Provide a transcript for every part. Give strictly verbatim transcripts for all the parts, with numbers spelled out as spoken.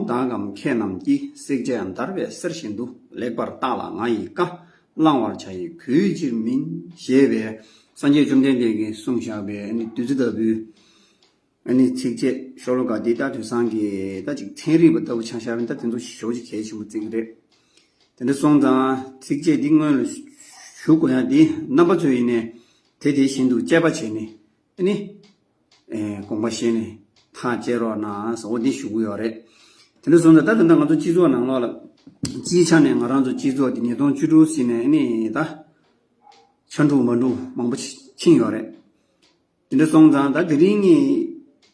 བདག་གམ་མཁས་རྣམས་ཀྱིས། བསྲེག་བཅད་འདར་བའི་གསེར་བཞིན་དུ། ལེགས་པར་བརྟགས་ལ་ང་ཡི་བཀའ། བླང་བར་བྱ་ཡི་གུས་ཕྱིར་མིན། ཞེས་པའི་སངས་རྒྱས་བཅོམ་ལྡན་འདས་ཀྱིས་གསུངས་བཞག་པའི་ཨ་ནི་བདུད་རྩི་ལྟ་བུའི་ཨ་ནི་ཚིགས་བཅད་ཤོ་ལོ་ཀ་འདི་ད་དུས་སང་གི་ད་ཅིག་ཚན་རིག་པ་ལྟ་བུ་ཆ་བཞག་པ་ཡིན་ན་ད་དེ་ཚོ་ཞེ་པོ་ཅིག་གལ་ཆེན་པོ་བརྩི་གི་རེད། དེ་འདྲ་སོང་ཙང་ཚིགས་བཅད་འདི་སྔོན་ལ་ཞུ་དགོས་ཡ་འདི་རྣམ་པ་ཚོ་ཡིན་ནའི་དེ་དེ་བཞིན་དུ་དཔྱད་པ་བྱས་ནས་ཨ་ནི་ཨེ་དགོངས་པ་བཞེས་ནས་ཐག་བཅད་རོགས་གནང་ཟེར་འོ་འདི་ཞུ་གི་ཡོད་རེད། དེ་འདྲ་སོང་ཙང་ད་ད་ལྟ་ང་ཚོ་སྤྱི་ཚོགས་ནང་ལོགས་ལ་སྤྱིའི་ཆ་ནས་ང་རང་ཚོ་སྤྱི་ཚོགས་འདི་ཉིས་སྟོང་བཅུ་དྲུག་ཟིན་ནས་ཨ་ནི་ད་ཆ་འགྲིག་མ་འགྲིག་མང་པོ་ཕྱིན་ཡོད་རེད། དེ་འདྲ་སོང་ཙང་ད་དེ་རིང་གི་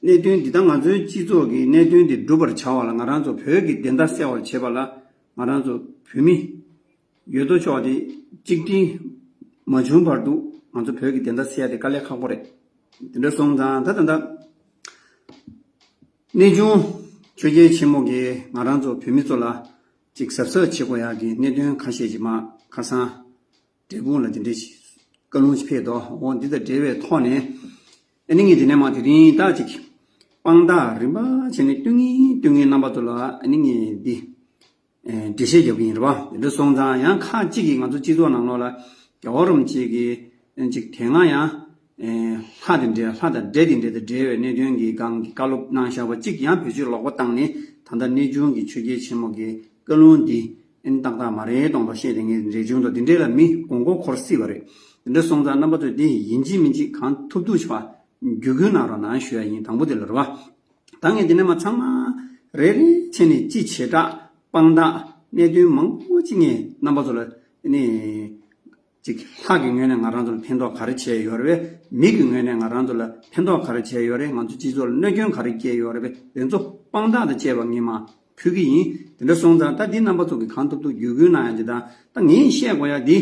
གནད་དོན་འདི་དང་ང་ཚོའི་སྤྱི་ཚོགས་ཀྱི་གནད་དོན་འདི་སྒྲུབ་པར་བྱ་བ་ལ་ང་རང་ཚོ་བོད་ཀྱི་བདེན་མཐའ་གསལ་བར་བྱེད་པ་ལ་ང་རང་ཚོ་བོད་མི་ཡོད་དོ་ཅོག་དེ་གཅིག་སྒྲིལ་མ་བྱུང་བར་དུ་ང་ཚོ་བོད་ཀྱི་བདེན་མཐའ་གསལ་ཡ་དེ་དཀའ་ལས་ཁག་པོ་རེད། དེ་འདྲ་སོང་ཙང་ད་ད་ད་གནས་ཆུང་ཆོས་རྒྱལ་ཆེན་མོ་གིས་ང་རང་ཚོ་བོད་མི་ཚོ་ལ་ཅིག་གཟབ་གཟབ་བྱེད་དགོས་ཡ་གི་གནད་དོན་ཁ་ཤས་ཅིག་མ་ཁ་སང་། འབྲས་སྤུངས་ལ་དེ་འདྲའི་བཀའ་ལུང་ཞིག་ཕེབས་འདུག་འོ་འདི་དང་འབྲེལ་བའི་ཐོག་ནས་ཨ་ནི་ངས་དེ་ནས་མ་དེ་རིང་ད་ཅིག་དཔང་རྟགས་རིམ་པ་བྱས་ནས་སྟོན་གིན་སྟོན་གིན་རྣམ་པ་ཚོ་ལ་ཨ་ནི་ངས་འདི་འགྲེལ་བཤད་རྒྱབ་ཀྱི་ཡིན་རེད་པ། དེ་འདྲ་སོང་ཙང་ཡང་ཁག་ཅིག་གིས་ང་ཚོ་སྤྱི་ཚོགས་ནང་ལོགས་ལ་རྒྱལ་བ་རིན་པོ་ཆེ་གིས་ཅིག་དེ་སྔ་ཡང་ལྷ་དེ་འདྲའི་ལྷ་དང་འདྲེ་དེ་འདྲའི་དང་འབྲེལ་བའི་གནད་དོན་གྱི་སྒང་གི་བཀའ་སློབ་གནང་བཞག་པ་གཅིག་ཡང་བེད་སྤྱོད་ལོག་པ་བཏང་ནས་ད་ལྟ་གནས་ཆུང་གི་ཆོས་རྒྱལ་ཆེན་མོ་གི་བཀའ་ལུང་འདི་ཨེ་ནི་ཏག་ཏག་མ་རེད་གཏོང་དོ་བཤད་དེ་ངས་རེ་ཆུང་དང་དེ་འདྲས་ལ་མི་མགོ་མགོ་འཁོར་སྲིད་པ་རེད། དེ་འདྲ་སོང་ཙང་རྣམ་པ་ཚོས་འདི་ཡིན་གཅིག་མིན་གཅིག་གང་ཐུབ་ཐུབ་ཞིག་བརྒྱུད་སྐུལ་གནང་རོགས་གནང་ཞུ་ཡ་ཡིན། དང་པོ་དེ་ལ་རེད་བ། ད་ངས་འདི་ནས་མ་ཚང་མ་རེ་རེ་བྱས་ནས་སྤྱི་བྱེ་བྲག་དཔང་རྟགས་གནད་དོན་མང་པོ་ཅིག་ངས་རྣམ་པ་ཚོ་ལ་ཨེ་ནི་ཅིག་ལྷ་གི་ངོས་ནས་ང་རང་ཚོ་ལ་ཕན་ཐོགས་ག་རེ་བྱས་ཡོད་རེད་པས། མི་གི་ངོས་ནས་ང་རང་ཚོ་ལ་ཕན་ཐོགས་ག་རེ་བྱས་ཡོད་རེད། ང་ཚོ་སྤྱི་ཚོགས་ལ་གནོད་སྐྱོན་ག་རེ་བསྐྱལ་ཡོད་རེད་པས། དེ་ཚོ་དཔང་རྟགས་དང་བཅས་པ་ངས་མ་ཕུལ་གི་ཡིན། དེ་འདྲ་སོང་ཙང་ད་འདི་རྣམ་པ་ཚོ་གིས་གང་ཐུབ་ཐུབ་བརྒྱུད་སྐུལ་གནང་ཡ་ཅིག་དང་ད་ངས་བཤད་དགོས་ཡ་འདི་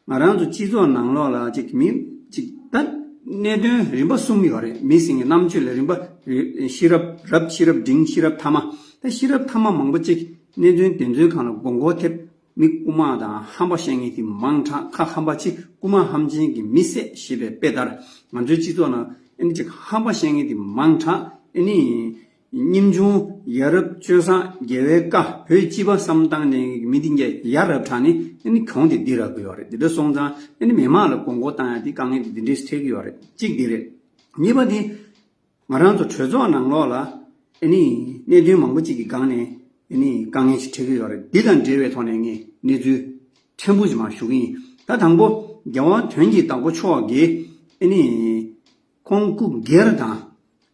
ང་རང་ཚོ་སྤྱི་ཚོགས་ནང་ལོགས་ལ་ཅིག་མི་ཅིག་ད་གནད་དོན་རིམ་པ་གསུམ་ཡོད་རེད། མི་ཟེར་མཁན་རྣམ་དཔྱོད་ལ་རིམ་པ་རེད། ཤེས་རབ་རབ་ཤེས་རབ་འབྲིང་ཤེས་རབ་ཐ་མ། ད་ཤེས་རབ་ཐ་མ་མང་པོ་ཅིག་གནད་དོན་དེ་ཚོའི་སྒང་ལ་མགོ་མགོ་ཐེབས། མི་རྐུ་མ་དང་ཧམ་པ་བཤད་མཁན་དེ་མང་དྲགས། ཁ་ཧམ་པ་ཆེ། རྐུ་མ་ཧམ་ཆེན་གྱི་མི་བསད་ཞེས་པའི་དཔེ་ལྟར་ང་ཚོའི་སྤྱི་ཚོགས་ནང་ཨ་ནི་ཅིག་ཧམ་པ་བཤད་མཁན་དེ་མང་དྲགས། ཨ་ནི་ཉམ་ཆུང་ཡ་རབས་སྤྱོད་བཟང་རྒྱལ་བའི་བཀའ་བོད་སྤྱི་པ་བསམ་བཏང་ནས་མི་འདི་འགས་ཡ་རབས་དྲགས་ནས་ཨ་ནི་གྱོང་དེ་འདི་རག་གི་ཡོད་རེད། དེ་འདྲ་སོང་ཙང་ཨ་ནི་མི་མང་ལ་མགོ་མགོ་བཏང་ཡ་དེ་དཀའ་ངལ་དེ་འདི་འདྲས་འཕྲད་ཀྱི་ཡོད་རེད། གཅིག་འདི་རེད། གཉིས་པ་དེ། ང་རང་ཚོ་གྲོས་ཚོགས་ནང་ལོགས་ལ་ཨ་ནི་གནད་དོན་མང་པོ་གཅིག་གི་སྒང་ནས་ཨ་ནི་དཀའ་ངལ་ཞིག་འཕྲད་ཀྱི་ཡོད་རེད། འདི་དང་འབྲེལ་བའི་ཐོག་ནས་ངས་གནས་ཚུལ་ཕྲན་བུ་ཞིག་མར་ཞུ་གི་ཡིན། ད་དང་པོ་རྒྱལ་དབང་དོན་གྱི་བདག་པོ་མཆོག་གིས་ཨ་ནི་ཁོང་སྐུ་སྒེར་དང་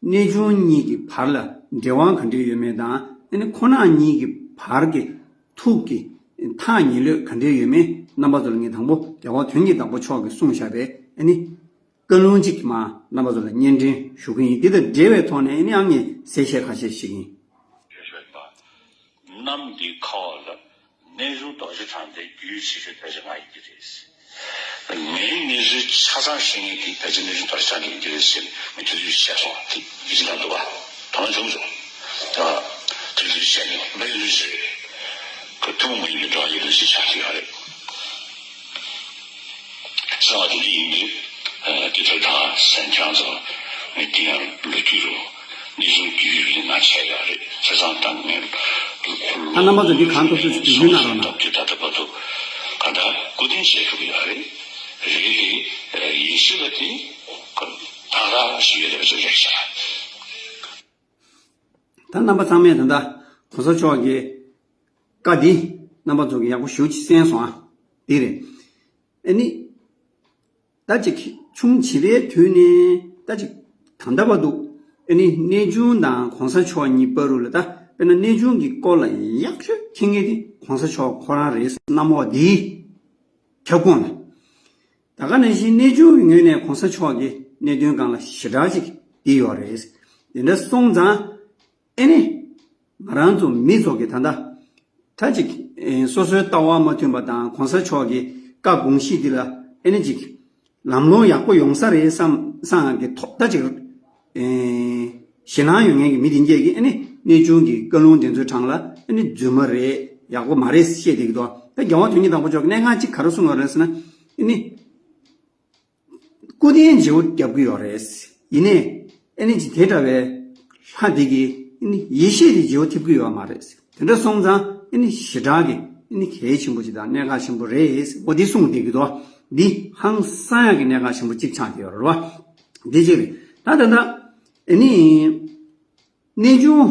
གནས་ཆུང་གཉིས་ཀྱི་བར་ལ་འབྲེལ་བ་ག་འདྲས་ཡོད་མེད་དང་ཨ་ནི་ཁོང་རྣམ་གཉིས་ཀྱི་བར་གྱི་ཐུགས་ཀྱི་ཐག་ཉེ་ལོས་ག་འདྲས་ཡོད་མེད་རྣམ་པ་ཚོ་ལ་ངས་དང་པོ་རྒྱལ་དབང་དོན་གྱི་བདག་པོ་མཆོག་གིས་གསུངས་བཞག་པའི་ཨ་ནི། བཀའ་ལུང་གཅིག་མ་རྣམ་པ་ཚོ་ལ་སྙན་སྒྲོན་ཞུ་གི་ཡིན། འདི་དང་འབྲེལ་བའི་ཐོག་ནས་ཨ་ནི་ཨང་ངས་གསལ་བཤད་ཁ་ཤས་ཤིག་ཡིན། གནམ་འདི་ཁ་བ་ལ། གནས་ཆུང་རྡོ་རྗེ་འཕྲང་སྟེང་རྒྱུད་ཆེ་ཤོས་ཕལ་ཆེར་ང་ཡིན་གྱི་རེད། ངའི་གནས་ཚུལ་ཆ་ཚང་ཤེས་མཁན་དེ་ཕལ་ཆེར་གནས་ཆུང་རྡོ་རྗེ་འཕྲང་སྟེང་ཡིན་གྱི་རེད་ཟེར་ནས་ངས་དེ་དུས་བཤད་སོང་། དེ་ཡིད་ཆེས་གནང་འདུག་བ། དོ་སྣང་བྱུང་སོང་། ད་དེ་དུས་བཤད་མྱོང་། མ་ཡིན་ལུས་ཟེར། ཁོ་ཐུན་མོང་མ་ཡིན་པའི་འགྲོ་བ་ཡི་ལུས་ཟེར་ཆགས་ཀྱི་ཡོད་རེད། གསང་བ་དེ་འདྲ་ཡིན་དུས། དེ་ལྟར་དང་སེམས་ཀྱང་ཚོ་ངས་དེ་ཡང་ལོ་རྒྱུས་རུ་གནས་ཆུང་རྒྱུད་རིག་པའི་ནང་བྱས་ཡོད་རེད། བྱས་ཙང་ད་ངས་ད་རྣམ་པ་ཚོ་འདི་གང་ཐུབ་ཐུབ་ཅིག་བརྒྱུད་གནང་རོགས་གནང་། ད་ལྟ་བར་དུ་གང་ལྟར་སྐུ་རྟེན་བྱས་ཐུབ་ཀྱི་ཡོད་རེད། རེད་དེ་ཡིན་སྲིད་པ་དེ་ད་ལྟ་ཞིག་ཡོད་རེད་པ་ཚོ་རེད་ཤག་ད་རྣམ་པ་ཚང་མས་ད་ལྟ་གོང་ས་མཆོག་གི་བཀའ་འདི་རྣམ་པ་ཚོ་གིས་ཡག་པོ་ཞེ་པོ་ཅིག་གསན་སོང་ཨ། འདི་རེད། ཨ་ནི། ད་ཅིག་ཆུང་བྱིས་པའི་དུས་ནས་ད་ཅིག་ད་ལྟ་བར་དུ་ཨ་ནི་གནས་ཆུང་དང་གོང་ས་མཆོག་གཉིས་བར་དུ་ལ་ད་དཔེར་ན་གནས་ཆུང་གི་སྐོར་ལ་ཡག་ཤོས་མཁྱེན་མཁན་དེ་གོང་ས་མཆོག་ཁོ་རང་རེད། གནམ་འོག་འདིའི་ཁྱབ་ཁོངས་ལ། ད་ག་ནང་བཞིན་གནས་ཆུང་གི་ངོས་ནས་གོང་ས་མཆོག་གི་གནད་དོན་སྒང་ལ་ཞེ་དྲག་ཅིག་འདི་ཡོད་རེད། དེ་འདྲ་སོང་ཙང་། ཨེ་ནི། ང་རང་ཚོ་མི་ཚོ་གི་ད་ལྟ། ད་ཅིག་ཨེ་སོ་སོའི་ལྟ་བ་མ་མཐུན་པ་དང་གོང་ས་མཆོག་གི་བཀའ་དགོངས་གཞི་འདི་ལ་ཨེ་ནི་ཅིག་ལམ་ལྷོང་ཡག་པོ་ཡོང་ས་རེད་བསམ་བསམ་གི་ཐོག་ད་ཅིག་ཨེ་ཞེད་སྣང་ཡོད་མཁན་གྱི་མི་དེ་འགས་ཀྱིས་ཨེ་ནི་གནས་ཆུང་གི་བཀའ་ལུང་དེ་ཚོའི་གྲས་ལ་ཨེ་ནི་རྫུན་མ་རེད། ཡག་པོ་མ་རེད་བཤད་བསྡད་ཀྱི་འདུག་ད་རྒྱལ་དབང་དོན་གྱི་བདག་པོ་མཆོག་གིས་གནད་འགག་ཅིག་ག་རེ་གསུངས་ཡོད་རེད་ཟེར་ན་ཨེ་ནི། སྐུ་རྟེན་བརྗེ་པོ་རྒྱབ་ཀྱི་ཡོད་རེད། ཡིན་ནའི་ཨེ་ནི་ཅིག་དེ་འདྲ་བའི་ལྷ་འདི་གི་ ཨ་ནི་ཡེ་ཤེས་དེ་བརྗེ་བོ་ཐེབས་ཀྱི་ཡོད་མ་རེད། དེ་འདྲ་སོང་ཙང་ཨ་ནི་ཞེ་དྲག་གི་ཨ་ནི་གལ་ཆེན་པོ་ཅིག་དང་གནད་འགག་ཆེན་པོ་རེད། འོ་འདི་གསུངས་བསྡད་ཀྱི་འདུག་འདི་ཧང་སང་ཡག་གི་གནད་འགག་ཆེན་པོ་གཅིག་ཆགས་བསྡད་ཡོད་རེད་བ། འདི་གཅིག་རེད། ད་ད་ལྟ་ཨ་ནི་གནས་ཆུང་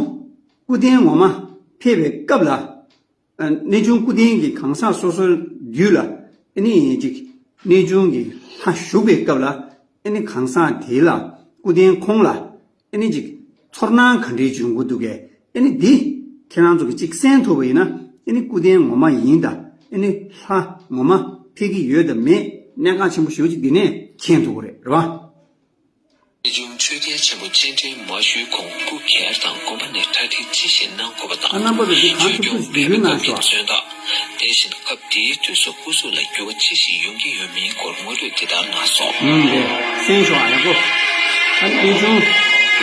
སྐུ་རྟེན་ངོ་མ་ཕེབས་པའི་སྐབས་ལ། ཨ། གནས་ཆུང་སྐུ་རྟེན་གྱི་གང་ཟག་སོ་སོའི་རྒྱུད་ལ་ཨ་ནི་ཅིག་གནས་ཆུང་གི་ལྷ་བཞུགས་པའི་སྐབས་ལ་ཨ་ནི་གང་ཟག་དེ་ལ་སྐུ་རྟེན་ཁོང་ལ་ཨ་ནི་ཅིག་ཚོར་སྣང་ག་འདྲའི་འབྱུང་གི་འདུག་གས། ཨ་ནི་འདི་ཁྱེད་རང་ཚོ་གིས་ཅིག་གསན་ཐུབ་པ་ཡིན་ན་ཨ་ནི་སྐུ་རྟེན་ངོ་མ་ཡིན་དང་ཨ་ནི་ལྷ་ངོ་མ་ཕེབས་ཀྱི་ཡོད་དང་མེད་གནད་འགག་ཆེན་པོ་ཞེ་པོ་ཅིག་འདི་ནས་མཁྱེན་ཐུབ་ཀྱི་རེད། རེད་བ། གནས་ཆུང་ཆོས་རྒྱལ་ཆེན་པོ་སྤྱན་འདྲེན་མ་ཞུས་གོང་སྐུ་སྒེར་དང་དགོན་པ་ནས་གྲ་སྒྲིག་ཅི་བཞིན་གནང་དགོས་པ་དང་། ཨ། རྣམ་པ་ཚོ་འདི་གང་ཐུབ་ཐུབ་ཞིག་བསྡུས་རྒྱུ་གནང་ཤོག། མཚོན་རྟགས། དེ་བཞིན་སྐབས་དེའི་དུས་སུ་སྐུ་གཟུགས་ལ་འགྱུར་བ་ཅི་ཞིག་ཡོང་གི་ཡོད་མིན་སྐོར་ངོ་སྤྲོད་འདི་ལྟར་གནང་སོང་། ཨུམ། རེད། གསན་ཤོག་ཨ། ཡག་པོ། ཨ། གནས་ཆུང་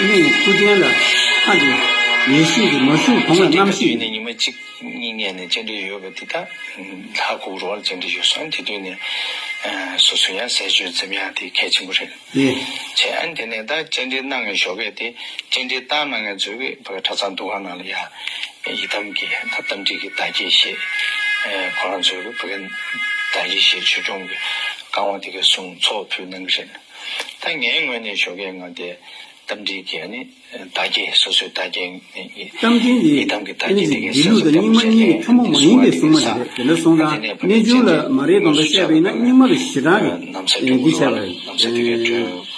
ནི་སྐུ་རྟེན་ལ་ལྷ་གི་ཡེ་ཤེས་ཀྱི་མ་བཞུགས་གོང་ལ་རྣམ་ཤེས་ཀྱི་ཉི་མ་གཅིག་གཉིས་སྔོན་ནས་སྤྱན་འདྲེན་ཡོད་པ་དེ་དག་ལྷ་སྐུ་རུ་བར་སྤྱན་འདྲེན་ཡོད་སོང་། དེ་དུས་ནས་སོ་སོ་ཡང་ཟས་སྤྱོད་འཛེམ་ཡག་དེ་གལ་ཆེན་པོ་རེད། ཨེ། བྱས། ཨ་ནི་དེ་ནས་ད་སྤྱན་འདྲེན་གནང་མཁན་ཞོགས་ཀས་དེ་སྤྱན་འདྲེན་བཏང་གནང་མཁན་ཚོས་ཕ་གི་གྲྭ་ཚང་འདུ་ཁང་ནང་ལ་ཡ་ཡི་དམ་གྱི་ད་རྟ་མགྲིན་གྱི་བདག་བསྐྱེད་བཞེས། ཨེ། ཁོ་རང་ཚོས་ཕ་གི་བདག་བསྐྱེད་བཞེས། ཆོས་སྐྱོང་གི་བསྐང་བ་དེ་གའི་གསུང་ཚོགས་ཕུལ་གནང་གི་རེད། ད་ངའི་ངོས་ནས་ཞོགས་ཀས་ང་དེ་རྟ་མགྲིན་གྱི་ཨ་ནི་བདག་བསྐྱེད། སོ་སོའི་བདག་བསྐྱེད་ནི་རྟ་མགྲིན་གྱི་ཡི་དམ་གྱི་བདག་བསྐྱེད་དེ་གའི་སོ་སོའི་བདག་བསྐྱེད་བྱས་ནས་ཕུལ་གནང་གི་རེད། དེ་ནས་སོང་ཙང་གནས་ཆུང་ལ་མ་རེད་དགོངས་པ་བཤད་པ་ཡིན་ན་རྙིང་མ་ལ་ཞེ་དྲག་གི་ཨེ། འདི་བྱས་པ་རེད། ཨེ།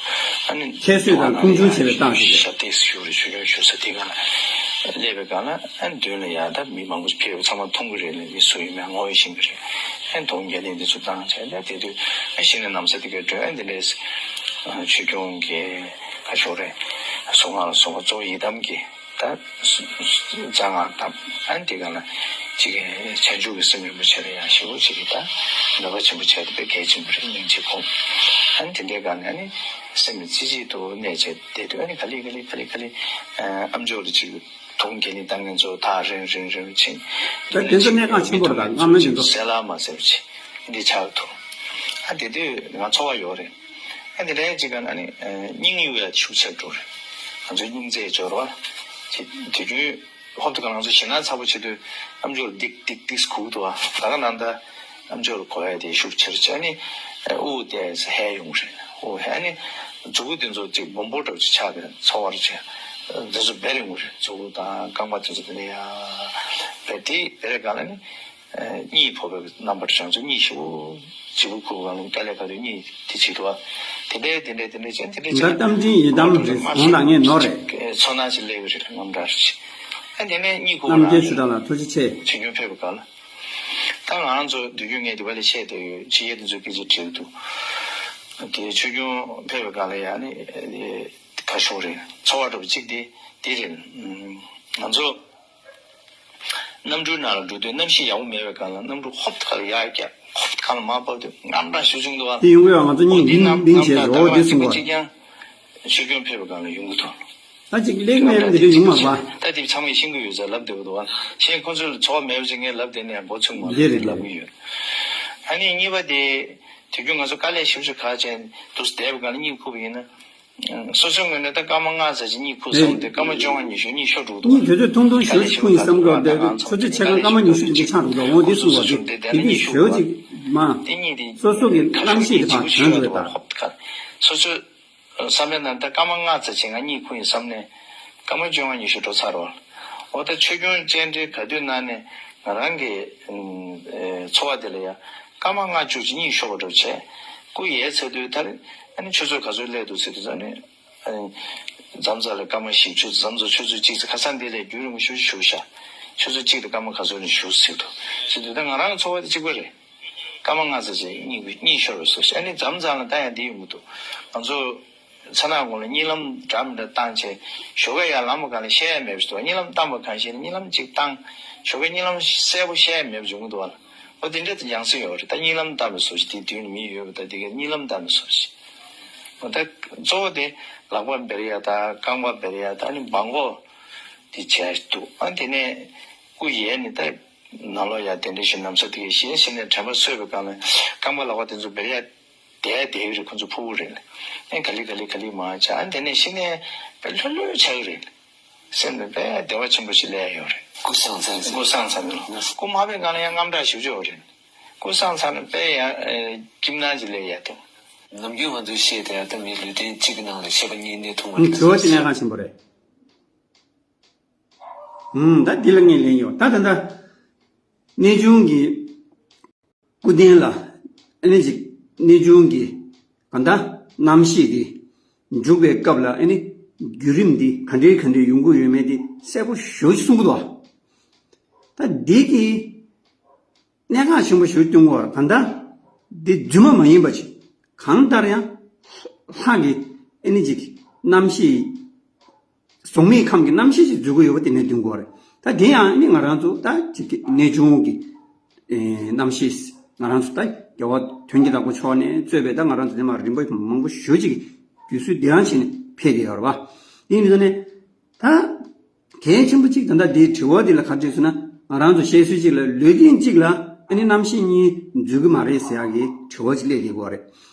ཨ་ནི་ཁྱད་གསོད་དང་མཐོང་ཆུང་བྱས་པའི་རྟགས་ཤིག་རེད། ཞབས་བརྟན་ཞུ་རེ་ཞུ་རེ་ཞུ་ས་དེ་ག་ལ་སླེབས་པའི་སྒང་ལ་ཨ་མདུན་ལ་ཡ་ད་མི་མང་པོ་ཕེབས། ཚང་མ་མཐོང་གི་རེད། ལས་མི་སུ་ཡིན་མིན་ངོ་ཤེས་ཀྱི་རེད། ཨ་མདུང་རྒྱ་གླིང་འདི་ཚོ་བཏང་བྱས་ནས་དེ་དུས་ཨ་གཞི་ནས་ན་བཟའ་དེ་གའི་སྒྲོན་འདི་འདྲས་ཆོས་སྐྱོང་གི་ཁ་ཕྱོགས་རེད། གཟུངས་སྔགས་ལ་སོགས་པ་གཙོ་བོ་ཡི་དམ་གྱི། ད་གསང་སྔགས་དང་ཨ་ནི་དེ་ག་ལ་ཅིག་གི་བྱང་ཆུབ་ཀྱི་སེམས་རིན་པོ་ཆེ་ལ་ཡང་ཞེ་པོ་ཅིག་གི་ད་མོས་པ་ཆེན་པོ་བྱས་ཏེ་དཔེ་གལ་ཆེན་པོ་རེད། སྙིང་རྗེ་སྒོམ། ཨ་ནི་དེ་འདྲའི་སྒང་ནས་ཨ་ནི་སེམས་ནི་རྩེ་གཅིག་ཏུ་གནས་བྱས་བསྡད་དུས་ཨ་ནི་ག་ལེ་ག་ལེ་ག་ལེ་ག་ལེ་ཨ་མཆོག་ལ་ཅིག་དུང་རྒྱ་གླིང་བཏང་མཁན་ཚོ་ཐག་རིང་རིང་རིང་ཕྱིན། ད་དེ་ཚོ་གནས་སྟངས་ཆེན་པོ་རེད། ད་སྔ་མོ་དེ་ཚོ་གསལ་ལ་མ་གསལ་བ་ཅིག་འདི་ཆགས་འདུག་ཨ་དེ་དུས་ང་ཚོར་བ་ཡོད་རེད། ཨ་དེ་འདྲའི་ཅིག་ག་ཨ་ནི་སྙིང་གཡུག་ཡ་ཤུགས་ཆེར་འགྲོ་རེད། ང་ཚོའི་སྙིང་རྩའི་སྦྱོར་བ་ཅིག་དུས་རྒྱུན་ཧོབ་ཏེ་ག་ང་ཚོ་ཞེད་སྣང་ཚ་པོ་བྱེད་དུས་ཨ་མཆོག་ལ་ཏིག་ཏིག་ཏིག་སྒུག་འདུག་ཨ་ད་ག་ནང་ད་ཨ་མཆོག་ལ་གོ་ཡ་དེ་ཤུགས་ཆེར་བྱས། ཨ་ནི་དབུགས་དེ་ཧལ་ཡོང་རེད། དབུགས་ཧལ། ཨ་ནི་མཛུ་གུ་དེ་ཚོ་ཅིག་སྦོམ་པོ་འདྲ་བོ་ཅིག་ཆགས་པའི་ཚོར་བ་རེད་བྱས། དེ་ཚོ་འབར་ཡོང་རེད། མཛུ་གུ་དང་རྐང་པ་དེ་ཚོ་དེ་ནས་ཡ་འབར། དེ་འབར་ག་ལ་ནི། གཉིད་ཁུག་པའི་རྣམ་པར་བྱང་ཆུབ་གཉིད་ཞེ་པོ་ཞེ་པོ་ཁུག་པ་ལ་དཀའ་ལས་ཁག་དུས་གཉིད་དེ་བྱེད་དུ་བ། དེ་འདྲའི་དེ་འདྲའི་དེ་འདྲའི་ཅན་དེ་འདྲའི་ད་ཅན་གཏམ་ཅན་ཡི་དམ་རེད། འོང་དང་ངས་ནོར་རེད། ཚོར་སྣང་ཞིག་སླེབས་ཡོད་རེད། ངམ་འདྲ་རེད། ཨ་དེ་ནས་གཉིད་ཁུག་པ་རྣམ་རྒྱལ་ཆོས་གྲགས་ལགས་ཐུགས་རྗེ་ཆེ། ཆོས་སྐྱོང་ཕེབས་པ་ག་ལ། ད་ང་རང་ཚོ་དུས་རྒྱུན་ངས་དེ་བ་ལས་བཤད་བསྡད་ཡོད། ཕྱི་རྒྱལ་དེ་ཚོ་སྐད་ཆ་དྲིས་འདུག་དེ་ཆོས་སྐྱོང་ཕེབས་པ་ག་ལ་ཡ་ནི་ཁ་ཤོར་རེད། ཚོར་བ་འདྲ་པོ་གཅིག་དེ་དེ་རེད། ང་ཚོ། གནམ་གྲུའི་ནང་ལ་འགྲོ་དུས་གནམ་གཤིས་ཡག་པོ་མེད་པའི་སྒང་ལ་གནམ་གྲུ་ཧོབ་ཁ་ལ་ཡར་བཀྱག་ཧོབ་ཁ་ལ་མར་བབས་དུས་ངམ་འདྲ་ཞུ་བྱུང་འདུག་ཨ། དེ་ཡོང་གི་ཡོད། ང་ཚོ་སྙིང་འདི་ནང་ལྡིང་བྱས་འགྲོ་འོ་དེ་གསུངས་པ་གཅིག་ཀྱང་ཆོས་སྐྱོང་ཕེབས་པའི་སྒང་ལ་ཡོང་གི་འདུག་ད་ཅིག་ལེགས་མེད་འདི་འདྲ་ཡོང་མ་རེད་པ། ད་དེ་ཚང་མས་ཤེས་ཀྱི་ཡོད་ས་ལབ་བསྡད་པ་འདུག་ཨ། གཞན་ཁོ་ཚོ་ལ་ཚོར་བ་མེད་པ་ཅིག་ངས་ལབ་བསྡད་ནས་མགོ་ཚོས་མ་རེད་རེད་ལབ་ཀྱི་ཡོད། ཨ་ནི་གཉིས་པ་དེ་དུས་རྒྱུན་ང་ཚོ་དཀའ་ལས་ཞེ་པོ་ཅིག་ཁག་བྱས་འདུག་བསྡད་པའི་སྒང་ལ་གཉིད་ཁུག་པ་ཡིན་ན། སོ་སོའི་ངོས་ནས་ད་སྐར་མ་ལྔ་ཙམ་ཅིག་གཉིད་ཁུག་བསམ་སྟེ་སྐར་མ་བཅོ་ལྔ་ཉི་ཤུ་གཉིད་ཤོར་འགྲོ་འདུག་གཉིད་དེ་ཚོས་ཐུང་ཐུང་ཞེ་པོ་ཅིག་ཁུག་ཡིན་བསམ་སྐབས་དེ་ཁོ་ཚོས་ཕྱེད་ཀ་སྐར་མ་ཉི་ཤུ་ཅིག་ཆགས་འགྲོ་འདུག་འོ་དེ་གསུངས་པ་དེ་དེ་དུས་ཞེ་པོ་ཅིག་མ་སོ་སོ་གི་རྣམ་ཤེས་དེ་ཕར་དོན་འགྲོ་བ། སོ་སོའི་བསམ་པའི་ནང་ད་སྐར་མ་ལྔ་ཙམ་ཅིག་ང་གཉིད་ཁུག་ཡིན་བསམ་ནས་སྐར་མ་བཅོ་ལྔ་ཉི་ཤུ་འགྲོ་ཚར་བ། འོ་ད་ཆོས་སྐྱོང་སྤྱན་འདྲེན་ག་དུས་གནང་ནས་ང་རང་གི་ཚོར་བ་དེ་ལ་ཡ་སྐར་མ་ལྔ་བཅུ་ཅིག་གཉིད་ཤོར་བ་འདྲ་བྱས། སྐུ་ཡལ་ཚར་དུས་ད་ཨ་ནི་ཆུ་ཚོད་ག་ཚོད་སླེབས་འདུག་ཟེར་དུས་ཨ་ནི། མཚམས་མཚམས་ལ་སྐར་མ་བཞི་བཅུ། མཚམས་མཚམས་ཆུ་ཚོད་གཅིག་ཙམ། ཁ་སང་འདི་ལས་རྒྱུན་རིང་པོ་ཞེ་པོ་ཅིག་བཞུགས་ཤག་ཆུ་ཚོད་གཅིག་དང་སྐར་མ་ག་ཚོད་རིང་བཞུགས་ཟེར་འདུག་ཟེར་དུས་ད་ང་རང་ཚོར་བ་དེ་གཅིག་པ་རེད། སྐར་མ་ལྔ་ཙམ་ཅིག་གཉིད་གཉིད་ཤོར་བའི་བཟོ་ཞིག་ཨ་ནི་མཚམས་མཚམས་ལ་ད་ཡང་འདི་ཡོང་གི་འདུག་ང་ཚོ་མཚན་ནག་གུང་ལ་གཉིད་ལམ་འདྲ་མི་འདྲ་བཏང་བྱས་ཞོགས་ཀ་ཡར་ལངས་པ་ག་ལ་བཤད་ཡ་མེད་པ་ཞིག་འདུག་གཉིད་ལམ་བཏང་པ་གང་ཤེས་ན་གཉིད་ལམ་གཅིག་བཏང་ཞོགས་ཀ་གཉིད་ལམ་གསལ་པོ་བཤད་ཡ་མེད་པ་བྱུང་གི་འདུག་བ་ལ། འོ་དེ་འདྲ་དེ་ཡང་སེ་ཡོད་རེད། ད་གཉིད་ལམ་བཏང་བའི་བཟོ་ཞིག་དེ་མདུན་ལ་མི་ཡོད་པ་ད་དེ་གའི་གཉིད་ལམ་བཏང་བའི་བཟོ་ཞིག་འོ་ད་གཙོ་བོ་དེ་ལག་པ་འབར་ཡ་ད་རྐང་པ་འབར་ཡ་ད་ནི་སྦྲང་གོ་དེ་བྱས་འདུག་ཨ་དེ་ནས་སྐུ་ཡལ་ནས་ད་ནང་ལོགས་ཡ་དེ་འདྲ་ཞིག་ན་བཟའ་དེ་གའི་གཞན་ཞིག་ནས་དྲན་པ་གསོས་པའི་སྒང་ལ་རྐང་པ་ལག་པ་དེ་ཚོ་འབར་ཡ་བསྡད་བསྡད་ཀྱི་རེད། ཁོ་ཚོ་ཕྲུ་གུ་རེད། ཨེ་ག་ལེ་ག་ལེ་ག་ལེ་མར་བྱས། ཨ་དེ་ནས་གཞི་ནས་ལྷོད་ལྷོད་ཆགས་ཀྱི་རེད། སེམས་ལ་དཔེ་བདེ་བ་ཆེན་པོ་ཞིག་སླེབས་ཡོད་རེད། སྐུ་སངས་ཚར་ནས། སྐུ་སངས་ཚར་ནས། སྐུ་མ་བའི་སྒང་ལ་ཡང་རྔམ་སྐྲག་ཞེ་པོ་ཅིག་ཡོད་རེད། སྐུ་སངས་ཚར་ནས་དཔེ་ཡང་ཨེ་ཁྱིམ་ནང་ཅིག་སླེབས་ཡོད་དོ། ནམ་རྒྱུན་ང་ཚོས་བཤད་བསྡད་ཡ་ད་མི་ལུས་རྟེན་གཅིག་གི་ནང་ལ་ཤེས་པ་གཉིས་གནས་ཐུབ་མ་རེད། དྲི་བ་ཅིག་གནད་འགག་ཆེན་པོ་རེད། ཨུམ། ད་འདི་ལ་ངས་ལན་ཡོད། ད་ད་ད་གནས་ཆུང་གི་སྐུ་རྟེན་ལ་ཨ་ནི་ཅིག་གནས་ཆུང་གི་གང་ལྟར་རྣམ་ཤེས་དེ་འཇུག་པའི་སྐབས་ལ་ཨ་ནི་བརྒྱུད་རིམ་འདི་ག་འདྲའི་ག་འདྲའི་ཡོང་གི་ཡོད་མེད་དེ་གསལ་པོ་ཞེ་པོ་ཅིག་གསུང་གི་འདུག་ད་འདི་གི་གནད་འགག་ཆེན་པོ་ཞིག་སྟོན་གྱི་ཡོད་རེད། གང་ལྟར་འདི་རྫུན་མ་མ་ཡིན་པ་ཅིག་གང་ལྟར་ཡང་ལྷ་གི་ཨ་ནི་ཅིག་རྣམ་ཤེས། གཟུགས་མེད་ཁམས་ཀྱི་རྣམ་ཤེས་ཤིག་འཛུལ་གྱི་ཡོད་པ་དེ་ནས་སྟོན་གྱི་ཡོད་རེད། ད་དེ་ཡང་ནི་ང་རང་ཚོ་ད་ཅིག་གི་གནས་ཆུང་གི་ཨེ་རྣམ་ཤེས། ང་རང་ཚོ་ད་རྒྱལ་བ་དོན་གྱི་བདག་པོ་མཆོག་ནས་གཙོས་པའི་ད་ང་རང་ཚོ་དེ་མ་རིམ་པ་མང་པོ་ཞེ་ཅིག་རྒྱུད་སྲོལ་འདི་རང་བྱས་ནས་འཕེལ་བསྡད་ཡོད་རེད་པ། དེ་ཡིན་དུས་ནས་ད་གལ་ཆེན་པོ་གཅིག་ད་ལྟ་འདིའི་དྲི་བ་འདི་ལ་ག་རེ་ཟེར་ན། ང་རང་ཚོ་བཤད་སྲོལ་གཅིག་ལ་ལུས་རྟེན་གཅིག་ལ་ཨ་ནི་རྣམ་ཤེས་གཉིས་འཛུལ་གྱི་མ་རེད་ཟེར་ཡག་གི་དྲི་བ་ཅིག་སླེབས་བསྡད་ཀྱི་ཡོད་རེད།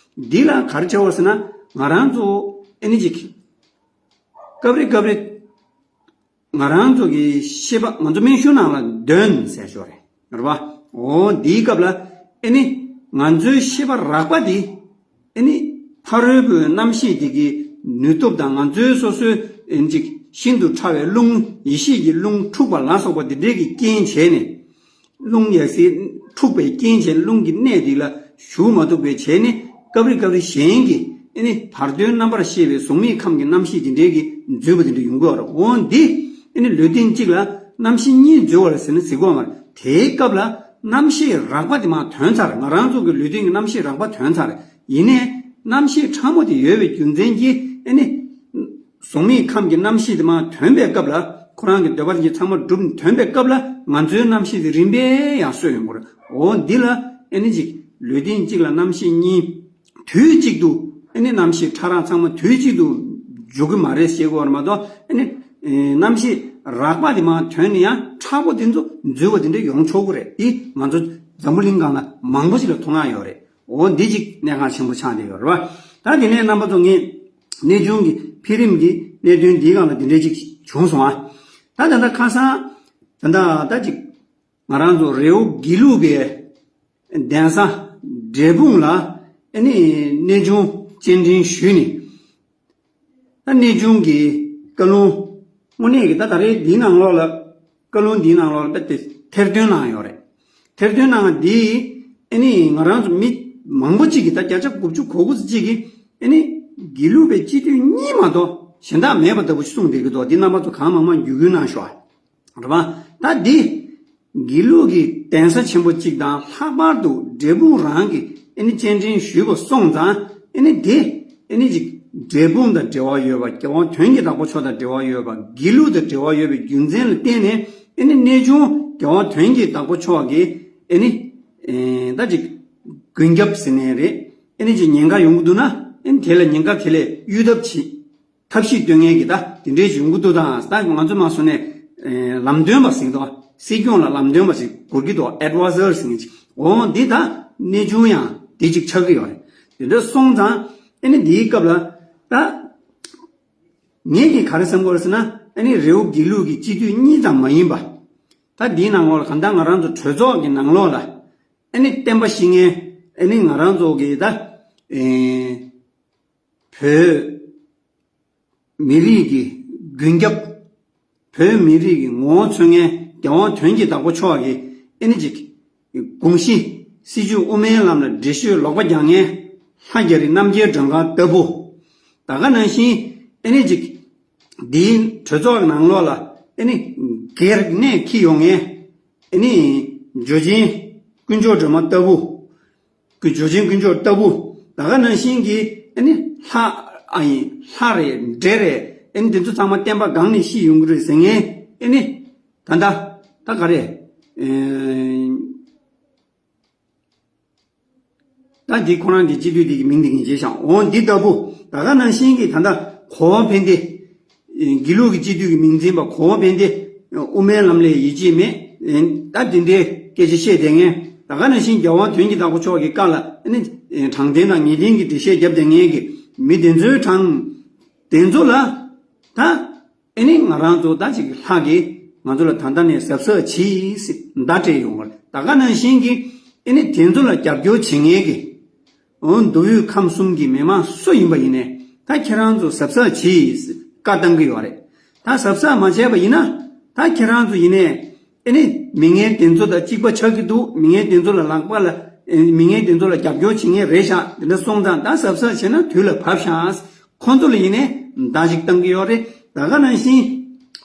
འདི་ལ་ག་རེ་བྱ་བ་ཟེར་ན། ང་རང་ཚོ་ཨ་ནི་ཅིག་སྐབས་རེ་སྐབས་རེ་ང་རང་ཚོ་གི་ཤེས་པ། ང་ཚོ་སྨན་གཞུང་ནང་ལ་འདོན་ཟེར་ཞོར་རེད། རེད་པ། འོ་འདིའི་སྐབས་ལ་ཨེ་ནི་ང་ཚོའི་ཤེས་པ་རགས་པ་འདི་ཨེ་ནི་ཕ་རོལ་པོའི་རྣམ་ཤེས་དེ་གི་ནུས་སྟོབས་དང་ང་ཚོའི་སོ་སོའི་ཨེ་ཅིག་ཤིན་ཏུ་ཕྲ་བའི་རླུང་། ཡེ་ཤེས་ཀྱི་རླུང་འཁྲུགས་པ་ལ་སོགས་པ་འདི་འདྲའི་གི་རྐྱེན་བྱས་ནས། རླུང་ཡང་སྲིད་འཁྲུགས་པའི་རྐྱེན་བྱས་རླུང་གི་གནད་འདི་ལ་ཞུགས་མ་ཐུབ་པའི་བྱས་ནས་སྐབས་རེ་སྐབས་རེ་གཞན་གྱི་ཨེ་ནི་བར་དོའི་རྣམ་པར་ཤེས་པའི་གཟུགས་མེད་ཁམས་ཀྱི་རྣམ་ཤེས་དེ་འདྲའི་གི་འཛུལ་བ་དེ་འདྲ་ཡོང་གི་ཡོད་རེད། འོ་འདི་ཨེ་ནི་ལུས་རྟེན་གཅིག་ལ་རྣམ་ཤེས་གཉིས་འཛུལ་བ་རེད་ཟེར་ན་ཟེར་གྱི་ཡོད་མ་རེད། དེའི་སྐབས་ལ་རྣམ་ཤེས་རགས་པ་དེ་མར་ཐོན་ཚར། ང་རང་ཚོ་གི་ལུས་རྟེན་གྱི་རྣམ་ཤེས་རགས་པ་ཐོན་ཚར། ཡིན་ནའི་རྣམ་ཤེས་ཕྲ་མོ་དེ་ཡོད་པའི་རྒྱུ་མཚན་གྱིས་ཨེ་ནི། གཟུགས་མེད་ཁམས་ཀྱི་རྣམ་ཤེས་དེ་མར་ཐོན་པའི་སྐབས་ལ། ཁོ་རང་གི་འདོད་པ་དེ་ཚང་མ་འགྲུབ་ཐོན་པའི་སྐབས་ལ་ང་ཚོའི་རྣམ་ཤེས་དེ་རིམ་པས་ཡར་སོས་ཡོང་གི་རེད། འོ་འདི་ལ་ཨེ་ནི་ཅིག་ལུས་རྟེན་གཅིག་ལ་རྣམ་ཤེས་གཉིས། དུས་གཅིག་ཏུ་ཨེ་ནི་རྣམ་ཤེས་ཕྲ་རགས་ཚང་མ་དུས་གཅིག་ཏུ་འཇུག་གི་མ་རེད་ཟེར་གྱི་ཡོད་རེད་མ་གཏོགས། ཨེ་ནི་ཨེ་རྣམ་ཤེས་རགས་པ་དེ་མར་ཐོན་ནས་ཡང་ཕྲ་པོ་དེ་ཚོ་འཛུལ་བ་དེ་འདྲ་ཡོང་ཆོག་གི་རེད། དེ་ང་ཚོ་འཛམ་བུ་གླིང་སྒང་ལ་མང་པོ་ཞིག་ལ་མཐོང་ཡག་ཡོད་རེད། འོ་འདི་གཅིག་གནད་འགག་ཆེན་པོ་ཆགས་བསྡད་ཡོད་རེད་པ། ད་དེ་ནས་རྣམ་པ་ཚོ་ངས་གནས་ཆུང་གི་འཕེལ་རིམ་གྱི་གནད་དོན་འདིའི་སྒང་ལ་འདི་འདྲ་ཅིག་བྱུང་སོང་ཨ། ད་ད་ལྟ་ཁ་སང་ད་ལྟ་ད་ཅིག་ང་རང་ཚོ་རི་བོ་དགེ་ལུགས་པའི་གདན་ས་འབྲས་སྤུངས་ལ་ཨ་ནི་གནས་ཆུང་སྤྱན་འདྲེན་ཞུས་ནས། ད་གནས་ཆུང་གི་བཀའ་ལུང་། དངོས་གནས་ཀྱི་ད་ད་རེས་འདིའི་ནང་ལོགས་ལ་བཀའ་ལུང་འདིའི་ནང་ལོགས་ལ་ད་དེ་ཐེར་འདོན་གནང་ཡོད་རེད། ཐེར་འདོན་གནང་བ་འདིས་ཨ་ནི་ང་རང་ཚོ་མི་མང་པོ་གཅིག་གིས། ད་བརྒྱ་ཆ་དགུ་བཅུ་གོ་དགུ་ཙམ་གཅིག་གིས་ཨ་ནི་དགེ་ལུགས་པའི་སྤྱི་འཐུས་གཉིས་མ་གཏོགས་གཞན་དག་མེད་པ་ལྟ་བུ་ཞིག་གསུངས་བསྡད་ཀྱི་འདུག་འདི་རྣམ་པ་ཚོ་གང་མང་མང་བརྒྱུད་སྐུལ་གནང་ཤོག་ཨ། རེད་པ། ད་འདི་དགེ་ལུགས་ཀྱི་གདན་ས་ཆེན་པོ་གཅིག་དང་ལྷག་པར་དུ་འབྲས་སྤུངས་རང་གི་ཨ་ནི་སྤྱན་འདྲེན་ཞུས་པ་སོང་ཙང་། ཨ་ནི་དེ་ཨ་ནི་ཅིག་འབྲས་སྤུངས་དང་འབྲེལ་བ་ཡོད་པ། རྒྱལ་དབང་དོན་གྱི་བདག་པོ་མཆོག་དང་འབྲེལ་བ་ཡོད་པ། དགེ་ལུགས་དང་འབྲེལ་བ་ཡོད་པའི་རྒྱུ་མཚན་ལ་བརྟེན་ནས་ཨ་ནི་གནས་ཆུང་རྒྱལ་དབང་དོན་གྱི་བདག་པོ་མཆོག་གིས་ཨ་ནི་ཨེ་ད་ཅིག་མགོན་སྐྱབས་ཟེར་ནའི་རེད། ཨ་ནི་ཅིག་ཉེན་ཁ་ཡོང་གི་འདུག་ན་ཨ་ནི་དེ་ལ་ཉེན་ཁ་དེ་ལས་གཡོལ་ཐབས་བྱེད། ཐབས་ཤེས་སྟོན་མཁན་གྱི་ད་དེ་འདྲའི་བྱུང་གི་འདུག་དང་། ད་ང་ཚོ་མ་སོང་ནས་ཨེ་ལམ་སྟོན་པ་ཟེར་གྱི་འདུག་སྲིད་སྐྱོང་ལ་ལམ་སྟོན་པ་ཞིག་གོ་གི་འདུག་ཨེ་ཌི་ཝའི་ཛར་ཟེར་མཁན་ཅིག་འོ་འདི་ད་གནས་ཆུང་ཡང་དེ་ཅིག་ཆགས་ཀྱི་ཡོད་རེད། དེ་འདྲ་སོང་ཙང་ཨ་ནི་འདིའི་སྐབས་ལ་ད་ངས་ཀྱིས་ག་རེ་བསམ་གྱི་ཡོད་རེད་ཟེར་ན། ཨ་ནི་རི་བོ་དགེ་ལུགས་ཀྱི་སྤྱི་འཐུས་གཉིས་ཙམ་མ་ཡིན་པ། ད་འདིའི་ནང་ལོགས་ལ་གང་ལྟར་ང་རང་ཚོ་གྲོས་ཚོགས་ཀྱི་ནང་ལོགས་ལ་ཨ་ནི་བསྟན་པ་བཤིག་མཁན། ཨ་ནི་ང་རང་ཚོ་གི་ད་ཨེ་བོད་མི་རིགས་ཀྱི་མགོན་སྐྱབས། བོད་མི་རིགས་ཀྱི་ངོ་བོ་མཚོན་མཁན་རྒྱལ་དབང་དོན་གྱི་བདག་པོ་མཆོག་གི་ཨ་ནི་ཅིག་དགོངས་གཞི། སྲིད་བྱུས་དབུ་མའི་ལམ་ལ་འགྲེལ་བཤད་ལོག་པ་རྒྱག་མཁན་ལྷ་རྒྱ་རི་རྣམ་རྒྱལ་སྒྲོལ་དཀར་ལྟ་བུ། ད་ག་ནང་བཞིན་ཨ་ནི་ཅིག་འདིའི་གྲོས་ཚོགས་ནང་ལོགས་ལ་ཨ་ནི་སྒེར་ནས་འཁྱེར་ཡོང་མཁན། ཨ་ནི་ཇོ་ཆེན་དཀོན་མཆོག་སྒྲོལ་མ་ལྟ་བུ། ཇོ་ཆེན་དཀོན་མཆོག་ལྟ་བུ། ད་ག་ནང་བཞིན་གྱི་ཨ་ནི་ལྷ། ཨ་ཡིན་ལྷ་རེད། འདྲེ་རེད། ཨ་ནི་དེ་ཚོ་ཚང་མ་བསྟན་པ་སྒང་ནས་ཤི་ཡོང་གི་རེད་ཟེར་མཁན། ཨ་ནི་ད་ད་ད་ག་རེད། ཨེ་ད་འདི་ཁོ་རང་གི་སྤྱི་འཐུས་འདི་གི་མིང་འདི་ངས་བརྗེད་བཞག་འོ་འདི་ལྟ་བུ། ད་ག་ནང་བཞིན་གྱི་ད་ལྟ་གོ་བ་ཕན་བདེ། དགེ་ལུགས་ཀྱི་སྤྱི་འཐུས་ཀྱི་མིང་འཛིན་པ་གོ་བ་ཕན་བདེ། དབུ་མའི་ལམ་ལ་ཡིད་ཆེས་མེད། ད་འདི་འདྲའི་སྐད་ཆ་བཤད་བསྡད་མཁན། ད་ག་ནང་བཞིན་རྒྱལ་དབང་དོན་གྱི་བདག་པོ་མཆོག་གི་བཀའ་ལ་ཨ་ནི་དྲང་བདེན་དང་ངེས་གཏན་གྱི་འགྲེལ་བཤད་བརྒྱབ་བསྡད་མཁན་གྱི་མི་དེ་ཚོའི་གྲངས་དེ་ཚོ་ལ་ད། ཨེ་ནི་ང་རང་ཚོ་ད་ཅིག་ལྷ་གིས་ང་ཚོ་ལ་ད་ལྟ་ནས་གཟབ་གཟབ་གྱིས་ཟེར་བརྡ་སྤྲད་ཡོང་བ་རེད། ད་ག་ནང་བཞིན་གྱི་ཨེ་ནི་དེ་ཚོ་ལ་རྒྱབ་སྐྱོར་བྱེད་མཁན་གྱི་འོ་མདོ་དབུས་ཁམས་གསུམ་གྱི་མི་མང་སུ་ཡིན་པ་ཡིན་ནའི་ད་ཁྱེད་རང་ཚོ་གཟབ་གཟབ་གྱིས་ཟེར་བཀའ་བཏང་གི་ཡོད་རེད། ད་གཟབ་གཟབ་མ་བྱས་པ་ཡིན་ན་ད་ཁྱེད་རང་ཚོ་ཡིན་ནའི་ཨེ་ནི་མི་ངན་དེ་ཚོ་དང་གཅིག་པ་ཆགས་ཀྱི་འདུག་མི་ངན་དེ་ཚོ་ལ་ལག་པ་ལ་ཨེ་མི་ངན་དེ་ཚོ་ལ་རྒྱབ་སྐྱོར་བྱེད་མཁན་རེད་ཤག་དེ་འདྲ་སོང་ཙང་ད་གཟབ་གཟབ་བྱས་ན་དུས་ལ་བབ་ཤག་ཁོང་ཚོ་ལ་ཡིན་ནའི་བརྡ་ཅིག་བཏང་གི་ཡོད་རེད། ད་ག་ནང་བཞིན་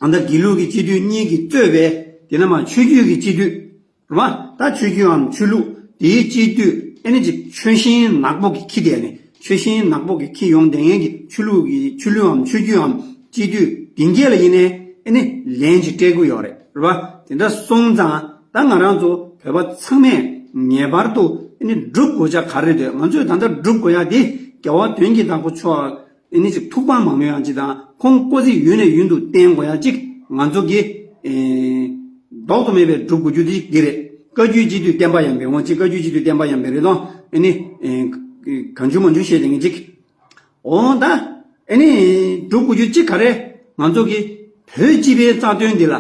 ཨ་ད་དགེ་ལུགས་ཀྱི་སྤྱི་འཐུས་གཉིས་ཀྱིས་གཙོས་པའི་དེ་ནས་མར་ཆོས་བརྒྱུད་ཀྱི་སྤྱི་འཐུས་རེད་བ། ད་ཆོས་བརྒྱུད་འམ་ཆོས་ལུགས་དེའི་སྤྱི་འཐུས་ཨེ་ནི་ཅིག་ཆོལ་ཞེན་ནག་པོ་གི་ཁྱི་དེ་ནི་ཆོལ་ཞེན་ནག་པོ་གི་ཁྱི་ཡོང་བསྡད་མཁན་གྱི་ཆོས་ལུགས་ཀྱི་ཆོས་ལུགས་འམ་ཆོས་བརྒྱུད་འམ་སྤྱི་འཐུས་དེ་གྱད་ལ་ཡིན་ནའི་ཨེ་ནི་ལན་ཅིག་སྤྲད་དགོས་ཡོད་རེད་རེད་བ། དེ་འདྲ་སོང་ཙང་ད་ང་རང་ཚོ་བོད་པ་ཚང་མས་ངེས་པར་དུ་ཨེ་ནི་སྒྲུབ་དགོས་ཆ་ག་རེ་རེད། ང་ཚོས་ད་ལྟ་སྒྲུབ་དགོས་ཡ་དེ་རྒྱལ་བ་དོན་གྱི་བདག་པོ་མཆོག་ཨེ་ནི་ཅིག་ཐུགས་ཕམ་མ་ཡོང་ཡ་ཅིག་དང་ཁོང་སྐུ་ཚེ་ཡུན་ནས་ཡུན་དུ་བརྟན་དགོས་ཡ་ཅིག་ང་ཚོ་གི་ཨེ་ལྡོག་ཏུ་མེད་པའི་སྒྲུབ་དགོས་རྒྱུ་དེ་འདི་རེད། བཀའ་བརྒྱུད་སྤྱི་འཐུས་བསྟན་པ་ཡར་འཕེལ་འོང་ཅིག་བཀའ་བརྒྱུད་སྤྱི་འཐུས་བསྟན་པ་ཡར་འཕེལ་རེད་དང་ཨེ་ནི་ཨེ་གང་བྱུང་མང་བྱུང་བཤད་དེ་ངེས་ཅིག་འོང་ད་ཨེ་ནི་སྒྲུབ་དགོས་རྒྱུ་གཅིག་ག་རེ། ང་ཚོ་གི་བོད་སྤྱི་པའི་རྩ་དོན་འདི་ལ་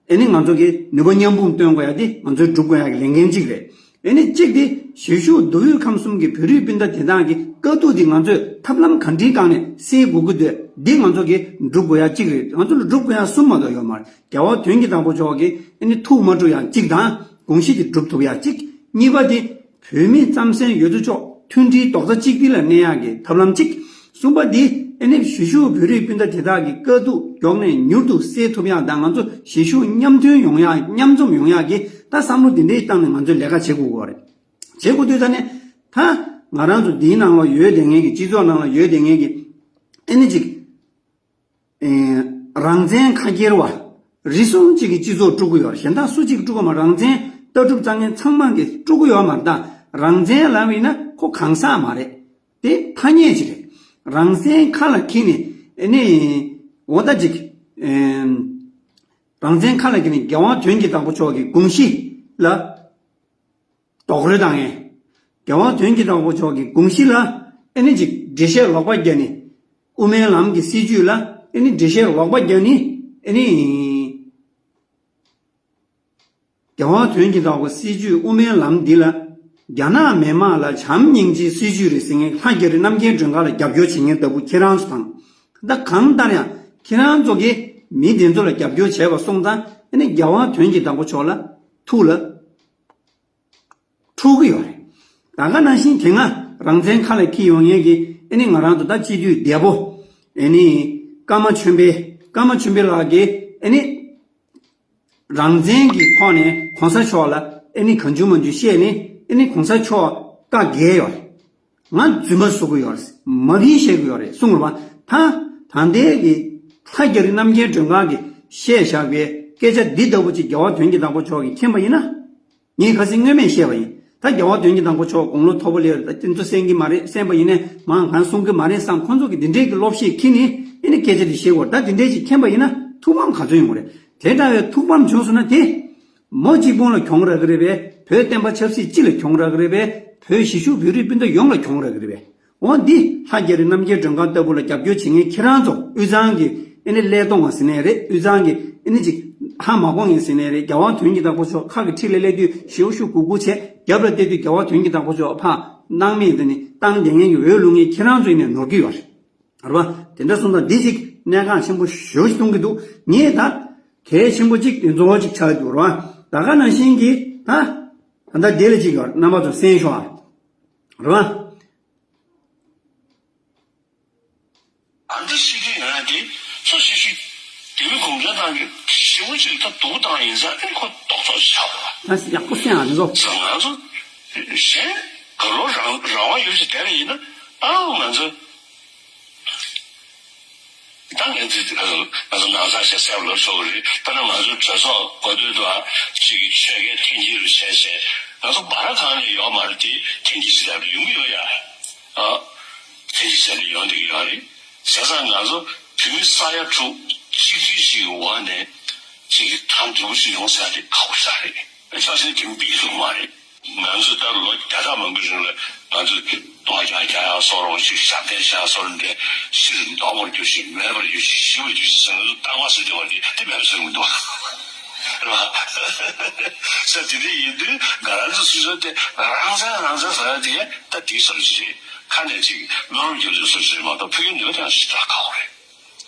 ཨེ་ནི་ང་ཚོ་གི་ནུས་པ་མཉམ་སྤུངས་སྟོན་དགོས་ཡ་དེ་ང་ཚོའི་སྒྲུབ་དགོས་ཡ་གི་ལས་འགན་གཅིག་རེད། ཨེ་ནི་གཅིག་དེ་གཞིས་བཞུགས་མདོ་དབུས་ཁམས་གསུམ་གྱི་བོད་རིགས་སྤུན་ཟླ་དེ་དག་གི་དཀའ་སྡུག་དེ་ང་ཚོས་ཐབས་ལམ་ག་འདྲའི་སྒང་ནས་སེལ་དགོས་ཀྱི་འདུག་འདི་ང་ཚོ་གི་སྒྲུབ་དགོས་ཡ་གཅིག་རེད། ང་ཚོ་ལ་སྒྲུབ་དགོས་ཡ་གསུམ་མ་གཏོགས་ཡོད་མ་རེད། རྒྱལ་བ་དོན་གྱི་བདག་པོ་མཆོག་གི་ཨེ་ནི་ཐུགས་མ་དཀྲུག་ཡ་གཅིག་དང་དགོངས་གཞི་དེ་སྒྲུབ་ཐུབ་ཡ་གཅིག་གཉིས་པ་དེ་བོད་མི་རྩམ་ཟན་ཡོད་དོ་ཅོག་མཐུན་སྒྲིལ་རྡོག་རྩ་གཅིག་སྒྲིལ་ལ་གནས་ཡག་གི་ཐབས་ལམ་གཅིག་གསུམ་པ་འདི་ཨེ་ནི་གཞིས་བཞུགས་བོད་རིགས་སྤུན་ཟླ་དེ་དག་གི་དཀའ་སྡུག་མགྱོགས་ནས་མྱུར་དུ་སེལ་ཐུབ་ཡག་དང་ང་ཚོ་གཞིས་བཞུགས་མཉམ་མཐུན་ཡོང་ཡག་མཉམ་འཛོམས་ཡོང་ཡག་གི་ད་བསམ་བློ་འདི་འདྲའི་བཏང་ནས་ང་ཚོས་ལས་ཀ་བྱེད་དགོས་ཀྱི་རེད། བྱེད་དགོས་དུས་ད་ནི་ད་ང་རང་ཚོ་འདིའི་ནང་ལ་ཡོད་བསྡད་མཁན་གྱི་སྤྱི་ཚོགས་ནང་ལ་ཡོད་བསྡད་མཁན་གྱི་ཨེ་ནི་ཅིག་རང་བཙན་ཁ་འཁྱེར་བ། རེ་ཟུང་གཅིག་གིས་སྤྱི་ཚོགས་དཀྲུག་གི་ཡོད་རེད། གཞན་དག་སུ་གཅིག་དཀྲུག་གི་མ་རེད། རང་བཙན་ལྟ་གྲུབ་རྩ་འགེངས་ཚང་མ་གིས་དཀྲུག་གི་ཡོད་མ་རེད། ད་རང་བཙན་ལབ་ཡིན་ན་ཁོ་གང་ཟག་མ་རེད། དེ་ཐ་སྙད་ཅིག་རེད། རང་བཙན་ཁ་ལ་འཁྱེར་ནས་ཨེ་ནི་འོ་ད་ཅིག་ཨེམ། རང་བཙན་ཁ་ལ་འཁྱེར་ནས་རྒྱལ་དབང་དོན་གྱི་བདག་པོ་མཆོག་གི་དགོངས་གཞི་ལ་རྡོག་རོལ་བཏང་ཡས། རྒྱལ་དབང་དོན་གྱི་བདག་པོ་མཆོག་གི་དགོངས་གཞི་ལ་ཨེ་ནི་ཅིག་འགྲེལ་བཤད་ལོག་པ་བརྒྱབ་ནས། དབུ་མའི་ལམ་གྱི་སྲིད་བྱུས་ལ་ཨེ་ནི་འགྲེལ་བཤད་ལོག་པ་བརྒྱབ་ནས་ཨེ་ནི། རྒྱལ་དབང་དོན་གྱི་བདག་པོ་སྲིད་བྱུས་དབུ་མའི་ལམ་འདི་ལ་རྒྱ་ནག་མི་དམངས་ལ་བྱམས་སྙིང་རྗེའི་སྲིད་བྱུས་རེད་ཟེར་མཁན་ལྷ་རྒྱ་རི་རྣམ་རྒྱལ་སྒྲོལ་དཀར་ལ་རྒྱབ་སྐྱོར་བྱེད་མཁན་ལྟ་བུ་ཁྱེད་རང་ཚོ་དང་། ད་གང་ལྟར་ཡང་ཁྱེད་རང་ཚོ་གིས་མི་དེ་ཚོ་ལ་རྒྱབ་སྐྱོར་བྱས་པ་སོང་ཙང་ཨེ་ནི་རྒྱལ་དབང་དོན་གྱི་བདག་པོ་མཆོག་ལ་ཐུགས་ལ་འཁྲུག་གི་ཡོད་རེད། ད་ག་ནང་བཞིན་དེ་སྔ་རང་བཙན་ཁ་ལ་འཁྱེར་ཡོང་མཁན་གྱི་ཨེ་ནི་ང་རང་ཚོ་ད་སྤྱི་འཐུས་འདས་པོ་ཨེ་ནི་ཀརྨ་ཆོས་འཕེལ། ཀརྨ་ཆོས་འཕེལ་ལགས་ཀྱིས་ཨེ་ནི་རང་བཙན་གྱི་ཐོག་ནས་གོང་ས་མཆོག་ལ་ཨེ་ནི་གང་བྱུང་མང་བྱུང་བཤད་ནས་ཨེ་ནི་གོང་ས་མཆོག་བཀའ་འགལ་ཡོད་རེད། ང་རྫུན་མ་བཟོ་གི་ཡོད་རེད། མ་ཕྱིན་བཤད་གི་ཡོད་རེད་གསུངས་རེད་པ། ད་ད་ལྟའི་གི་ལྷ་རྒྱ་རི་རྣམ་རྒྱལ་སྒྲོལ་དཀར་གྱིས་བཤད་བཞག་པའི་སྐད་ཆ་འདི་ལྟ་བུ་ཅིག་རྒྱལ་བ་དོན་གྱི་བདག་པོ་མཆོག་གིས་མཁྱེན་པ་ཡིན་ན། ངས་ཁ་སང་སྔོན་མས་བཤད་པ་ཡིན། ད་རྒྱལ་བ་དོན་གྱི་བདག་པོ་མཆོག་དགུང་ལོ་མཐོ་པོ་སླེབས་རེད། ད་དེ་ཚོ་གསན་གྱི་མ་རེད། གསན་པ་ཡིན་ནའི་མང་གང་གསུང་གི་མ་རེད་བསམ། ཁོང་ཚོ་གིས་འདི་འདྲའི་གི་སློབ་གཞས་ཁྱེར་ནས་ཨེ་ནི་སྐད་ཆ་འདི་བཤད་དགོས་རེད། ད་འདི་འདྲའི་ཅིག་མཁྱེན་པ་ཡིན་ན་ཐུགས་ཕམ་ག་ཚོད་ཡོང་གི་རེད། དེ་འདྲ་བའི་ཐུགས་ཕམ་བྱུང་སོང་ན་དེ་མོ་གཅིག་པོ་ལ་གྱོང་རག་གི་རེད་པས། བོད་བསྟན་པ་ཆབ་སྲིད་སྤྱི་ལ་གྱོང་རག་གི་རེད་པས། བོད་གཞིས་བཞུགས་བོད་རིགས་སྤུན་ཟླ་ཡོངས་ལ་གྱོང་རག་གི་རེད་པས། འོ་འདི་ལྷ་རྒྱ་རི་རྣམ་རྒྱལ་སྒྲོལ་དཀར་ལྟ་བུ་ལ་རྒྱབ་སྐྱོར་བྱེད་མཁན་ཁྱེད་རང་ཚོ་དབུས་གཙང་གི་ཨེ་ནི་ཀླད་སྟོང་བ་ཟེར་ནའི་རེད། དབུས་གཙང་གི་ཨེ་ནི་ཅིག་ཧ་མ་གོ་མཁན་ཟེར་ནའི་རེད། རྒྱལ་དབང་དོན་གྱི་བདག་པོ་མཆོག་ཁ་གི་འཁྲིས་ལ་སླེབས་དུས་ཞེའུ་ཤུ་གུ་གུ་བྱས། རྒྱབ་ལ་བལྟས་དུས་རྒྱལ་བ་དོན་གྱི་བདག་པོ་མཆོག་ཕར་སྣང་མེད་དུ་ནི་བཏང་བསྡད་མཁན་གྱི་འོས་བླུག་མཁན་ཁྱེད་རང་ཚོ་ཡིན་ནའི་ནོར་གྱི་ཡོད་རེད། རེད་པ། དེ་འདྲ་སོང་ཙང་འདི་ཅིག་གནད་འགག་ཆེན་པོ་ཞེ་པོ་ཅིག་མཐོང་གི་འདུག་ངས་ད་གལ་ཆེན་པོ་ཅིག་དེ་ཚོ་ཅིག་ཆགས་འདུག་རེད་པ། ད་ག་ནང་བཞིན་གྱི་ད་ད་ལྟ་དེ་ལ་ཅིག་ཡོད་རྣམ་པ་ཚོ་གསན་ཤོག་ཨ། རེད་པ། ཨ་འདི་ཤི་གི་ཡོད་ན་དེ་སུ་ཤི་ཤི་དེ་མི་གུང་ཁྲན་ཏང་གི་ཞི་བོ་ཅིག་ད་སྡུག་བཏང་ཡིན་ས་ཨེ་ཁོ་རྡོག་རྡོག་ཆགས་པ། ད་ཡག་པོ་གསན་ཨ་འདི་ཚོ། ང་ཚོ་གཞན་ག་ལོ་རང་རང་དབང་ཡོད་ཅིག་དེ་ལ་ཡིན་ན་ཨ་ང་ཚོ། ད་ངས་ང་ཚོ་ནང་ས་ཆ་གསལ་པོ་ལབ་ཆོག་གི་རེད། ད་ནི་ང་ཚོ་གྲོས་ཚོགས་གོ་ཐོས་དུ་ཨ་ཅིག་གི་ཆོས་ཁས་འཐེན་འཁྱེར་རུ་བྱས་བྱས་ང་ཚོ་བར་གང་ནས་ཡོད་མ་རེད། དེ་འཐེན་འཁྱེར་ཞིག་ལབ་ཡོང་གི་ཡོད་ཡ། ཨ་འཐེན་འཁྱེར་བྱས་ནས་ཡོང་བསྡད་ཀྱི་ཡོད་རེད། བྱས་ཙང་ང་ཚོ་བོད་མི་ས་ཡ་དྲུག་གཅིག་སྒྲིལ་ཞིག་གི་འོག་ནས་ཅིག་གི་དམ་དུ་ཞིག་ཡོང་ས་རེད། ཁག་པོ་ཞིག་རེད། ཕྱག་ཆེན་དེ་མི་ཡི་ལུགས་མ་རེད། ང་ཚོ་ད་ལོ་བརྒྱ་ཕྲག་མང་པོའི་རིང་ལ་ང་ཚོ། རྡོ་རྒྱག་རྒྱག་ཡག་བཟོ་རོགས་ཞིག་ཞབས་བརྟན་བྱ་བཟོ་རོགས་འདྲ་ཕྱིར་ལྡོག་པར་གྱུར་ཞིང་མེད་པར་གྱུར་ཞིང་ཞི་བར་གྱུར་ཞིང་ཟེར་ནས་རྟག་པ་ཟེར་བདེ་བ་འདི་དེ་མེད་པ་ཟེར་མི་འདུག་རེད་པ། ས་དེ་འདྲ་ཡིན་དུས་ང་རང་ཚོ་སོ་སོ་དེ་རང་བཙན་རང་བཙན་ཟེར་ཡ་དེ་ད་དེའི་བཟོ་འདྲ་ཞིག་རེད། ཁ་ནས་ཅིག་སྨོན་ལམ་རྒྱབ་ཚུལ་བཟོ་འདྲ་ཞིག་རེད་མ་གཏོགས་ཕ་གིའི་ནུས་པ་དེ་ཡང་ཞེ་དྲག་ཁག་པོ་རེད།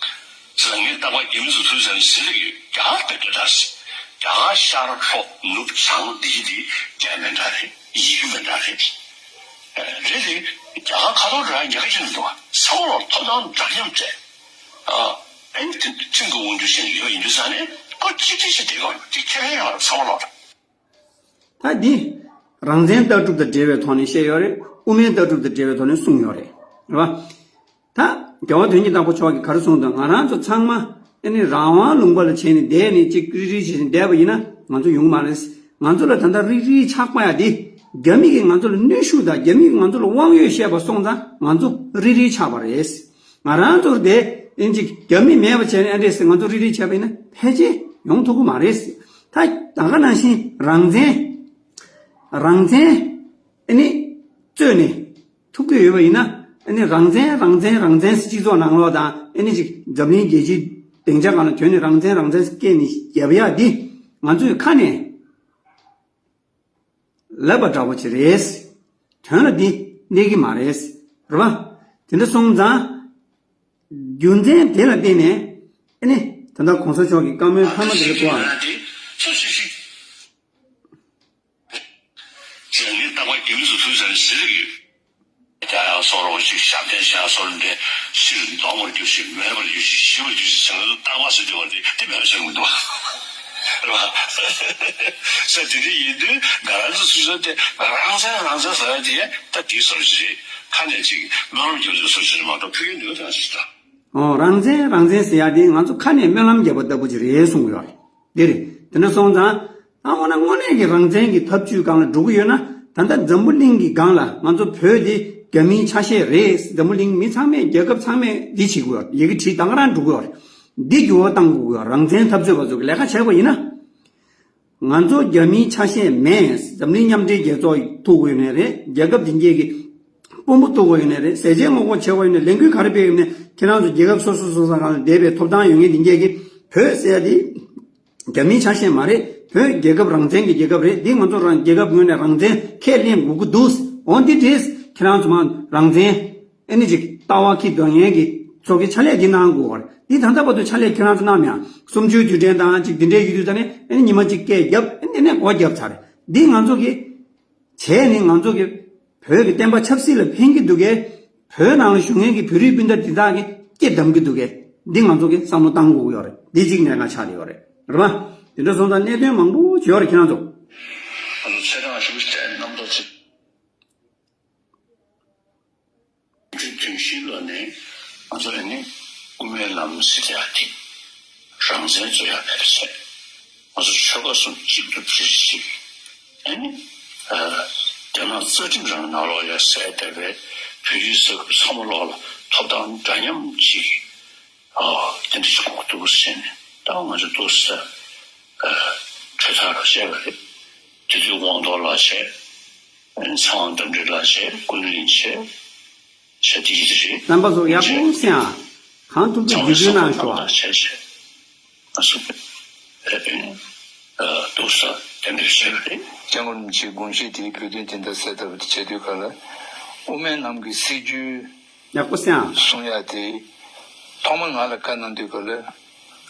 ཟེར་ངས་རྟག་པར་རྒྱ་མི་ཚོ་ཐུག་ཟེར་ནས་ཟེར་གྱི་ཡོད། རྒྱ་གར་དེ་འདྲ་འདྲ་ཟེར། རྒྱ་གར་ཤར་ལྷོ་ནུབ་བྱང་འདི་འདི་རྒྱ་མི་འདྲ་རེད། ཡི་གེ་མི་འདྲ་རེད། རེད་དེ། རྒྱ་གར་ཁ་ཐོར་འདྲ་ཉག་ག་ཅིག་མི་འདུག་བ། ཚང་མ་ལོག་ཐོབ་ཐང་འདྲ་མཉམ་སྤྲད། ཨ། ཨེ་ནི་དེ་ཁྲིམས་ཀྱི་དབང་སྒྱུར་བྱེད་ཀྱི་ཡོད་ཡིན་དུས་ཙང་ནས་ཁོ་གཅིག་སྒྲིལ་བྱེད་བསྡད་ཡོད་རེད། དེ་ཁས་ལེན་ཡོད་རེད་ཚང་མ་ལོག་རེད། ད་འདི་རང་བཙན་ལྟ་གྲུབ་དང་འབྲེལ་བའི་ཐོག་ནས་བཤད་ཡོད་རེད། དབུ་མའི་ལྟ་གྲུབ་དང་འབྲེལ་བའི་ཐོག་ནས་གསུངས་ཡོད་རེད། རེད་པ། ད་རྒྱལ་བ་དོན་གྱི་བདག་པོ་མཆོག་གིས་ག་རེ་གསུངས་འདུག་ང་རང་ཚོ་ཚང་མ་ཨ་ནི་རང་དབང་ལུང་པ་ལ་བྱས་ནས་བསྡད་ནས་ཅིག་རིལ་རིལ་བྱས་ནས་བསྡད་པ་ཡིན་ན་ང་ཚོ་ཡོང་གི་མ་རེད། ང་ཚོ་ལ་ད་ལྟ་རིལ་རིལ་ཆགས་པ་ཡ་འདི་རྒྱ་མི་གིས་ང་ཚོ་ལ་གནོན་ཤུགས་དང་རྒྱ་མི་གིས་ང་ཚོ་ལ་དབང་ཡོད་བཤད་པ་སོང་ཙང་ང་ཚོ་རིལ་རིལ་ཆགས་པ་རེད། ང་རང་ཚོར་དེ་ཨིན་ཅིག་རྒྱ་མི་མེད་པ་བྱས་ནས་ཨ་འདྲས་ཟེར་ང་ཚོ་རིལ་རིལ་བྱས་པ་ཡིན་ན་ཕལ་ཆེར་ཡོང་ཐུབ་ཀྱི་མ་རེད། ད་ད་ག་ནང་བཞིན་རང་བཙན་རང་བཙན་ཨ་ནི་རྩོད་ནས་ཐུབ་ཀྱི་ཡོད་པ་ཡིན་ན་ཨ་ནི་རང་བཙན་རང་བཙན་རང་བཙན་ཟེར་སྤྱི་ཚོགས་ནང་ལོགས་དང་ཨ་ནི་ཅིག་འཛམ་གླིང་རྒྱལ་སྤྱིའི་སྡིངས་ཆ་སྒང་ལ་དོན་ནི་རང་བཙན་རང་བཙན་ཟེར་སྐད་ནི་རྒྱབ་ཡག་འདི་ང་ཚོའི་ཁ་ནས། ལབ་པ་འདྲ་པོ་ཅིག་རེད། དོན་ལ་འདི་གནས་ཀྱི་མ་རེད། རེད་པ། དེ་འདྲ་སོང་ཙང་། རྒྱུ་མཚན་དེ་ལ་བརྟེན་ནས་ཨ་ནི་ད་ལྟ་གོང་ས་མཆོག་གི་བཀའ་མོལ་མཐའ་མ་དེ་ལ་གོ་ཨ། ཅེས་ངས་རྟག་པར་རྒྱ་མི་ཚོ་ཐུག་ཟེར་ནས་ཟེར་གྱི་ཡོད། རྒྱག་ཡག་བཟོ་རོགས་ཞིག་ཞབས་བརྟན་བྱ་བཟོ་རོགས་འདྲ་ཕྱིར་ལྡོག་པར་གྱུར་ཞིང་མེད་པར་གྱུར་ཞིང་ཞི་བར་གྱུར་ཞིང་ཟེར་ནས་རྟག་པ་ཟེར་བདེ་བ་འདི་དེ་མེད་པ་ཟེར་མི་འདུག་རེད་པ། ས་དེ་འདྲ་ཡིན་དུས་ང་རང་ཚོ་སོ་སོ་དེ་རང་བཙན་རང་བཙན་ཟེར་ཡ་དེ་ད་དེའི་བཟོ་འདྲ་ཞིག་རེད། ཁ་ནས་ཅིག་སྨོན་ལམ་རྒྱབ་ཚུལ་བཟོ་འདྲ་ཞིག་རེད་མ་གཏོགས་ཕ་གིའི་ནུས་པ་དེ་ཡང་ཞེ་དྲག་ཨོ། རང་བཙན་རང་བཙན་ཟེར་ཡ་དེ་ང་ཚོ་ཁ་ནས་སྨོན་ལམ་རྒྱབ་པ་ལྟ་བུ་ཅིག་རེད་གསུང་གི་ཡོད་རེད། འདི་རེད། དེ་འདྲ་སོང་ཙང་ད་འོ་ན་དངོས་གནས་ཀྱི་རང་བཙན་གྱི་ཐབས་ཇུས་སྒང་ལ་འགྲོ་གི་ཡོད་ན་ད་ལྟ་འཛམ་བུ་གླིང་གི་སྒང་ལ་ང་ཚོ་བོད་འདི་རྒྱ་མིའི་ཆ་ཤས་རེད། འཛམ་བུ་གླིང་མི་ཚང་མས་རྒྱལ་ཁབ་ཚང་མས་འདི་བྱེད་ཀྱི་ཡོད་རེད། ཡི་གེ་བྲིས་ད་ག་རང་འགྲོ་གི་ཡོད་རེད། འདི་འགྱུར་བ་གཏང་དགོས་ཀྱི་ཡོད། རང་བཙན་འཐབ་རྩོད་པ་ཚོ་གི་ལས་ཀ་བྱས་པ་ཡིན་ན། ང་ཚོ་རྒྱ་མིའི་ཆ་ཤས་མེད། འཛམ་གླིང་མཉམ་འབྲེལ་རྒྱལ་ཚོགས་ཐུག་དགོས་ནི་རེད། རྒྱལ་ཁབ་འདི་འགྱེད་ཀྱི་དཔོན་པོ་ཐུག་དགོས་ནི་རེད། ཟས་བཅད་ངོ་རྒོལ་བྱེད་དགོས་ནི་ལས་འགུལ་ག་རེ་སྤེལ་ཡོད་ནི་ཁྱེད་རང་ཚོ་རྒྱལ་ཁབ་སོ་སོ་སོ་སོ་གང་ལ་བསྡད་པའི་ཐོབ་ཐང་ཡོད་མཁན་འདི་འགྱེད་ཀྱི་བོད་ཟེར་ཡ་དེ་རྒྱ་མིའི་ཆ་ཤས་མ་རེད། བོད་རྒྱལ་ཁབ་རང་བཙན་གྱི་རྒྱལ་ཁབ་རེད། འདི་ང་ཚོ་རང་རྒྱལ་ཁབ་ངོས་ནས་རང་བཙན་ཁས་ལེན་དགོས་ཀྱི་འདུག་འོ་འདི་འདྲས་ཁྱེད་རང་ཚོ་མ་རང་བཙན། ཨེ་ནི་ཅིག་ལྟ་བ་ཁྱི་འདོན་མཁན་གྱི་ཚོགས་ཀྱི་ཕྱག་ལས་འདི་གནང་དགོས་པ་རེད། འདི་ད་ལྟ་བར་དུ་ཕྱག་ལས་ཁྱེད་རང་ཚོ་གནང་མེད་ཨ། གསུམ་བཅུའི་དུས་དྲན་དང་ཅིག་འདི་འདྲའི་ཡོད་དུས་ད་ནི་ཨེ་ནི་ཉི་མ་གཅིག་སྐད་བརྒྱབ་ཨེ་ནི་ཨེ་ནས་སྒོ་བརྒྱབ་ཚར་རེད། འདི་ང་ཚོ་གི་བྱས་ནི་ང་ཚོ་གི་བོད་ཀྱི་བསྟན་པ་ཆབ་སྲིད་ལ་ཕན་གྱི་འདུག་གས། བོད་ནང་ལ་བཞུགས་མཁན་གྱི་བོད་རིགས་སྤུན་ཟླ་འདི་དག་གི་སྐྱེ་གདམ་གྱི་འདུག་གས། འདི་ང་ཚོ་གི་བསམ་བློ་བཏང་དགོས་ཀྱི་ཡོད་རེད། འདི་གཅིག་གནད་འགག་ཆགས་ཀྱི་ཡོད་རེད། རེད་པ། དེ་འདྲ་སོང་ཙང་གནད་དོན་མང་པོ་ཅིག་ཡོད་རེད་ཁྱེད་རང་ཚོ། ང་ཚོ་ཚེ་རིང་ཞུ་བའི་རྣམ་རྟོག་ཅིག་འདི་དོན་ཤེས་ལ་ནི་ང་ཚོ་ནི་དབུ་མའི་ལམ་ཟེར་ཡག་དེ་རང་བཙན་རྩོད་ཡག་མེད་པ་བྱས། ང་ཚོ་ཆོལ་ཁ་གསུམ་གཅིག་ཏུ་སྒྲིལ་ཞིག་ཨ་ནི་རྒྱ་ནག་རྩ་ཁྲིམས་རང་ནང་ལོགས་ཡ་ཟེར་བསྡད་པའི་བོད་རིགས་ས་ཁུལ་ཚང་མ་ལོགས་ལ་ཐོབ་ཐང་འདྲ་མཉམ་གཅིག་ཨ་དེ་འདྲ་ཞིག་དགོས་འདུག་ཟེར་ནས་ད་ང་ཚོ་འདུག་ཟེར་གྲོས་ཐག་ར་བཅད་པ་རེད། དེ་དུས་དབང་ཐོག་ལགས་བྱས། ཚེ་དབང་རྟ་མགྲིན་ལགས་བྱས། ཀུན་གླིང་བྱས། བྱས་དེ་ཡིན་རེད། རྣམ་པ་ཚོ་ཡག་པོ་གསན་ཨ། གང་ཐུབ་ཐུབ་བརྒྱུད་སྐུལ་གནང་ཤོག་ཨ། བྱས་བྱས། ང་ཚོ་ཨེ་ཨེ་འདུག་ས་དེ་འདྲ་བྱས་པ་རེད། སྐྱབས་མགོན་རིན་པོ་ཆེའི་དགོངས་གཞི་དེ་བོད་དོན་བདེན་མཐའ་གསལ་ཐབས་བྱེད་དུས་ག་ལ་དབུ་མའི་ལམ་གྱི་སྲིད་ཇུས། ཡག་པོ་གསན་ཨ། གསུང་ཡག་དེ། ཐོག་མར་ང་ལ་བཀའ་གནང་དུས་ག་ལ།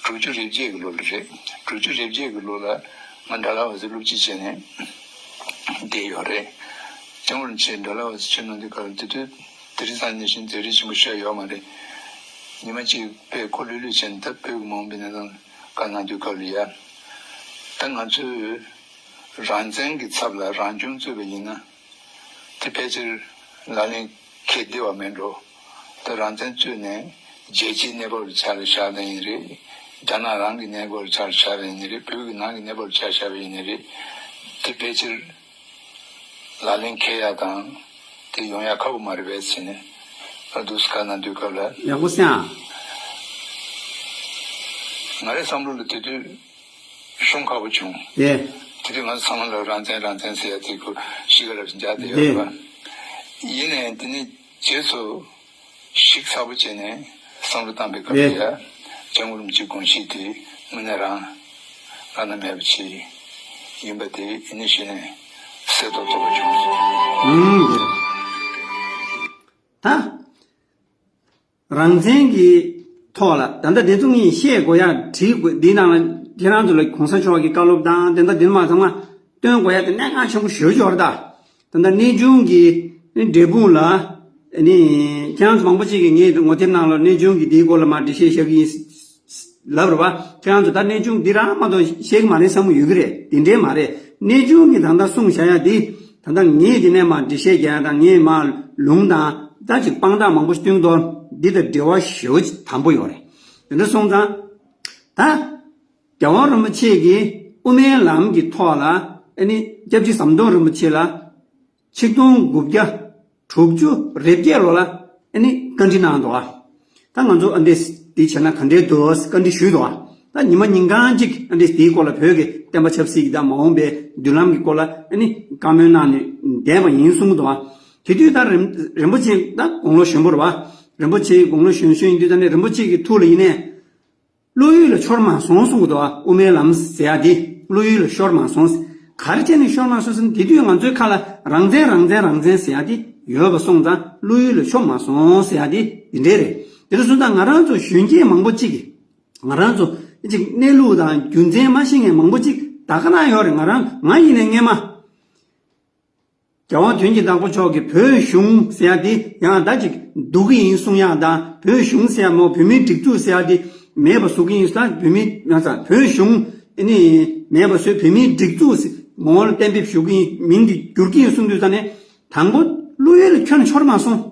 དྲུག་ཅུ་རེ་བརྒྱད་ཀྱི་ལོ་ལ་རེད། དྲུག་ཅུ་རེ་བརྒྱད་ཀྱི་ལོ་ལ་ང་ཌལ་ཧོ་སི་སློབ་སྤྱི་བྱས་ནས་བསྡད་ཡོད་རེད། སྐྱབས་མགོན་རིན་པོ་ཆེ་ཌལ་ཧོ་སི་ཆིབས་གནང་དུས་ག་ལ་དེ་དུས་དེ་རིང་སང་ཉིན་བཞིན་མཛད་རིམ་ཆེན་པོ་ཞིག་ཡོད་མ་རེད། ཉི་མ་གཅིག་དཔེ་ཁོ་ལྷོད་ལྷོད་བྱས་ནས་ད་བོད་ཀྱི་མ་འོངས་པའི་གནས་སྟངས་བཀའ་གནང་དུས་ག་ལ་ཡ། ད་ང་ཚོས་རང་བཙན་གྱི་ཚབ་ལ་རང་སྐྱོང་རྩོད་པ་ཡིན་ན། དེ་ཕལ་ཆེར་ལག་ལེན་འཁེལ་བདེ་བ་མེད་འགྲོ། ད་རང་བཙན་རྩོད་ནས་རྒྱལ་སྤྱིའི་གནས་བབ་ལ་ཆ་ལ་བཞག་ན་ཡིན་རེད། རྒྱ་ནག་རང་གི་གནས་བབ་ལ་ཆ་ལ་བཞག་ན་ཡིན་རེད། བོད་ཀྱི་ནང་གི་གནས་བབ་ལ་ཆ་བཞག་པ་ཡིན་ན་རེད། དེ་ཕལ་ཆེར་ལག་ལེན་འཁེལ་ཡག་དང་དེ་ཡོང་ཡག་ཁག་པོ་མ་རེད་པས་ཟེར་ནས་ཨ་འདུག་སེ་བཀའ་གནང་དུས་སྐབས་ལ། ཡག་པོ་གསན་ཨ། ང་རའི་བསམ་བློ་ལ་དེ་དུས། ཤོང་ཁག་པོ་བྱུང་། དེ། དེ་དུས་ང་ཚོ་ཚང་མ་ལ་རང་བཙན་རང་བཙན་ཟེར་ཡ་དེ་ཁོ་གཤིས་ཀ་རབ་ཅིག་འཇགས་བསྡད་ཡོད་རེད་པ། ཡིན་ནའི་དེ་ནས་རྗེས་སུ་ཞིབ་ཚགས་པོ་བྱས་ནས་བསམ་བློ་བཏང་པའི་སྐབས་ལ་ཡ། སྐྱབས་མགོན་རིན་པོ་ཆེའི་དགོངས་གཞི་དེ་དངོས་གནས་རང་བླ་ན་མེད་པ་ཅིག་ཡིན་པ་དེ་ཡིན་ནས་ཞུས་ནས་གསལ་ཏོག་ཏོ་བྱུང་སོང་། ཨུམ། ད། རང་བཙན་གྱི་ཐོག་ལ་ད་ལྟ་དེ་ཚོ་ངས་བཤད་དགོས་ཡ་བྲིས་དགོས། འདིའི་ནང་ལ་ཁྱེད་རང་ཚོ་ལ་གོང་ས་མཆོག་གི་བཀའ་སློབ་དང་དེ་འདྲ་དེ་མ་ཚང་མ་སྟོན་དགོས་ཡ་དེ་གནད་འགག་ཆེན་པོ་ཞེ་པོ་ཅིག་ཡོད་རེད་ད། ད་ལྟ་གནས་ཆུང་གི་འབྲས་སྤུངས་ལ་ནི་ཁྱེད་རང་ཚོ་མང་པོ་ཅིག་གིས་ངའི་ངོ་དེབ་ནང་ལ་གནས་ཆུང་གི་དེའི་སྐོར་ལ་མར་འགྲེལ་བཤད་བཤད་ཀྱི་ཡིན་ལབ་རེད་བ། ཁྱེད་རང་ཚོ་ད་གནས་ཆུང་འདི་རང་མ་གཏོགས་ཤེས་ཀྱི་མ་རེད་བསམ་གྱི་ཡོད་ཀྱི་རེད། དེ་འདྲའི་མ་རེད། གནས་ཆུང་གི་ད་ལྟ་གསུངས་བཞག་ཡ་དེ། ད་ལྟ་ངས་དེ་ནས་མར་འགྲེལ་བཤད་རྒྱག་ཡ་དང་ངས་མར་ལུང་དང་ད་ཅིག་དཔང་རྟགས་མང་པོ་སྟོན་དོ། འདི་དང་འབྲེལ་བ་ཞེ་པོ་ཅིག་དམ་པོ་ཡོད་རེད། དེ་འདྲ་སོང་ཙང་། ད་རྒྱལ་བ་རིན་པོ་ཆེ་གིས་དབུ་མའི་ལམ་གྱི་ཐོག་ལ་ཨ་ནི་སྐྱབས་རྗེ་ཟམ་གདོང་རིན་པོ་ཆེ་ལ་ཆིག་སྟོང་དགུ་བརྒྱ་དྲུག་ཅུ་རེ་བརྒྱད་ལོ་ལ་ཨ་ནི་བཀའ་འདྲི་གནང་འདུག་ཨ། ད་ང་ཚོ་ཨ་འདྲས་འདི་བྱས་ན་ག་འདྲས་འདུག་བཀའ་འདྲི་ཞུས་འདུག་ཨ། ད་ཉི་མ་ཉིན་གང་གཅིག་ཨ་འདྲས་དེའི་སྐོར་ལ་བོད་ཀྱི་བསྟན་པ་ཆབ་སྲིད་ཀྱི་ད་མ་འོངས་པའི་མདུན་ལམ་གྱི་སྐོར་ལ་ཨ་ནི་བཀའ་མོལ་གནང་ནས་བསྡད་པ་ཡིན་གསུངས་འདུག་ཨ། དེ་དུས་ད་རིན་རིན་པོ་ཆེ་ད་དགུང་ལོ་གཞོན་པོ་རེད་བ། རིན་པོ་ཆེ་དགུང་ལོ་གཞོན་གཞོན་ཡིན་དུས་ད་ནི་རིན་པོ་ཆེ་གི་ཐུགས་ལ་ཡིན་ནའི། བློ་ཡུལ་ལ་ཤོར་མ་སོང་གསུང་གི་འདུག་ཨ། དབུ་མའི་ལམ་ཟེར་ཡ་དེ་བློ་ཡུལ་ལ་ཤོར་མ་སོང་། ག་རེ་བྱས་ནས་ཤོར་མ་སོང་ཟེར་ན། དེ་དུས་ང་ཚོའི་ཁ་ལ་རང་བཙན་རང་བཙན་རང་བཙན་ཟེར་ཡ་དེ་ཡོད་པ་སོང་ཙང་བློ་ཡུལ་ལ་ཤོར་མ་སོང་ཟེར་ཡ་དེ་དེ་འདྲས་རེད། དེ་འདྲ་སོང་ཙང་ང་རང་ཚོ་གཞོན་སྐྱེས་མང་པོ་ཅིག་གིས་ང་རང་ཚོ་ཅིག་གནས་ལུགས་དང་རྒྱུ་མཚན་མ་ཤེས་མཁན་མང་པོ་ཅིག་ད་ག་ན་ཡོད་རེད། ང་རང་ང་ཡིན་ནའི་སྔས་མ། རྒྱལ་བ་དོན་གྱི་བདག་པོ་མཆོག་གིས་བོད་གཞུང་ཟེར་ཡ་དེ་ཡང་ད་ཅིག་སྡུག་གི་ཡིན་གསུང་ཡ་དང་། བོད་གཞུང་ཟེར་ཡ་མོ་བོད་མིའི་སྒྲིག་འཛུགས་ཟེར་ཡ་དེ་མེད་པ་བཟོ་གི་ཡིན་ཟེར། བོད་མི་ཡང་ས་བོད་གཞུང་ཨ་ནི་མེད་པ་བཟོས། བོད་མིའི་སྒྲིག་འཛུགས་ཟེར་མོ་ལ་གཏན་འབེབས་ཞུ་གི་ཡིན། མིང་དེ་བསྒྱུར་གི་ཡིན་གསུང་དུས་ཙ་ནས་དང་པོ་བློ་ཡུལ་ལ་ཁྱོན་ཤོར་མ་སོང་།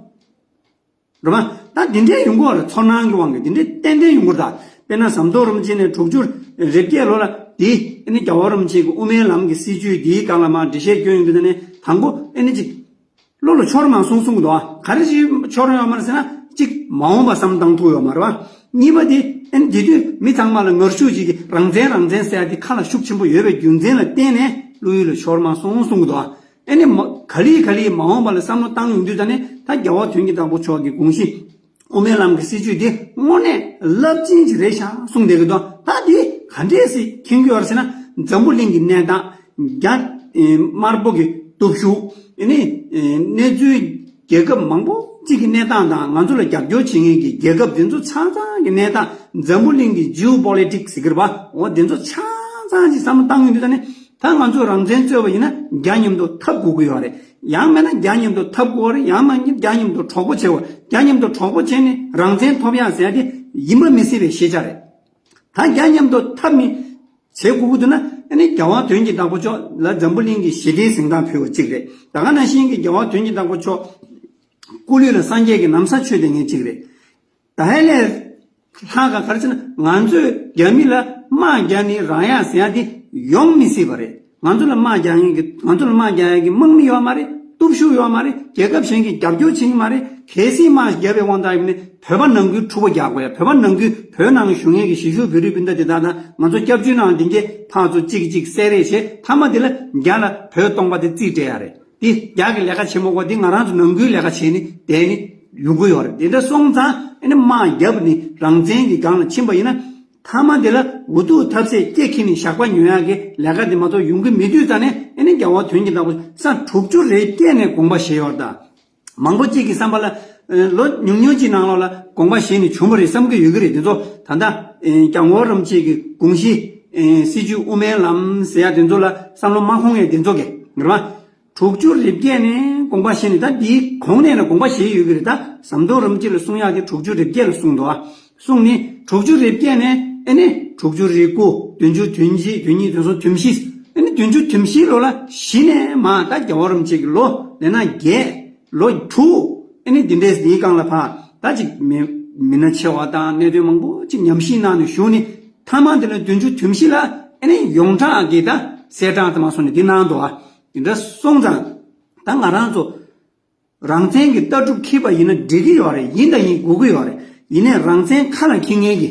རེད་པ། ད་འདི་འདྲའི་ཡོང་གི་ཡོད་རེད། ཚོར་སྣང་གི་དབང་གིས་འདི་འདྲའི་ཏན་ཏན་ཡོང་གི་ཡོད་རེད། ད་དཔེར་ན་ཟམ་གདོང་རིན་པོ་ཆེ་ནས་དྲུག་ཅུ་རེ་བརྒྱད་ལོ་ལ་དེ་ཨ་ནི་རྒྱལ་བ་རིན་པོ་ཆེ་གི་དབུ་མའི་ལམ་གྱི་སྲིད་བྱུས་འདིའི་སྒང་ལ་མར་འགྲེལ་བཤད་སྐྱོན་ཡོང་དུས་ད་ནས་དང་པོ་ཨ་ནི་ཅིག་བློ་ལ་ཤོར་མ་སོང་གསུང་གི་འདུག་ཨ། ག་རེ་ཞིག་ཤོར་ཡོད་མ་རེད་ཟེར་ན། གཅིག་མ་འོངས་པ་བསམ་བཏང་ཐུབ་ཡོད་མ་རེད་པ། གཉིས་པ་དེ་ཨ་ནི་དེ་དུས་མི་ཚང་མ་ལ་ངར་ཤུགས་ཅིག་གིས་རང་བཙན་རང་བཙན་ཟེར་ཡ་དེ་ཁ་ལ་ཤུགས་ཆེན་པོ་ཡོད་པའི་རྒྱུ་མཚན་ལ་བརྟེན་ནས་བློ་ཡུལ་ལ་ཤོར་མ་སོང་གསུང་གི་འདུག་ཨ། ཨ་ནི་མ་ག་ལེ་ག་ལེ་མ་འོངས་པ་ལ་བསམ་བློ་བཏང་ཡོང་དུས་ད་ནི་ད་རྒྱལ་བ་དོན་གྱི་བདག་པོ་མཆོག་གི་དགོངས་གཞི་དབུ་མའི་ལམ་གྱི་སྲིད་བྱུས་འདི་དངོས་གནས་རླབས་ཆེན་ཞིག་རེད་ཤག་གསུངས་བསྡད་ཀྱི་འདུག་ད་འདི་ག་འདྲས་སེ་མཁྱེན་གྱི་ཡོད་རེད་ཟེར་ན། འཛམ་བུ་གླིང་གི་གནས་སྟངས། རྒྱ་དམར་པོ་གི་སྟོབས་ཤུགས། ཨ་ནི་གནས་ཚུལ་རྒྱལ་ཁབ་མང་པོ་གཅིག་གི་གནས་སྟངས་དང་། ང་ཚོ་ལ་རྒྱབ་སྐྱོར་བྱེད་མཁན་གྱི་རྒྱལ་ཁབ་དེ་ཚོ་ཆ་ཚང་གི་གནས་སྟངས། འཛམ་བུ་གླིང་གི་ཇིའོ་པོ་ལི་ཊིག་སི་ཟེར་གྱི་རེད་པ། འོ་དེ་ཚོ་ཆ་ཚང་ཞིག་བསམ་བློ་བཏང་ཡོང་དུས་ད་ནི། ད་ང་ཚོས་རང་བཙན་རྩོད་པ་ཡིན་ན་རྒྱ་མཉམ་དུ་འཐབ་དགོས་ཀྱི་ཡོད་རེད། ཡང་མིན་ན་རྒྱ་མཉམ་དུ་འཐབ་དགོས་རེད། ཡང་མིན་ན་རྒྱ་མཉམ་དུ་གྲོགས་པོ་བྱེད་དགོས། རྒྱ་མཉམ་དུ་གྲོགས་པོ་བྱས་ནས་རང་བཙན་ཐོབ་ཡག་ཟེར་ཡ་དེ་ཡིན་པ་མི་སྲིད་པའི་ཤེས་བྱ་རེད། ད་རྒྱ་མཉམ་དུ་འཐབ་མི་བྱེད་དགོས་ཀྱི་འདུག་ན། ཨ་ནི་རྒྱལ་བ་དོན་གྱི་བདག་པོ་མཆོག་ལ་འཛམ་བུ་གླིང་གི་ཞི་བདེའི་གཟེངས་རྟགས་ཕུལ་བ་གཅིག་རེད། ད་ག་ནང་བཞིན་གྱི་རྒྱལ་བ་དོན་གྱི་བདག་པོ་མཆོག་སྐུ་ལུས་ལ་སངས་རྒྱས་ཀྱི་ན་བཟའ་མཆོད་བསྡད་མཁན་གཅིག་རེད། ད་ཧེ་ལས་ལྷག་ག་ག་རེ་ཟེར་ན། ང་ཚོས་རྒྱ་མི་ལ་དམག་རྒྱག་ནས་རང་ཡག་ཟེར་ཡ་དེ་ཡོང་མི་སྲིད་པ་རེད། ང་ཚོ་ལ་དམག་རྒྱག་མཁན་གྱི་ང་ཚོ་ལ་དམག་རྒྱག་ཡག་གི་དམག་མི་ཡོད་མ་རེད། སྟོབས་ཤུགས་ཡོད་མ་རེད། རྒྱལ་ཁབ་གཞན་གྱིས་རྒྱབ་སྐྱོར་བྱེད་ཀྱི་མ་རེད། གལ་སྲིད་དམག་རྒྱབ་པའི་དབང་ཐང་ཡོད་ན་བོད་པ་ནང་ཁུལ་འཁྲུག་པ་རྒྱག་དགོས་ཡ། བོད་པ་ནང་ཁུལ་བོད་ནང་བཞུགས་མཁན་གྱི་གཞིས་བཞུགས་བོད་རིགས་སྤུན་ཟླ་དེ་དག་དང་ང་ཚོ་སྐྱབས་བཅོལ་ནང་སྡོད་མཁན་ཕར་ཚུར་གཅིག་གིས་གཅིག་བསད་རེས་བྱས། མཐའ་མ་དེ་ལ་རྒྱ་ལ་བོད་སྟོང་པ་དེ་རྩིས་སྤྲད་ཡ་རེད། དེ་རྒྱ་གི་ལས་ཀ་བྱེད་མ་དགོས། དེ་ང་རང་ཚོ་ནང་ཁུལ་ལས་ཀ་བྱས་ནས་བསྡད་ནས་ཡོང་གི་ཡོད་རེད། དེ་འདྲ་སོང་ཙང་ཨ་ནི་དམག་རྒྱབ་ནས་རང་བཙན་གྱི་སྒང་ལ་ཕྱིན་པ་ཡིན་ན། མཐའ་མ་དེ་ལ་འུ་ཐུག་ཐབས་ཟད་སྐེ་འཁྱེར་ནས་ཞགས་པ་ཉོ་ཡག་གི་ལས་ཀ་དེ་མ་གཏོགས་ཡོང་གི་མེད་དུས་ཙ་ནས། ཨ་ནི་རྒྱལ་བ་དོན་གྱི་བདག་པོ་ས་དྲུག་ཅུ་རེ་བརྒྱད་ནས་དགོངས་པ་བཞེས་ཡོད་རེད་ད། མང་པོ་གཅིག་གི་བསམ་པ་ལ། ཨ་ལོ་ཉུང་ཉུང་གཅིག་ནང་ལོགས་ལ་དགོངས་པ་བཞེས་ནས་བྱུང་བ་རེད་བསམ་གྱི་ཡོད་ཀྱི་རེད། དེ་ཚོ་ད་ལྟ་ཨ་སྐྱབས་མགོན་རིན་པོ་ཆེ་གི་དགོངས་གཞི། ཨ་སྲིད་བྱུས་དབུ་མའི་ལམ་ཟེར་ཡ་དེ་ཚོ་ལ་བསམ་བློ་མ་འཁོར་མཁན་དེ་ཚོ་གིས་རེད་པ། དྲུག་ཅུ་རེ་བརྒྱད་ནས་དགོངས་པ་བཞེས་ནས། ད་འདིའི་གོང་ནས་ལ་དགོངས་པ་བཞེས་ཡོད་ཀྱི་རེད། ད་ཟམ་གདོང་རིན་པོ་ཆེ་ལ་གསུང་ཡག་དེ་དྲུག་ཅུ་རེ་བརྒྱད་ལ་གསུངས་འདུག་ཨ། གསུངས་ནས་དྲུག་ཅུ་རེ་བརྒྱད་ནས་ཨ་ནི་དྲུག་ཅུ་རེ་དགུ། བདུན་ཅུ་དོན་གཅིག། དོན་གཉིས། དོན་གསུམ། དོན་བཞི། ཨ་ནི་བདུན་ཅུ་དོན་བཞི་ལོ་ལ་གཞི་ནས་མར་ད་རྒྱལ་བ་རིན་པོ་ཆེ་གི་ལོ་ལས་ན་བརྒྱད། ལོ་དྲུག། ཨ་ནི་འདི་འདྲའི་འདིའི་སྒང་ལ་ཕར་ད་ཅིག་མི་མི་སྣ་ཆེ་བ་དང་གནད་དོན་མང་པོ་ཅིག་ཉམས་ཞིབ་གནང་ནས་བཞུགས་ནས། མཐའ་མ་དེ་ལ་བདུན་ཅུ་དོན་བཞི་ལ་ཨ་ནི་ཡོངས་གྲགས་ཀྱི་ད་གསལ་བསྒྲགས་དེ་མ་སོང་ནས་འདི་གནང་འདུག་ཨ། འདི་འདྲ་སོང་ཙང་ད་ང་རང་ཚོ་རང་བཙན་གྱི་ལྟ་གྲུབ་འཁྱེར་པ་ཡིན་ན་འགྲིག་གི་ཡོད་རེད། ཡིན་དང་ཡིན་དགོས་ཀྱི་ཡོད་རེད། ཡིན་ནའི་རང་བཙན་ཁ་ལ་འཁྱེར་མཁན་གྱི་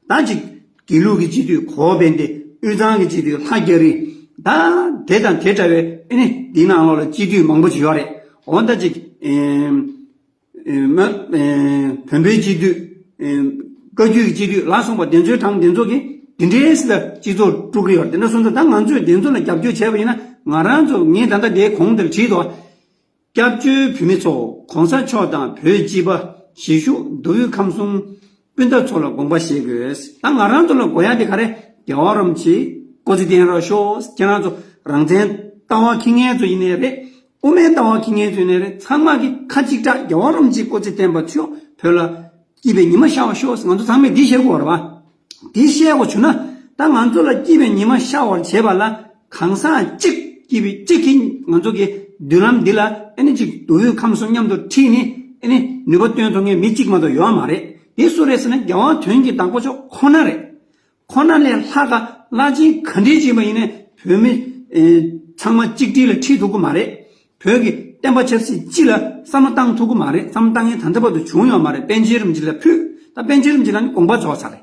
ད་ཅིག་དགེ་ལུགས་ཀྱི་སྤྱི་འཐུས་གོ་བ་བན་དེ། དབུས་གཙང་གི་སྤྱི་འཐུས་ལྷ་རྒྱ་རི། ད་དེ་དང་དེ་འདྲ་བའི་ཨ་ནི་འདི་ནང་ལོགས་ལ་སྤྱི་འཐུས་མང་པོ་ཅིག་ཡོད་རེད། འོ་ད་ཅིག་ ཨེ་ཨེ་མ་ཨེ་བོན་པོའི་སྤྱི་འཐུས། ཨེ་བཀའ་བརྒྱུད་ཀྱི་སྤྱི་འཐུས་ལ་སོགས་པ་དེ་ཚོའི་གྲངས་དེ་ཚོ་གིས་དེ་འདྲའི་སྲིད་ལ་སྤྱི་ཚོགས་དཀྲུག་གི་ཡོད། དེ་འདྲ་སོང་ཙང་ད་ང་ཚོས་དེ་ཚོ་ལ་རྒྱབ་སྐྱོར་བྱས་པ་ཡིན་ན། ང་རང་ཚོ་ངས་ད་ལྟ་དེའི་གོང་དེར་བྲིས་འདུག་སྐྱབས་བཅོལ་བོད་མི་ཚོ། གོང་ས་མཆོག་དང་བོད་སྤྱི་པ། གཞིས་བཞུགས་མདོ་དབུས་ཁམས་གསུམ་སྤུན་ཟླ་ཚོ་ལ་དགོངས་པ་བཞེས་དགོས། ད་ང་རང་ཚོ་ལ་དགོས་ཡ་དེ་ག་རེ། རྒྱལ་བ་རིན་པོ་ཆེ་སྐུ་ཚེ་བརྟན་རོགས་ཤོག་ཁྱེད་རང་ཚོ་རང་བཙན་ལྟ་བ་འཁྱེར་མཁན་ཚོ་ཡིན་ནའི་རེད། དབུ་མའི་ལྟ་བ་འཁྱེར་མཁན་ཚོ་ཡིན་ནའི་རེད། ཚང་མ་གི་ཁ་གཅིག་གྲགས་རྒྱལ་བ་རིན་པོ་ཆེ་སྐུ་ཚེ་བརྟན་པ་ཚོ་བོད་ལ་སྐྱིད་པའི་ཉི་མ་ཤར་བ་ཤོག་ང་ཚོ་ཚང་མས་འདི་བཤད་དགོས་རེད་བ། འདི་བཤད་དགོས་བྱུང་ན། ད་ང་ཚོ་ལ་སྐྱིད་པའི་ཉི་མ་ཤར་བར་བྱེད་པ་ལ། གང་ཟག་གཅིག་སྐྱིད་པའི་གཅིག་གིས་ང་ཚོ་གི་མདུན་ལམ་འདི་ལ་ཨ་ནི་གཅིག་མདོ་དབུས་ཁམས་གསུམ་མཉམ་དུ་ཁྲིད་ནས་ཨ་ནི་ནུས་པ་བཏོན་ཐུབ་མཁན་མི་གཅིག་མ་གཏོགས་ཡོད་མ་རེད། དེ་སུ་རེད་ཟེར་ན། རྒྱལ་བ་དོན་གྱི་བདག་པོ་མཆོག་ཁོ་ན་རེད། ཁོ་ན་ལས་ལྷག་ག་བླ་ཆེན་ག་འདྲས་ཅིག་ཡིན་པ་ཡིན་ནའི་བོད་མི་ཨེ་ཚང་མ་གཅིག་སྒྲིལ་ལ་ཁྲིད་ཐུབ་ཀྱི་མ་རེད། བོད་ཀྱི་བསྟན་པ་ཆབ་སྲིད་སྤྱི་ལ་བསམ་བློ་བཏང་ཐུབ་ཀྱི་མ་རེད། བསམ་བློ་བཏང་མཁན་ད་ལྟ་བར་དུ་བྱུང་ཡོད་མ་རེད། པཎ་ཆེན་རིན་པོ་ཆེ་ལ་ཕུལ། ད་པཎ་ཆེན་རིན་པོ་ཆེ་ལ་ནི་དགོངས་པ་རྫོགས་ཚར་རེད།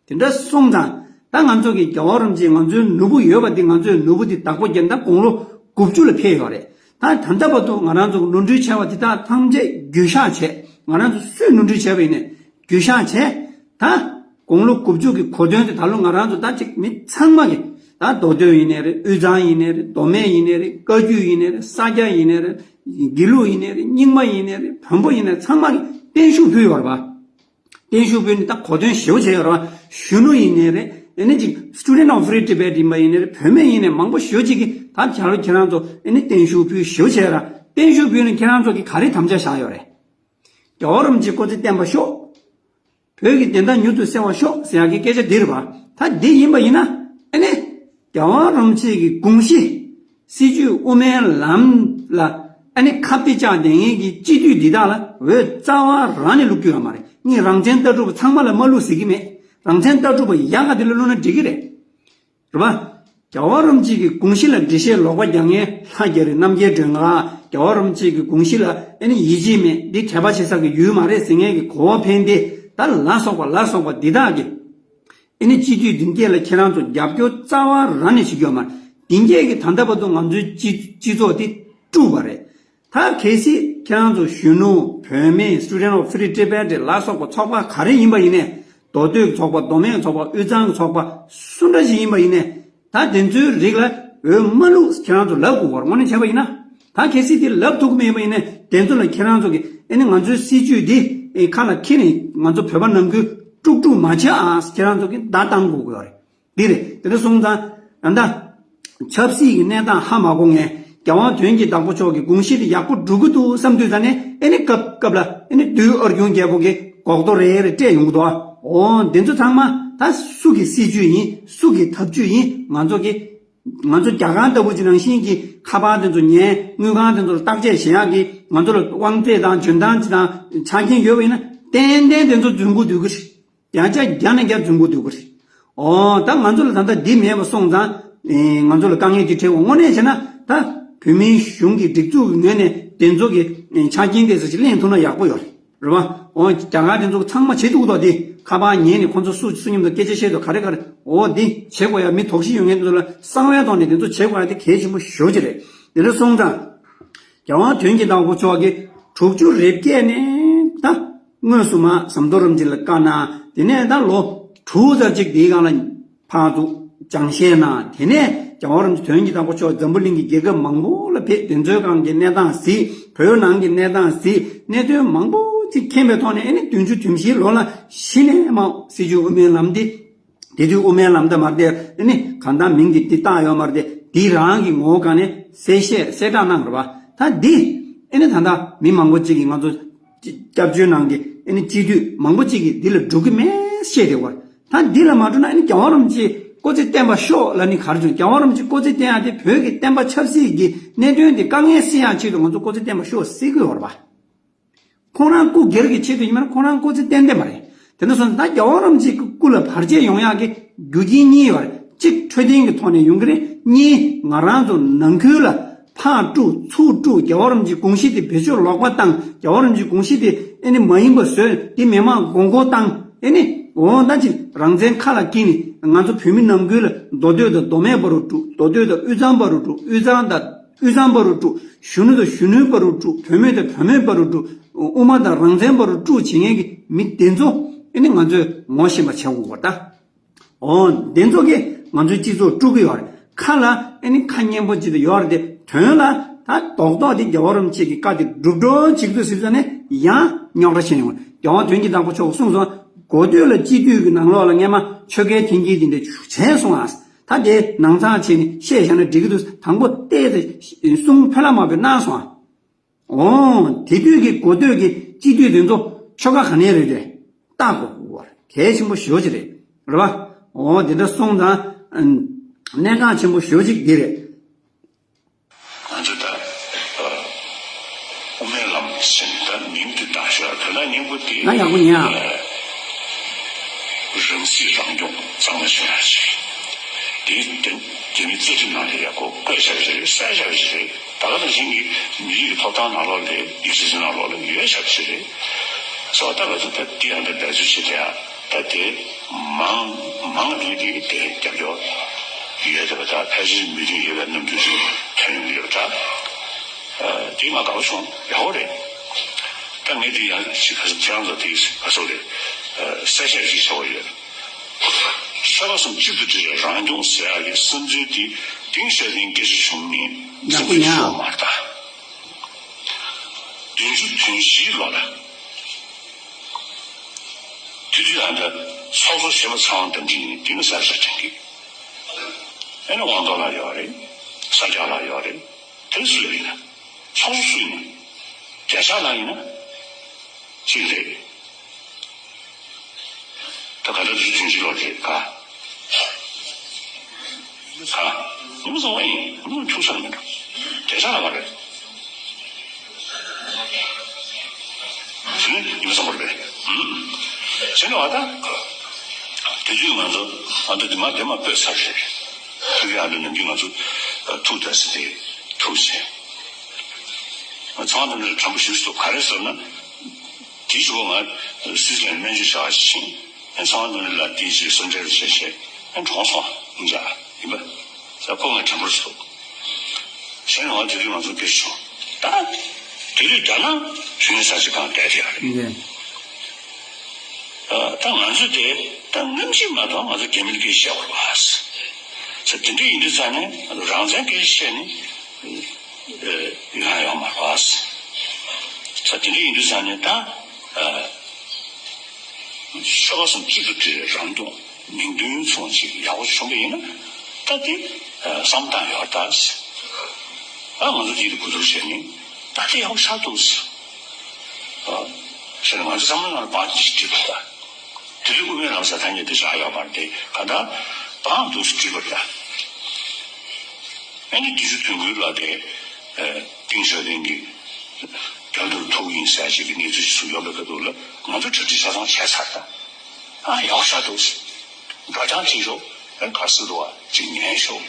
དེ་འདྲ་སོང་ཙང་ད་ང་ཚོ་གི་རྒྱལ་བ་རིན་པོ་ཆེ་ང་ཚོའི་ནོར་བུ་ཡོད་པ་འདི། ང་ཚོའི་ནོར་བུ་འདི་བདག་པོ་རྒྱབ་ད་དགུང་ལོ་དགུ་བཅུ་ལ་ཕེབས་ཡོད་རེད། ད་ད་ལྟ་བར་དུ་ང་རང་ཚོ་གི་ནོར་འཁྲུལ་བྱས་པ་འདི་དག་ཐམས་ཅད་གུས་ཞབས་བྱས། ང་རང་ཚོ་སུས་ནོར་འཁྲུལ་བྱས་པ་ཡིན་ནའི་གུས་ཞབས་བྱས། ད་དགུང་ལོ་དགུ་བཅུ་གི་གོ་སྟོན་དེ་ད་ལོ་ང་རང་ཚོ་ད་ཅིག་མི་ཚང་མ་གི། ད་མདོ་སྟོད་ཡིན་ནའི་རེད། དབུས་གཙང་ཡིན་ནའི་རེད། མདོ་སྨད་ཡིན་ནའི་རེད། བཀའ་བརྒྱུད་ཡིན་ནའི་རེད། ས་སྐྱ་ཡིན་ནའི་རེད། དགེ་ལུགས་ཡིན་ནའི་རེད། རྙིང་མ་ཡིན་ནའི་རེད། བོན་པོ་ཡིན་ནའི་རེད། ཚང་མ་གི་བརྟན་བཞུགས་ཕུལ་ཡོད་རེད་པ། བརྟན་བཞུགས་ཕུལ་ནས་ད་གོ་སྟོན་ཞེ་པོ་བྱས་ཡོད་རེད་པ། གཞོན་ནུ་ཡིན་ནའི་རེད། ཨ་ནི་ཅིག་Student of Free Tibet ཡིན་པ་ཡིན་ནའི་རེད། བུད་མེད་ཡིན་ནའི་མང་པོ་ཞེ་པོ་ཅིག་གིས་ད་ཁྱེད་རང་ཁྱེད་རང་ཚོ་ཨ་ནི་བརྟན་བཞུགས་ཕུལ་ཞེ་པོ་བྱས་ར། བརྟན་བཞུགས་ཕུལ་ནས་ཁྱེད་རང་ཚོ་གིས་ག་རེ་དམ་བཅའ་བཞག་ཡོད་རེད། རྒྱལ་བ་རིན་པོ་ཆེ་སྐུ་ཚེ་བརྟན་པ་ཤོག་བོད་ཀྱི་བདེན་མཐའ་མྱུར་དུ་གསལ་བར་ཤོག་ཟེར་ཡག་གི་སྐད་ཆ་འདི་རེད་པ། ད་འདི་ཡིན་པ་ཡིན་ན་ཨ་ནི་རྒྱལ་བ་རིན་པོ་ཆེ་གི་དགོངས་གཞི། སྲིད་བྱུས་དབུ་མའི་ལམ་ལ་ཨ་ནི་ཁ་གཏད་བཅག་བསྡད་མཁན་གྱི་སྤྱི་འཐུས་འདི་དག་ལ་འོས་རྩ་བ་རང་ནས་བླུག་རྒྱུ་ཡོད་མ་རེད། ངས་རང་བཙན་ལྟ་གྲུབ་ཚང་མ་ལ་མ་བླུག་ཟེར་གྱི་མེད། རང་བཙན་ལྟ་གྲུབ་ཡག་ག་དེ་ལ་བླུག་ན་འགྲིག་གི་རེད། རེད་པ། རྒྱལ་བ་རིན་པོ་ཆེ་གི་དགོངས་གཞི་ལ་འགྲེལ་བཤད་ལོག་པ་རྒྱག་མཁན་ལྷ་རྒྱ་རི་རྣམ་རྒྱལ་སྒྲོལ་དཀར། རྒྱལ་བ་རིན་པོ་ཆེ་གི་དགོངས་གཞི་ལ་ཨ་ནི་ཡིད་ཆེས་མེད། འདི་དད་པ་བྱེད་ས་གི་ཡུལ་མ་རེད་ཟེར་མཁན་གྱི་གོ་བ་འཕེན་ཏེ། ད་ལ་སོགས་པ་ལ་སོགས་པ་འདི་དག་གིས་ཨ་ནི་སྤྱི་འཐུས་འདི་སྐད་ལ་ཁྱེད་རང་ཚོ་རྒྱབ་སྐྱོར་རྩ་བ་རང་ནས་བྱེད་རྒྱུ་ཡོད་མ་རེད། འདི་སྐད་ཀྱིས་ད་ལྟ་བར་དུ་ང་ཚོའི་སྤྱི་སྤྱི་ཚོགས་འདི་དཀྲུགས་པ་རེད། ད་གལ་སྲིད་ཁྱེད་རང་ཚོ་གཞོན་ནུ་བུད་མེད། Student of Free Tibet ལ་སོགས་པ་ཚོགས་པ་ག་རེ་ཡིན་པ་ཡིན་ནའི། མདོ་སྟོད་ཀྱི་ཚོགས་པ། མདོ་སྨད་ཀྱི་ཚོགས་པ། དབུས་གཙང་གི་ཚོགས་པ་སུ་འདྲ་ཞིག་ཡིན་པ་ཡིན་ནའི། ད་དེ་ཚོའི་རིགས་ལ་འོས་མ་བླུག་ཁྱེད་རང་ཚོ་ལབ་དགོས་པར་དངོས་གནས་བྱས་པ་ཡིན་ན། ད་གལ་སྲིད་དེ་ལབ་ཐུབ་ཀྱི་མེད་པ་ཡིན་ནའི། དེ་ཚོ་ལ་ཁྱེད་རང་ཚོ་གིས་ཨ་ནི་ང་ཚོའི་སྲིད་བྱུས་འདི་ཨེ་ཁ་ལ་འཁྱེར་ནས་ང་ཚོ་བོད་པ་ནང་ཁུལ་དཀྲུག་དཀྲུག་མ་བྱེད་ཨ། ཁྱེད་རང་ཚོ་གིས་བརྡ་བཏང་དགོས་ཀྱི་ཡོད་རེད། འདི་རེད། དེ་འདྲ་སོང་ཙང་ད་ལྟ་ཆབ་སྲིད་ཀྱི་གནས་སྟངས་ཧ་མ་གོ་མཁན། རྒྱལ་དབང་དོན་གྱི་བདག་པོ་མཆོག་གི་དགོངས་གཞི་དེ་ཡག་པོ་འགྲོ་གི་འདུག་བསམ་དུས་ཙ་ནས་ཨེ་ནི་སྐབས་སྐབས་ལ་ཨེ་ནི་བདུད་ཨར་ཇུན་རྒྱལ་པོ་གི་གོག་རྡོ་རེ་རེ་སྤྲད་ཡོང་གི་འདུག་ཨོ་འདི་ཚོ་ཚང་མ་ད་སུ་གི་སྲིད་བྱུས་ཡིན། སུ་གི་ཐབས་བྱུས་ཡིན། ང་ཚོ་གི་ང་ཚོ་རྒྱ་གར་ལྟ་བུ་ཅིག་ནང་བཞིན་གྱི་ཁ་པར་དེ་ཚོ་ཉན། དངུལ་ཁང་དེ་ཚོར་བརྟག་དཔྱད་བྱེད་ཡག་གི་ང་ཚོ་ལ་དབང་ཚད་དང་འཇོན་ཐང་ཅིག་དང་ཆ་རྐྱེན་ཡོད་པ་ཡིན་ན། ཏན་ཏན་དེ་ཚོ་རྫུན་རྐུ་བསྡུ་གི་རེད། བརྒྱ་ཆ་བརྒྱ་ནས་བརྒྱ་རྫུན་རྐུ་བསྡུ་གི་རེད། ཨོ་ད་ང་ཚོ་ལ་ད་ལྟ་འདི་མེད་པ་སོང་ཙང་ཨེ་ང་ཚོ་ལ་དཀའ་ངལ་འདི་འཕྲད་འོང་། དངོས་གནས་བྱས་ན་ད་བོད་མིའི་གཞུང་གི་སྒྲིག་འཛུགས་ཀྱི་ངོས་ནས་དེ་ཚོ་གི་ཨེ་ཆ་རྐྱེན་དེ་ཚོ་ཅིག་ལེན་ཐུབ་ན་ཡག་པོ་ཡོད་རེད། རེད་པ། ཨོ་རྒྱ་གར་དེ་ཚོ་ཚང་མ་བྱེད་ཐུབ་ཀྱི་འདུག་དེ་ཁ་པར་ཉན་ནས་ཁོ་ཚོ་སུ་སུ་མཉམ་དུ་སྐད་ཆ་བཤད་འདུག་ག་རེ་ག་རེ། ཨོ་འདི་བྱེད་དགོས་ཡ། མི་དོགས་གཞི་ཡོད་མཁན་དེ་ཚོ་ལ་གསང་བའི་ཐོག་ནས་དེ་ཚོ་བྱེད་དགོས་ཡ་དེ་གལ་ཆེན་པོ་ཞེ་པོ་ཅིག་རེད། དེ་འདྲ་སོང་ཙང་རྒྱལ་དབང་དོན་གྱི་བདག་པོ་མཆོག་གིས་དྲུག་ཅུ་རེ་བརྒྱད་ནས་ད་དངོས་སུ་མ་ཟམ་གདོང་རིན་པོ་ཆེ་ལ་བཀའ་གནང་། དེ་ནས་ད་ལོ་དྲུག་ཙམ་ཅིག་དེའི་སྒང་ལ་ཕར་ཚུར་སྦྱང་བཤད་གནང་། དེ་ནས་རྒྱལ་བ་རིན་པོ་ཆེ་དོན་གྱི་བདག་པོ་མཆོག་འཛམ་བུ་གླིང་གི་རྒྱལ་ཁབ་མང་པོ་ལ་ཕེབས། དེ་ཚོའི་སྒང་གི་གནས་སྟངས་གཟིགས། བོད་ནང་གི་གནས་སྟངས་གཟིགས། གནད་དོན་མང་པོ་ཅིག་མཁྱེན་པའི་ཐོག་ནས་ཨེ་ནི་བདུན་ཅུ་དོན་བཞིའི་ལོ་ལ་གཞི་ནས་མ་སྲིད་བྱུས་དབུ་མའི་ལམ་འདི། དེ་དུས་དབུ་མའི་ལམ་ད་མ་རེད་དེ། ཨེ་ནི་གང་ལྟར་མིང་འདི་འདི་བཏགས་ཡོད་མ་རེད་དེ། འདི་རང་གི་ངོ་བོ་སྒང་ནས་གསལ་བཤད་གསལ་བསྒྲགས་གནང་རེད་པ། ད་འདི་ཨེ་ནི་ད་ལྟ་མི་མང་པོ་ཅིག་གིས་ང་ཚོ་སྐྱབས་བཅོལ་ནང་གི་ཨེ་ནི་སྤྱི་འཐུས་མང་པོ་ཅིག་གིས་འདི་ལ་འགྲོ་གི་མེད་བཤད་བསྡད་པ་རེད། ད་འདི་ལ་མ་འགྲོ་ན་ཨེ་ནི་རྒྱལ་བ་རིན་པོ་ཆེ་སྐུ་ཚེ་བརྟན་པར་ཤོག་ལབ་ནི་ག་རེ་བྱུང་། རྒྱལ་བ་རིན་པོ་ཆེ་སྐུ་ཚེ་བརྟན་ཡག་དེ་བོད་ཀྱི་བསྟན་པ་ཆབ་སྲིད་ཀྱི་གནད་དོན་དེ་དཀའ་ངལ་སེལ་ཡག་ཆེད་དུ་ང་ཚོ་སྐུ་ཚེ་བརྟན་པར་ཤོག་ཟེར་གི་ཡོད་རེད་པ། ཁོང་རང་སྐུ་སྒེར་གྱི་ཆེད་དུ་ཡིན་པ་ན་ཁོང་རང་སྐུ་ཚེ་བརྟན་བསྡད་པ་རེད། དེ་འདྲ་སོང་ཙང་ད་རྒྱལ་བ་རིན་པོ་ཆེའི་སྐུ་ལ་བར་ཆད་ཡོང་ཡག་གི་རྒྱུ་རྐྱེན་གཉིས་ཡོད་རེད། གཅིག་འཕྲོད་བསྟེན་གྱི་ཐོག་ནས་ཡོང་གི་རེད། གཉིས་ང་རང་ཚོ་ནང་ཁུལ་ལ་ཕར་དཀྲུག་ཚུར་དཀྲུག་རྒྱལ་བ་རིན་པོ་ཆེའི་དགོངས་གཞི་དེ་བེད་སྤྱོད་ལོག་པ་བཏང་། རྒྱལ་བ་རིན་པོ་ཆེའི་དགོངས་གཞི་དེ་ཨེ་ནི་མ་ཡིན་པ་བཟོས། དེ་མི་མང་མགོ་སྐོར་བཏང་། ཨེ་ནི་འོ་ད་ཅིག་རང་བཙན་ཁ་ལ་འཁྱེར་ནས་ང་ཚོ་བོད་མི་ནང་ཁུལ་ལ་མདོ་སྟོད་དང་མདོ་སྨད་བར་དུ་དཀྲུག་མདོ་སྟོད་དང་དབུས་གཙང་བར་དུ་དཀྲུག་དབུས་གཙང་དང་ དབུས་གཙང་བར་དུ་དཀྲུགས། གཞོན་ནུ་དང་གཞོན་ནུའི་བར་དུ་དཀྲུགས། བུད་མེད་དང་བུད་མེད་བར་དུ་དཀྲུགས། དབུ་མ་དང་རང་བཙན་བར་དུ་དཀྲུགས་བྱེད་མཁན་གྱི་མི་དེ་ཚོ་ཨེ་ནི་ང་ཚོས་ངོ་ཤེས་པ་བྱེད་དགོས་པ་ད། འོ་དེ་ཚོ་གིས་ང་ཚོའི་སྤྱི་ཚོགས་དཀྲུག་གི་ཡོད་རེད། ཁ་ལ་ཨེ་ནི་ཁ་སྙན་པོ་ཅིག་ཏུ་ཡོད་རེད་དེ། དོན་ལ་ད་རྡོག་རྡོག་དེ་རྒྱལ་བ་རིན་པོ་ཆེ་གི་བཀའ་དེ་སྒྲུབ་འགྲོ་བྱེད་ཀྱི་འདུག་ཟེར་ཙང་ནས་ཡང་རྙོག་དྲ་བྱས་ཡོང་། རྒྱལ་དབང་དོན་གྱི་བདག་པོ་མཆོག་གསུངས་སོང་། གོ་ཐོས་ལ་སྤྱི་འཐུས་ཀྱི་ནང་ལོགས་ལ་སྔས་མ་ཆོལ་ཁའི་འཐེན་འཁྱེར་དེ་འདྲ་བྱས་སོང་ཨ། ད་དེ་ནང་ཚང་བྱས་ནས་བཤད་བཞག་ན་འགྲིག་གི་འདུག་དང་པོ་བལྟས་ཏེ་གསུང་ཕོད་ལ་མ་ཕོད་གནང་སོང་ཨ། འོ། དེ་དུས་ཀྱི་གོ་ཐོས་ཀྱི་སྤྱི་འཐུས་དེ་ཚོ་ཆོལ་ཁ་ག་ནས་རེད་དེ། ལྟ་དགོས་གལ་ཆེན་པོ་ཞེ་པོ་ཅིག་རེད། རེད་པ། འོ་དེ་འདྲ་སོང་ཙང་། གནད་འགག་ཆེན་པོ་ཞེ་པོ་ཅིག་འདི་རེད། ང་ཚོ་ད་དབུ་མའི་ལམ་ཟེར་ནས་ད་མིང་དེ་བཏགས་ཤག་དོན་དག་སྙིང་པོ་དེ། ང་ཡག་པོ་ཉན་ཨ། རང་སྲིད་རང་སྐྱོང་གཙང་མ་བྱུང་ཡ་ཞིག་དེ་དེ་རྒྱ་མི་རྩ་ཁྲིམས་ནང་ལ་ཡག་པོ་བཀོད་བཞག་གི་རེད། གསལ་བཞག་གི་རེད། ད་ག་ནང་བཞིན་གྱི་མི་རིགས་ཀྱི་ཐོབ་ཐང་ནང་ལོགས་ལ་ཡིག་ཆ་ཚོའི་ནང་ལོགས་ལ་ཡོད་བཞག་གི་རེད། སོ་ད་ང་ཚོ་ད་དེ་ཡང་ད་འབད་རྩོལ་བྱེད་དེ་ཡང་ད་དེ་མང་མང་དེ་དེ་དེ་རྒྱབ་སྐྱོར་ཡོད་དེ་བ། ད་ཕལ་ཆེར་མོས་མཐུན་ཡོད་པའི་རྣམ་འགྱུར་ཅིག་ཐོན་ཡོང་གི་ཡོད་པ་འདྲ། དེ་ང་དགའ་པོ་བྱུང་། ཡག་པོ་རེད། ད་ངས་དེ་ཡང་ཅིག་ཁ་སང་ཁྱེད་རང་ཚོ་དེ་ག་ཚོད་རེད། གསལ་བཤད་ཅིག་བྱ་བ་ཡོད། ཆོལ་ཁ་གསུམ་གཅིག་ཏུ་སྒྲིལ་བའི་རང་སྐྱོང་ཟེར་ཡག་གི་བསམ་ཚུལ་དེ་ཏིང་ཞའོ་ཕིང་སྐད་ཆ་བྱུང་ནས་ཡག་པོ་ཉན་ཨ། ཤོར་མ་རེད་ད། བདུན་ཅུ་དོན་བཞིའི་ལོ་ལ། དེ་དུས་ཨ་ད་ཚོགས་གཙོ་གཞོན་པ་ཚེ་དབང་རྟ་མགྲིན་ཡིན། དེ་ནི་ས་སྐྱ་དྲན་གི། ཨེ་ནི་དབང་རྡོར་ལགས་ཡོད་རེད། ས་སྐྱ་ལགས་ཡོད་རེད། དེ་སུ་ཡིན་ན། ཚོགས་གཙོ་སུ་ཡིན་ན། བརྒྱ་ཆ་ལ་ཡིན་ན། གཅིག་རེད། ད་ག་ད་དུས་ཆུང་ཆུང་ལོ་རེད་ག་ག་ཉི་མ་ཚང་བ་ཡིན། ཉི་མ་ཁྱུག་ས་མི་འགྲོ། བརྒྱ་ཆ་ལ་མ་རེད། དེ་ནི་ཉི་མ་ཚང་བ་རེད། ཨུམ། བྱས་ན་བ་ད། དེ་དུས་ང་ཚོ་ཨ་ད་དེ་མ་དེ་མ་སྤོས་ཚར་རེད། དེ་གི་ཨ་ད་ནམ་རྒྱུན་ང་ཚོ་ཐུག་ད་སི་དེ་ཐུག་བྱས། ཚང་བ་དེ་ནི་དྲང་པོ་ཞིག་སུ་ག་རེ་ཟེར་ན། དེའི་གཞུག་ང་སུད་སི་ལན་སྨན་བཅོས་བྱ་བ་ཞིག་ཕྱིན། ཚང་མ་ལ་དེའི་རྗེས་སུ་འབྲེལ་བྱས་བྱས་གྲོངས་སོང་། ཡིན་ཡིན་པ། ས་ཁོ་ང་དྲན་པར་སོང་། གཞན་ང་དེ་དུས་ང་ཚོ་སྐད་ཆ་བྱུང་། ད་དེ་དུས་ད་ནང་གཞོན་ནུ་ས་ཆ་གང་བསྡད་དེ་ཡ་རེད། ད་ང་ཚོ་དེ་ད་སྔ་ཕྱི་མ་གཏོགས་ང་ཚོ་རྒྱ་མིར་སྐད་ཆ་བཤད་དགོས་རེད་པ། ས་དེ་འདྲ་ཡིན་དུས་ཙང་ནས་ང་ཚོ་རང་བཙན་སྐད་ཆ་བཤད་ནས། ཡོང་ཡ་ཡོད་མ་རེད། ས་དེ་འདྲ་ཡིན་དུས་ཙང་ནས་ད། ཆོལ་ཁ་གསུམ་གཅིག་ཏུ་སྒྲིལ་བའི་རང་སྐྱོང་མིང་དོན་མཚུངས་ཅིག་ཡག་པོ་བྱུང་བ་ཡིན་ན་ད་དེ་བསམ་སྟངས་ཡོད་ད། ཨ་ང་ཚོ་དེ་དུས་གོ་བསྡུར་བྱས་ནས་ད་དེ་ཡག་པོ་ཆགས་འདུག་ཟེར། ཨ་ཟེར་ང་ཚོ་བསམ་བློ་ནང་ལ་བང་ཅིག་བྲིས་པ་ད། དེ་དུས་དབུ་མའི་ལམ་ཟེར་ཐ་སྙད་དེ་བཞག་ཡོད་མ་རེད་དེ། གང་ལྟར་བང་འདུག་སེ་བྲིས་པ་རེད། ཨ་ནི་དུས་ཚོད་ཐུང་ངུའི་ལ་དེ་ཏིང་ཞའོ་ཕིང་གི་རྒྱ་མཚོར་ཐུག་ཡིན་ཟེར་ཞིག་གི་གནས་ཚུལ་ཞིག་ཚུར་ཡོང་པའི་སྐབས་དུ་ལ་ང་ཚོ་གྲ་སྒྲིག་ཆ་ཚང་བྱས་ཚར་ད། ཨ་ཡག་ཤ་འདུག་སྒྲ་གྲགས་ཅིག་ཤོག་ཨ་ག་སུ་འདུག་ཨ་ཅིག་ཉན་ཤོག་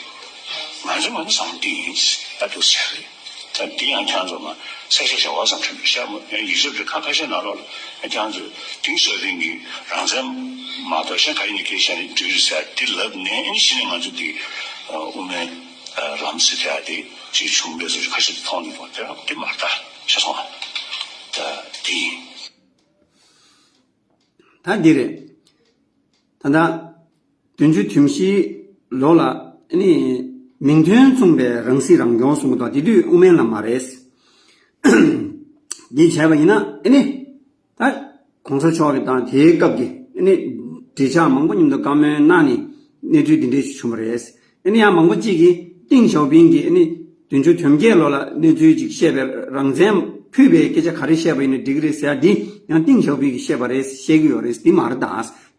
ང་ཚོ་ང་ཚོ་བསམ་འདི་ཡིན་ཨ་འདུག་ཟེར་རེད། ད་འདི་ཡང་ཁྱེད་ཚོ་མ་གསལ་བཤད་བྱ་བ་བསམ་འཆར་འདུག་བཤད་མོ་ཡང་ཡིག་ཆ་འདི་ཁ་ཁ་ཤས་ནང་ལོགས་ལ་ཨ་ཁྱེད་ཚོས་ཏིང་ཞའོ་ཕིང་གི་རང་བཙན་མ་གཏོགས་གཞན་ག་ཡིན་ནི་སྐད་བཤད་ནི་འགྲིག་རེད་ཟེར་འདི་ལབ་ནས་ཨ་ནི་གཞི་ནས་ང་ཚོ་འདི་དབུ་མའི་ལམ་ཟེར་དེ་ཨ་དེ་ཅིག་བྱུང་བས་ཟེར་ཁ་ཤས་མཐོང་ནི་པོ་དེ་ར་འདི་མ་རེད་ད་ཤེས་སོང་ཨ། ད་འདི་ཡིན། ད་འདི་རེད། ད་ལྟ་བདུན་ཅུ་དོན་བཞིའི་ལོ་ལ་ཨ་ནི་མིང་དོན་མཚུངས་པའི་རང་སྲིད་རང་སྐྱོང་གསུངས་འདུག་དེ་དུས་དབུ་མའི་ལམ་མ་རེད། འདི་བྱས་པ་ཡིན་ན་ཨ་ནི་ད་གོང་ས་མཆོག་གི་དང་དེའི་སྐབས་ཀྱི་ཨ་ནི་འགྲེལ་བཤད་མང་པོ་མཉམ་དུ་བཀའ་མོལ་གནང་ནས་གནས་ཚུལ་འདི་འདྲས་ཞིག་བྱུང་བ་རེད། ཨ་ནི་ཡང་མང་པོ་གཅིག་གིས་ཏིང་ཞའོ་ཕིང་གིས་ཨ་ནི་བདུན་ཅུ་དོན་བརྒྱད་ལོ་ལ་གནས་ཚུལ་ཅིག་བཤད་པའི་རང་བཙན་ཕུད་པའི་སྐད་ཆ་ག་རེ་བཤད་པ་ཡིན་ན་འགྲིག་གི་རེད་ཟེར་ཡ་འདི་ཡང་ཏིང་ཞའོ་ཕིང་གིས་བཤད་པ་རེད་བཤད་ཀྱི་ཡོད་རེད། འདི་མ་རེད་ད།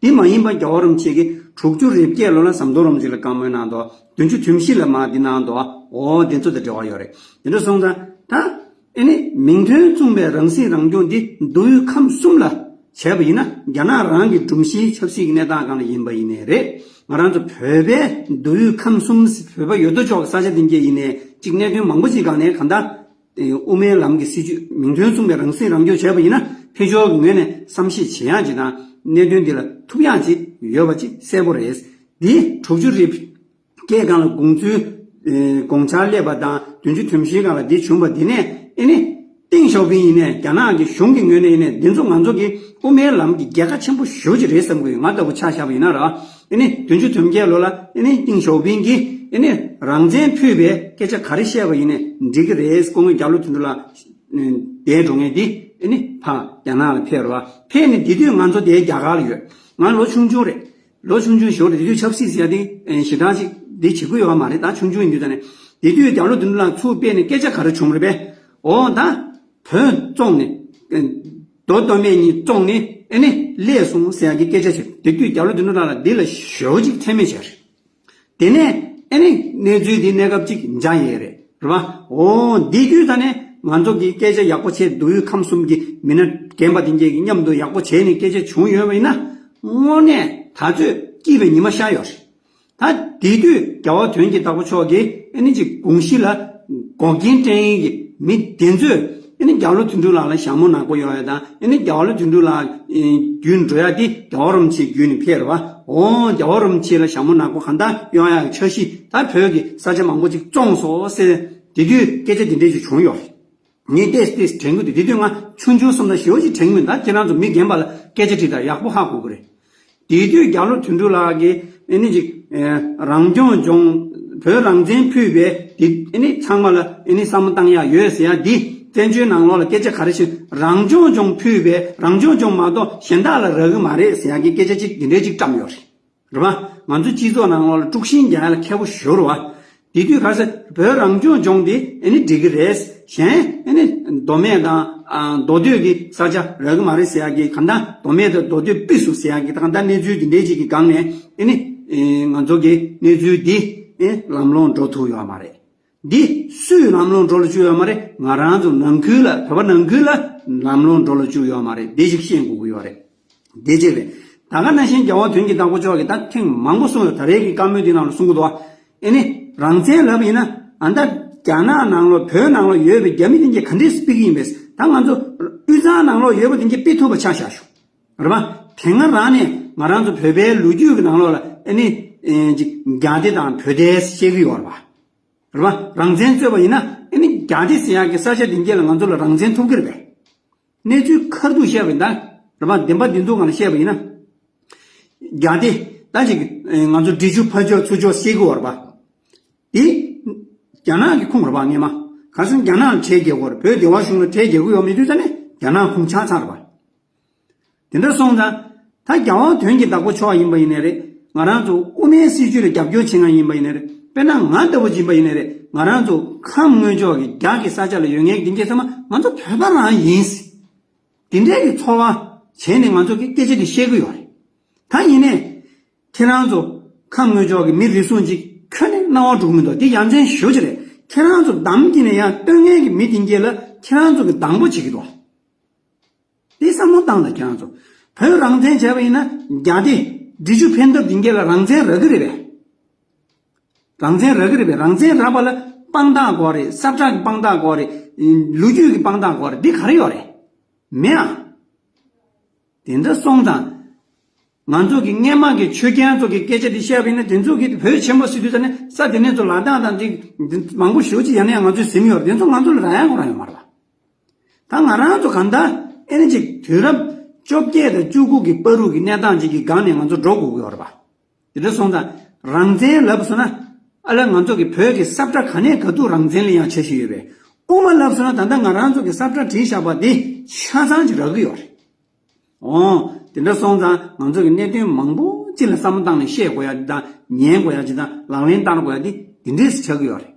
འདི་མ་ཡིན་པ་རྒྱལ་བ་རིན་པོ་ཆེ་གིས་དྲུག་ཅུ་རེ་བརྒྱད་ལོ་ལ་ཟམ་གདོང་རིན་པོ་ཆེ་ལ་བཀའ་མོལ་གནང་འདུག་བདུན་ཅུ་དོན་བཞི་ལ་མ་འདི་གནང་འདུག་འོ་དེ་ཚོ་དང་འབྲེལ་བ་ཡོད་རེད། དེ་འདྲ་སོང་ཙང་ད། ཨེ་ནི་མིང་དོན་མཚུངས་པའི་རང་སྲིད་རང་སྐྱོང་འདི་མདོ་དབུས་ཁམས་གསུམ་ལ་བྱས་པ་ཡིན་ན། རྒྱ་ནག་རང་གི་སྒྲོམ་གཞིའི་ཆབ་སྲིད་ཀྱི་གནས་སྟངས་སྒང་ལ་ཡིན་པ་ཡིན་ནའི་རེད། ང་རང་ཚོ་བོད་པའི་མདོ་དབུས་ཁམས་གསུམ་བོད་པ་ཡོད་དོ་ཅོག་གི་ས་ཆ་དེ་འགའ་ཡིན་ནའི་གཅིག་གནད་དོན་མང་པོ་ཅིག་སྒང་ནས་གང་ལྟར་དབུ་མའི་ལམ་གྱི་སྲིད་བྱུས་མིང་དོན་མཚུངས་པའི་རང་སྲིད་རང་སྐྱོང་བྱས་པ་ཡིན་ན་ཕན་ཆོག་གི་ངོས་ནས་བསམ་ཤེས་བྱེད་ཡག་ཅིག་དང་གནད་དོན་འདི་ལ་ཐུབ་ཡག་ཅིག་ཡོད་པ་ཅིག་གསལ་པོ་རེད། འདི་དྲུག་ཅུ་རེ་བརྒྱད་སྒང་ལ་དགོངས་ཚུལ་ དགོངས་འཆར་སླེབས་པ་དང་བདུན་ཅུ་དོན་བཞིའི་སྒང་ལ་འདི་བྱུང་བ་འདི་ནས་ཨེ་ནི། ཏེང་ཞའོ་ཕིང་ཡིན་ནས་རྒྱ་ནག་གི་གཞུང་གི་ངོས་ནས་ཡིན་ནས་འདི་ཚོ་ང་ཚོ་གི་དབུ་མའི་ལམ་གྱི་རྒྱལ་ཁ་ཆེན་པོ་ཞེ་པོ་ཅིག་རེད་བསམ་གི་ཡོད། ང་ལྟ་བུ་ཆ་བཞག་པ་ཡིན་ན་ར། ཨེ་ནི་བདུན་ཅུ་དོན་བརྒྱད་ལོ་ལ་ཨེ་ནི་ཏེང་ཞའོ་ཕིང་གིས་ཨེ་ནི་རང་བཙན་ཕུད་པའི་སྐད་ཆ་ག་རེ་བཤད་པ་ཡིན་ནས་འགྲིག་གི་རེད། སྐུ་ངོ་རྒྱ་ལོ་དོན་གྲུབ་ལགས་འདས་འགྲོ་མཁན་འདི་ཨེ་ནི་ཕ་རྒྱ་ནག་ལ་ཕེབས་ར་བ། ཕེབས་ནས་དེ་དུས་ང་ཚོ་དེའི་རྒྱ་གར་ལ་ཡོད། ང་ལོ་ཆུང་ཆུང་རེད། ལོ་ཆུང་ཆུང་ཞོར་དེ་དུས་ཆབ་སྲིད་ཟེར་ཡ་དེ་ཨེ་ཞེ་དྲག་ཅིག་འདི་བྱེད་ཀྱི་ཡོད་མ་རེད། ད་ཆུང་ཆུང་ཡིན་དུས་ད་ནས་དེ་དུས་རྒྱ་ལོ་དོན་གྲུབ་ལགས་ཚུར་ཕེབས་ནས་སྐད་ཆ་ག་རེ་བྱུང་རེད་པས། འོ་ད་བོད་བཙོང་ནས་ཨེ་མདོ་སྟོད་སྨད་གཉིས་བཙོང་ནས་ཨེ་ནི་སླེབས་སོང་ཟེར་ཡ་གི་སྐད་ཆ་བྱས། དེ་དུས་རྒྱ་ལོ་དོན་གྲུབ་ལགས་ལ་འདི་ལ་ཞེ་པོ་ཅིག་མཚན་སྨད་བྱས་རེད། དེ་ནས་ཨེ་ནི་གནས་ཚུལ་འདི་གནས་སྐབས་ཅིག་འཇགས་ཡས་རེད། རེད་བ། འོ་འདི་དུས་ད་ནས་ང་ཚོ་གི་སྐད་ཆ་ཡག་པོ་བྱས། མདོ་དབུས་ཁམས་གསུམ་གྱི་མི་སྣ་རྒན་པ་དེ་འགས་ཀྱི་མཉམ་དུ་ཡག་པོ་བྱས་ནས་སྐད་ཆ་བྱུང་ཡོད་པ་ཡིན་ན། དངོས་གནས་ད་ཚོད་སྐྱིད་པའི་ཉི་མ་ཤར་ཡོད་རེད། ད་དེ་དུས་རྒྱལ་བ་དོན་གྱི་བདག་པོ་མཆོག་གིས་ཨེ་ནི་ཅིག་དགོངས་གཞི་ལ་འགོག་རྐྱེན་སྤྲད་མཁན་གྱི་མི་དེ་ཚོས་ཨེ་ནི་རྒྱ་ལོ་དོན་གྲུབ་ལགས་ལ་ཞྭ་མོ་ནག་པོ་གཡོག་ཡ་དང་། ཨེ་ནི་རྒྱ་ལོ་དོན་གྲུབ་ལགས་བརྒྱུད་འགྲོ་ཡ་དེ་རྒྱལ་བ་རིན་པོ་ཆེ་བརྒྱུད་ནས་ཕེབས་རེད་བ། འོ་རྒྱལ་བ་རིན་པོ་ཆེ་ལ་ཞྭ་མོ་ནག་པོ་གང་ལྟར་གཡོག་ཡ་གི་འཆར་གཞི། ད་བོད་ཀྱི་ས་ཆ་མང་པོ་ཅིག་བཙོངས་སོང་ཟེར་དེ་དུས་སྐད་ཆ་དེ་འདྲས་ཅིག་བྱུང་ཡོད་རེད། ངས་ཏོག་ཙམ་ཏོག་ཙམ་དྲན་གྱི་འདུག་དེ་དུས་ང་ཆུང་ཆུང་སོང་ཙང་ཞེ་པོ་ཅིག་དྲན་གྱི་མི་འདུག་ད་ཁྱེད་རང་ཚོ་མི་རྒན་པ་ལ་སྐད་ཆ་དྲིས་དང་ཡག་པོ་ཧ་གོ་གི་རེད། དེ་དུས་རྒྱ་ལོ་དོན་གྲུབ་ལགས་ཀྱིས་ཨེ་ནི་ཅིག་ཨེ་རང་སྐྱོང་ལྗོངས། བོད་རང་བཙན་ཕུད་པའི་དེ་ཨེ་ནི་ཚང་མ་ལ་ཨེ་ནི་བསམ་བློ་བཏང་ཡག་ཡོད་ཟེར་ཡ་འདི་བཙན་བྱོལ་ནང་ལོགས་ལ་སྐད་ཆ་ག་རེ་བྱེད། རང་སྐྱོང་ལྗོངས་ཕུད་པའི་རང་སྐྱོང་ལྗོངས་མ་གཏོགས་གཞན་དག་ལ་རག་གི་མ་རེད་ཟེར་ཡ་གི་སྐད་ཆ་ཅིག་དེ་འདྲས་ཅིག་བཀྲམ་ཡོད་རེད། རེད་བ། ང་ཚོ་སྤྱི་ཚོགས་ནང་ལོགས་ལ་དཀྲུག་ཤིང་རྒྱག་ཡ་ལ་མཁས་པོ་ཞེ་པོ་རེད་བ། དེ་དུས་ག་ཟེར། བོད་རང་སྐྱོང་ལྗོངས་དེ་ཨེ་ནི་འགྲིག་གི་རེད། གཞན་ཨེ་ནི་མདོ་སྨད་དང་ཨ་མདོ་སྟོད་ཀྱི་ས་ཆ་རག་གི་མ་རེད་ཟེར་ཡ་གི། གང་ལྟར་མདོ་སྨད་དང་མདོ་སྟོད་ཕུད་སོང་ཟེར་ཡ་གི། ད་གང་ལྟར་གནས་ཚུལ་འདི་འདྲས་ཅིག་གི་སྒང་ནས་ཨེ་ནི་ཨེ་ང་ཚོ་གི་གནས་ཚུལ་འདི་ཨེ་ལམ་ལྷོང་འགྲོ་ཐུབ་ཡོད་མ་རེད། འདི་སུས་ལམ་ལྷོང་འགྲོ་ལ་བཅུག་ཡོད་མ་རེད། ང་རང་ཚོ་ནང་ཁུལ་ལ། བོད་པ་ནང་ཁུལ་ལ་ལམ་ལྷོང་འགྲོ་ལ་བཅུག་ཡོད་མ་རེད། འདི་ཞིག་ཤེས་དགོས་ཀྱི་ཡོད་རེད། དེ་གཅིག་རེད། ད་ག་ནང་བཞིན་རྒྱལ་བ་དོན་གྱི་བདག་པོ་མཆོག་གིས་ད་ཐེངས་མང་པོ་གསུངས་ཡོད། ད་རེས་ཀྱི་བཀའ་མོལ་འདི་ནང་ལ་གསུང་གི་འདུག་ཨེ་ནི་རང་བཙན་ལབ་ཡིན་ན། ཨ་ད་རྒྱ་ནག་ནང་ལོགས་བོད་ནང་ལོགས་ཡོད་པའི་རྒྱ་མི་དེ་གས་ག་འདྲས་སྤེལ་གྱི་ཡིན་པས། ད་ང་ཚོ་དབུས་གཙང་ནང་ལོགས་ཡོད་པ་དེ་གས་སྤེལ་ཐུབ་པ་ཆ་བཞག་ཞུ། རེད་པ། དེ་སྔ་རང་ནས་ང་རང་ཚོ་བོད་པའི་ལོ་རྒྱུས་ཀྱི་ནང་ལོགས་ལ་ཨེ་ནི་ཨེ་ཅིག་རྒྱ་སྡེ་དང་བོད་སྡེ་བཤད་ཀྱི་ཡོད་རེད་པ། རེད་པ། རང་བཙན་རྩོད་པ་ཡིན་ན་ཨེ་ནི་རྒྱ་སྡེ་ཟེར་ཡག་གི་ས་ཆ་དེ་གས་ལ་ང་ཚོ་ལ་རང་བཙན་ཐོབ་ཀྱི་རེད་པས། གནས་ཚུལ་ཁ་ཐུག་བཤད་པ་ཡིན་ན། རེད་པ། བདེན་པ་བདེན་ཐུག་སྒང་ལ་བཤད་པ་ཡིན་ན། རྒྱ་སྡེ་ད་ཅིག་ང་ཚོ་འབྲི་ཆུ་ཕར་ཕྱོགས་ཚུར་ཕྱོགས་བཤད་ཀྱི་ཡོད་རེད་པ། དེ་རྒྱ་ནག་གི་ཁོངས་རེད་པ། སྔས་མ་ག་ཟེར་རྒྱ་ནག་ལ་ཁྲལ་རྒྱག་གི་ཡོད་རེད། བོད་བདེ་བ་གཞུང་ལ་ཁྲལ་རྒྱག་གི་ཡོད་མེད་དུས་ཙ་ནས་རྒྱ་ནག་ཁོངས་ཆགས་ཚར་རེད་པ། དེ་འདྲ་སོང་ཙང་། ད་རྒྱལ་བ་དོན་གྱི་བདག་པོ་མཆོག་ཡིན་པ་ཡིན་ནའི་རེད། ང་རང་ཚོ་དབུ་མའི་སྲིད་བྱུས་ལ་རྒྱབ་སྐྱོར་བྱེད་མཁན་ཡིན་པ་ཡིན་ནའི་རེད། དཔེར་ན་ང་ལྟ་བུ་ཡིན་པ་ཡིན་ནའི་རེད། ང་རང་ཚོ་ཁམས་སྔོན་ཕྱོགས་ཀྱི་རྒྱ་གི་ས་ཆ་ལ་ཡོད་མཁན་གྱི་དེ་གས་ཚང་མ་ང་ཚོ་བོད་པ་རང་ཡིན། དེ་འདྲའི་གི་ཚོར་བ་བྱས་ནས་ང་ཚོ་གི་སྐད་ཆ་དེ་བཤད་ཀྱི་ཡོད་རེད། ད་ཡིན་ནའི། ཁྱེད་རང་ཚོ་ཁམས་སྔོན་ཕྱོགས་ཀྱི་མི་རེ་ཟུང་ཅིག་ཁྱོན་ནས་སྣང་བ་འགྲོ་གི་མི་འདུག་དེ་ཡ་མཚན་ཞེ་པོ་ཅིག་རེད། ཁྱེད་རང་ཚོ་འདམ་སྐྱེས་ནས་ཡར་བཏོན་མཁན་གྱི་མི་དེ་གས་ལ་ཁྱེད་རང་ཚོ་གི་སྡང་པོ་བྱེད་ཀྱི་འདུག་དེ་བསམ་བློ་བཏང་དང་། ཁྱེད་རང་ཚོ་བོད་རང་བཙན་བྱས་པ་ཡིན་ན་རྒྱ་སྡེ་འབྲི་ཆུ་འཕེན་ཐབས་དེ་གས་ལ་རང་བཙན་རག་གི་རེད་པས། རང་བཙན་རག་གི་རེད་པས། རང་བཙན་རག་པ་ལ་དཔང་རྟགས་དགོས་རེད། ས་བཀྲ་གི་དཔང་རྟགས་དགོས་རེད། ལོ་རྒྱུས་ཀྱི་དཔང་རྟགས་དགོས་རེད། འདི་ག་རེ་ཡོད་རེད། མེད་ཨ། དེ་འདྲ་སོང་ཙང་། ང་ཚོ་གི་སྔས་མ་གི་ཆོས་རྒྱལ་ཚོ་གི་སྐད་ཆ་འདི་བཤད་པ་ཡིན་ན། དེ་ཚོ་གི་བོད་ཆེན་པོ་ཟེར་དུས་ཙ་ནས་ས་དེ་ནས་ཚོ་ལ་དྭགས་དང་དེ་མང་པོ་ཞེ་པོ་ཅིག་ཡང་ནས་ཡང་ང་ཚོས་ཟིན་ཡོད་རེད། དེ་ཚོ་ང་ཚོ་ལ་རག་ཡག་ཁོ་རང་ཡོད་མ་རེད་པ། ད་ང་རང་ཚོ་གང་ལྟར་ཨེ་ནི་ཅིག་དུས་རབས་བཅོ་བརྒྱད་དང་བཅུ་དགུ་གི་བར་དུ་གི་གནས་སྟངས་ཅིག་གི་སྒང་ནས་ང་ཚོ་འགྲོ་དགོས་ཀྱི་ཡོད་རེད་པ། དེ་འདྲ་སོང་ཙང་རང་བཙན་ལབ་སོང་ན། ཨ་ལ་ང་ཚོ་གི་བོད་ཀྱི་ས་བཀྲ་ག་ནས་ག་དུས་རང་བཙན་ལེན་ཡག་འཆར་གཞི་ཡོད་པས། དབུ་མ་ལབ་སོང་ན་ད་ལྟ་ང་རང་ཚོ་གི་ས་བཀྲ་བྲིས་བཞག་པ་དེ་ཆ་ཚང་ཅིག་རག་གི་ཡོད་རེད། འོ། དེ་འདྲ་སོང་ཙང་ང་ཚོ་གི་གནད་དོན་མང་པོ་ཅིག་ལ་བསམ་བློ་བཏང་ནས་བཤད་དགོས་ཡ་དེ་དང་། ཉན་དགོས་ཡ་ཅིག་དང་། ལག་ལེན་བསྟར་དགོས་ཡ་དེ་དེ་འདྲས་སུ་ཆགས་ཀྱི་ཡོད་རེད།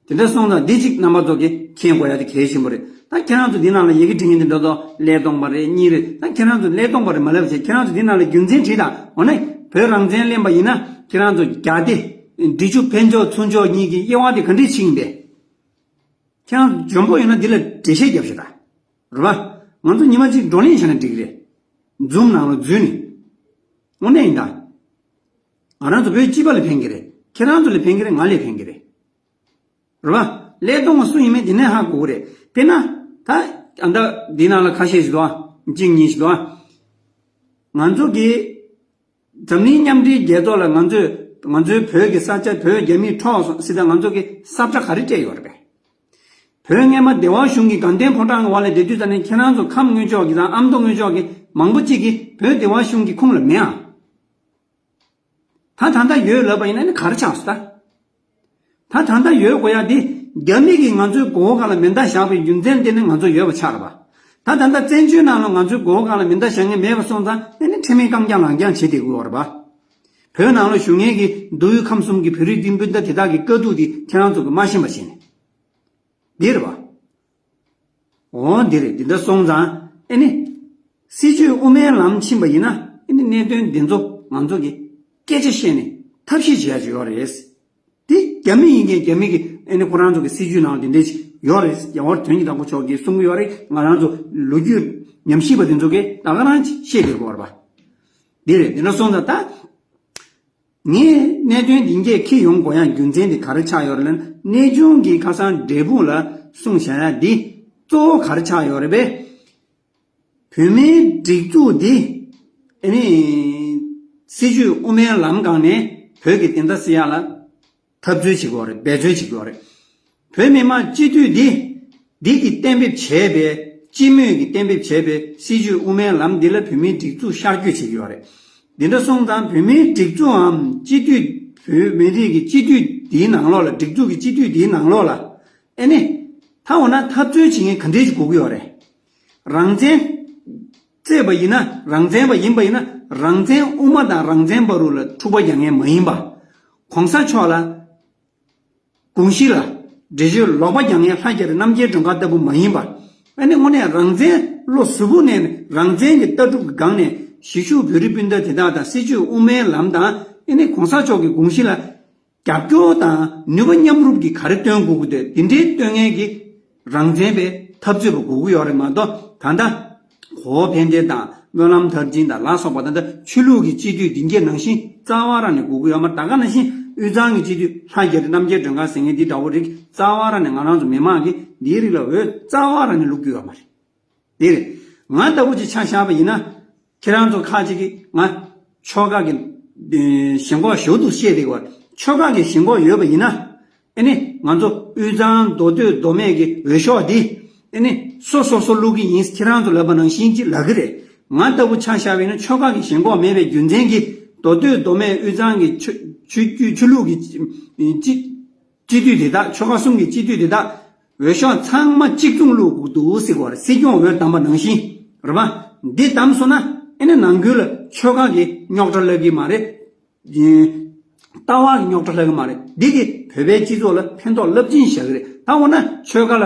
དེ་འདྲ་སོང་ཙང་འདི་གཅིག་རྣམ་པ་ཚོ་གིས་མཁྱེན་དགོས་ཡ་དེ་གལ་ཆེན་པོ་རེད། ད་ཁྱེད་རང་ཚོ་འདི་ནང་ལ་ཡི་གེ་འབྲི་མཁན་དེ་འདྲ་ཚོ་ཀླད་སྟོང་པ་རེ་གཉིས་རེ། ད་ཁྱེད་རང་ཚོ་ཀླད་སྟོང་པ་རེ་མ་ལབ་བྱས། ཁྱེད་རང་ཚོ་འདི་ནང་ལ་རྒྱུ་མཚན་བྲིས་དང་། འོ་ན་བོད་རང་བཙན་ལེན་པ་ཡིན་ན་ཁྱེད་རང་ཚོ་རྒྱ་སྡེ་འབྲི་ཆུ་འཕེན་ཕྱོགས་ཚུར་ཕྱོགས་གཉིས་ཀྱི་དབྱེ་བ་དེ་ག་འདྲས་ཕྱེ་ཡིན་པས། ཁྱེད་རང་འཇོན་པོ་ཡོད་ན་འདི་ལ་འགྲེལ་བཤད་རྒྱབ་ཤོག་ད། རེད་པ། ང་ཚོ་ཉི་མ་གཅིག་བགྲོ་གླེང་བྱས་ན་འགྲིག་གི་རེད། ཛུམ་ནང་ལ་འཛུལ་ནས། དངོས་གནས་ཡིན་ད། ང་རང་ཚོ་བོད་སྤྱི་པ་ལ་ཕན་གྱི་རེད། ཁྱེད་རང་ཚོ་ལ་ཕན་གྱི་རེད། ང་ལ་ཕན་གྱི་རེད། རེད་པ། ཀླད་སྟོང་བ་སུ་ཡིན་མིན་དེ་ནས་ཧ་གོ་གི་རེད། དཔེར་ན། ད། ཨ་ད་འདི་ནང་ལ་ཁ་ཤས་ཤིག་འདུག་ཨ། གཅིག་གཉིས་ཤིག་འདུག་ཨ། ང་ཚོ་གི་འཛམ་གླིང་མཉམ་འབྲེལ་རྒྱལ་ཚོགས་ལ་ང་ཚོས་ང་ཚོའི་བོད་ཀྱི་ས་ཆ་བོད་རྒྱ་མིས་འཕྲོག་སོང་ཟེར་ད་ང་ཚོ་གི་ས་བཀྲ་ག་རེ་སྤྲད་ཡོད་རེད་པས། བོད་སྔས་མ་བདེ་བ་གཞུང་གི་དགའ་ལྡན་ཕོ་བྲང་གི་འོག་ལ་བསྡད་དུས་ཙ་ནས་ཁྱེད་རང་ཚོ་ཁམས་དངོས་ཕྱོགས་ཀྱི་དང་ཨ་མདོ་དངོས་ཕྱོགས་ཀྱི་མང་པོ་གཅིག་གིས་བོད་བདེ་བ་གཞུང་གི་ཁུངས་ལ་མེད་ཨ། ད་ད་ལྟ་ཡོད་ལབ་པ་ཡིན་ན་ནི་ག་རེ་ཆགས་སོང་ད། ད་ད་ལྟ་ཡོད་དགོས་ཡ་དེ་རྒྱ་མི་གིས་ང་ཚོའི་མགོ་བོ་སྒང་ལ་མེ་མདའ་བཞག་པའི་རྒྱུ་མཚན་དེ་ནི་ང་ཚོ་ཡོད་པ་ཆགས་རེད་པ། ད་ད་ལྟ་བཙན་བྱོལ་ནང་ལ་ང་ཚོའི་མགོ་བོ་སྒང་ལ་མེ་མདའ་བཞག་མཁན་མེད་པ་སོང་ཙང་ཨ་ནི་ཁྲེལ་མེད་རྐང་རྐྱང་ལག་རྐྱང་བྱེད་བསྡད་དགོས་པ་རེད་པ། བོད་ནང་ལ་བཞུགས་མཁན་གྱི་མདོ་དབུས་ཁམས་གསུམ་གྱི་བོད་རིགས་སྤུན་ཟླ་དེ་དག་གི་དཀའ་སྡུག་དེ་ཁྱེད་རང་ཚོ་གིས་མ་ཤེས་པ་བྱས་ནས། འདི་རེད་པ། འོ་འདི་རེད། འདི་འདྲ་སོང་ཙང་ཨེ་ནི། སྲིད་བྱུས་དབུ་མའི་ལམ་ཕྱིན་པ་ཡིན་ན་ཨེ་ནི་གནད་དོན་འདི་ཚོ་ང་ཚོ་གིས་སྐད་ཆ་བཤད་ནས་ཐབས་ཤེས་བྱེད་ཡ་ཅིག་ཡོད་རེད། འདི་རྒྱ་མི་ཡིན་མཁན་རྒྱ་མི་གི་ཨེ་ནི་ཁོ་རང་ཚོ་གི་སྲིད་བྱུས་ནང་འདི་འདྲས་ཅིག་ཡོད་རེད། རྒྱལ་བ་དོན་གྱི་བདག་པོ་མཆོག་གིས་གསུང་གི་ཡོད་རེད། ང་རང་ཚོ་ལོ་རྒྱུས་ཉམས་ཞིབ་པ་འདི་ཚོ་གིས་ད་ག་རང་ཅིག་ཤེས་བསྡད་དགོས་རེད་པ། འདི་རེད། འདི་འདྲ་སོང་ཙང་ད། ངས་གནད་དོན་འདི་འགས་འཁྱེར་ཡོང་དགོས་ཡ་རྒྱུ་མཚན་འདི་ག་རེ་ཆགས་ཡོད་རེད་ལབ་ན། གནས་ཆུང་གི་ཁ་སང་འབྲས་སྤུངས་ལ་གསུངས་བཞག་ཡ་འདི་གཙོ་བོ་ག་རེ་ཆགས་ཡོད་རེད་པས། བོད་མིའི་སྒྲིག་འཛུགས་འདི་ཨ་ནི་སྲིད་བྱུས་དབུ་མའི་ལམ་སྒང་ནས་བོད་ཀྱི་བདེན་མཐའ་གསལ་ཡ་ལ་འཐབ་རྩོད་བྱེད་དགོས་རེད། འབད་རྩོལ་བྱེད་དགོས་རེད། བོད་མི་མང་སྤྱི་འཐུས་འདི་འདི་གི་གཏན་འབེབས་བྱས་པའི་སྤྱི་མོས་ཀྱིས་གཏན་འབེབས་བྱས་པའི་སྲིད་བྱུས་དབུ་མའི་ལམ་འདི་ལ་བོད་མིའི་སྒྲིག་འཛུགས་ཤར་བསྐྱོད་བྱེད་ཀྱི་ཡོད་རེད། འདི་འདྲ་སོང་ཙང་བོད་མིའི་སྒྲིག་འཛུགས་འམ་སྤྱི་འཐུས་བོད་མི་རིགས་ཀྱི་སྤྱི་འཐུས་འདིའི་ནང་ལོགས་ལ་སྒྲིག་འཛུགས་ཀྱི་སྤྱི་འཐུས་འདིའི་ནང་ལོགས་ལ་ཨེ་ནི་ད་འོ་ན་འཐབ་རྩོད་བྱེད་མཁན་ག་འདྲས་ཅིག་དགོས་ཀྱི་ཡོད་རེད། རང་བཙན་བརྩད་པ་ཡིན་ན་རང་བཙན་པ་ཡིན་པ་ཡིན་ན་རང་བཙན་དབུ་མ་དང་རང་བཙན་བར་དུ་ལ་འཁྲུག་པ་རྒྱག་མཁན་མ་ཡིན་པ། གོང་ས་མཆོག་ལ་དགོངས་གཞི་ལ་འགྲེལ་བརྗོད་ལོག་པ་རྒྱག་མཁན་ལྷ་རྒྱ་རི་རྣམ་རྒྱལ་སྒྲོལ་དཀར་ལྟ་བུ་མ་ཡིན་པ། ཨ་ནི་དངོས་གནས་རང་བཙན་བློ་གཟུ་བོ་ནས་རང་བཙན་གྱི་ལྟ་གྲུབ་ཀྱི་སྒང་ནས་གཞིས་བཞུགས་བོད་རིགས་སྤུན་ཟླ་དེ་དག་དང་སྲིད་བྱུས་དབུ་མའི་ལམ་དང་ཨ་ནི་གོང་ས་མཆོག་གི་དགོངས་གཞི་ལ་རྒྱབ་སྐྱོར་དང་ནུས་པ་མཉམ་རུབ་ཀྱིས་ག་རེ་སྟོན་དགོས་ཀྱི་འདུག་དེ་འདྲའི་སྟོན་མཁན་གྱི་རང་བཙན་པའི་འཐབ་རྩོད་པ་དགོས་ཀྱི་ཡོད་རེད་མ་གཏོགས་ད་ལྟ་གོ་བོ་ཕན་བདེ་དང་སྨོན་ལམ་མཐར་ཕྱིན་དང་ལ་སོགས་པ་ད་ལྟ་ཆོས་ལུགས་ཀྱི་སྤྱི་འཐུས་འདི་གའི་ནང་བཞིན་རྩ་བ་རང་ནས་དགོས་ཀྱི་ཡོད་མ་རེད། ད་ག་ནང་བཞིན་དབུས་གཙང་གི་སྤྱི་འཐུས་ལྷ་རྒྱ་རི་རྣམ་རྒྱལ་སྒྲོལ་དཀར་ཟེར་མཁན་འདི་འདྲ་བོ་རིགས་རྩ་བ་རང་ནས་ང་རང་ཚོ་མི་མང་གིས་འདིའི་རིགས་ལ་འོས་རྩ་བ་རང་ནས་བླུག་རྒྱུ་ཡོད་མ་རེད། འདིར་ང་ལྟ་བུ་ཅིག་ཆ་བཞག་པ་ཡིན་ན། ཁྱེད་རང་ཚོ་ཁག་ཅིག་གིས་ང་ཆོལ་ཁ་གི་ཨེ་ཞེན་ཁོག་ཞེ་པོ་འདུག་བཤད་བསྡད་ཀྱི་ཡོད་རེད། ཆོལ་ཁ་གི་ཞེན་ཁོག་ཡོད་པ་ཡིན་ན། ཨེ་ནི་ང་ཚོ་དབུས་གཙང་མདོ་སྟོད་མདོ་སྨད་ཀྱི་འོས་ཤོག་འདི་ཨེ་ནི་སོ་སོ་སོ་བླུག་གི་ཡིན། ཁྱེད་རང་ཚོ་ལབ་པ་ནང་བཞིན་ཅིག་ལབ་ཀྱི་རེད། ང་ལྟ་བུ་ཆ་བཞག་པ་ཡིན་ན་ཆོལ་ཁ་གི་ཞེན་ཁོག་མེད་པའི་རྒྱུ་མཚན་གྱིས་མདོ་སྟོད་མདོ་སྨད་དབུས་གཙང་གི་ཆོས་ཆོས་བརྒྱུད་ཆོས་ལུགས་ཀྱི་ཅི་སྤྱི་འཐུས་དེ་དག་ཆོལ་ཁ་གསུམ་གྱི་སྤྱི་འཐུས་དེ་དག་འོས་ཤོག་ཚང་མ་གཅིག་མཚུངས་བླུག་དགོས་འདུག་ཟེར་གྱི་ཡོད་རེད། སྲིད་སྐྱོང་འོས་བདམས་པ་ནང་བཞིན་རེད་པ། འདི་བདམས་སོང་ན་ཨེ་ནི་ནང་ཁུལ་ལ་ཆོལ་ཁ་གི་རྙོག་དྲ་སླེབས་ཀྱི་མ་རེད། ལྟ་བ་གི་རྙོག་དྲ་སླེབས་ཀྱི་མ་རེད། འདི་གིས་བོད་པའི་སྤྱི་ཚོགས་ལ་ཕན་ཐོགས་རླབས་ཆེན་བཞག་གི་རེད། ད་འོ་ན་ཆོལ་ཁ་ལ་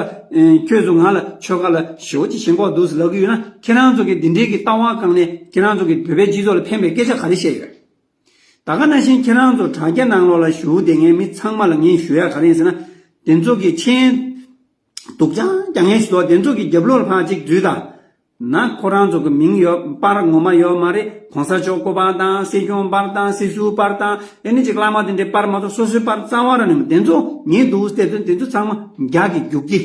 ཁྱོད་ཚོ་ང་ལ་ཆོལ་ཁ་ལ་ཞེ་པོ་ཅིག་ཞེན་ཁོག་འདུག་ཟེར་ལབ་ཀྱི་ཡོད་ན་ཁྱེད་རང་ཚོ་གི་འདི་འདྲའི་གི་ལྟ་བ་སྒང་ནས་ཁྱེད་རང་ཚོ་གི་བོད་པའི་སྤྱི་ཚོགས་ལ་ཕན་པའི་སྐད་ཆ་ག་རེ་བཤད་ཡོད། ད་ག་ནང་བཞིན་ཁྱེད་རང་ཚོ་དྲ་རྒྱ་ནང་ལོགས་ལ་བཞུགས་བསྡད་མཁན་མི་ཚང་མ་ལ་ངས་ཞུ་ཡ་ག་རེ་ཡིན་ཟེར་ན། དེ་ཚོ་གི་མཆན་སྡུག་ཅག་རྒྱག་མཁན་ཞིག་འདུག་དེ་ཚོ་གི་རྒྱབ་ལོགས་ལ་ཕར་གཅིག་འཛུལ་དང་། ན་ཁོ་རང་ཚོ་གི་མིང་ཡོད་པར་ངོ་མ་ཡོད་མ་རེད། གོང་ས་མཆོག་སྐུ་པར་དང་སྲིད་སྐྱོང་པར་དང་སྲིད་ཟུར་པར་དང་ཨེ་ནི་ཅིག་བླ་མ་དེ་འདྲའི་པར་མ་གཏོགས་སོ་སོའི་པར་རྩ་བ་རང་ནས་མེད། དེ་ཚོ་ངས་འདུག་སྟེ་དེ་ཚོ་ཚང་མ་རྒྱ་གི་རྒྱུག་ཁྱི།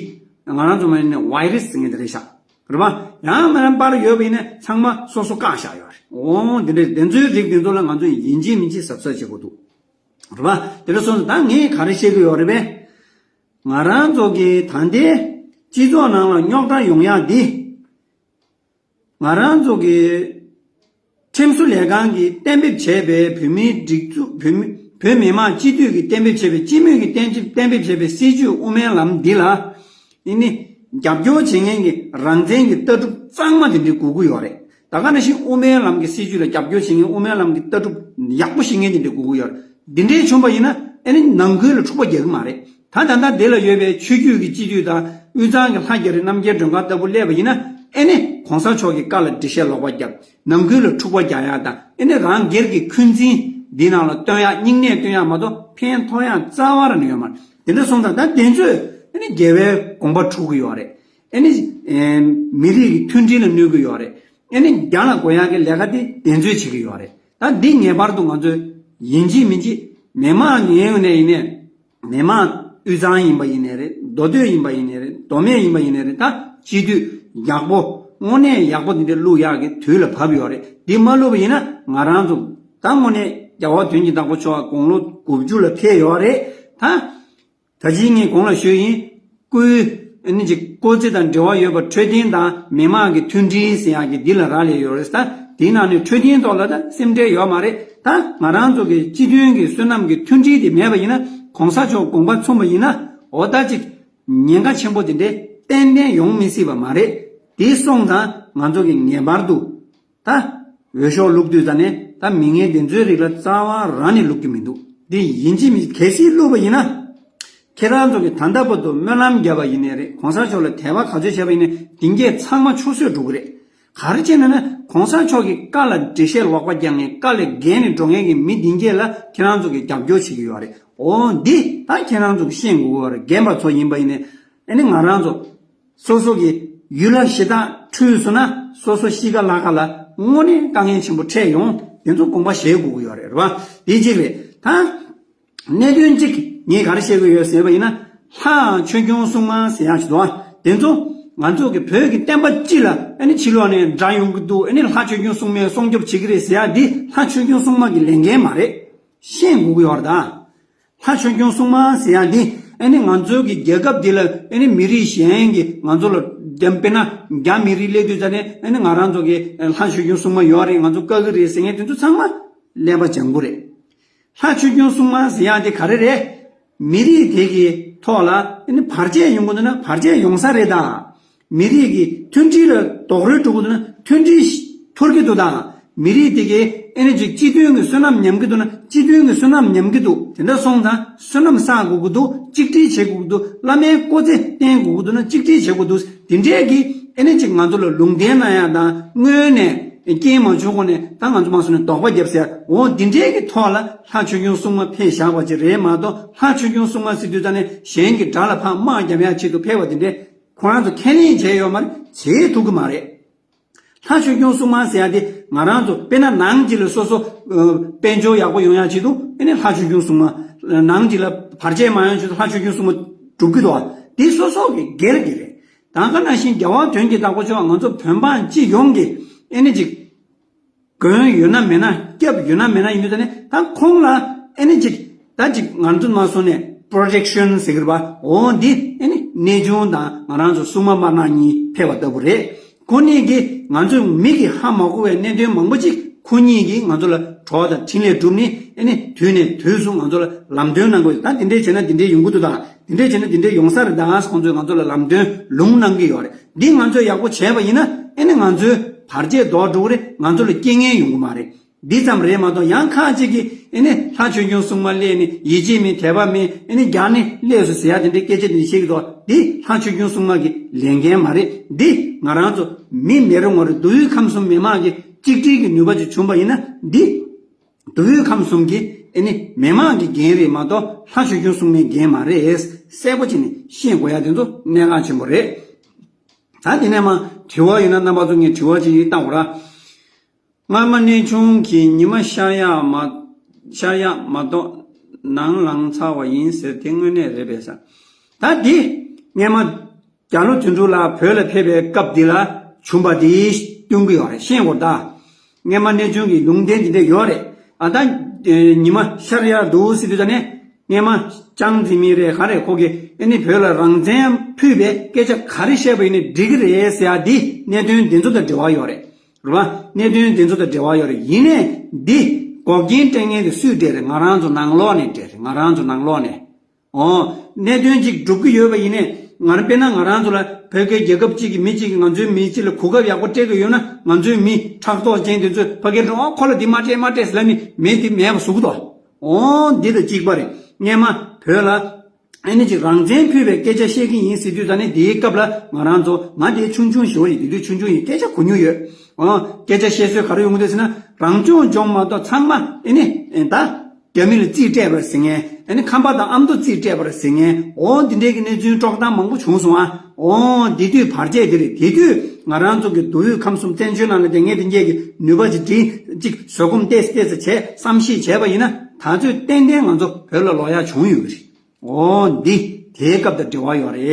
ང་རང་ཚོ་མ་ཡིན་ནས་ཝའི་རེ་སི་ཟེར་མཁན་དེ་རེད་ཤག་རེད་པ། ཡང་མིན་ན་པར་ཡོད་པ་ཡིན་ན་ཚང་མ་སོ་སོ་བཀག་བཞག་ཡོད་རེད། འོ་འདི་འདྲའི་དེ་ཚོའི་རིགས་དེ་ཚོ་ལ་ང་ཚོ་ཡིན་གཅིག་མིན་གཅིག་གཟབ་གཟབ་བྱེད་དགོས་འདུག་རེད་པ། དེ་འདྲ་སོང་ཙང་ད་ངས་ག་རེ་བཤད་ཀྱི་ཡོད་རེད་པས། ང་རང་ཚོ་གི་ད་ལྟའི་སྤྱི་ཚོགས་ནང་ལ་རྙོག་དྲ་ཡོང་ཡག་འདི། ང་རང་ཚོ་གི་ཁྲིམས་བཟོ་ལས་ཁང་གིས་གཏན་འབེབས་བྱས་པའི་བོད་མིའི་སྒྲིག་འཛུགས་བོད་མི་བོད་མི་མང་སྤྱི་འཐུས་ཀྱིས་གཏན་འབེབས་བྱས་པའི་སྤྱི་མོས་ཀྱིས་གཏན་གཏན་འབེབས་བྱས་པའི་སྲིད་བྱུས་དབུ་མའི་ལམ་འདི་ལ། ཨེ་ནི། རྒྱབ་སྐྱོར་བྱེད་མཁན་གྱི་རང་བཙན་གྱི་ལྟ་གྲུབ་གཙང་མ་དེ་འདྲའི་དགོས་ཀྱི་ཡོད་རེད། ད་ག་ནང་བཞིན་དབུ་མའི་ལམ་གྱི་སྲིད་བྱུས་ལ་རྒྱབ་སྐྱོར་བྱེད་མཁན་དབུ་མའི་ལམ་གྱི་ལྟ་གྲུབ་ཡག་པོ་ཤེས་མཁན་དེ་འདྲའི་དགོས་ཀྱི་ཡོད་རེད། འདི་འདྲའི་བྱུང་བ་ཡིན་ན་ཨེ་ནི་ནང་ཁུལ་ལ་འཁྲུག་པ་རྒྱག་གི་མ་རེད། ད་ད་ལྟ་འདི་ལ་ཡོད་པའི་ཆོས་བརྒྱུད་ཀྱི་སྤྱི་འཐུས་དང་དབུས་གཙང་གི་ལྷ་རྒྱ་རི་རྣམ་རྒྱལ་སྒྲོལ་དཀར་ལྟ་བུ་སླེབས་པ་ཡིན་ན་ཨེ་ནི་གོང་ས་མཆོག་གི་བཀའ་ལ་འགྲེལ་བཤད་ལོག་པ་རྒྱབ། ནང་ཁུལ་ལ་འཁྲུག་པ་རྒྱག་ཡག་དང་ཨེ་ནི་རང་སྒེར་གྱི་འཁོན་འཛིན་འདི་ནང་ལ་སྟོན་ཡག་སྙིང་ནད་སྟོན་ཡག་མ་གཏོགས་ཕན་ཐོགས་ཡག་རྩ་བ་རང་ནས་ཡོད་མ་རེད། དེ་འདྲ་སོང་ཙང་ད་དེ་ཚོས་ཨེ་ནི་རྒྱལ་བའི་དགོངས་པ་འཁྲུག་གི་ཡོད་རེད། ཨེ་ནི་ཨེ་མི་རིགས་ཀྱི་མཐུན་སྒྲིལ་ལ་གནོད་ཀྱི་ཡོད་རེད། ཨེ་ནི་རྒྱ་ལ་དགོས་ཡག་གི་ལས་ཀ་དེ་དེ་ཚོས་བྱེད་ཀྱི་ཡོད་རེད། ད་འདི་ངེས་པར་དུ་ང་ཚོས་ཡིན་གཅིག་མིན་གཅིག་མི་མང་ངའི་ངོས་ནས་ཡིན་ནའི། མི་མང་དབུས་གཙང་ཡིན་པ་ཡིན་ནའི་རེད། མདོ་སྟོད་ཡིན་པ་ཡིན་ནའི་རེད། མདོ་སྨད་ཡིན་པ་ཡིན་ནའི་རེད། ད་སྤྱི་འཐུས་ ཡག་པོ། དངོས་གནས་ཡག་པོ་འདི་འདྲ་བླུག་ཡག་གི་དུས་ལ་བབ་ཡོད་རེད། འདི་མ་བླུག་པ་ཡིན་ན་ང་རང་ཚོ་ད་དངོས་གནས་རྒྱལ་བ་དོན་གྱི་བདག་པོ་མཆོག་དགུང་ལོ་དགུ་བཅུ་ལ་ཕེབས་ཡོད་རེད། ད་ད་ཅི་ངས་གོང་ལ་ཞུས་ཡིན། སྐུའི་ཨ་ནི་ཅིག་སྐུ་ཚེ་དང་འབྲེལ་བ་ཡོད་པ་འཕྲོད་བསྟེན་དང་མི་དམངས་ཀྱི་མཐུན་སྒྲིལ་ཟེར་ཡག་གི་འདི་ལ་རག་ལས་ཡོད་རེད། ད་དེའི་ནང་ནས་འཕྲོད་བསྟེན་ཐོག་ལ་ད་སེམས་ཁྲལ་ཡོད་མ་རེད། ད་ང་རང་ཚོ་གི་སྤྱི་མཐུན་གྱི་བསོད་ནམས་ཀྱི་མཐུན་སྒྲིལ་དེ་མེད་པ་ཡིན་ན། གོང་ས་མཆོག་དགོངས་པ་མཚུངས་པ་ཡིན་ན། འོ་ད་ཅིག་ཉེན་ཁ་ཆེན་པོ་དེ་འདྲའི་ཏན་ཏན་ཡོང་མི་སྲིད་པ་མ་རེད། དེ་སོང་ཙང་ང་ཚོ་གི་ངེས་པར་དུ་ད་འོས་ཤོག་བླུགས་དུས་ཙ་ནས་ད་མི་ངན་དེ་ཚོའི་རིགས་ལ་རྩ་བ་རང་ནས་བླུགས་ཀྱི་མི་འདུག། འདི་ཡིན་གཅིག་མིན་གཅིག་གལ་སྲིད་བླུགས་པ་ཡིན་ན། ཁྱེད་རང་ཚོ་གིས་ད་ལྟ་བར་དུ་སྨོན་ལམ་བརྒྱབ་པ་ཡིན་ནའི་རེད། གོང་ས་མཆོག་ལ་དད་པ་ག་ཚོད་བྱས་པ་ཡིན་ནའི་དེ་འགས་ཚང་མ་ཆུད་ཟོས་འགྲོ་གི་རེད། ག་རེ་བྱས་ནས་ན་གོང་ས་མཆོག་གི་བཀའ་ལ་འགྲེལ་བཤད་ལོག་པ་རྒྱག་མཁན། བཀའ་ལས་འགལ་ནས་འགྲོ་མཁན་གྱི་མི་འདི་འགས་ལ་ཁྱེད་རང་ཚོ་གིས་རྒྱབ་སྐྱོར་བྱེད་ཀྱི་ཡོད་རེད། འོ་འདི་ད་ཁྱེད་རང་ཚོ་གིས་ཤེས་དགོས་ཀྱི་ཡོད་རེད། རྒན་པ་ཚོ་ཡིན་པ་ཡིན་ནའི་ཨ་ནི་ང་རང་ཚོ་སོ་སོ་གི་ཡུལ་ལ་ཞེ་དྲག་འཁྲུལ་སོང་ན་སོ་སོ་གཤིས་ཀ་ལྷག་ཁ་ལ་དངོས་གནས་དཀའ་ངལ་ཆེན་པོ་འཕྲད་ཡོང་། དེ་ཚོ་དགོངས་པ་བཞེས་དགོས་ཀྱི་ཡོད་རེད། རེད་པ། དེ་གཅིག་རེད། ད་གནད་དོན་གཅིག་ངས་ག་རེ་བཤད་དགོས་ཡོད་ཟེར་བ་ཡིན་ན། ལྷ་ཆོས་སྐྱོང་སྲུང་མ་ཟེར་ཡག་ཅིག་འདུག་ཨ། དེ་ཚོ་ང་ཚོ་གི་བོད་ཀྱི་བསྟན་པ་སྤྱི་ལ་ཨ་ནི་ཕྱི་ལོགས་ནས་དགྲ་ཡོང་གི་འདུག། ཨ་ནི་ལྷ་ཆོས་སྐྱོང་སྲུང་མས་སྲུང་སྐྱོབ་བྱེད་ཀྱི་རེད་ཟེར་ཡག་འདི་ལྷ་ཆོས་སྐྱོང་སྲུང་མ་གི་ལས་འགན་མ་རེད། ཤེས་དགོས་ཀྱི་ཡོད་རེད་ད། ལྷ་ཆོས་སྐྱོང་སྲུང་མ་ཟེར་ཡག་འདི་ཨ་ནི་ང་ཚོའི་གི་རྒྱལ་ཁབ་འདི་ལ་ཨ་ནི་མི་རིགས་གཞན་གྱི་ང་ཚོ་ལ་དེ་དཔེར་ན་རྒྱ་མི་རིགས་སླེབས་དུས་ཙ་ནས་ཨ་ནི་ང་རང་ཚོ་གི་ལྷ་ཆོས་སྐྱོང་སྲུང་མ་ཡོད་རེད། ང་ཚོ་བཀག་གི་རེད་ཟེར་མཁན་དེ་ཚོ་ཚང་མ་ཀླད་པ་སྦྱང་དགོས་རེད། ལྷ་ཆོས་སྐྱོང་སྲུང་མ་ཟེར་ཡག་དེ་ག་རེ་རེད། མི་རིགས་དེ་གི་ཐོག་ལ་ཨ་ནི་བར་ཆད་ཡོང་གི་འདུག་ན་བར་ཆད་ཡོང་ས་རེད་ད། མི་རིགས་ཀྱི་མཐུན་སྒྲིལ་ལ་རྡོག་རོལ་འགྲོ་གི་འདུག་ན་མཐུན་སྒྲིལ་འཐོར་གྱི་འདུག་ད། མི་རིགས་དེ་གའི་ཨ་ནི་ཅིག་སྤྱི་མཐུན་གྱི་བསོད་ནམས་ཉམས་ཀྱི་འདུག་ན་སྤྱི་མཐུན་གྱི་བསོད་ནམས་ཉམས་ཀྱི་འདུག། དེ་འདྲ་སོང་ཙང་བསོད་ནམས་བསགས་དགོས་ཀྱི་འདུག། གཅིག་སྒྲིལ་བྱེད་དགོས་ཀྱི་འདུག། བླ་མའི་སྐུ་ཚེ་བརྟན་དགོས་ཀྱི་འདུག་ན་གཅིག་སྒྲིལ་བྱེད་དགོས་འདུག། དེ་འདྲས་ཀྱི་ཨ་ནི་ཅིག་ང་ཚོ་ལ་ལུང་བསྟན་གནང་ཡག་དང་སྔོན་ནས་རྐྱེན་མ་བྱུང་གོང་ནས་ད་ང་ཚོ་མ་སོང་ནས་དོགས་པ་བརྒྱབ་ཟེར། འོ་འདི་འདྲས་ཀྱི་ཐོག་ལ་ལྷ་ཆོས་སྐྱོང་སྲུང་མ་ཕེབས་བཞག་པ་ཅིག་རེད་མ་གཏོགས། ལྷ་ཆོས་སྐྱོང་སྲུང་མ་ཟེར་དུས་ཙ་ནས་གཞན་གྱི་དགྲ་ལ་ཕར་དམག་རྒྱབ་ཡག་ཆེད་དུ་ཕེབས་པ་དེ་འདྲས་ཁོ་རང་ཚོ་ཁས་ལེན་བྱས་ཡོད་མ་རེད། བྱེད་ཐུབ་ཀྱི་མ་རེད། ལྷ་ཆོས་སྐྱོང་སྲུང་མ་ཟེར་ཡག་དེ་ང་རང་ཚོ་དཔེར་ན་ནང་གཅིག་ལ་སོ་སོ་ཨ་དཔལ་འབྱོར་ཡག་པོ་ཡོང་ཡག་ཆེད་དུ་ཨ་ནི་ལྷ་ཆོས་སྐྱོང་སྲུང་མ། ནང་གཅིག་ལ་བར་ཆད་མ་ཡོང་ཆེད་དུ་ལྷ་ཆོས་སྐྱོང་སྲུང་མ་སྒྲུབ་ཀྱི་འདུག་ཨ། དེ་སོ་སོ་གི་སྒེར་གྱི་རེད། ད་ག་ནང་བཞིན་རྒྱལ་བ་དོན་གྱི་བདག་པོ་མཆོག་ང་ཚོ་བོད་འབངས་སྤྱི་ཡོངས་ཀྱི་ཨ་ནི་ཅིག་མགོན་ཡོད་ན་མེད་ན། སྐྱབས་ཡོད་ན་མེད་ན་ཡིན་དུས་ད་ནི་ད་ཁོང་ལ་ཨ་ནི་ཅིག་ད་ཅིག་ང་ཚོ་མ་སོང་ནས་པོ་རོ་ཊེག་ཤན་ཟེར་གི་རེད་པ། འོ་འདི་ཨ་ནི་གནས་ཆུང་དང་ང་རང་ཚོ་སྲུང་མ་དམར་ནག་གཉིས་ཕེབས་པ་ལྟ་བུ་རེད། ཁོ་གཉིས་ཀྱིས་ང་ཚོའི་མིག་གིས་ཧ་མ་གོ་བའི་གནད་དོན་མང་པོ་ཅིག་ཁོ་གཉིས་ཀྱིས་ང་ཚོ་ལ་གྲོགས་དང་འཕྲིན་ལས་བསྒྲུབས་ནས་ཨ་ནི་དུས་ནས་དུས་སུ་ང་ཚོ་ལ་ལམ་སྟོན་གནང་དགོས། ད་འདི་འདྲས་བྱས་ན་འདི་འདྲས་ཡོང་གི་འདུག་ད། འདི་འདྲས་བྱས་ན་འདི་འདྲས་ཡོང་ས་རེད་ད། ཁོང་ཚོས་ང་ཚོ་ལ་ལམ་སྟོན་ལུང་གནང་གི་ཡོད་རེད། འདི་ང་ཚོས་ཡག་པོ་བྱས་པ་ཡིན་ན་ཨ་ནི་ང་ཚོའི་བར་ཆད་ཟློག་འགྲོ་གི་རེད། ང་ཚོ་ལ་རྐྱེན་ངན་ཡོང་གི་མ་རེད། འདི་ཙམ་རེད་མ་གཏོགས་ཡང་ཁག་ཅིག་གིས་ཨ་ནི་ལྷ་ཆོས་སྐྱོང་སྲུང་མ་སླེབས་ནས་ཡིད་ཆེས་མེད། དད་པ་མེད། ཨ་ནི་རྒྱག་ནས་སླེབས་སོང་ཟེར་ཡག་དེ་འདྲའི་སྐད་ཆ་དེ་འདྲ་བཤད་ཀྱི་འདུག། འདི་ལྷ་ཆོས་སྐྱོང་སྲུང་མ་གི་ལས་འགན་མ་རེད། འདི་ང་རང་ཚོ་མི་མི་རེ་ངོ་རེ་མདོ་དབུས་ཁམས་གསུམ་མི་མང་གི་གཅིག་སྒྲིལ་གྱི་ནུས་པ་ཅིག་བྱུང་པ་ཡིན་ན། འདི་མདོ་དབུས་ཁམས་གསུམ་གྱི་ཨ་ནི་མི་མང་གི་འགན་རེད་མ་གཏོགས་ལྷ་ཆོས་སྐྱོང་སྲུང་མའི་འགན་མ་རེད། གསལ་པོ་བྱས་ནས་ཤེས་དགོས་ཡག་དེ་ཚོ་གནད་འགག་ཆེན་པོ་རེད། ད་དེ་ནས་མ་དྲི་བ་ཡོད་ན་རྣམ་པ་ཚོ་ངས་དྲི་བ་ཅིག་བཏང་བ་ར། སྔ་མ་གནས་ཆུང་གིས་ཉི་མ་ཤར་ཡག་མ་ཤར་ཡག་མ་གཏོགས་ནང་ལངས་ཚར་བ་ཡིན་ཟེར། དེ་དངོས་གནས་རེད་པས་ས། ད་འདི་སྔས་མ་རྒྱ་ལོ་དོན་གྲུབ་ལགས་བོད་ལ་ཕེབས་པའི་སྐབས་འདི་ལ་བྱུང་བ་འདི་སྟོན་གྱི་ཡོད་རེད། ཤེས་དགོས་ད། སྔས་མ་གནས་ཆུང་གི་ལུང་བསྟན་འདི་འདྲ་ཡོད་རེད། ཨ་ད་ཉི་མ་ཤར་ཡག་འདུག་ཟེར་དུས་ད་ནས། སྔས་མ་ཅང་ཙེ་མིན་རེད་ག་རེད། ཁོ་གིས་ཨ་ནི་བོད་ལ་རང་བཙན་ཕུལ་བའི་སྐད་ཆ་ག་རེ་བཤད་པ་ཡིན་ནའི་འགྲིག་གི་རེད་ཟེར་ཡག་འདི་གནད་དོན་འདི་ཚོ་དང་འབྲེལ་བ་ཡོད་རེད། རེད་བ། གནད་དོན་འདི་ཚོ་དང་འབྲེལ་བ་ཡོད་རེད། ཡིན་ནའི་འདི་འགོག་རྐྱེན་སྤྲད་མཁན་དེ་སུས་སྤྲད་རེད། ང་རང་ཚོ་ནང་ལོགས་ནས་སྤྲད་རེད། ང་རང་ཚོ་ནང་ལོགས་ནས། ཨོ། གནད་དོན་ཅིག་སྒྲུབ་ཀྱི་ཡོད་པ་ཡིན་ནའི་ང་རང་དཔེར་ན་ང་རང་ཚོ་ལ་བོད་སྐད་རྒྱལ་ཁབ་ཅིག་གི་མི་གཅིག་གིས་ང་ཚོའི་མི་གཅིག་ལ་གོ་སྐབས་ཡག་པོ་སྤྲད་ཀྱི་ཡོད་ན། ང་ཚོའི་མི་ཕྲག་དོག་ཅན་དེ་ཚོས་ཕ་གིར་འགྲོ། ཨོ་ཁོ་ལ་འདི་མ་སྤྲད་མ་སྤྲད་ཟེར་ལབ་ནས་མི་དེ་མེད་པ་བཟོ་གི་འདུག། ཨོ་འདི་དང་གཅིག་པ་རེད། སྔས་མ་བོད་ལ་ཨ་ནི་ཅིག་རང་བཙན་ཕུལ་བའི་སྐད་ཆ་བཤད་ཀྱི་ཡིན་ཟེར་དུས་ད་ནི་དེའི་སྐབས་ལ་ང་རང་ཚོ་ང་དེ་ཆུང་ཆུང་ཞིག་ཡིན། དེ་དུས་ཆུང་ཆུང་ཡིན། སྐད་ཆ་གོ་མྱོང་ཡོད། ཨོ་སྐད་ཆ་བཤད་སྲོལ་ག་རེ་ཡོང་གི་འདུག་ཟེར་ན། རང་སྐྱོང་ལྗོངས་མ་གཏོགས་ཚང་མ་ཨ་ནི་ད་རྒྱ་མི་ལ་རྩིས་སྤྲད་པ་རེད་ཟེར་མཁན། ཨ་ནི་ཁམས་པ་དང་ཨ་མདོ་རྩིས་སྤྲད་པ་རེད་ཟེར་མཁན། ཨོ་འདི་འདྲའི་གི་གནས་ཚུལ་དཀྲོག་གཏམ་མང་པོ་བྱུང་སོང་ཨ། ཨོ་འདི་དུས་བར་ཆད་འདི་རེད། དེ་དུས་ང་རང་ཚོ་གི་མདོ་དབུས་ཁམས་གསུམ་བཙན་བྱོལ་ནང་ལ་བསྡད་མཁན་དེ་འདྲས་ཀྱི་ནུས་པ་ཅིག་བྲིས་ཅིག་བཟོད་སྒོམ་ཏོག་ཙམ་ཏོག་ཙམ་བྱས་བསམ་ཤེས་བྱས་པ་ཡིན་ན། ད་ཚོད་ཏན་ཏན་ང་ཚོ་བོད་ལ་ལོག་ཡག་བྱུང་ཡོད་ཀྱི་རེད། ཨོ་འདི་དེའི་སྐབས་དང་འབྲེལ་བ་ཡོད་རེད།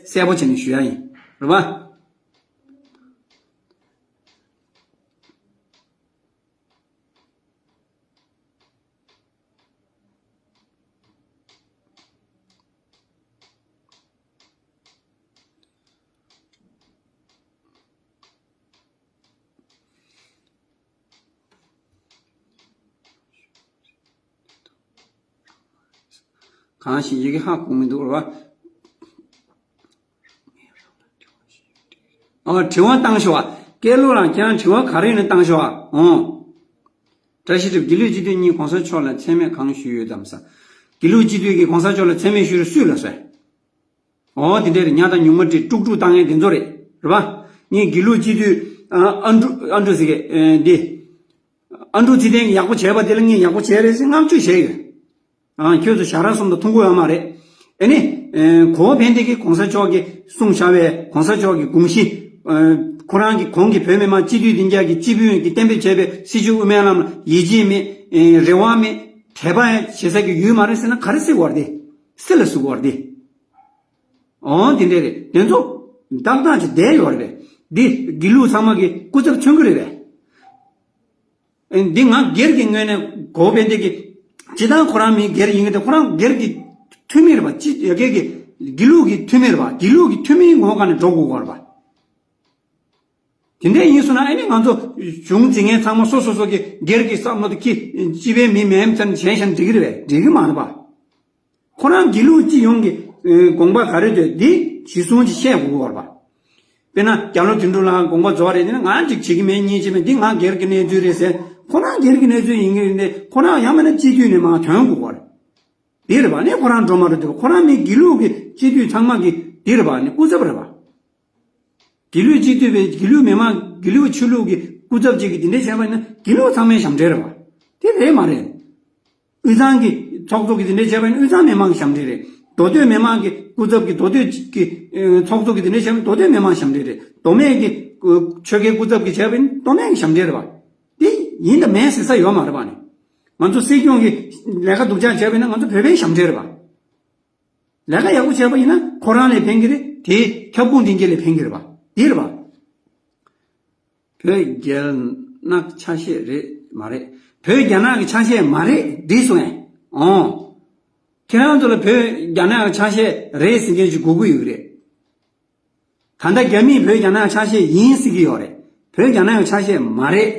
གསལ་པོ་བྱས་ནས་ཞུ་ཡག་ཡིན། རེད་པ། གང་ཞིག་ཡི་གེ་ཧ་གོ་མི་འདུག་ར་བ། ཨ་དྲི་བ་བཏང་ཤོག་ཨ། སྐལ་ལོ་ལགས་ཁྱེད་རང་དྲི་བ་ག་རེ་ཡིན་ན་བཏང་ཤོག་ཨ། ཨོ། བཀྲ་ཤིས་སྒྲིབ་དགེ་ལུགས་སྤྱི་འཐུས་གཉིས་གོང་ས་མཆོག་ལ་མཚན་སྨད་གང་ཞུས་ཡོད་དམ་ས། དགེ་ལུགས་སྤྱི་འཐུས་ཀྱིས་གོང་ས་མཆོག་ལ་མཚན་སྨད་ཞུས་རེད་སུས་ལ་སོས། ཨོ་དེ་འདྲས་རེད། ཉ་དང་ཉུང་མ་བྲིས་དཀྲུག་དཀྲུག་བཏང་ཡས་དེ་ཚོ་རེད། རེད་པ། ངས་དགེ་ལུགས་སྤྱི་འཐུས་ཨ་ཨ་འབྲུག་ཨ་འབྲུག་ཟེར་གི་ཨ་འདི། ཨ་འབྲུག་ཚེ་བརྟན་གྱིས་ཡག་པོ་བྱས་པ་དེ་ལ་ངས་ཡག་པོ་བྱས་རེད་ཟེར་བསྔགས་བརྗོད་བྱས་ཡོད། ཨ་ཁྱོད་ཚོ་ཞག་ར་སོང་དང་མཐོང་གི་ཡོད་མ་རེད། ཨེ་ནི། ཨེ་གོ་བ་ཕན་བདེ་གི་གོང་ས་མཆོག་གིས་གསུངས་བཞག་པའི་གོང་ས་མཆོག་གི་དགོངས་གཞི། ཨེ་ཁོ་རང་གི་གོང་གི་བོད་མི་མང་སྤྱི་འཐུས་བདུན་བརྒྱ་གི་སྤྱི་དཔོན་གྱིས་གཏན་འབེབས་བྱས་པའི་སྲིད་བྱུས་དབུ་མའི་ལམ་ལ་ཡིད་ཆེས་མེད། ཨེ་རེ་བ་མེད། དད་པ་བྱེད་ས་གི་ཡུལ་མ་རེད་ཟེར་ན་ག་རེ་ཟེར་དགོས་རེད་དེ། སུ་ལ་ཟེར་དགོས་རེད་དེ། ཨོ་དེ་འདྲས་རེད། དེ་ཚོ་ཏག་ཏག་ཅིག་བསྡད་ཡོད་རེད་པས། འདི་དགེ་ལུགས་ཚང་མ་གི་སྐུ་ཚབ་མཚོན་གི་རེད་པས། ཨེ་འདི་ང་སྒེར་གྱི་ངོས་ནས་གོ་བ་ཕན་བདེ་གི། སྤྱི་བཏང་ཁོ་རང་མི་སྒེར་ཡིན་གི་དེ་ཁོ་རང་སྒེར་གྱི་འཐུས་མི་རེད་པ། སྤྱི་ཡ་སྒེར་གྱི་དགེ་ལུགས་ཀྱི་འཐུས་མི་རེད་པ། དགེ་ལུགས་ཀྱི་འཐུས་མིའི་ངོ་ག་ནས་འགྲོ་དགོས་པ་རེད་པ། དེ་འདྲས་ཡིན་སོང་ན་ཨ་ནི་ང་ཚོ་གཞུང་འཛིན་མཁན་ཚང་མ་སོ་སོ་སོ་གི་སྒེར་གྱི་བསམ་བློ་དེ་ཁྱི་སྤྱི་པའི་མི་མིན་ཙམ་བྱས་ཤིང་འགྲིག་གི་རེད་པས། འགྲིག་གི་མ་རེད་པ། ཁོ་རང་དགེ་ལུགས་སྤྱི་ཡོངས་ཀྱི་ཨེ་དགོངས་པ་ག་རེ་འདོད་འདི་གཞི་བཟུང་ཅིག་བཤད་དགོས་ཀྱི་ཡོད་རེད་པ། དཔེར་ན་རྒྱ་ལོ་དོན་གྲུབ་ལགས་དགོངས་པ་རྫོགས་རེད་དེ་ན་ང་འགྲིག་བྱེད་ཀྱི་མེད་གཉིས་བྱེད་མེད་འདི་ང་སྒེར་གྱི་གནས་ཚུལ་རེད་ཟེར། ཁོ་རང་སྒེར་གྱི་གནས་ཚུལ་ཡིན་གྱི་རེད་དེ་ཁོ་རང་ཡང་མིན་ན་སྤྱི་འཐུས་ནས་མར་ཐོན་དགོས་ཀྱི་ཡོད་རེད། འདི་རེད་པ། ཨ་ནི་ཁོ་རང་འགྲོ་མ་འགྲོ་འདི་རེད་པ། ཁོ་རང་མི་དགེ་ལུགས་ཀྱི་སྤྱི་འཐུས་ཚང་མ་གི་འདི་རེད་པ། ཨ་ནི་སྐུ་ཚབ་རེད་པ། དགེ་ལུགས་སྤྱི་འཐུས་པའི་དགེ་ལུགས་མི་མང་དགེ་ལུགས་ཆོས་ལུགས་ཀྱི་སྐུ་ཚབ་ཅིག་གིས་འདི་འདྲ་བྱས་པ་ཡིན་ན་དགེ་ལུགས་ཚང་མའི་ཞབས་འདྲེན་རེད་པ། དེ་རེད་མ་རེད། དབུས་གཙང་གི་ཚོགས་གཙོ་གིས་འདི་འདྲ་བྱས་པ་ཡིན་ན་དབུས་གཙང་མི་མང་གི་ཞབས་འདྲེན་རེད། མདོ་སྟོད་མི་མང་གི་སྐུ་ཚབ་ཀྱིས་མདོ་སྟོད་ཀྱི་ཨེ་ཚོགས་གཙོ་གིས་འདི་འདྲ་བྱས་པ་ཡིན་ན་མདོ་སྟོད་མི་མང་ཞབས་འདྲེན་རེད། མདོ་སྨད་ཀྱི་ཨེ་ཆོལ་ཁའི་སྐུ་ཚབ་ཀྱིས་བྱས་པ་ཡིན་ན་མདོ་སྨད་ཀྱི་ཞབས་འདྲེན་རེད་པ། དེ་ཡིན་དང་མིན་ཟེར་ས་ཡོད་མ་རེད་པ་ནི། ང་ཚོ་སྲིད་སྐྱོང་གི་ལས་ཀ་སྡུག་ཅག་བྱས་པ་ཡིན་ན་ང་ཚོ་བོད་པའི་ཞབས་འདྲེན་རེད་པ། ལས་ཀ་ཡག་པོ་བྱས་པ་ཡིན་ན་ཁོ་རང་ལ་ཕན་གྱི་རེད། དེ་ཁྱབ་ཁོངས་སྡིངས་ཆ་ལ་ཕན་གྱི་རེད་པ། འདི་རེད་པ། བོད་རྒྱ་ནག་ཆ་ཤས་རེད་མ་རེད། བོད་རྒྱ་ནག་གི་ཆ་ཤས་མ་རེད་འདི་གསུངས་ཡང་། ཨོ། ཁྱེད་རང་ཚོ་ལ་བོད་རྒྱ་ནག་གི་ཆ་ཤས་རེད་ཟེར་མཁན་ཞིག་དགོས་ཀྱི་ཡོད་ཀྱི་རེད། ད་ལྟ་རྒྱ་མིས་བོད་རྒྱ་ནག་ཆ་ཤས་ཡིན་ཟེར་གྱི་ཡོད་རེད། བོད་རྒྱ་ནག་ཆ་ཤས་མ་རེད།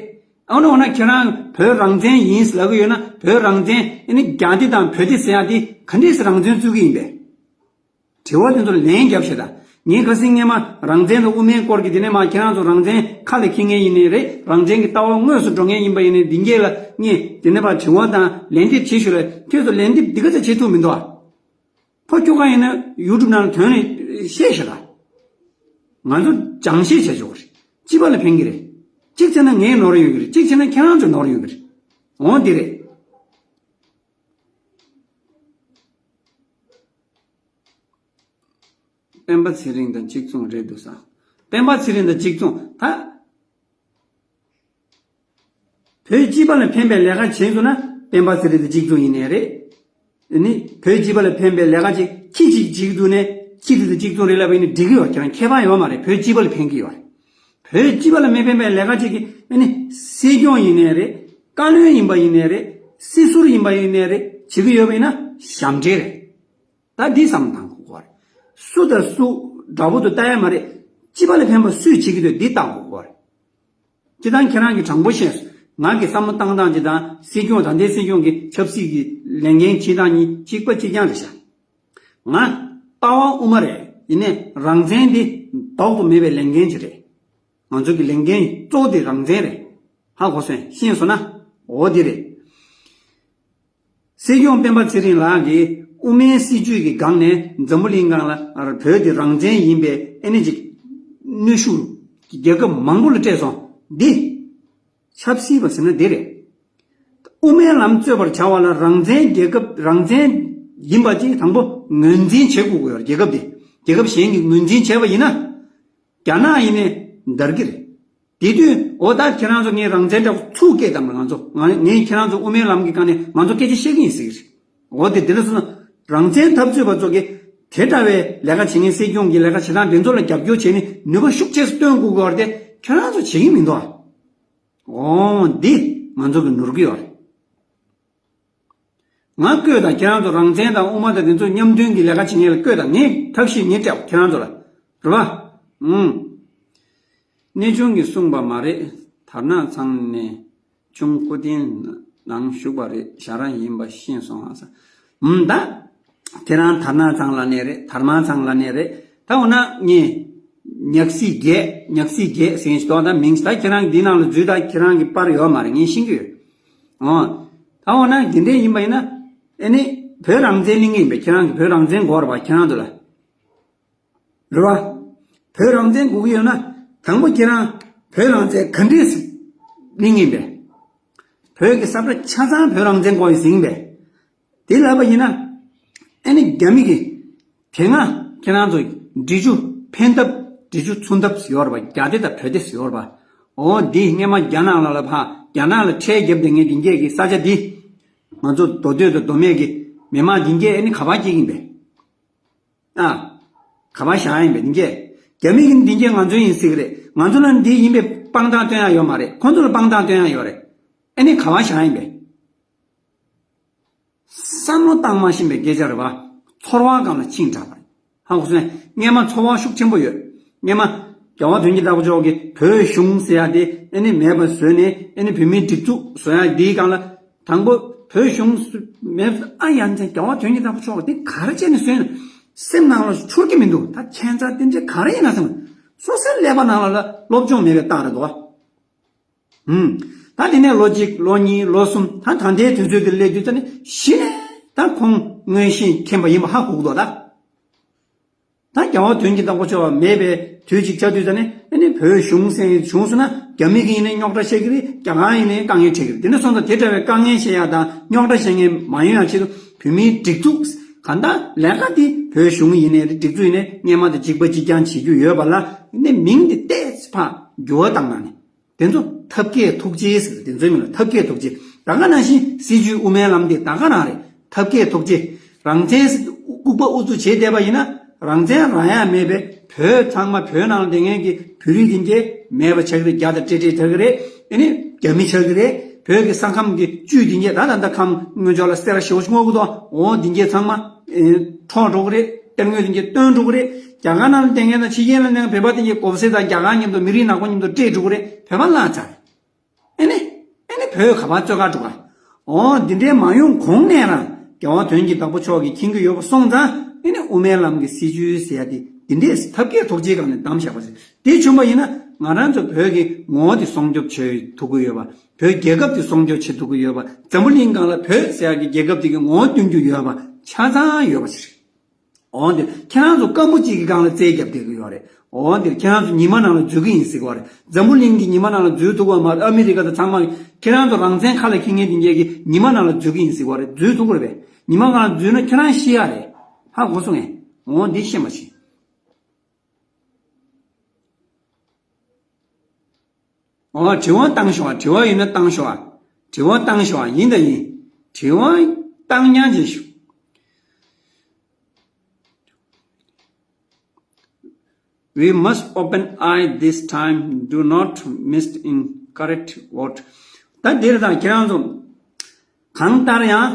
ཨ་ནི་འོ་ན་ཁྱེད་རང་བོད་རང་བཙན་ཡིན་ཟེར་ལབ་ཀྱི་ཡོད་ན་བོད་རང་བཙན་ཨ་ནི་རྒྱ་འདི་དང་བོད་འདི་ཟེར་ཡ་འདི་ག་འདྲས་སེ་རང་བཙན་རྩོད་ཀྱི་ཡིན་པས། དྲི་བ་དེ་ཚོར་ལན་རྒྱབ་ཤེས་དང་། ངས་ཁ་སང་སྔས་མ་རང་བཙན་དང་དབུ་མའི་སྐོར་གྱི་དེ་ནས་མ་ཁྱེད་རང་ཚོ་རང་བཙན་ཁ་ལ་འཁྱེར་མཁན་ཡིན་ནའི་རེད། རང་བཙན་གྱི་ལྟ་བ་དངོས་སུ་འགྲོ་མཁན་ཡིན་པ་ཡིན་ནའི་འདི་གས་ལ་ངས་དེ་ནས་ཕར་དྲི་བ་དང་ལན་འདེབས་བྱེད་ཞུ་ལ་ཁྱོད་ཚོ་ལན་འདེབས་འདི་ག་ཚོད་བྱེད་ཐུབ་མི་འདུག་ཨ། ཕ་ཁྱོ་ག་ཡིན་ན་ཡུ་ཊུབ་ནང་ལ་ཐོན་ནས་བཤད་ཤག་ད། ང་ཚོ་སྦྱང་བཤད་བྱ་ཆོག་གི་རེད། སྤྱི་པ་ལ་ཕན་གྱི་རེད། གཅིག་བྱས་ན་ངས་ནོར་ཡོད་ཀྱི་རེད། གཅིག་བྱས་ན་ཁྱེད་རང་ཚོས་ནོར་ཡོད་ཀྱི་རེད། འོང་འདི་རེད། སྤེན་པ་ཚེ་རིང་དང་གཅིག་མཚུངས་རེད་འདུག་ས། སྤེན་པ་ཚེ་རིང་དང་གཅིག་མཚུངས་ད། བོད་སྤྱི་པ་ལ་ཕན་པའི་ལས་ཀ་བྱས་འདུག་ན་སྤེན་པ་ཚེ་རིང་དང་གཅིག་མཚུངས་ཡིན་ནའི་རེད། ནི་བོད་སྤྱི་པ་ལ་ཕན་པའི་ལས་ཀ་ཅིག་ཁྱི་གཅིག་བྱེད་ཀྱི་འདུག་ནས་ཁྱི་དེ་དང་གཅིག་མཚུངས་རེད་ལབ་པ་ཡིན་ན་འགྲིག་གི་ཡོད། ཁྱེད་རང་ཁྱད་པར་ཡོད་མ་རེད། བོད་སྤྱི་པ་ལ་ཕན་གྱི་ཡོད་རེད། བོད་སྤྱི་པ་ལ་མི་ཕན་པའི་ལས་ཀ་ཅིག་གིས་ནི་སྲིད་སྐྱོང་ཡིན་ནའི་རེད། བཀའ་བློན་ཡིན་པ་ཡིན་ནའི་རེད། སྲིད་ཟུར་ཡིན་པ་ཡིན་ནའི་རེད། བྱེད་ཀྱི་ཡོད་པ་ཡིན་ན་ཞབས་འདྲེན་རེད། ད་འདི་བསམ་བློ་བཏང་དགོས་ཀྱི་རེད། སུ་དང་སུ་འདྲ་པོ་དུ་ལྟ་ཡ་མ་རེད། སྤྱི་པ་ལ་ཕན་པ་སུས་བྱེད་ཀྱི་འདུག་འདི་བལྟ་དགོས་ཀྱི་རེད། སྤྱི་བཏང་ཁྱེད་རང་གིས་དྲང་པོ་བཤད་སོང་། ང་གི་བསམ་བློ་བཏང་སྟངས་ཅིག་དང་སྲིད་སྐྱོང་ད་ལྟའི་སྲིད་སྐྱོང་གི་ཆབ་སྲིད་ཀྱི་ལས་འགན་བྱེད་སྟངས་གཉིས་གཅིག་པ་གཅིག་རྐྱང་རེད་ཤག་ང་ལྟ་བ་དབུ་མ་རེད། ཡིན་ནའི་རང་བཙན་འདི་ལྡོག་ཏུ་མེད་པའི་ལས་འགན་ཅིག་རེད། ང་ཚོ་གི་ལས་འགན་གཙོ་བོ་དེ་རང་བཙན་རེད། ཧ་གོ་སོང་། ཤེས་སོང་ན་འོ་དེ་རེད། སྲིད་སྐྱོང་སྤེན་པ་ཚེ་རིང་ལགས་ཀྱིས་དབུ་མའི་སྲིད་བྱུས་ཀྱི་སྒང་ནས་འཛམ་བུ་གླིང་སྒང་ལ་བོད་དེ་རང་བཙན་ཡིན་པའི་ཨེ་ནི་ཅིག་གནོན་ཤུགས་རྒྱལ་ཁབ་མང་པོ་ལ་སྤྲད་སོང་། འདི་ཆབ་སྲིད་པ་ཟེར་ན་འདི་རེད། དབུ་མའི་ལམ་རྩོད་པར་བྱ་བ་ལ་རང་བཙན་རྒྱལ་ཁབ་རང་བཙན་ཡིན་པ་ཅིག་དང་པོ་ངོས་འཛིན་བྱེད་དགོས་ཀྱི་ཡོད་རེད། རྒྱལ་ཁབ་དེ་རྒྱལ་ཁབ་གཞན་གྱིས་ངོས་འཛིན་བྱས་པ་ཡིན་ན་རྒྱ་ནག་ཡིན་ནའི་འདར་གྱི་རེད། དེ་དུས་འོ་ད་ཁྱེད་རང་ཚོ་ངས་རང་བཙན་དྲག་ཚུགས་སྐད་བཏང་བ་ང་ཚོ་ང་ངས་ཁྱེད་རང་ཚོ་དབུ་མའི་ལམ་གྱི་སྒང་ནས་ང་ཚོ་སྐད་ཆ་བཤད་ཀྱི་ཡིན་ཟེར་གྱི་རེད། འོ་དེ་དེ་འདྲ་སོང་ན་རང་བཙན་འཐབ་རྩོད་པ་ཚོ་གིས་དེ་འདྲ་བའི་ལས་ཀ་བྱེད་མཁན་སྲིད་སྐྱོང་གི་ལས་ཀ་བྱེད་སྟངས་དེ་ཚོ་ལ་རྒྱབ་སྐྱོར་བྱས་ནས་ནུས་པ་ཤུགས་ཆེ་ཙམ་སྟོན་དགོས་ཀྱི་ཡོད་རེད་དེ་ཁྱེད་རང་ཚོ་བྱེད་ཀྱི་མི་འདུག་ཨ། འོ་འདི་ང་ཚོ་གི་ནོར་གྱི་ཡོད་རེད། ང་བསྐོས་དང་ཁྱེད་རང་ཚོ་རང་བཙན་དང་དབུ་མ་དང་དེ་ཚོ་མཉམ་མཐུན་གྱི་ལས་ཀ་བྱེད་མཁན་ལ་བསྐོས་དང་ངས་ཐབས་ཤེས་ངས་སྤྲད་ཁྱེད་རང་ཚོ་ལ་རེད་པ། ཨུམ། གནས་ཆུང་གིས་གསུངས་པ་མ་རེད། དར་ནག་ཚང་ནས་ཆུང་སྐུ་རྟེན་ནང་བཞུགས་པ་རེད། ཞར་ར་ཡིན་པ་ཤེས་སོང་ཨ་ས། ཨུམ་ད། ཁྱེད་རང་དར་ནག་ཚང་ལབ་ནས་རེད། དར་དམར་ཚང་ལབ་ནས་རེད། ད་འོ་ན་ངས་ཉག་སི་རྒྱས། ཉག་སི་རྒྱས་ཟེར་མཁན་ཞིག་འདུག་ད་མིང་ད་ཁྱེད་རང་འདི་ནང་ལ་འཛུལ། ད་ཁྱེད་རང་གི་པར་ཡོད་མ་རེད། ངས་ཤེས་ཀྱི་ཡོད། འོ། ད་འོ་ན་འདི་འདྲས་ཡིན་པ་ཡིན་ན། ཨེ་ནི་བོད་རང་བཙན་གླེང་གི་ཡིན་པས། ཁྱེད་རང་གི་བོད་རང་བཙན་དགོས་རེད་པ། ཁྱེད་རང་ཚོ་ལ། རེད་པ། བོད་རང་བཙན་དགོས་ཀྱི་ཡོད་ན། དང་པོ་ཁྱེད་རང་བོད་རང་བཙན་ག་འདྲས་གླེང་གི་ཡིན་པས། བོད་ཀྱི་ས་ཁྲ་ཆ་ཚང་བོད་རང་བཙན་དགོས་ཡིན་ཟེར་གྱི་ཡིན་པས། དེ་ལབ་པ་ཡིན་ན། ཨེ་ནི་རྒྱ་མི་གིས་དེ་སྔ་ཁྱེད་རང་ཚོ་འབྲི་ཆུ་འཕེན་ཐབས། འབྲི་ཆུ་ཚུན་ཐབས་ཡོད་རེད་པ། རྒྱ་སྡེ་དང་བོད་སྡེ་ཡོད་རེད་པ། འོ་འདི་སྔས་མ་རྒྱ་ནག་ལ་ལ་ཕ་རྒྱ་ནག་ལ་ཁྲལ་བརྒྱབ་བསྡད་མཁན་འདི་གས་ཀྱི་ས་ཆ་འདི། ང་ཚོ་མདོ་སྟོད་དང་མདོ་སྨད་ཀྱི་མི་མང་འདི་གས་ཨེ་ནི་ག་པར་སྐྱེལ་གྱི་ཡིན་པས། ཨ། ག་པར་བཞག་ཡིན་པས་འདི་གས། རྒྱ་མི་གིས་འདི་གས་ང་ཚོ་ཡིན་ཟེར་གི་རེད། ང་ཚོ་ལ་འདི་ཡིན་པའི་དཔང་རྟགས་སྟོན་ཡག་ཡོད་མ་རེད། ཁོང་ཚོ་ལ་དཔང་རྟགས་སྟོན་ཡག་ཡོད་རེད། ཨེ་ནི་ག་པར་བཞག་ཡིན་པས། བསམ་བློ་བཏང་མ་ཤེས་པའི་སྐད་ཆ་རེད་པ། ཚོར་བ་སྒང་ལ་ཆིངས་དྲག་པ་རེད། ཧ་གོ་སོང་ངས། སྔས་མ་ཚོར་བ་ཤུགས་ཆེན་པོ་ཡོད། སྔས་མ་རྒྱལ་བ་དོན་གྱི་བདག་པོ་མཆོག་གིས་བོད་གཞུང་ཟེར་ཡག་དེ་ཨེ་ནི་མེད་པ་བཟོས་ནས། ཨེ་ནི་བོད་མིའི་སྒྲིག་འཛུགས་བཟོ་ཡག་དེའི་སྒང་ལ། དང་པོ་བོད་གཞུང་མེད། ཨ། ཡ་མཚན། རྒྱལ་བ་དོན་གྱི་བདག་པོ་མཆོག་གིས་དེ་ག་རེ་བྱས་ནས་བཟོས་ན། སེམས་ནང་ལ་འཆོར་གྱི་མི་འདུག་ད་ཁྱད་མཚར་དེ་འདྲ་ག་རེ་ཡིན་ན་བསམ། སོ་སོའི་ཀླད་པ་ནང་ལ་ལ་སློབ་སྦྱོང་མེད་པའི་རྟགས་རེད་འདུག་བ། ཧུམ། ད་དེ་ནས་ལོ་གཅིག་ལོ་གཉིས་ལོ་གསུམ། ད་ད་ལྟའི་དུས་ཚོད་དེ་སླེབས་དུས་ཙ་ནས་གཞི་ནས་ད་ཁོང་མངོན་ཤེས་མཁྱེན་པ་ཡིན་པ་ཧ་གོ་གི་འདུག་ད། ད་རྒྱལ་བ་དོན་གྱི་བདག་པོ་མཆོག་མེད་པའི་དུས་གཅིག་ཆགས་དུས་ཙ་ནས། ཨ་ནི་བོད་གཞུང་ཟེར་བྱུང་སོང་ན། རྒྱ་མི་གིས་ཡིན་ནའི་རྙོག་དྲ་བཤད་ཀྱི་རེད། རྒྱ་གར་ཡིན་ནའི་དཀའ་ངལ་འཕྲད་ཀྱི་རེད། དེ་འདྲ་སོང་ཙང་དེ་འདྲ་བའི་དཀའ་ངལ་བཤད་ཡག་དང་རྙོག་དྲ་བཤད་མཁན་མ་ཡོང་ཡག་ཆེད་དུ། བོད་མིའི་སྒྲིག་འཛུགས་གང་ལྟར་ལས་ཀ་དེ་བོད་གཞུང་ཡིན་ནའི་རེད། སྒྲིག་འཛུགས་ཡིན་ནའི་སྔས་མ་དང་གཅིག་པ་གཅིག་རྐྱང་བྱེད་རྒྱུ་ཡོད་པ་ལ། ཨ་ནི་མིང་དེ་ཏོག་ཙམ་ཕར་འགྱུར་བ་བཏང་ན་ནི། དེ་ཚོ་ཐབས་མཁས་ཐུགས་རྗེ་ཟེར། དེ་ཚོའི་མིང་ལ་ཐབས་མཁས་ཐུགས་རྗེ། ད་ག་ནང་བཞིན་སྲིད་བྱུས་དབུ་མའི་ལམ་དེ་ད་ག་རང་རེད། ཐབས་མཁས་ཐུགས་རྗེ། རང་བཙན་ལྐུགས་པ་ཨུ་ཚུགས་བྱས་བསྡད་པ་ཡིན་ན། རང་བཙན་རག་ཡག་མེད་པའི་བོད་ཚང་མ། བོད་ནང་ལ་བསྡད་མཁན་གྱི་བོད་རིགས་དེ་གས་མེད་པ་ཆགས་ཀྱི་རེད། རྒྱ་དང་འདྲེས་འདྲེས་ཆགས་ཀྱི་རེད། ཨ་ནི་རྒྱ་མི་ཆགས་ཀྱི་རེད། བོད་ཀྱི་ས་ཁམས་ཀྱི་བཅུད་དེ་གས། ད་ད་ད་ཁམས་སྔོན་ཕྱོགས་ལ་སེ་ར་ཞེ་པོ་ཅིག་སྔོ་གི་འདུག་འོ་དེ་གས་ཚང་མ། ཨེ། འཕྲོག་འགྲོ་གི་རེད། གཏེར་དངོས་དེ་གས་བཏོན་འགྲོ་གི་རེད། རྒྱ་གར་ནང་ལ་བསྡད་མཁན་དང་ཕྱི་རྒྱལ་ལ་བསྡད་མཁན་བོད་པ་དེ་གས་གོ་ས་དང་རྒྱ་གར་མཉམ་དུ། མི་རིགས་ནག་པོ་མཉམ་དུ་འདྲེས་འགྲོ་གི་རེད། བོད་པ་བརླག་ཚར་རེད། ཨེ་ནི། ཨེ་ནི་བོད་ག་པར་བཙོན་ཁང་འགྲོ་ག། འོ་འདི་འདྲའི་མ་ཡོང་གོང་ནས་རང་རྒྱལ་བ་དོན་གྱི་བདག་པོ་མཆོག་གིས་མཁྱེན་གྱི་ཡོད་པ་སོང་ཙང་། ཨེ་ནི་དབུ་མའི་ལམ་གྱི་སྲིད་བྱུས་ཟེར་ཡག་དེ་འདི་འདྲའི་ཐབས་མཁས་ཐུགས་རྗེའི་སྒང་ནས་བདམས་བཞག་པ་ཟེར། དེ་བྱུང་བ་ཡིན་ན་ང་རང་ཚོ་བོད་ཀྱི་ངོ་བོ་དེ་སྲུང་སྐྱོབ་བྱེད་ཐུབ་ཀྱི་ཡོད་པ། བོད་རྒྱལ་ཁབ་དེ་སྲུང་སྐྱོབ་བྱེད་ཐུབ་ཀྱི་ཡོད་པ། འཛམ་བུ་གླིང་སྒང་ལ་བོད་ཟེར་ཡག་གི་རྒྱལ་ཁབ་དེ་གི་ངོ་བོ་སྟོན་རྒྱུ་ཡོད་པ་ཆ་ཚང་ཡོད་པ་ཞིག་རེད། འོ་འདིར་ཁྱེད་རང་ཚོ་སྐམ་པོ་གཅིག་གི་སྒང་ལ་རྩལ་རྒྱབ་བསྡད་ཀྱི་ཡོད་རེད། འོ་འདིར་ཁྱེད་རང་ཚོ་ཉི་མ་ནང་ལ་འཛུལ་གྱི་ཡིན་ཟེར་གྱི་ཡོད་རེད། འཛམ་བུ་གླིང་གི་ཉི་མ་ནང་ལ་འཛུལ་ཐུབ་ཀྱི་ཡོད་མ་རེད། ཨ་མི་རི་ཀ་དང་ཚང་མ་གིས་ཁྱེད་རང་ཚོ་རང་བཙན་ཁ་ལ་འཁྱེར་མཁན་དེ་འདྲས་ཀྱི་ཉི་མ་ནང་ལ་འཛུལ་གྱི་ཡིན་ཟེར་གྱི་ཡོད་རེད། འཛུལ་ཐུབ་ཀྱི་རེད་པས། ཉི་མ་སྒང་ལ་འཛུལ་ན་ཁྱེད་རང་ཤི་ཡག་རེད། ཧ་གོ་སོང་ངས། འོ་འདི་ཤེས་མ་ཤེས། འོ། དྲི་བ་བཏང་ཤོག་དྲི་བ་ཡོད་ན་བཏང་ཤོག་དྲི་བ་བཏང་ཤོག་ཡིན་དང་ཡིན། དྲི་བ་བཏང་ཉན་བྱེད་ཤོག We must open eye this time. Do not miss in correct vote. ད་འདིར་དང་ཁྱེད་རང་ཚོ་གང་ལྟར་ཡང་།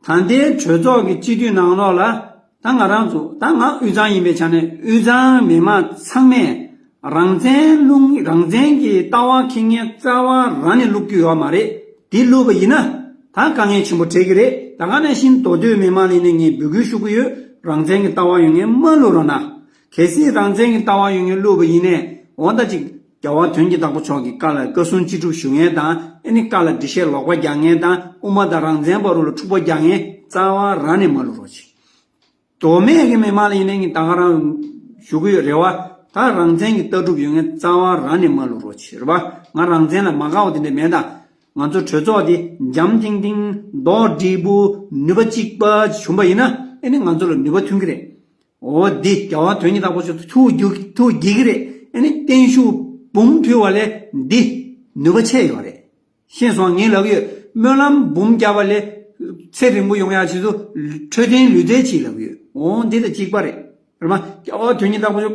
ད་ལྟའི་གྲོས་ཚོགས་ཀྱི་སྤྱི་འཐུས་ནང་ལོགས་ལ། ད་ང་རང་ཚོ། ད་ང་དབུས་གཙང་ཡིན་པའི་ཆ་ནས་དབུས་གཙང་མི་མང་ཚང་མས་རང་བཙན་བླུག་རང་བཙན་གྱི་ལྟ་བ་འཁྱེར་མཁན་རྩ་བ་རང་ནས་བླུག་རྒྱུ་ཡོད་མ་རེད། དེ་བླུགས་པ་ཡིན་ན་ད་དཀའ་ངལ་ཆེན་པོ་འཕྲད་ཀྱི་རེད། ད་ག་ནང་བཞིན་མདོ་སྟོད་མི་མང་ལ་ཡིན་ནའི་ངས་འབོད་སྐུལ་ཞུ་གི་ཡོད། རང་བཙན་གྱི་ལྟ་བ་ཡོད་མཁན་མ་བླུག་རོགས་གནང་། གལ་སྲིད་རང་བཙན་གྱི་ལྟ་བ་ཡོད་མཁན་བླུགས་པ་ཡིན་ནའི། འོ་ད་ཅིག་རྒྱལ་བ་དོན་གྱི་བདག་པོ་མཆོག་གི་བཀའ་ལ་བཀའ་གསུང་ཅི་སྒྲུབ་ཞུ་མཁན་དང་། ཨེ་ནི་བཀའ་ལ་འགྲེལ་བཤད་ལོག་པ་རྒྱག་མཁན་དང་། དབུ་མ་དང་རང་བཙན་བར་དུ་ལ་འཁྲུག་པ་རྒྱག་མཁན་རྩ་བ་རང་ནས་མ་བླུག་རོགས་བྱེད། མདོ་སྨད་ཀྱི་མི་མང་ལ་ཡིན་ནའི་ངས་ད་ག་རང་ཞུ་གི་ཡོད་རེད་བ། ད་རང་བཙན་གྱི་ལྟ་གྲུབ་ཡོད་མཁན་རྩ་བ་རང་ནས་མ་བླུག་རོགས་བྱེད། རེད་བ། ང་རང་བཙན་ལ་མ་དགའ་བ་དེ་འདྲ་མེད་ད། ང་ཚོ་གྲོས་ཚོགས་འདི་འཇམ་ཐིང་ཐིང་། མདོག་སྒྲིལ་པོ། ནུས་པ་གཅིག་པ་བྱུང་བ་ཡིན་ན། ཨེ་ནི་ང་ཚོ་ལ་ནུས་པ་ཐོན་གྱི་རེད། འོ་འདི་རྒྱལ་བ་དོན་གྱི་བདག་པོ་མཆོག་ཐུགས་དགྱེས་ཐུགས་དགྱེས་ཀྱི་རེད། ཨེ་ནི་བརྟན་བཞུགས་འབུམ་ཕུལ་བ་ལས་འདི་ནུས་པ་ཆེ་ཡོད་རེད། ཤེས་སོང་། ངས་ལབ་ཀྱི་ཡོད། སྨོན་ལམ་འབུམ་བརྒྱབ་པ་ལས་ཚེ་རིང་པོ་ཡོང་ཡག་ཆེད་དུ་འཕྲོད་བསྟེན་ལུས་རྩལ་གྱིས་ལབ་ཀྱི་ཡོད། འོ་འདི་དང་གཅིག་པ་རེད། རེད་མ། རྒྱལ་བ་དོན་གྱི་བདག་པོ་མཆོག་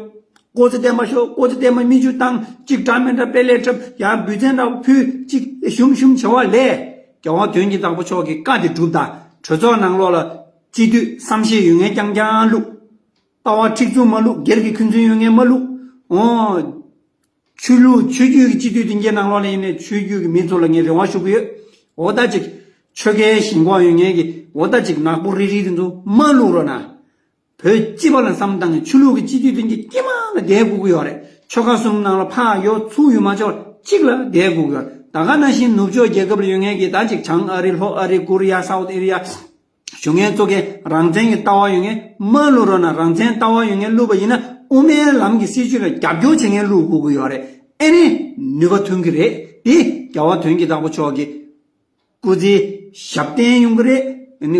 སྐུ་ཚེ་བརྟན་པ་ཤོག་སྐུ་ཚེ་བརྟན་པ་མི་འཇུ་བཏང་། གཅིག་འདྲ་མི་འདྲ་དཔེ་ལས་འཁྲབ། ཡར་འབུལ་ཚན་འདྲ་བོ་ཕུལ། གཅིག་ཞུམ་ཞུམ་བྱ་བ་ལས། རྒྱལ་བ་དོན་གྱི་བདག་པོ་མཆོག་གི་བཀའ་དེ་སྒྲུབ་དང་། གྲོས་ཚོགས་ནང་ལོགས་ལ་སྤྱི་འཐུས་བསམ་ཤེས་ཡོད་མཁན་རྐྱང་རྐྱང་བླུགས། ལྟ་བ་མཁྲེགས་འཛུགས་མ་བླུགས། སྒེར་གྱི་འཁོན་འཛིན་ཡོད་མཁན་མ་བླུགས། འོ། ཆོས་ལུགས་ཆོས་བརྒྱུད་ཀྱི་སྤྱི་འཐུས་དེ་འདྲའི་ནང་ལོགས་ལ་ཡིན་ནའི་ཆོས་བརྒྱུད་ཀྱི་མི་ཚོ་ལ་ངས་རེ་བ་ཞུ་གི་ཡོད། འོ་ད་ཅིག་ཆོལ་ཁའི་ཞེན་ཁོག་ཡོད་མཁན་གྱི་འོ་ད་ཅིག་ནག་པོ་རིལ་རིལ་དེ་ཚོ་མ་བླུག་རོགས་གནང་། བོད་སྤྱི་པ་ལ་བསམ་བཏང་ནས་ཆོས་ལུགས་ཀྱི་སྤྱི་འཐུས་དེ་གྱི་དཀྱིལ་མ་ལ་བསྡད་དགོས་ཀྱི་ཡོད་རེད། ཆོལ་ཁ་གསུམ་ནང་ལ་ཕར་ཡོད་ཚུར་ཡོད་མ་ཆོག་གཅིག་ལ་བསྡད་དགོས་ཀྱི་ཡོད་རེད། ད་ག་ནང་བཞིན་ནུབ་ཕྱོགས་རྒྱལ་ཁབ་ལ་ཡོད་མཁན་གྱི་ད་ཅིག་བྱང་ཨ་རི་ལྷོ་ཨ་རི་ཀོ་རི་ཡ་སའུ་ཐི་ཨེ་རི་ཡ་བཞུགས་མཁན་ཚོ་གི་རང་བཙན་གྱི་ལྟ་བ་ཡོད་མཁན་མ་བླུག་རོགས་གནང་། རང་བཙན་ལྟ་བ་ཡོད་མཁན་བླུགས་པ་ཡིན་ན་དབུ་མའི་ལམ་གྱི་སྲིད་བྱུས་ལ་རྒྱབ་སྐྱོར་བྱེད་མཁན་བླུག་དགོས་ཀྱི་ཡོད་རེད། ཨེ་ནི་ནུས་པ་ཐོན་གྱི་རེད། དེ་རྒྱལ་བ་དོན་གྱི་བདག་པོ་མཆོག་གི་སྐུ་ཚེའི་ཞབས་བརྟན་ཡོང་གི་རེད། ཨེ་ནི་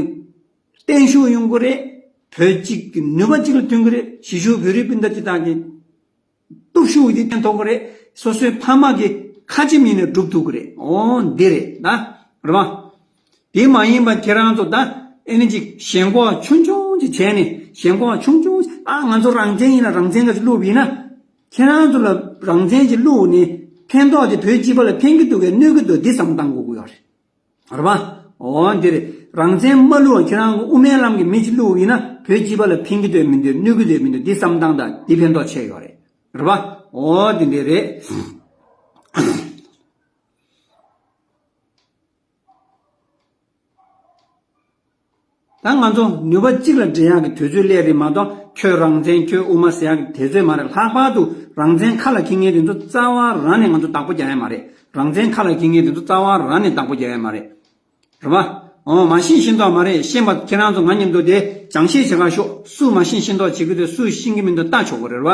བརྟན་བཞུགས་ཡོང་གི་རེད། བོད་གཅིག་གི་ནུས་པ་གཅིག་ལ་ཐོན་གི་རེད། གཞིས་བཞུགས་བོད་རིགས་སྤུན་ཟླ་སྤྱི་བཏང་གི་སྟོབས་ཤུགས་དེ་བརྟན་ཐོག་གི་རེད། སོ་སོའི་ཕ་མ་གི་ཁ་ཆེམས་ཡིན་ནས་སྒྲུབ་ཐུབ་གི་རེད། འོ་འདི་རེད་ད། རེད་བ། དེ་མ་ཡིན་པ་ཁྱེད་རང་ཚོ་ད་ཨེ་ནི་ཅིག་ཞེན་ཁོག་ཆུང་ཆུང་ཅིག་བྱས་ནས། ཞེན་ཁོག་ཆུང་ཆུང་ཅིག་ཨ་ང་ཚོ་རང་བཙན་ཡིན་ན་རང་བཙན་ག་ཅིག་བླུགས་པ་ཡིན་ན། ཁྱེད་རང་ཚོ་ལ་རང་བཙན་ཅིག་བླུགས་ནས་ཕན་ཐོགས་དེ་བོད་སྤྱི་པ་ལ་ཕན་གི་འདུག་གས་གནོད་གི་འདུག་འདི་བསམ་བཏང་དགོས་ཀྱི་ཡོད་རེད། རེད་པ། འོ་འདི་རེད། རང་བཙན་མ་བླུགས་པ་ཁྱེད་རང་གི་དབུ་མའི་ལམ་གྱི་མི་ཅིག་བླུགས་ཡིན་ན་བོད་སྤྱི་པ་ལ་ཕན་གྱི་འདོད་མི་འདོད་གནོད་ཀྱི་འདོད་མི་འདོད་འདི་བསམ་སྟངས་དང་འདི་ཕན་ཐོགས་ཆེ་ཡོད་རེད། རེད་པ། འོ་འདི་འདྲ་རེད། ད་ང་ཚོ་ནུས་པ་གཅིག་ལ་འགྲན་ཡག་གི་དུས་ཚོད་སླེབས་རེད་མ་གཏོགས་ཁྱོད་རང་བཙན་ཁྱོད་དབུ་མ་ཟེར་ཡག་གི་དུས་ཚོད་མ་རེད། ལྷག་པར་དུ་རང་བཙན་ཁ་ལ་འཁྱེར་མཁན་དེ་ཚོ་རྩ་བ་རང་ནས་ང་ཚོ་བདག་པོ་རྒྱག་ཡ་མ་རེད། རང་བཙན་ཁ་ལ་འཁྱེར་མཁན་དེ་ཚོ་རྩ་བ་རང་ནས་བདག་པོ་རྒྱག་ཡ་མ་རེད། རེད་པ། འོ་མ་ཤེས་ཤེས་མདོག་མ་རེད། ཤེས་པ་ཁྱེད་རང་ཚོ་ང་མཉམ་དུ་དེ་སྦྱང་བཤད་བྱེད་ག་ཤོག་སུ་མ་ཤེས་ཤེས་མདོག་བྱེད་ཀྱི་འདུག་སུ་ཤེས་ཀྱི་མི་འདུག་ལྟ་ཆོག་གི་རེད་པ།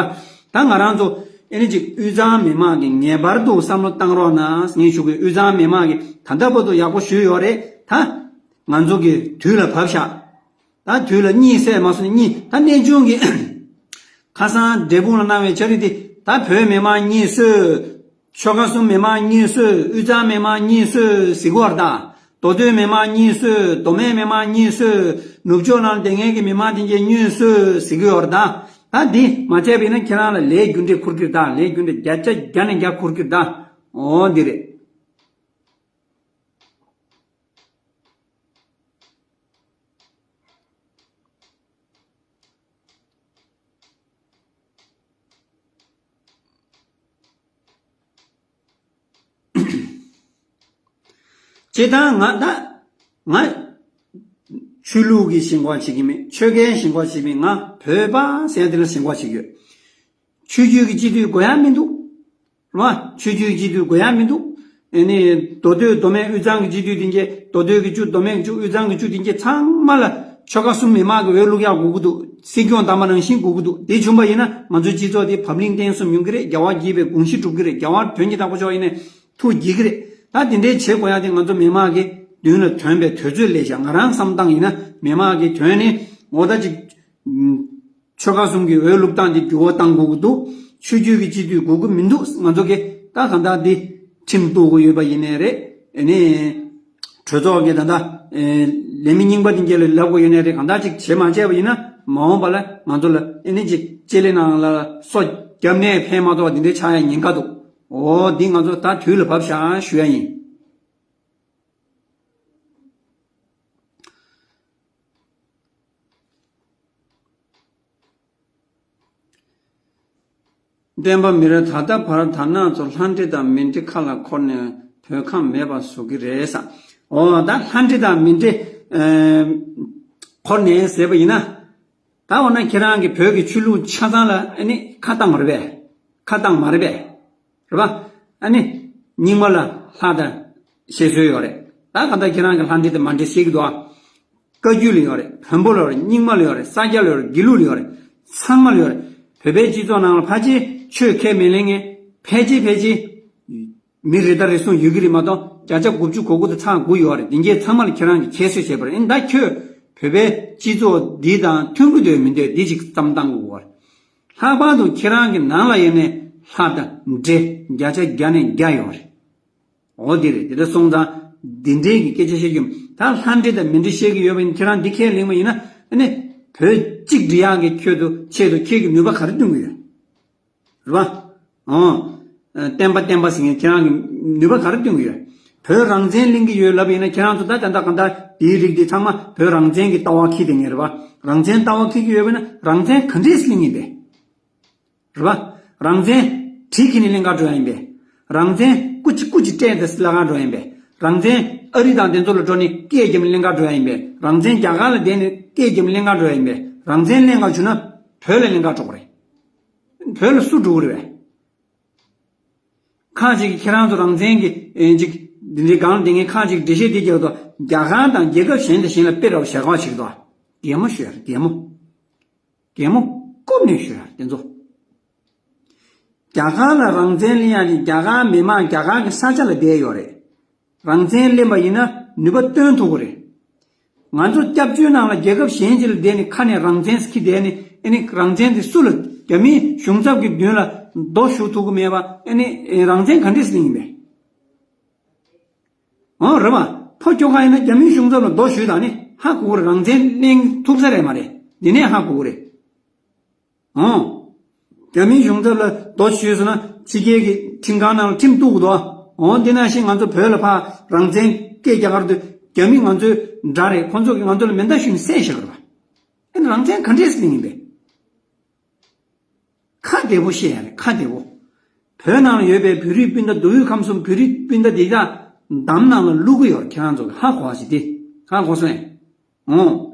ད་ང་རང་ཚོ་ཨེ་ནི་ཅིག་དབུས་གཙང་མི་མང་གིས་ངེས་པར་དུ་བསམ་བློ་བཏང་རོགས་གནང་ངས་ཞུ་གི། དབུས་གཙང་མི་མང་གིས་ད་ལྟ་བར་དུ་ཡག་པོ་ཞུས་ཡོད་རེད། ད་ང་ཚོ་གི་དུས་ལ་བབས་ཤག་ད་དུས་ལ་གཉིད་སད་མ་སོང་ནས་གཉིད་ད་གནས་ཆུང་གི་ཁ་སང་འབྲས་སྤུངས་ལ་གནང་བའི་ཕྱག་བྲིས་དེ་ད་བོད་མི་མང་གཉིད་སད། ཆོལ་ཁ་གསུམ་མི་མང་གཉིད་སད། དབུས་གཙང་མི་མང་གཉིད་སད་ཟེར་གི་ཡོད་རེད་ད། མདོ་སྟོད་མི་མང་གཉིད་སད། མདོ་སྨད་མི་མང་གཉིད་སད། ནུབ་ཕྱོགས་ནང་བསྡད་མཁན་གྱི་མི་མང་དེ་གས་གཉིད་སད་ཟེར་གི་ཡོད་རེད་ད། ད་འདི་མ་བྱས་པ་ཡིན་ན་ཁྱེད་རང་ལ་ལས་རྒྱུ་འབྲས་འཁུར་གྱི་རེད་ད། ལས་རྒྱུ་འབྲས་བརྒྱ་ཆ་བརྒྱ་ནས་བརྒྱ་འཁུར་གྱི་རེད་ད། འོ་འདི་རེད། སྤྱིར་བཏང་ང་ད་ང་ཆོས་ལུགས་ཀྱི་ཞེན་ཁོག་བྱེད་ཀྱི་མེད། ཆོལ་ཁའི་ཞེན་ཁོག་བྱེད་མེད། ང་བོད་པ་ཟེར་ཡ་དེ་ལ་ཞེན་ཁོག་བྱེད་ཀྱི་ཡོད། ཆོས་བརྒྱུད་ཀྱི་སྤྱི་འཐུས་དགོས་ཡ་མི་འདུག་རེད་པ། ཆོས་བརྒྱུད་ཀྱི་སྤྱི་འཐུས་དགོས་ཡ་མི་འདུག་ཨ་ནི་མདོ་སྟོད་མདོ་སྨད་དབུས་གཙང་གི་སྤྱི་འཐུས་དེ་གས། མདོ་སྟོད་ཀྱི་བཅུ། མདོ་སྨད་ཀྱི་བཅུ། དབུས་གཙང་གི་བཅུ་དེ་གས་ཚང་མ་ལ་ཆོལ་ཁ་གསུམ་མི་མང་གི་འོས་བླུག་ཡག་དགོས་ཀྱི་འདུག་སྲིད་སྐྱོང་དམ་པ་ནང་བཞིན་དགོས་ཀྱི་འདུག་དེ་བྱུང་པ་ཡིན་ན་ང་ཚོའི་སྤྱི་ཚོགས་དེ་བབ་བརླིང་བརྟན་གསུམ་ཡོང་གི་རེད། རྒྱལ་བ་དགྱེས་པའི་དགོངས་གཞི་འགྲུབ་ཀྱི་རེད། རྒྱལ་བ་དོན་གྱི་བདག་པོ་མཆོག་ཡིན་ནས་ཐུགས་དགྱེས་ཀྱི་རེད། ད་དེ་འདྲའི་བྱེད་དགོས་ཡ་དེ་ང་ཚོ་མི་མང་གི་མདུན་ལ་ཐོན་པའི་དུས་ཚོད་སླེབས་ཤག་ང་རང་བསམ་སྟངས་ཡིན་ན་མི་མང་གི་དོན་ནི་ངོ་ད་ཅིག་ཆོལ་ཁ་གསུམ་གྱི་འོས་བླུག་སྟངས་དེ་འགྱུར་བ་གཏང་དགོས་ཀྱི་འདུག་ཆོས་བརྒྱུད་ཀྱི་སྤྱི་འཐུས་དགོས་ཀྱི་མི་འདུག་ང་ཚོ་གི་ད་གང་ལྟར་འདི་ཁྲིམས་གཏུག་དགོས་ཡོད་པ་ཡིན་ནའི་རེད། ཨ་ནི་གྲོས་ཚོགས་ཀྱི་ད་ལྟ་ཨེ་ལས་མི་རྙིང་པ་དེ་གས་ལ་ལབ་དགོས་ཡོད་ནའི་རེད། གང་ལྟར་ཅིག་བྱེད་མ་བྱས་པ་ཡིན་ན་མ་འོངས་པ་ལ་ང་ཚོ་ལ་ཨ་ནི་ཅིག་ལྕེ་ལེ་ནང་ལ་སོ་བརྒྱབ་ནའི་ཕན་མ་ཐོགས་འདི་འདྲའི་ཆགས་ཡ་ཉེན་ཁ་འདུག་འོ་འདི་ང་ཚོ་ད་དུས་ལ་བབས་ཤག་ཞུ་ཡ་ཡིན། བསྟན་པ་མི་རབས་ད་ལྟ་བར་དར་ནག་ཚོ་ལྷ་འདྲེ་དང་མི་འདྲེ་ཁ་ལ་འཁོར་ནས་བོད་ཁམས་མེད་པ་བཟོ་གི་རེད་ས། འོ་ད་ལྷ་འདྲེ་དང་མི་འདྲེ་ཨེ་འཁོར་ནས་ཟེར་བ་ཡིན་ན། ད་འོ་ན་ཁྱེད་རང་གི་བོད་ཀྱི་ཆོས་ལུགས་ཆ་ཚང་ལ་ཨ་ནི་ཁ་བཏང་མ་རེད་པས། ཁ་བཏང་མ་རེད་པས། རེད་པ། ཨ་ནི་རྙིང་མ་ལ་ལྷ་དང་བཤད་སྲོལ་ཡོད་རེད། ད་ག་ད་ཁྱེད་རང་གི་ལྷ་འདྲེ་དང་མ་འདྲེ་བཤད་ཀྱི་འདུག་ཨ། བཀའ་བརྒྱུད་ལ་ཡོད་རེད། བོན་པོ་ལ་ཡོད་རེད། རྙིང་མ་ལ་ཡོད་རེད། ས་སྐྱ་ལ་ཡོད་རེད། དགེ་ལུགས་ལ་ཡོད་རེད། ཚང་མ་ལ་ཡོད་རེད། བོད་པའི་སྤྱི་ཚོགས་ནང་ལ་ཕལ་ཆེར་ཆོས་ཁས་མི་ལེན་མཁན་ཕལ་ཆེར་ཕལ་ཆེར་མི་རེ་ཟུང་རེ་ཟུང་ཡོད་ཀྱི་རེད་མ་གཏོགས་བརྒྱ་ཆ་དགུ་བཅུ་གོ་དགུ་དང་ཚེག་དགུ་ཡོད་རེད། དེ་འདྲའི་ཚང་མ་ལ་ཁྱེད་རང་གིས་ཁྱད་གསོད་བྱས་པ་རེད། ཨ་ནི་ད་ཁྱོད་བོད་པའི་སྤྱི་ཚོགས་འདི་དང་མཐུན་གྱི་འདུག་མི་འདུག་འདི་ཅིག་བསམ་བཏང་དགོས་པ་རེད། ལྷག་པར་དུ་ཁྱེད་རང་གི་ནང་ལ་ཡོད་ནའི་ལྷ་དང་འདྲེ་བརྒྱ་ཆ་བརྒྱ་ནས་བརྒྱ་ཡོད་རེད། འོ་དེ་རེད། དེ་འདྲ་སོང་ཙང་འདི་འདྲའི་གི་སྐད་ཆ་བཤད་རྒྱུ་ད་ལྷ་འདྲེ་དང་མི་འདྲེ་བཤད་ཀྱི་ཡོད་པ་ཡིན། ཁྱེད་རང་འདི་ཁས་ལེན་པ་ཡིན་ན་ཨ་ནི་བོད་གཅིག་སྒྲིལ་ཡག་གི་ཁྱོད་དུ་ཆེད་དུ་ཁྱེད་ཀྱི་ནུས་པ་ག་རེ་བཏོན་གྱི་ཡོད་རེད་པ། ཨོ། བསྟན་པ་བསྟན་པ་ཟེར་མཁན་ཁྱེད་རང་གི་ནུས་པ་ག་རེ་བཏོན་གྱི་ཡོད། བོད་རང་བཙན་གླེང་གི་ཡོད་ལབ་ཡིན་ན་ཁྱེད་རང་ཚོ་ད་ད་ད་གང་ལྟར་དེའི་རིགས་དེ་ཚང་མ་བོད་རང་བཙན་གྱི་ལྟ་བ་འཁྱེར་བསྡད་མཁན་རེད་པ། རང་བཙན་ལྟ་བ་འཁྱེར་གྱི་ཡོད་པ་ཡིན་ན་རང་བཙན་ག་འདྲས་གླེང་ཡིན་པས། རེད་པ། རང་བཙན་གྲི་འཁྱེར་ནས་གླེང་ག་འགྲོ་ཡ་ཡིན་པས། རང་བཙན་སྐུ་མཁྱེན་སྐུ་མཁྱེན་སྤྲད་དེ་ལབ་ག་འགྲོ་ཡ་ཡིན་པས། རང་བཙན་ཨ་རི་དང་དེ་ཚོ་ལ་འགྲོ་ནས་སྐད་རྒྱབ་ནས་ལེན་ག་འགྲོ་ཡ་ཡིན་པས། རང་བཙན་རྒྱ་གར་ལ་བསྡད་ནས་སྐད་རྒྱབ་ནས་ལེན་ག་འགྲོ་ཡ་ཡིན་པས། རང་བཙན་ལེན་ག་བྱུང་ན་བོད་ལ་ལེན་ག་འགྲོ་གི་རེད། བོད་ལ་སུ་འགྲོ་གི་རེད་པས། ཁ་ཅིག་གིས་ཁྱེད་རང་ཚོ་རང་བཙན་གྱི་ཨེ་ཅིག་འདི་འདྲའི་སྒང་ལ་བསྡད་མཁན་ཁ་ཅིག་འགྲེལ་བཤད་འདི་རྒྱག་དོ། རྒྱ་གར་དང་རྒྱལ་ཁབ་གཞན་དང་གཞན་ལ་དཔེ་ར་བ་ཞེ་དྲག་བྱེད་ཀྱི་འདུག་གད་མོ་ཤོར་ཡ་རེད། གད་མོ། གད་མོ་སྐུམ་ནས་ཤོར་ཡ་རེད་དེ་ཚོ། རྒྱ་གར་ལ་རང་བཙན་ལེན་ཡ་དེ་རྒྱ་གར་མི་མང་རྒྱ་གར་གྱི་ས་ཆ་ལ་བསྡད་ཡོད་རེད། རང་བཙན་ལེན་པ་ཡིན་ན་ནུས་པ་སྟོན་ཐུབ་ཀྱི་རེད། ང་ཚོ་སྐྱབས་བཅོལ་ནང་ལ་རྒྱལ་ཁབ་གཞན་ཅིག་ལ་བསྡད་ནས་ཁ་ནས་རང་བཙན་ཟེར་གྱི་བསྡད་ནས། ཨེ་ནི་རང་བཙན་དེ་སུ་ལ། རྒྱ་མིའི་གཞུང་ཚབ་ཀྱི་མདུན་ལ་རྡོ་གཞུ་ཐུབ་ཀྱི་མེད་པ། ཨེ་ནི་རང་བཙན་ག་འདྲས་ཟེར་ཡིན་པས། འོ་རེད་པ། ཕོ་ཁྱོ་ག་ཡིན་ན་རྒྱ་མིའི་གཞུང་ཚབ་ལ་རྡོ་གཞུས་དང་ནི་ཧ་གོ་གི་རེད། རང་བཙན་ལེན་ཐུབ་ས་རེད་མ་རེད། འདི་ནས་ཧ་གོ་གི་རེད། འོ། རྒྱ་མིའི་གཞུང་ཚབ་ལ་རྡོ་གཞུས་སོང་ན་ཕྱི་རྒྱལ་གྱི་ཁྲིམས་ཁང་ནང་ལ་ཁྲིམས་གཏུག་གི་འདུག་འོ་འདི་ནང་བཞིན་ང་ཚོ་བོད་ལ་ཕར་རང་བཙན་སྐད་རྒྱག་གར་དུས་རྒྱ་མི་ང་ཚོའི་དགྲ་རེད། ཁོང་ཚོ་གིས་ང་ཚོ་ལ་མེ་མདའ་གཞུས་ནས་བསད་བཞག་གི་རེད་པ། ཨེ་ནི་རང་བཙན་ག་འདྲས་ཟེར་ཡིན་པས། ཁ་བདེ་པོ་བཤད་ཡ་རེད། ཁ་བདེ་པོ། བོད་ནང་ལ་ཡོད་པའི་བོད་རིགས་སྤུན་ཟླ། མདོ་དབུས་ཁམས་གསུམ་བོད་རིགས་སྤུན་ཟླ་འདི་དག་འདམ་ནང་ལ་བླུག་གི་ཡོད་རེད། ཁྱེད་རང་ཚོ་གིས་ཧ་གོ་བ་ཞིག་དེ་ཧ་གོ་སོང་ངས། འོ།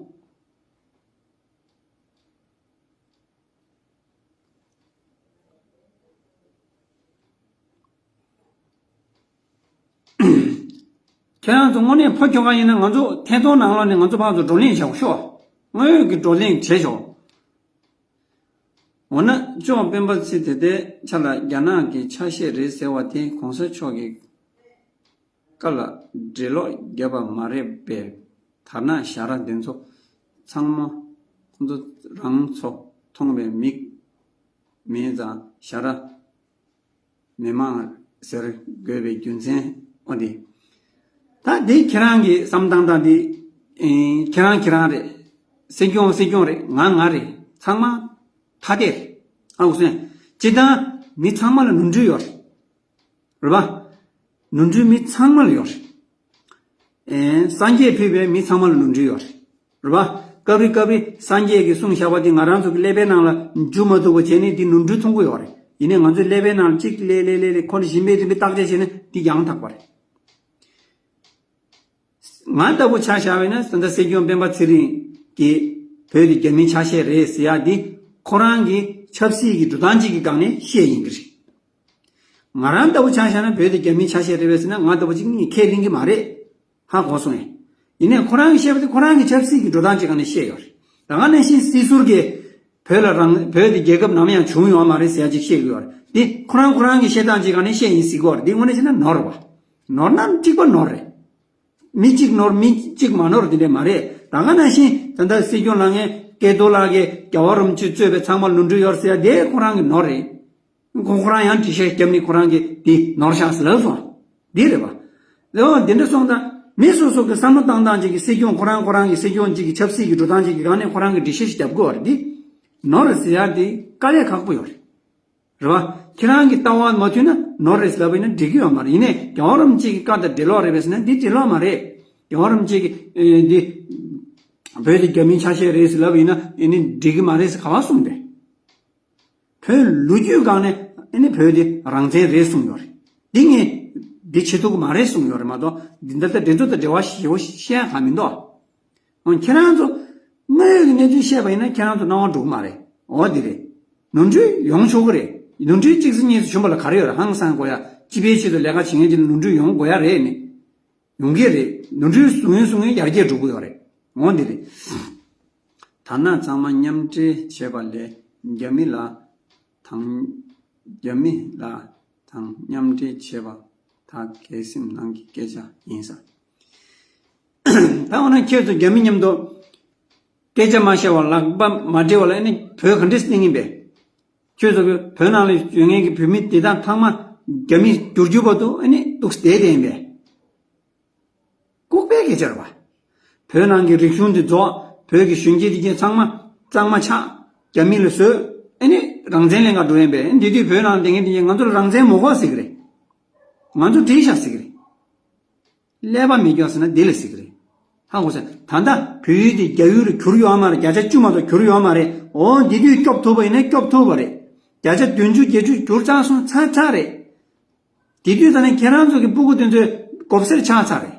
ཁྱེད་རང་ཚོ་དངོས་གནས་ཕོ་ཁྱོ་ག་ཡིན་ན་ང་ཚོ་ཐད་གཏོང་ནང་ལོགས་ནས་ང་ཚོ་ཕར་ཚུར་བགྲོ་གླེང་བྱ་ཤོག་དངོས་ཡོད་ཀྱི་བགྲོ་གླེང་བྱེད་ཤོག་འོ་ན་ཅོག་སྤེན་པ་ཚེ་དེ་ལྟའི་ཆ་ལ་རྒྱ་ནག་གི་ཆ་ཤས་རེད་ཟེར་བ་དེ་གོང་ས་མཆོག་གི་བཀའ་ལ་འགྲེལ་ལོག་བརྒྱབ་པ་མ་རེད་པས། དར་ནག་ཞ་ར་འདི་ཚོ་ཚང་མ་ཁོ་ཚོ་རང་ཚོ་མཐོང་བའི་མིག་མེད་ཙང་ཞ་ར་མི་མང་ཟེར་དགོས་པའི་རྒྱུ་མཚན་འོ་དེ། ད་འདི་ཁྱེད་རང་གི་བསམ་སྟངས་དང་འདི། ཨེ། ཁྱེད་རང་ཁྱེད་རང་རེད། སྲིད་སྐྱོང་སྲིད་སྐྱོང་རེད། ང་ང་རེད། ཚང་མ་ཐ་དད་རེད། ཨ་ཁུ་སོན། སྤྱིར་བཏང་མི་ཚང་མ་ལ་ནོར་འཁྲུལ་ཡོད་རེད། རེད་པ། ནོར་འཁྲུལ་མི་ཚང་མ་ལ་ཡོད་རེད། ཨེ། སངས་རྒྱས་ཕུལ་བའི་མི་ཚང་མ་ལ་ནོར་འཁྲུལ་ཡོད་རེད། རེད་པ། སྐབས་རེ་སྐབས་རེ་སངས་རྒྱས་ཀྱིས་གསུངས་བཞག་པ་དེ་ང་རང་ཚོ་གི་ཀླད་པའི་ནང་ལ་འཇུ་མ་ཐུབ་པ་བྱས་ནས་དེ་ནོར་འཁྲུལ་མཐོང་གི་ཡོད་རེད། ཡིན་ནའི་ང་ཚོའི་ཀླད་པའི་ནང་ལ་གཅིག་ལས་ལས་ལས་ལས་ཁོ་ནི་བཞིན་པའི་རིམ་པའི་བརྟག་དཔྱད་བྱས་ན་དེ་ཡང་དག་པ་རེད། ང་ལྟ་བུ་ཆ་བཞག་པ་ཡིན་ན་ད་ལྟ་སྲིད་སྐྱོང་སྤེན་པ་ཚེ་རིང་གིས་བོད་དེ་རྒྱ་མིའི་ཆ་ཤས་རེད་ཟེར་ཡ་འདི་ཁོ་རང་གི་ཆབ་སྲིད་ཀྱི་འགྲོ་སྟངས་གཅིག་གི་སྒང་ནས་བཤད་ཡིན་གྱི་རེད། ང་རང་ལྟ་བུ་ཆ་བཞག་ན་བོད་དེ་རྒྱ་མིའི་ཆ་ཤས་རེད་པས་ཟེར་ན་ང་ལྟ་བུ་གཅིག་ངས་ཁས་ལེན་གྱི་མ་རེད། ཧ་གོ་སོང་ངས། ཡིན་ནའི་ཁོ་རང་གིས་བཤད་པ་དེ་ཁོ་རང་གི་ཆབ་སྲིད་ཀྱི་འགྲོ་སྟངས་གཅིག་སྒང་ནས་བཤད་ཡོད་རེད། ད་ག་ནང་བཞིན་སྲིད་ཟུར་གྱིས་བོད་ལ་རང་བོད་དེ་རྒྱལ་ཁབ་ནམ་ཡང་བྱུང་ཡོད་མ་རེད་ཟེར་ཡ་གཅིག་བཤད་ཀྱི་ཡོད་རེད། འདི་ཁོ་རང་ཁོ་རང་གི་བཤད་སྟངས་གཅིག་སྒང་ནས་བཤད་ཡིན་ཟེར་གྱི་ཡོད་རེད། འདི་དངོས་གནས་བྱས་ན་ནོར་བ། ནོར་ན་གཅིག་པ་ནོར་རེད། མི་གཅིག་ནོར་མི་གཅིག་མ་ནོར་དེ་འདྲས་མ་རེད། ད་ག་ནང་བཞིན་ད་ལྟ་སྲིད་སྐྱོང་ལབ་མཁན་སྐལ་རྡོར་ལགས་ཀྱིས་རྒྱལ་བ་རིན་པོ་ཆེ་གཙོས་པའི་ཚང་མ་ནོར་འཁྲུལ་ཡོད་ཟེར་ཡ་དེ་ཁོ་རང་གི་ནོར་རེད། ཁོ་ཁོ་རང་ཡང་འགྲེལ་བཤད་བརྒྱབ་ནས་ཁོ་རང་གིས་དེ་ནོར་བཞག་ཟེར་ལབ་སོང་། འདི་རེད་པ། ལེའོ་འདི་འདྲ་སོང་ཙང་མི་སོ་སོ་གི་བསམ་བློ་བཏང་སྟངས་ཅིག་གི་སྲིད་སྐྱོང་ཁོ་རང་ཁོ་རང་གི་སྲིད་སྐྱོང་ཅིག་གི་ཆབ་སྲིད་ཀྱི་འགྲོ་སྟངས་ཅིག་གི་སྒང་ནས་ཁོ་རང་གི་འགྲེལ་བཤད་ཞིག་བརྒྱབ་དགོས་པ་རེད། འདི་ནོར་རེད་ཟེར་ཡ་དེ་དཀའ་ལས་ཁག་པོ་ཡོད་རེད། རེད་པ། ཁྱེད་རང་གི་ལྟ་བ་མ་མཐུན་ན་ནོར་རེད་ཟེར་ལབ་པ་ཡིན་ན་འགྲིག་གི་ཡོད་མ་རེད། ཡིན་ནའི་རྒྱལ་བ་རིན་པོ་ཆེ་གི་བཀའ་དང་འགྲེལ་ལོག་རེད་པས་ཟེར་ན་འདི་འགྲེལ་ལོག་མ་རེད། རྒྱལ་བ་རིན་པོ་ཆེ་གིས་ཨེ་འདི་བོད་དེ་རྒྱ་མིའི་ཆ་ཤས་རེད་ཟེར་ལབ་པ་ཡིན་ན་ཨེ་ནི་འགྲིག་གི་མ་རེད་ཟེར་ག་པར་གསུངས་པས། བོད་ལོ་རྒྱུས་སྒང་ནས་ཨེ་ནི་བོད་དེ་རང་བཙན་རེད་གསུངས་ཡོད་རེད། འདི་ངས་འདི་བྱེད་ཐུབ་ཀྱི་མ་རེད་གསུངས་ཡོད་རེད་མ་གཏོགས་འདི་ལྟར་འདི་ཚོ་དང་འབྲེལ་བ་ཞེ་པོ་བཤད་ཡ་གང་མི་འདུག་འོ་ཁྱེད་རང་ཚོ་དངོས་ཡོད་ཀྱི་གནས་ཚུལ་བཤད་པ་ཡིན་ན་ཁྱེད་རང་ཚོ་སྣང་བ་འགྲོ་གི་མ་རེད། འོ་འདི་རེད། ནོར་འཁྲུལ་ཡོང་ཆོག་གི་རེད། ནོར་འཁྲུལ་གཅིག་ཙམ་གཉིས་ཙམ་བྱུང་བ་ལ་ག་རེ་ཡོད་རེད། ཧང་སང་དགོས་ཡ། སྤྱི་པའི་ཆེད་དུ་ལས་ཀ་བྱེད་མཁན་ཅིག་ལ་ནོར་འཁྲུལ་ཡོང་དགོས་ཡ་རེད་ནི། ཡོང་གི་རེད། ནོར་འཁྲུལ་བཟོ་མཁན་བཟོ་མཁན་ཡར་རྒྱས་འགྲོ་གི་ཡོད་རེད། འོ་འདི་རེད། དར་ནག་ཚང་མ་མཉམ་འབྲེལ་བྱས་པ་ལས་རྒྱ་མི་ལ་དང་རྒྱ་མི་ལ་དང་མཉམ་འབྲེལ་བྱས་པ་ད་གལ་སེམས་ནང་གི་སྐད་ཆ་ཡིན་ས། ད་འོ་ན་ཁྱེད་ཚོ་རྒྱ་མི་མཉམ་དུ་སྐད་ཆ་མ་བཤད་པ་ལག་པ་མ་སྦྲེལ་བ་ལ་ཨ་ནི་བོད་ག་འདྲས་སེ་གནས་ཀྱི་ཡིན་པས། ཁྱོད་ཚོ་གི་བོད་ནང་ལ་ཡོད་མཁན་གྱི་བོད་མི་དེ་དག་ཚང་མ་རྒྱ་མི་འགྱུར་འགྱུར་བར་དུ་ཨ་ནི་འདུག་སེ་བསྡད་བསྡད་ཡིན་པས། ལྐུགས་པའི་སྐད་ཆ་རེད་པ། བོད་ནང་གི་རིག་གཞུང་འདི་རྫོགས། བོད་ཀྱི་གཞོན་སྐྱེས་དེ་གྱད་ཚང་མ་གཙང་མ་ཆགས། རྒྱ་མི་ལ་བཟོས། ཨ་ནི་རང་བཙན་ལེན་ག་འགྲོ་ཡིན་པས། ཨ་ནི་དེ་དུས་བོད་ནང་ལ་བསྡད་མཁན་དེ་གྱད་ང་ཚོ་ལ་རང་བཙན་མ་དགོས་ཟེར་གྱི་རེད། ང་ཚོ་བྲིས་བཞག་ཟེར་གྱི་རེད། ཀླད་པ་མེད་ཀྱོག་ཟེར་ན་འདི་ལ་ཟེར་གྱི་རེད། ཧ་གོ་སོང་། ད་ལྟ་བོད་ཡུལ་དེ་རྒྱ་ཡུལ་ལ་གྱུར་ཡོད་མ་རེད། བརྒྱ་ཆ་བཅུ་མ་གཏོགས་གྱུར་ཡོད་མ་རེད། འོ་འདི་དུས་སྐྱོབ་ཐུབ་པ་ཡིན་ན་སྐྱོབ་ཐུབ་པ་རེད། བརྒྱ་ཆ་བདུན་ཅུ་བརྒྱད་ཅུ་གྱུར་ཚར་སོང་ཚར་ཚར་རེད། དེ་དུས་ད་ནི་ཁྱེད་རང་ཚོ་གི་སྤུ་གུ་དེ་ཚོས་ གོབ་སེར་ཆགས་ཚར་རེད།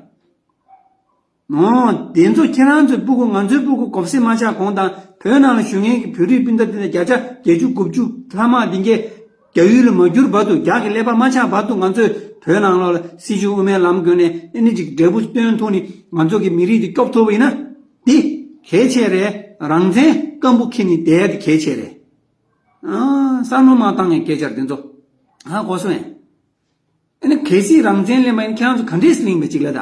ཨོ། དེ་ཚོ་ཁྱེད་རང་ཚོའི་སྤུ་གུ། ང་ཚོའི་སྤུ་གུ་གོབ་སེར་མ་ཆགས་གོང་དང་། བོད་ནང་ལ་བཞུགས་མཁན་གྱི་བོད་རིགས་སྤུན་ཟླ་དེ་འདྲ་བརྒྱ་ཆ་བརྒྱད་ཅུ་དགུ་བཅུ་ལྷག་མ་དེ་འདྲས་རྒྱ་ཡུལ་ལ་མ་གྱུར་བར་དུ། རྒྱ་གི་ཀླད་པ་མ་ཆགས་བར་དུ། ང་ཚོས་བོད་ནང་ལོགས་ལ་སྲིད་བྱུས་དབུ་མའི་ལམ་སྒོ་ནས་ཨ་ནི་ཅིག་འབྲས་བུ་སྟོན་ཐུབ་ནས། ང་ཚོ་གི་མི་རིགས་དེ་སྐྱོབ་ཐུབ་པ་ཡིན་ན། འདི་གལ་ཆེ་རེད། རང་བཙན་སྐམ་པོ་འཁྱེར་ནས་བསྡད་ཡ་དེ་གལ་ཆེ་རེད། ཨ། བསམ་བློ་མ་བཏང་ཡ་སྐད་ཆ་རེད་དེ་ཚོ། ཧ་གོ་སོང་ངས། ཨ་ནི་གལ་སྲིད་རང་བཙན་ལེན་པ་ཡིན་ན་ཁྱེད་རང་ཚོ་ག་འདྲས་ལེན་པ་ཅིག་ལ་ད།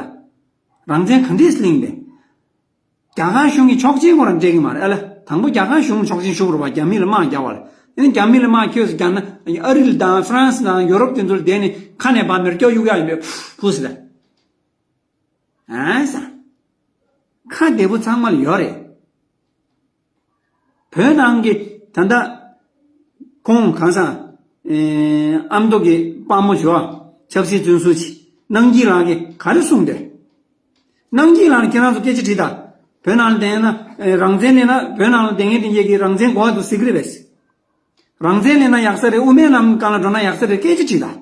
རང་བཙན་ག་འདྲས་ལེན་པས། རྒྱ་གར་གཞུང་གི་ཆོག་མཆན་ཁོ་རང་སྤྲད་ཀྱི་མ་རེད། ཨ་ལ། དང་པོ་རྒྱ་གར་གཞུང་ཆོག་མཆན་ཞུ་དགོས་རེད་པ། རྒྱ་མི་ལ་དམག་རྒྱག་པ་ལ། ཨ་ནི་རྒྱ་མི་ལ་དམག་ཁྱོད་ཚོ་རྒྱག་ན། ཨ་རི་དང་ཧྥ་རན་སི་དང་ཡོ་རོབ་དེ་ཚོ་ལ་བསྡད་ནས་ཁ་ནས་བབས་མེར་སྐྱོ་གཡུག་ཡག་ཡིན་པས། ཕུ་སི་ལ། ཨ་ས། ཁ་བདེ་པོ་ཚང་མ་ལ་ཡོད་རེད། བོད་ནང་གི་ད་ལྟ་ཁོང་གང་ཟག་ཨེ། ཨ་མདོ་གི་དཔའ་མོ་ཞོ། ཆབ་སྲིད་བཙོན་ཟུར་ཅིག་གནང་སྐྱིད་ལགས་ཀྱིས་ག་རེ་གསུངས་ཏེ། གནང་སྐྱིད་ལགས་ལ་ཁྱེད་རང་ཚོ་སྐད་ཆ་དྲིས་དང་། བོད་ནང་ལ་བསྡད་ན། ཨེ། རང་བཙན་ལེན་ན། བོད་ནང་ལ་བསྡད་མཁན་དེ་འདྲས་ཀྱིས་རང་བཙན་དགོས་འདུག་ཟེར་གྱི་རེད་པས། རང་བཙན་ལེན་ན་ཡག་ས་རེད། དབུ་མའི་ལམ་སྒང་ལ་འགྲོ་ན་ཡག་ས་རེད། སྐད་ཆ་དྲིས་དང་།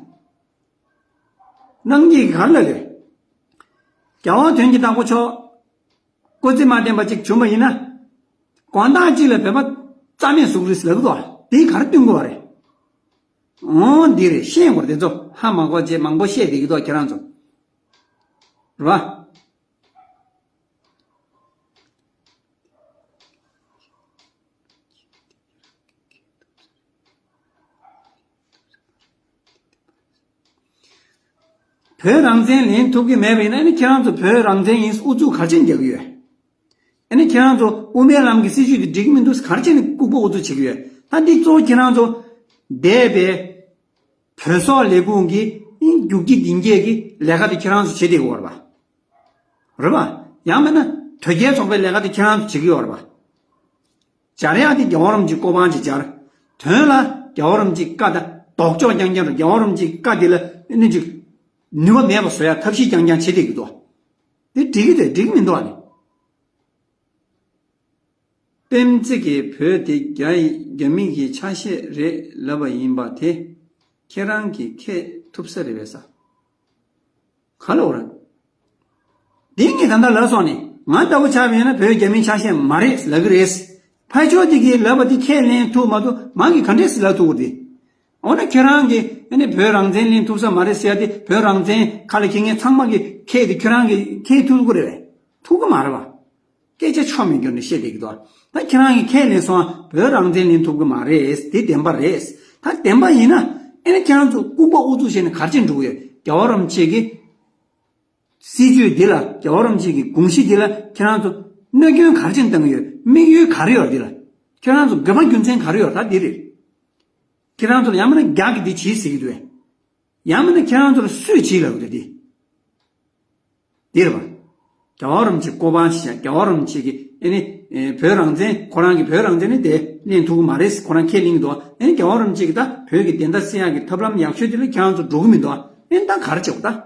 གནང་སྐྱིད་ཀྱིས་ག་རེ་ལབ་རེད། རྒྱལ་བ་དོན་གྱི་བདག་པོ་མཆོག་སྐུ་ཚེ་མ་བརྟན་པ་ཅིག་བྱུང་བ་ཡིན་ན། དགོང་དག་ཅིག་ལ་བོད་པ་རྩ་མེད་བཟོ་གི་རེད་ཟེར་ལབ་ཀྱི་འདུག་བ། དེ་ག་རེ་སྟོན་དགོས་པ་རེད། འོ་འདི་རེད། ཤེས་དགོས་རེད། དེ་ཚོ་ཧ་མ་གོ་བྱས་མང་པོ་བཤད་བསྡད་ཀྱི་འདུག་ཁྱེད་རང་ཚོ། རེད་པ། བོད་རང་བཙན་ལེན་ཐུབ་ཀྱི་མེད་པ་ཡིན་ན། ཨ་ནི་ཁྱེད་རང་ཚོ་བོད་རང་བཙན་ཡིན་ཨུ་ཚུགས་ག་རེ་བྱས་ནས་རྒྱག་གི་ཡོད། ཨ་ནི་ཁྱེད་རང་ཚོ་དབུ་མའི་ལམ་གྱི་སྲིད་བྱུས་དེ་འགྲིག་གི་མི་འདུག་ག་རེ་བྱས་ནས་ལྐུགས་པ་ཨུ་ཚུགས་བྱེད་ཀྱི་ཡོད། ད་འདི་གཙོ་བོ་ཁྱེད་རང་ཚོ་འདས་པའི་བོད་སོག་ལས་ཁུངས་ཀྱི་རྒྱུག་ཁྱི་འདི་འགས་ཀྱི་ལས་ཀ་དེ་ཁྱེད་རང་ཚོ་བྱེད་བསྡད་ཡོད་རེད་པ། རེད་པ། ཡང་མིན་ན་དོལ་རྒྱལ་ཚོགས་པའི་ལས་ཀ་དེ་ཁྱེད་རང་ཚོ་བྱེད་ཀྱི་ཡོད་རེད་པ། སྦྱར་ཡག་དེ་རྒྱལ་བ་རིན་པོ་ཆེའི་གོ་འཕང་ཅིག་སྦྱར། དོན་ལ་རྒྱལ་བ་རིན་པོ་ཆེའི་བཀའ་དང་ལྡོག་ཕྱོགས་རྐྱང་རྐྱང་རེད། རྒྱལ་བ་རིན་པོ་ཆེའི་བཀའ་དེ་ལ་ཨ་ནི་ཅིག་ནུས་པ་མེད་པ་བཟོ་ཡག་ཐབས་ཤེས་རྐྱང་རྐྱང་བྱེད་བསྡད་ཀྱི་འདུག་དེ་འགྲིག་གི་རེད། འགྲིག་གི་མི་འདུག་ཨ་ནི། པེམ་ཙི་གིས་བོད་དེ་རྒྱ་ཡི་རྒྱ་མི་གི་ཆ་ཤས་རེད་ལབ་པ་ཡིན་པ་དེ་ཁྱེད་རང་གིས་ཁས་ཐུབ་ས་རེད་པས་ས། ག་ལབ་ར། འདི་ངས་ད་ལྟ་ལབ་སོང་ནས། ང་ལྟ་བུ་ཆགས་པ་ཡིན་ན་བོད་རྒྱ་མིའི་ཆ་ཤས་མ་རེད་ལབ་ཀྱི་རེད། ཕར་ཕྱོགས་དེ་གིས་ལབ་པ་དེ་ཁས་ལེན་ཐུབ་མ་ཐུབ་མ་གི་ག་འདྲས་སེ་ལབ་ཐུབ་ཀྱི་རེད། འོ་ན་ཁྱེད་རང་གིས་ཨ་ནི་བོད་རང་བཙན་ལེན་ཐུབ་ས་མ་རེད་ཟེར་ཡ་དེ། བོད་རང་བཙན་ཁ་ལ་འཁྱེར་མཁན་ཚང་མ་གིས་ཁས་དེ་ཁྱེད་རང་གིས་ཁས་ཐུབ་ཀྱི་རེད་པས། ཐུབ་ཀྱི་མ་རེད་པ། སྐད་ཆ་ཆོ་མེད་སྐྱོན་ནས་བཤད་བསྡད་ཀྱི་འདུག་ད་ཁྱེད་རང་གིས་ཁས་ལེན་སོང་། བོད་རང་བཙན་ལེན་ཐུབ་ཀྱི་མ་རེད། དེ་བདེན་པ་རེད། ད་བདེན་པ་ཡིན་ན་ཨ་ནི་ཁྱེད་རང་ཚོ་ལྐུགས་པ་ཨུ་ཚུགས་བྱས་ནས་ག་རེ་བྱས་འགྲོ་གི་ཡོད། རྒྱལ་བ་རིན་པོ་ཆེ་གི་སྲིད་བྱུས་འདི་ལ། རྒྱལ་བ་རིན་པོ་ཆེ་གི་དགོངས་གཞི་འདི་ལ་ཁྱེད་རང་ཚོ་གནོད་སྐྱོན་ག་རེ་བྱས་ནས་བཏང་གི་ཡོད། དམིགས་ཡུལ་ག་རེ་ཡོད་འདི་ལ། ཁྱེད་རང་ཚོ་དགོས་པ་རྒྱུ་མཚན་ག་རེ་ཡོད། ད་འདི་རེད། ཁྱེད་རང་ཚོ་ལ་ཡང་མིན་ན་རྒྱ་གིས་འདི་བྱེད་ཟེར་གྱི་འདུག་གས། ཡང་མིན་ན་ཁྱེད་རང་ཚོ་ལ་སུས་བྱེད་ལབ་ཀྱི་འདུག་འདི། འདི་རེད་པ། རྒྱལ་བ་རིན་པོ་ཆེ་གོ་འཕང་ཞིག་བཞག་རྒྱལ་བ་རིན་པོ་ཆེ་གིས་ཨ་ནི། ཨེ། བོད་རང་བཙན། ཁོ་རང་གིས་བོད་རང་བཙན་ནི་དེ་ལེན་ཐུབ་ཀྱི་མ་རེད། ཁོ་རང་ཁས་ལེན་གྱི་འདུག་ཨ་ནི་རྒྱལ་བ་རིན་པོ་ཆེ་གིས་ད་བོད་ཀྱི་བདེན་མཐའ་གསལ་ཡག་གི་ཐབས་ལམ་ཡག་ཤོས་དེ་ལ་ཁྱེད་རང་ཚོ་འགྲོ་གི་མི་འདུག་ཨ་ནི་ད་ག་རེ་བྱེད་དགོས་ད།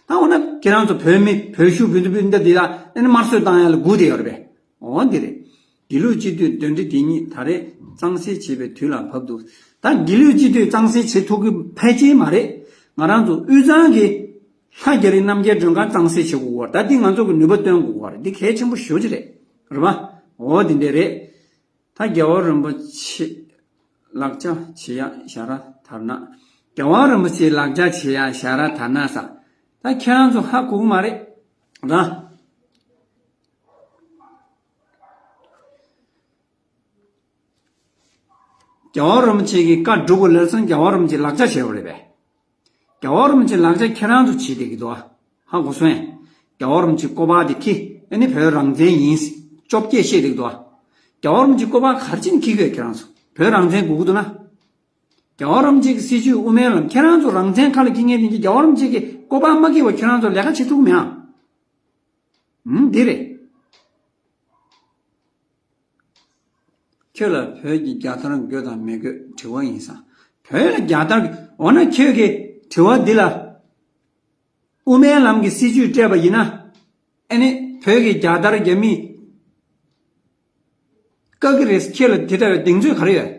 ད་འོ་ན་ཁྱེད་རང་ཚོ་བོད་མི་བོད་ཤུགས་བོད་དུ་བོད་འདི་ལ་ཨ་ནི་དམར་གསོད་བཏང་ཡ་ལ་སྒུག་བསྡད་ཡོད་རེད་པས། འོ་འདི་རེད། དགེ་ལུགས་སྤྱི་འཐུས་འདོན་འདྲི་དེ་ཉིད་ད་རེས་གཙང་སེལ་བྱེད་པའི་དུས་ལ་བབ་འདུག་ད་དགེ་ལུགས་སྤྱི་འཐུས་གཙང་སེལ་བྱེད་ཐུབ་ཀྱི་ཕལ་ཆེར་མ་རེད། ང་རང་ཚོ་དབུས་གཙང་གི་ལྷ་རྒྱ་རི་རྣམ་རྒྱལ་མགྲོན་ཁང་གཙང་སེལ་བྱེད་དགོས་པ་རེད། ད་འདི་ང་ཚོ་གི་ནུས་པ་བཏོན་དགོས་པ་རེད། འདི་གལ་ཆེན་པོ་ཞེ་པོ་ཅིག་རེད། རེད་པ། འོ་འདི་འདྲས་རེད། ད་རྒྱལ་བ་རིན་པོ་ཆེ་ལག་ཆ་བྱེད་ཡ་ཞྭ་ར་དར་ནག་རྒྱལ་བ་རིན་པོ་ཆེ་ལག་ཆ་བྱེད་ཡ་ཞྭ་ར་དར་ནག་ས། ད་ཁྱེད་རང་ཚོ་ཧ་གོ་གི་མ་རེད་ར། རྒྱལ་བ་རིན་པོ་ཆེ་གི་བཀའ་སྒྲུབ་པ་ལབ་སོང་། རྒྱལ་བ་རིན་པོ་ཆེ་ལག་ཆ་བྱས་པ་རེད་པས། རྒྱལ་བ་རིན་པོ་ཆེ་ལག་ཆ་ཁྱེད་རང་ཚོ་བྱེད་བསྡད་ཀྱི་འདུག་ཧ་གོ་སོང་ངས། རྒྱལ་བ་རིན་པོ་ཆེ་སྐུ་པར་དེ་འཁྱེར་ཨ་ནི་བོད་རང་བཙན་ཡིན་བཅོ་བརྒྱད་བཤད་བསྡད་ཀྱི་འདུག་རྒྱལ་བ་རིན་པོ་ཆེ་སྐུ་པར་ག་རེ་བྱས་ནས་འཁྱེར་གྱི་ཡོད། ཁྱེད་རང་ཚོ་བོད་རང་བཙན་དགོས་ཀྱི་འདུག་ན། རྒྱལ་བ་རིན་པོ་ཆེ་གི་སྲིད་བྱུས་དབུ་མའི་ལམ། ཁྱེད་རང་ཚོ་རང་བཙན་ཁ་ལ་འཁྱེར་མཁན་དེ་གིས་རྒྱལ་བ་རིན་པོ་ཆེ་གི་སྐུ་པར་མ་འཁྱེར་བར་ཁྱེད་རང་ཚོ་ལས་ཀ་བྱེད་ཐུབ་ཀྱི་མེད་ཨ། ཨུམ། འདི་རེད། ཁྱོད་ལ་བོད་ཀྱི་རྒྱལ་དར་དགོས་དང་མི་དགོས་དྲི་བ་ཡིན་ས། བོད་ལ་རྒྱལ་དར། འོ་ན་ཁྱོད་ཀྱིས་དྲི་བ་འདི་ལ། དབུ་མའི་ལམ་གྱི་སྲིད་བྱུས་སྤྲད་པ་ཡིན་ན། ཨ་ནི་བོད་ཀྱི་རྒྱལ་དར་རྒྱ་མིས་བཀག་གི་རེད། ཁྱེད་ལ་དེ་ལྟ་བུའི་གདེང་ཚོད་ག་རེ་ཡོད།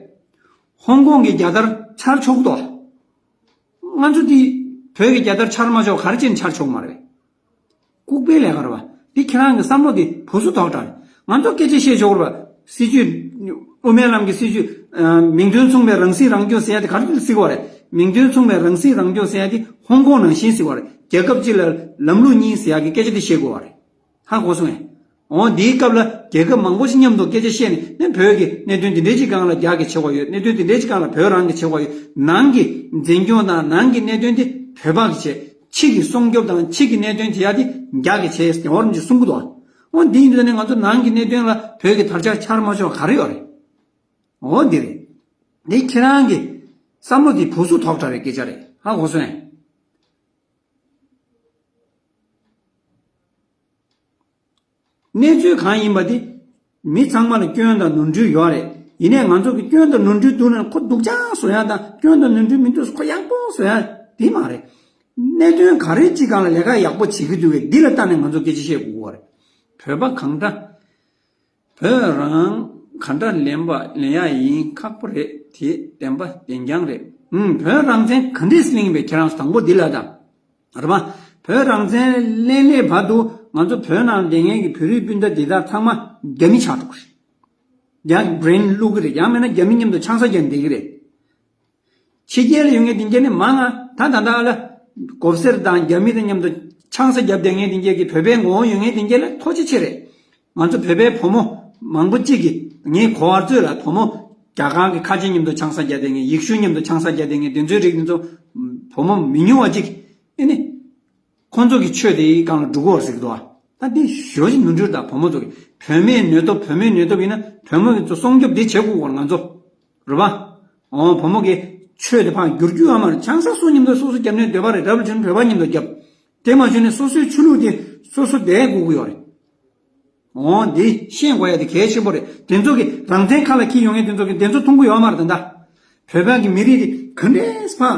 ཧོང་ཀོང་གི་རྒྱལ་དར་འཕྱར་ཆོག་གི་འདུག་ང་ཚོ་འདི་ བོད་ཀྱི་རྒྱལ་དར་འཕྱར་མ་ཆོག་ག་རེ་བྱས་ནས་འཕྱར་ཆོག་མ་རེད། ལྐུགས་པའི་ལས་ཀ་རེད་བ། འདི་ཁྱེད་རང་གི་བསམ་བློ་འདི་བུ་སུ་དོག་དྲགས་རེད། ང་ཚོ་སྐད་ཆ་བཤད་ཆོག་རེད་བ། སྲིད་ཇུས། དབུ་མའི་ལམ་གྱི་སྲིད་ཇུས། ཨ། མིང་དོན་མཚུངས་པའི་རང་སྲིད་རང་སྐྱོང་ཟེར་ཡ་དེ་ག་རེ་ཟེར་གི་བ་རེད། མིང་དོན་མཚུངས་པའི་རང་སྲིད་རང་སྐྱོང་ཟེར་ཡ་དེ་ཧོང་ཀོང་ནང་བཞིན་ཟེར་གི་བ་རེད། རྒྱལ་ཁབ་གཅིག་ལ་ལམ་ལུགས་གཉིས་ཟེར་ཡ་གི་སྐད་ཆ་དེ་བཤད་དགོས་བ་རེད། ཧ་གོ་སོང་ངས། འོ་འདིའི་སྐབས་ལ་རྒྱལ་ཁབ་མང་པོ་ཞིག་མཉམ་དུ་སྐད་ཆ་བཤད་ནས་ནི་བོད་ཀྱི་གནད་དོན་འདི་འདྲའི་ཅིག་སྒང་ལ་རྒྱ་གི་ཆེ་བ་ཡོད། གནད་དོན་འདི་འདྲའི་ཅིག་སྒང་ལ་བོད་རང་གི་ཆེ་བ་ཡོད། ནང་གི་འཛིན་སྐྱོང་དང་ནང་གི་གནད་དོན་དེ་བོད་པ་གི་བྱས། ཕྱི་གི་སྲུང་སྐྱོབ་དང་ཕྱི་གི་གནད་དོན་དེ་ཡ་དེ་རྒྱ་གི་བྱས་ཟེར་བར་འདི་གསུང་གི་འདུག་འོ་འདི་ཡིན་དུས་ནི་ང་ཚོ་ནང་གི་གནད་དོན་ལ་བོད་ཀྱི་དར་ཆ་འཕྱར་མ་ཆོག་ག་རེ་ཡོད་རེད། འོ་འདི་རེད། འདི་ཁྱེད་རང་གི་བསམ་བློ་འདི་བུ་སུ་དོག་དྲགས་རེད་སྐད་ཆ་རེད། ཧ་གོ་སོང་ངས། གནས་ཚུལ་གང་ཡིན་པ་དེ་མི་ཚང་མ་ལ་སྐྱོན་དང་ནོར་འཁྲུལ་ཡོད་རེད། ཡིན་ནའི་ང་ཚོ་གི་སྐྱོན་དང་ནོར་འཁྲུལ་འདུག་ན་ཁོ་སྡུག་ཅག་བཟོ་ཡ་དང་སྐྱོན་དང་ནོར་འཁྲུལ་མི་འདུག་ཁོ་ཡག་པོ་བཟོ་ཡ་དེ་མ་རེད། གནད་དོན་ག་རེ་གཅིག་སྒང་ལ་ལས་ཀ་ཡག་པོ་བྱེད་ཀྱི་འདུག་གས་འདི་ལ་ལྟ་ནས་ང་ཚོ་སྐད་ཆ་བཤད་དགོས་པ་རེད། བོད་པ་གང་འདྲ། བོད་རང་ག་འདྲ་ལེན་པ་ལེན་ཡ་ཡིན་ཁག་པོ་རེད། དེ་བདེན་པ་བདེན་རྐྱང་རེད། ཨུམ། བོད་རང་བཙན་ག་འདྲས་ལེན་པའི་ཁྱེད་རང་ཚོ་དང་པོ་འདི་ལ་ད། རེད་པ། བོད་རང་བཙན་ལེན་ལེན་བར་དུ་ང་ཚོ་བོད་ནང་བསྡད་མཁན་གྱི་བོད་རིགས་སྤུན་ཟླ་འདི་དག་ཚང་མ་རྒྱ་མི་ཆགས་འགྲོ་གི་རེད། ཡང་brain་བླུག་གི་རེད། ཡང་མིན་ན་རྒྱ་མི་མཉམ་དུ་ཆང་ས་རྒྱག་བསྡད་ཀྱི་རེད། ཕྱི་རྒྱལ་ལ་ཡོད་མཁན་དེ་འདྲ་ནི་མང་ང་། ད་ད་ལྟ་ལ་གོབ་སེར་དང་རྒྱ་མི་དང་མཉམ་དུ་ཆང་ས་རྒྱག་བསྡད་མཁན་དེ་འདྲ་གི་བོད་པའི་ངོ་བོ་ཡོད་མཁན་དེ་འདྲ་ལ་ཐུགས་རྗེ་ཆེ་རེད། ང་ཚོ་བོད་པའི་བུ་མོ་མང་པོ་གཅིག་གིས་ངའི་གོ་བར་ཚོད་ལ་བུ་མོ་རྒྱ་གར་གྱི་ཁ་ཆེ་མཉམ་དུ་ཆང་ས་རྒྱག་བསྡད་མཁན། ཡེ་ཤུ་མཉམ་དུ་ཆང་ས་རྒྱག་བསྡད་མཁན་དེ་ཚོའི་རིགས་དེ་ཚོ་བུ་མོ་མི་ཉུང་བ་གཅིག་ཨེ་ནི། ཁོང་ཚོ་གི་ཆོས་དེའི་སྒང་ལ་འགྲོ་གི་ཡོད་ཟེར་གི་འདུག་ཨ། ད་འདི་ཞོ་ཞིག་ནོར་འཁྲུལ་དང་། བུ་མོ་ཚོ་གི་བུད་མེད་ནུས་སྟོབས། བུད་མེད་ནུས་སྟོབས་ཡིན་ན་བུ་མོ་གི་ཚོ་སྲུང་སྐྱོབ་འདི་བྱེད་དགོས་གོ་ང་ཚོ། རེད་པ། འོ་བུ་མོ་གི་ཆོས་དེ་ཕར་བསྒྱུར་རྒྱུ་ཡོད་མ་རེད། ཆང་ས་སོ་ཉིན་དུ་སོ་སོ་རྒྱབ་ནས་འདོད་པ་རེད། རབ་ལ་ཆུང་བོད་པ་ཉིན་དུ་རྒྱབ། དེ་མ་ཞུས་ནས་སོ་སོའི་ཆོས་ལུགས་དེ་སོ་སོ་བསྡད་དགོས་ཀྱི་ཡོད་རེད། འོ་འདི་ཤེས་དགོས་ཡ་དེ་གལ་ཆེན་པོ་རེད། དེ་ཚོ་གི་རང་བཙན་ཁ་ལ་འཁྱེར་ཡོང་མཁན་དེ་ཚོ་གི་དེ་ཚོ་མཐོང་གི་ཡོད་མ་རེད། ད་ལྟ་བོད་པ་གི་མི་རིགས་དེ་ག་འདྲས་ཕར་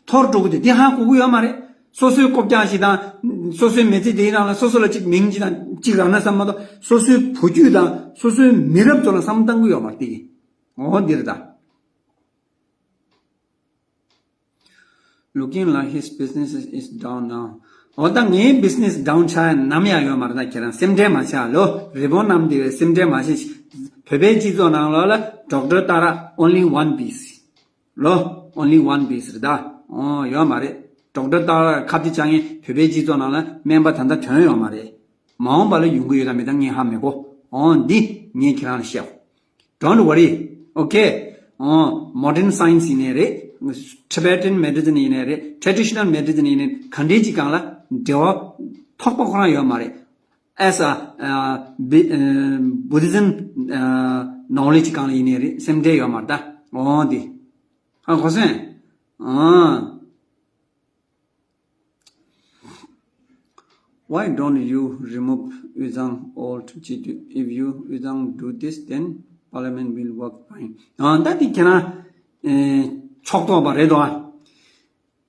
འཐོར་འགྲོ་གི་འདུག་དེ་ཧ་གོ་གི་ཡོད་མ་རེད། སོ་སོའི་རྐུབ་བཀྱག་ཞིག་དང་། སོ་སོའི་མི་ཚེ་དེའི་ནང་ལ་སོ་སོ་ལ་གཅིག་མིང་གཅིག་དང་གཅིག་རག་ན་བསམ་མ་གཏོགས་སོ་སོའི་བུ་རྒྱུད་དང་སོ་སོའི་མི་རབས་ཚོ་ལ་བསམ་བློ་བཏང་གི་ཡོད་མ་རེད་དེ་གི། འོ་འདི་རེད་ད། Looking like his business is down now. འོ་ད་ངའི་business down ཆགས་ཡ་ནམ་ཡང་ཡོད་མ་རེད། ད་ཁྱེད་རང་སེམས་ཁྲལ་མ་བྱེད་ལོ། རི་བོང་གནམ་ལྡིང་བའི་སེམས་ཁྲལ་མ་བྱེད། བོད་པའི་སྤྱི་ཚོགས་ནང་ལོགས་ལ་ཌོག་ཊར་སྟག་ར་only one piece ལོ། Only one piece རེད་ད། འོ་ཡོད་མ་རེད། ཌོག་ཊར་སྟག་ར་ཁ་གཏད་བཅག་མཁན་བོད་པའི་སྤྱི་ཚོགས་ནང་ལ་སྨན་པ་ད་ལྟ་ཐོན་ཡོད་མ་རེད། མ་འོངས་པ་ལ་ཡོང་གི་ཡོད་དང་མེད་དང་ངས་ཧ་མི་གོ། འོ་འདི་ངས་ཁྱེད་རང་ལ་བཤད། Don't worry. Okay. འོ་modern science ཡིན་ནའི་རེད། Tibetan medicine ཡིན་ནའི་རེད། Traditional medicine ཡིན་ནའི་ག་འདྲའི་ཅིག་སྒང་ལ་འབྲེལ་བ་ཐོགས་པ་ཁོ་རང་ཡོད་མ་རེད། As a, uh, Bi- uh, Buddhism, uh, knowledge སྒང་ལ་ཡིན་ནའི་རེད། སེམས་ཁྲལ་ཡོད་མ་རེད་ད། འོ་འདི། ཧ་གོ་སོང་། འོ། Why don't you remove Yu Zhang old Chitu? If you Yu Zhang do this, then parliament will work fine. ཨ་ད་དེ་ཁྱེད་རང་ཨེ་ཕྱོགས་གཏོགས་པ་རེད་དོ། ཨ་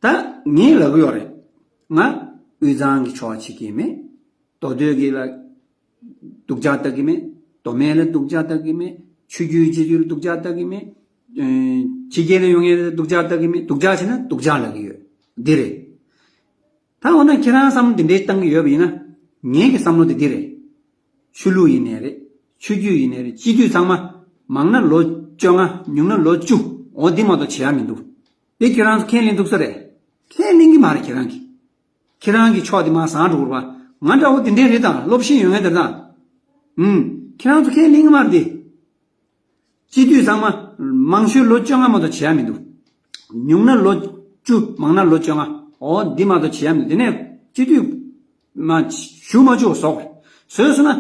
ད་ངས་ལབ་ཡོད་རེད། ང་དབུས་གཙང་གི་ཕྱོགས་བྱེད་ཀྱི་མེད། མདོ་སྟོད་ཀྱི་ལ་སྡུག་ཅག་ལྟ་གི་མེད། མདོ་སྨད་ལ་སྡུག་ཅག་ལྟ་གི་མེད། ཆོས་བརྒྱུད་སྤྱི་འཐུས་ལ་སྡུག་ཅག་ལྟ་གི་མེད། ཨེ་ཕྱི་རྒྱལ་ལ་ཡོང་མཁན་ལ་སྡུག་ཅག་ལྟ་གི་མེད། སྡུག་ཅག་བྱས་ན་སྡུག་ཅག་ལབ་ཀྱི་ཡོད། འདི་རེད། ད་འོ་ན་ཁྱེད་རང་བསམ་བློ་འདི་འདྲའི་བཏང་གི་ཡོད་པ་ཡིན་ན། ངེད་ཀྱི་བསམ་བློ་དེ་འདི་རེད། ཆོས་ལུགས་ཡིན་ནའི་རེད། ཆོས་བརྒྱུད་ཡིན་ནའི་རེད། སྤྱི་འཐུས་ཚང་མ་མང་ན་ལོ་བཅོ་ལྔ་ཉུང་ན་ལོ་བཅུ། འོ་འདི་མ་གཏོགས་བྱེད་ཡ་མི་འདུག་དེ་ཁྱེད་རང་ཚོ་ཁས་ལེན་ཐུབ་ས་རེད། ཁས་ལེན་གྱི་མ་རེད་ཁྱེད་རང་གིས། ཁྱེད་རང་གི་ཕྱོགས་དེ་མར་བཟང་འགྲོ་གི་རེད་པ། ང་འདྲ་བོ་དེ་འདྲའི་རེད་དང་སློབ་ཤེས་ཡོད་མཁན་དེ་དང་། ཨུམ། ཁྱེད་རང་ཚོ་ཁས་ལེན་གྱི་མ་རེད་དེ། སྤྱི་འཐུས་ཚང་མ་མང་ཤོས་ལོ་བཅོ་ལྔ་མ་གཏོགས་བྱེད་ཡ་མི་འདུག་ཉུང་ན་ལོ་བཅུ་མང་ན་ལོ་བཅོ་ལྔ། འོ་འདི་མ་གཏོགས་བྱེད་ཡ་མི་འདུག་དེ་ནས་སྤྱི་འཐུས་མ་ཞུ་མ་བཅུག་བཟོ་དགོས་རེད། བཟོས་སོང་ན།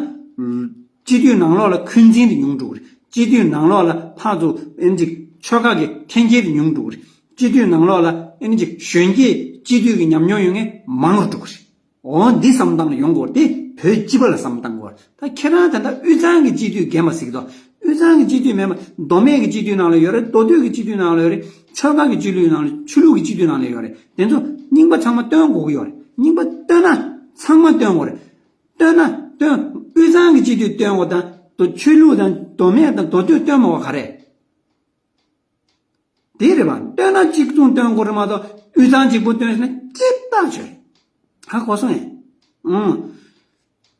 སྤྱི་འཐུས་ནང་ལོགས་ལ་འཁོན་འཛིན་དེ་ཉུང་འགྲོ་གི་རེད། སྤྱི་འཐུས་ནང་ལོགས་ལ་ཕར་ཚུར་ཨེ་ནི་ཅིག་ཆོལ་ཁ་གི་འཐེན་འཁྱེར་དེ་ཉུང་འགྲོ་གི་རེད། སྤྱི་འཐུས་ནང་ལོགས་ལ་ཨེ་ནི་ཅིག་གཞོན་སྐྱེས་སྤྱི་འཐུས་ཀྱི་ཉམས་མྱོང་ཡོད་མཁན་མང་རུ་འགྲོ་གི་རེད། འོ་འདི་བསམ་སྟངས་ལ་ཡོང་དགོས་ཏེ་བོད་སྤྱི་པ་ལ་བསམ་སྟངས་དགོས། ད་ཁྱེད་རང་ད་ལྟ་དབུས་གཙང་གི་སྤྱི་འཐུས་རྒན་པ་ཟེར་གི་འདུག་དབུས་གཙང་གི་སྤྱི་འཐུས་མེད་པ་མདོ་སྨད་ཀྱི་སྤྱི་འཐུས་ནང་ལ་ཡོད་རེད། མདོ་སྟོད་ཀྱི་སྤྱི་འཐུས་ནང་ལ་ཡོད་རེད། ཆོལ་ཁ་གི་སྤྱི་འཐུས་ནང་ལ་ཆོས་ལུགས་ཀྱི་སྤྱི་འཐུས་ནང་ལ་ཡོད་རེད། དེ་ཚོ་རྙིང་པ་ཚང་མ་བཏོན་དགོས་ཀྱི་ཡོད་རེད། རྙིང་པ་བཏོན་ན་ཚང་མ་བཏོན་དགོས་རེད། བཏོན་ན་བཏོན་དབུས་གཙང་གི་སྤྱི་འཐུས་བཏོན་དགོས་དང་མདོ་ཆོས་ལུགས་དང་མདོ་སྨད་དང་མདོ་སྟོད་བཏོན་མ་དགོས་ག་རེད། དེ་རེད་པ། བཏོན་ན་གཅིག་མཚུངས་བཏོན་དགོས་རེད་མ་གཏོགས་དབུས་གཙང་གཅིག་པུ་བཏོན་ཟེར་ན་སྐྱིད་ཐག་ཆོད་རེད། ཧ་གོ་སོང་ངས། ཨང་།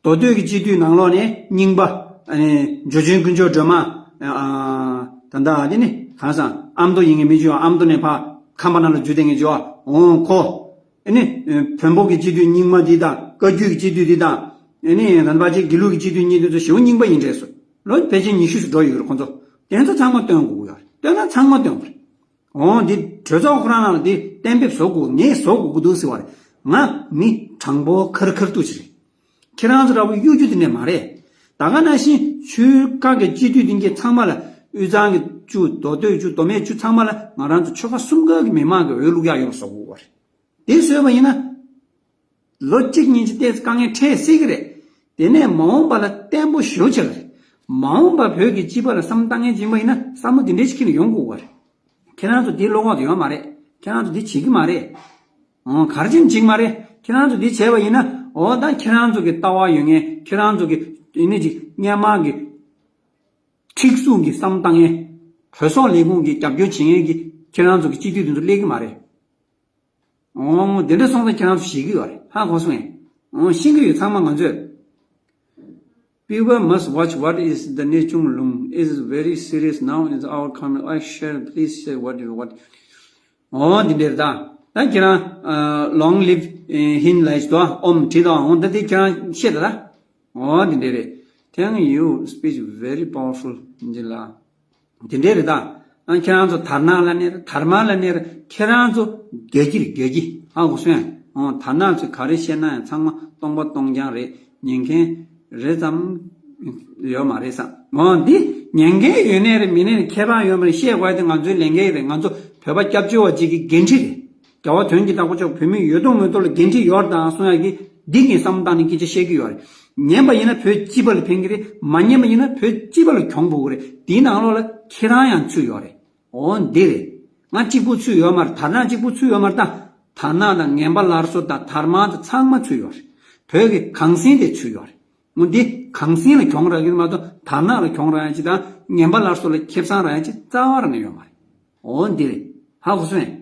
མདོ་སྟོད་ཀྱི་སྤྱི་འཐུས་ནང་ལོགས་ནས་རྙིང་པ། ཨ་ནི་འབྱོར་ཆེན་དཀོན་མཆོག་སྒྲོལ་མ། ཨ། ད་ལྟ་དེ་ནི་གང་ཟག་ཨ་མདོ་ཡིན་ངེས་མི་འཇུ་ཨ་མདོ་ནས་ཕ་ཁམས་པ་ནང་ལ་འཇུ་བསྡད་ངེས་འཇུ་ཨ། འོང་ཁོ། ཨ་ནི་བོན་པོ་གི་སྤྱི་འཐུས་རྙིང་མ་འདི་དང་བཀའ་བརྒྱུད་ཀྱི་སྤྱི་འཐུས་འདི་དང་། ཨ་ནི་ད་ལྟ་ཕལ་ཆེར་དགེ་ལུགས་ཀྱི་སྤྱི་འཐུས་གཉིས་འདི་ཚོ་ཞེ་པོ་རྙིང་པ་ཡིན་འདྲས་སོ། ལོ་ཕལ་ཆེར་ཉི་ཤུ་ཙམ་འགྲོ་ཡོད་རེད་ཁོང་ཚོ། དེ་ཚོ་ཚང་མ་བཏོན་དགོས་ཀྱི་ཡོད་རེད། བཏོན་ན་ཚང་མ་བཏོན་དགོས་རེད། འོང་འདི་གྲོས་ཚོགས་ཁོ་རང་ནང་ལ་འདི་གཏན་འབེབས་བཟོ་དགོས། ངས་བཟོ་དགོས་ཀྱི་འདུག་ཟེར་བ་རེད། ང་མི་དྲང་པོ་ཁར་ཁར་ཏུ་ཞིག་རེད། ཁྱེད་རང་ཚོ་འདྲ་པོ་གཡོ་སྒྱུ་དེ་འདྲས་མ་རེད། ད་ག་ནང་བཞིན་ཆོལ་ཁ་གི་སྤྱི་འཐུས་དེ་གྱད་ཚང་མ་ལ་དབུས་གཙང་གི་བཅུ་མདོ་སྟོད་བཅུ་མདོ་སྨད་བཅུ་ཚང་མ་ལ་ང་རང་ཚོ་ཆོལ་ཁ་གསུམ་ཀ་གི་མི་མང་གི་འོས་བླུག་ཡག་ཡོང་བཟོ་དགོས་པ་རེད། དེ་བཟོས་པ་ཡིན་ན། ལོ་གཅིག་གཉིས་ཀྱི་ཏོག་ཙམ་དཀའ་ངལ་འཕྲད་སྲིད་ཀྱི་རེད། དེ་ནས་མ་འོངས་པ་ལ་བརྟན་པོ་ཞེ་པོ་ཆགས་ཀྱི་རེད། མ་འོངས་པ་བོད་ཀྱི་སྤྱི་པ་ལ་བསམ་བཏང་མཁན་ཅིག་ཡིན་པ་ཡིན་ན་བསམ་བློ་དེ་འདྲས་ཞིག་ཁྱེར་ནས་ཡོང་དགོས་པ་རེད། ཁྱེད་རང་ཚོ་དེ་བློ་ཁོག་དེ་ཡོད་མ་རེད། ཁྱེད་རང་ཚོ་དེ་བྱེད་ཀྱི་མ་རེད། འོ་ག་རེ་བྱས་ནས་བྱེད་ཀྱི་མ་རེད། ཁྱེད་རང་ཚོ་དེ་བྱས་པ་ཡིན་ན་འོ་ད་ཁྱེད་རང་ཚོ་གི་ལྟ་བ་ཡོད་མཁན་ཁྱེད་རང་ཚོ་གི་ཡིན་ནི་ཅིག་སྔོན་མ་གི་སྒྲིག་འཛུགས་ཀྱི་བསམ་བཏང་མཁན། གྲོས་ཚོགས་ལས་ཁུངས་ཀྱི་རྒྱབ་སྐྱོར་བྱེད་མཁན་གྱི་ཁྱེད་རང་ཚོ་གི་སྤྱི་འཐུས་དེ་ཚོ་སླེབས་ཀྱི་མ་རེད། འོང་། དེ་འདྲ་སོང་ཙང་ཁྱེད་རང་ཚོ་ཤེས་ཀྱི་ཡོད་རེད། ཧ་གོ་སོང་ངས། འོང་། ཤེས་ཀྱི་ཡོད་ཚང་མ་ང་ཚོས། People must watch what is the Nechung Lung is very serious now in our country. I share, please share what you what. འོ་འདི་འདྲ་རེད་ད། ད་ཁྱེད་རང་ཨ། long live ཨེ། Hin ལབ་ཞིག་འདུག་ཨ། ཨོམ་བྲིས་འདུག་ཨ། འོ་ད་དེ་ཁྱེད་རང་ཤེས་ད་ད། འོ་འདི་འདྲ་རེད། Thank you speech very powerful འདི་ལ། དེ་འདྲས་རེད་ད། ཨ། ཁྱེད་རང་ཚོ་དར་ནག་ལ་ནེར་དར་མ་ལ་ནེར་ཁྱེད་རང་ཚོ་རྒྱལ་གྱི་རེད་རྒྱལ་གྱི། ཧ་གོ་སོང་ངས། འོ་དར་ནག་ཚོས་ག་རེ་བཤད་ན་ཡང་ཚང་མ་སྟོང་པ་སྟོང་རྐྱང་རེད། ཉན་མཁན་རེད་ཙམ་ཡོད་མ་རེད་བསམ། འོ་འདི་ཉན་མཁན་ཡོད་ནའི་རེད་མེད་ནའི་རེད་ཁྱད་པར་ཡོད་མ་རེད། བཤད་དགོས་དེ་ང་ཚོའི་ལས་འགན་རེད། ང་ཚོ་བོད་པ་སྐྱབས་བཅོལ་བ་གཅིག་གི་འགན་འཁྲི་རེད། རྒྱལ་བ་དོན་གྱི་བདག་པོ་མཆོག་བོད་མི་ཡོད་དོ་མེད་དོ་ལ་འགན་འཁྲི་ཡོད་རེད་དང་གསུང་ཡག་གི་འདི་ངས་བསམ་བཏང་ནས་སྐད་ཆ་བཤད་ཀྱི་ཡོད་རེད། ཉན་པ་ཡིན་ན་བོད་སྤྱི་པ་ལ་ཕན་གྱི་རེད། མ་ཉན་པ་ཡིན་ན་བོད་སྤྱི་པ་ལ་གྱོང་འབུལ་གྱི་རེད། དེའི་ནང་ལོགས་ལ་ཁྱེད་རང་ཡང་ཚུད་ཡོད་རེད། འོ་འདི་རེད། ང་གཅིག་པུ་ཚུད་ཡོད་མ་རེད། དར་ནག་གཅིག་པུ་ཚུད་ཡོད་མ་རེད་ད། དར་ནག་དང་ངན་པ་སླར་གསོ་དང་དར་མ་དང་ཚང་མ་ཚུད་ཡོད་རེད། བོད་ཀྱི་གངས་སེང་དེ་ཚུད་ཡོད་རེད། འོ་འདི་གངས་སེང་ལ་གྱོང་རག་གི་མ་གཏོགས་དར་ནག་ལ་གྱོང་རག་ཡ་ཅིག་དང་ངན་པ་སླར་གསོ་ལ་ཁེ་བཟང་རག་ཡ་ཅིག་རྩ་བ་རང་ནས་ཡོད་མ་རེད། འོ་འདི་རེད། ཧ་གོ་སོང་ངས།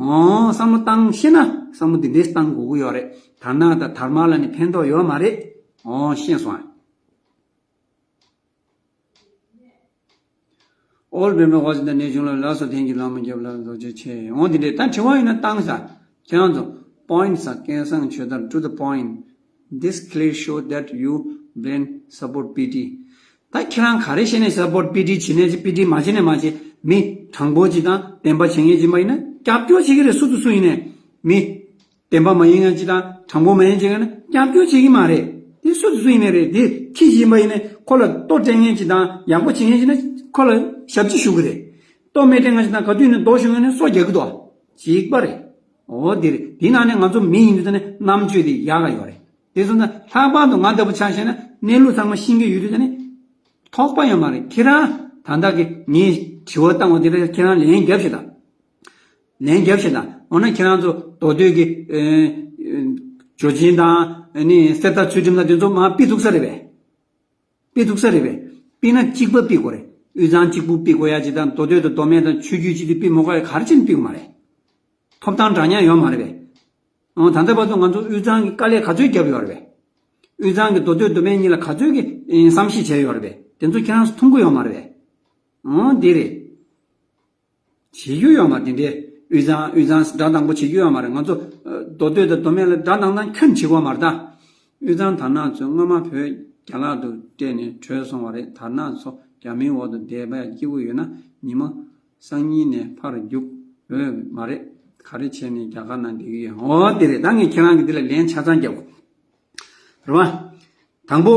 འོ་བསམ་བློ་བཏང་ཤེས་ན་བསམ་བློ་འདི་འདྲས་བཏང་དགོས་ཀྱི་ཡོད་རེད། དར་ནག་དང་དར་མ་ལ་ནི་ཕན་ཐོགས་ཡོད་མ་རེད། འོ་ཤེས་སོང་ཨ། All people watching the nation ལ་ལགས་སོ། དེང་གི་བླ་མ་རྒྱབ་ལ་རྡོ་རྗེ་ཆེ། འོ་འདི་འདྲས་ད་དྲི་བ་ཡིན་ན་བཏང་ས། ཁྱེད་རང་ཚོ་point ས་སྐལ་བཟང་ཆོས་དར to the point. This clear show that you bring support P T. ད་ཁྱེད་རང་ག་རེ་བྱས་ནས་support P T བྱེད་ནས་ཅི་P T མ་བྱེད་ནས་མ་བྱེད། མི་དྲང་པོ་ཅིག་དང་བདེན་པ་བྱེད་མཁན་ཅིག་མ་ཡིན་ན་སྐྱབས་བཅོལ་བྱེད་ཀྱི་རེད། སུ་དང་སུ་ཡིན་ནས་མི་བདེན་པ་མ་ཡིན་མཁན་ཅིག་དང་དྲང་པོ་མ་ཡིན་ཅིག་ཡིན་ན་སྐྱབས་བཅོལ་བྱེད་ཀྱི་མ་རེད། དེ་སུ་དང་སུ་ཡིན་ནས་རེད། དེ་ཁྱི་ཞིག་ཡིན་པ་ཡིན་ནས་ཁོ་ལ་ལྟོ་སྤྲད་མཁན་ཅིག་དང་ཡག་པོ་བྱེད་མཁན་ཅིག་ན་ཁོ་ལ་ཞབས་ཕྱི་ཞུ་གི་རེད། ལྟོ་མི་སྤྲད་མཁན་ཅིག་དང་ག་དུས་ནས་ལྟོ་ཞུ་མཁན་ནས་སོ་རྒྱག་གི་འདུག་ཅིག་པ་རེད། འོ་དེ་རེད། དེ་ནང་ནས་ང་ཚོ་མི་ཡིན་དུས་ད་ནི་རྣམ་དཔྱོད་དེ་ཡག་ག་ཡོད་རེད། དེ་སོང་ཙང་ལྷག་པར་དུ་ང་ལྟ་བུ་ཆ་བཞག་ན་གནས་ལུགས་ཚང་མ་ཤེས་ཀྱི་ཡོད་དུས་ད་ནི་ཐོགས་པ་ཡོད་མ་རེད། ཁྱེད་རང་ད་ལྟ་གི་ངས་དྲི་བ་བཏང་བ་དེ་ལ་ཁྱེད་རང་ལན་རྒྱབ་ཤིག་དང་། ལན་རྒྱབ་ཤིག་དང་། འོ་ན་ཁྱེད་རང་ཚོ་མདོ་སྟོད་ཀྱི་ཨེ་ཨེ་ཇོ་ཆེན་དང་ཨ་ནི་གསེར་རྟ་ཚུལ་ཁྲིམས་དང་དེ་ཚོ་མར་ཕུད་ཐུབ་ས་རེད་པས། ཕུད་ཐུབ་ས་རེད་པས། ཕུད་ན་གཅིག་པ་ཕུད་དགོས་རེད། དབུས་གཙང་གཅིག་པུ་ཕུད་དགོས་ཡ་ཅིག་དང་མདོ་སྟོད་དང་མདོ་སྨད་དང་ཆོས་བརྒྱུད་སྤྱི་འཐུས་ཕུད་མ་དགོས་ཡ་ག་རེ་བྱས་ནས་ཕུད་དགོས་མ་རེད། ཐོབ་ཐང་འདྲ་མཉམ་ཡོད་མ་རེད་པས། ཨོ་ད་ལྟ་བར་དུ་ང་ཚོ་དབུས་གཙང་གི་དཀའ་ལས་ག་ཚོད་བརྒྱབ་ཡོད་རེད་པས། དབུས་གཙང་གི་མདོ་སྟོད་མདོ་སྨད་གཉིས་ལ་ག་ཚོད་ཀྱི་ཨེ་བསམ་ཤེས་བྱས་ཡོད་རེད་པས། དེ་ཚོ་ཁྱེད་རང་ཚོ་མཐོང་གི་ཡོད་མ་རེད་པས། ཨོ་འདི་རེད། བྱེད་རྒྱུ་ཡོད་མ་རེད། དེ་འདྲའི་དབུས་གཙང་དབུས་གཙང་དགྲ་དང་པོ་བྱེད་རྒྱུ་ཡོད་མ་རེད། ང་ཚོ་ཨ་མདོ་སྟོད་དང་མདོ་སྨད་ལ་དགྲ་དང་དང་ཁྱོན་བྱེད་དགོས་མ་རེད་ད། དབུས་གཙང་དར་ནག་ཚོས་སྔོན་མ་བོད་རྒྱ་ལག་ཏུ་སྤྲད་ནས་བྲོས་སོང་བ་རེད། དར་ནག་ཚོ་རྒྱ་མིའི་འོག་ཏུ་བསྡད་པ་སྐྱིད་པོ་ཡོད་ན་ཉི་མ་སང་ཉིན་ནས་ཕར་རྒྱུག་འོས་མ་རེད། ག་རེ་བྱས་ནས་རྒྱ་གར་ནང་བསྡད་ཀྱི་ཡོད། འོ་དེ་རེད། ད་ངས་ཁྱེད་རང་གི་འདི་ལ་ལན་ཆ་ཚང་རྒྱབ་དགོས་རེད་བ། དང་པོ།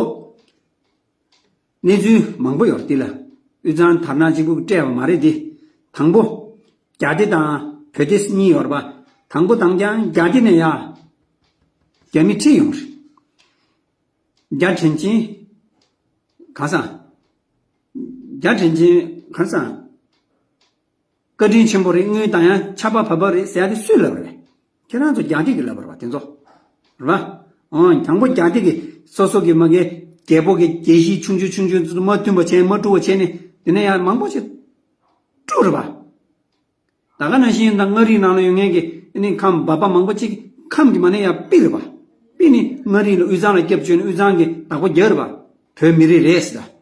གནས་ཚུལ་མང་པོ་ཡོད་རེད་འདི་ལ། དབུས་གཙང་དར་ནག་གཅིག་པུ་སྤྲད་པ་མ་རེད་འདི། དང་པོ། རྒྱ་སྡེ་དང་བོད་སྡེ་གཉིས་ཡོད་རེད་པ། དང་པོ་དང་རྐྱང་རྒྱ་སྡེ་ནས་ཡ། རྒྱ་མི་ཁྲིད་ཡོང་རེད། རྒྱ་དྲིན་ཆེན། ག་ས། རྒྱ་དྲིན་ཆེན་ག་ས། བཀའ་དྲིན་ཆེན་པོ་རེད། དངུལ་དང་ཡང་ཆར་པ་བབས་པ་རེད་ཟེར་ཡ་དེ་སུས་ལབ་པ་རེད། ཁྱེད་རང་ཚོ་རྒྱ་སྡེ་གིས་ལབ་པ་རེད་པ་དེ་ཚོ། རེད་པ། ཨང་། དང་པོ་རྒྱ་སྡེ་གིས་སོ་སོ་གི་མ་གི་རྒྱལ་པོ་གི་རྒྱལ་གཞིས་ཆུང་ཆུང་ཆུང་ཆུང་ཚོ་མ་མཐུན་པ་བྱས་མ་དཀྲུག་པ་བྱས་ནས་དེ་ནས་ཡང་མང་པོ་ཞིག་དཀྲུག་རེད་པ། ད་ག་ནང་བཞིན་ད་མངའ་རིས་ནང་ལ་ཡོད་མཁན་གྱི་ཨ་ནི་ཁམས་བ་པ་མང་པོ་ཅིག་ཁམས་ཀྱི་མ་ནས་ཡར་ཕུད་རེད་པ། ཕུད་ནི་མངའ་རིས་ལ་དབུས་གཙང་ལ་སྐྱབས་བཅོལ་ནས་དབུས་གཙང་གི་བདག་པོ་རྒྱག་རེད་པ། བོད་མི་རིགས་རེད་ཟེར།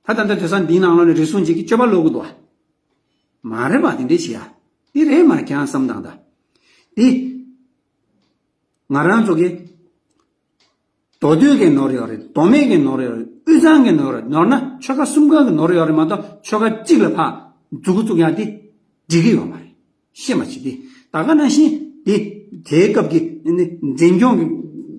ད་ད་ལྟ་དེང་སང་འདིའི་ནང་ལོགས་ནས་རེ་ཟུང་ཅིག་གིས་སྤྱོད་པ་ལོག་གི་འདུག་བ། མ་རེད་པ། དེ་འདྲས་བྱེད་ཡ། འདི་རེད་མ་རེད། ཁྱེད་རང་བསམ་སྟངས་ད། འདི། ང་རང་ཚོ་གི། མདོ་སྟོད་ཀྱི་ནོར་ཡོད་རེད། མདོ་སྨད་ཀྱི་ནོར་ཡོད་རེད། དབུས་གཙང་གི་ནོར་ཡོད་རེད། ནོར་ན་ཆོལ་ཁ་གསུམ་ཀ་གི་ནོར་ཡོད་རེད་མ་གཏོགས་ཆོལ་ཁ་གཅིག་ལ་ཕར་མཛུབ་གུ་བཙུགས་ཡ་དེ་འགྲིག་གི་ཡོད་མ་རེད། ཤེས་མ་བྱེད་དེ། ད་ག་ནང་བཞིན་དེ་དེའི་སྐབས་ཀྱི་ནི་འཛིན་སྐྱོང་གི་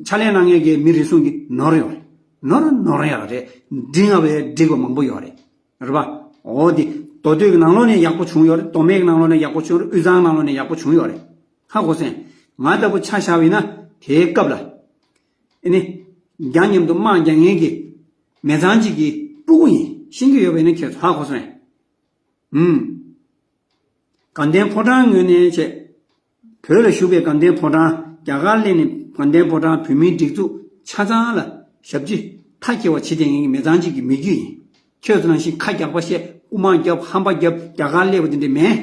ཕྱག་ལས་གནང་མཁན་གྱི་མི་རེ་ཟུང་གི་ནོར་ཡོད་རེད། ནོར་ནོར་ཡག་རེད། འགྲིག་ང་བའི་འགྲིག་པ་མང་པོ་ཡོད་རེད། རེད་པ། འོ་དེ་མདོ་སྟོད་ཀྱི་ནང་ལོགས་ནས་ཡག་པོ་བྱུང་ཡོད་རེད། མདོ་སྨད་ཀྱི་ནང་ལོགས་ནས་ཡག་པོ་བྱུང་ཡོད་རེད། དབུས་གཙང་ནང་ལོགས་ནས་ཡག་པོ་བྱུང་ཡོད་རེད། ཧ་གོ་སོང་། ང་ལྟ་བུ་ཆ་བཞག་པ་ཡིན་ན་དེའི་སྐབས་ལ། ཨེ་ནི། རྒྱ་མཉམ་དུ་དམག་རྒྱག་མཁན་གྱི་མི་ཚང་གཅིག་གི་སྤུ་གུ་ཡིན། ཤེས་ཀྱི་ཡོད་པ་ཡིན་ན་ཁྱེད་ཚོ་ཧ་གོ་སོང་ངས། ཧུམ། དགའ་ལྡན་ཕོ་བྲང་ངོས་ནས་བྱས། བོད་ལ་བཞུགས་པའི་དགའ་ལྡན་ཕོ་བྲང་། རྒྱ་གར་སླེབས་ནས་དགའ་ལྡན་ཕོ་བྲང་བོད་མིའི་སྒྲིག་འཛུགས་ཆ་ཚང་ལ་ཞབས་ཕྱི་མཐའ་འཁྱེལ་བ་བྱེད་བསྡད་མཁན་གྱི་མི་ཚང་གཅིག་གི་མི་རྒྱུད་ཡིན། ཁྱོད་ཚོ་ནང་བཞིན་ཁ་རྒྱག་པ་བཤད། རྐུ་མ་རྒྱབ། ཧམ་པ་རྒྱབ། རྒྱ་གར་སླེབས་པ་དེ་འདྲ་མེད།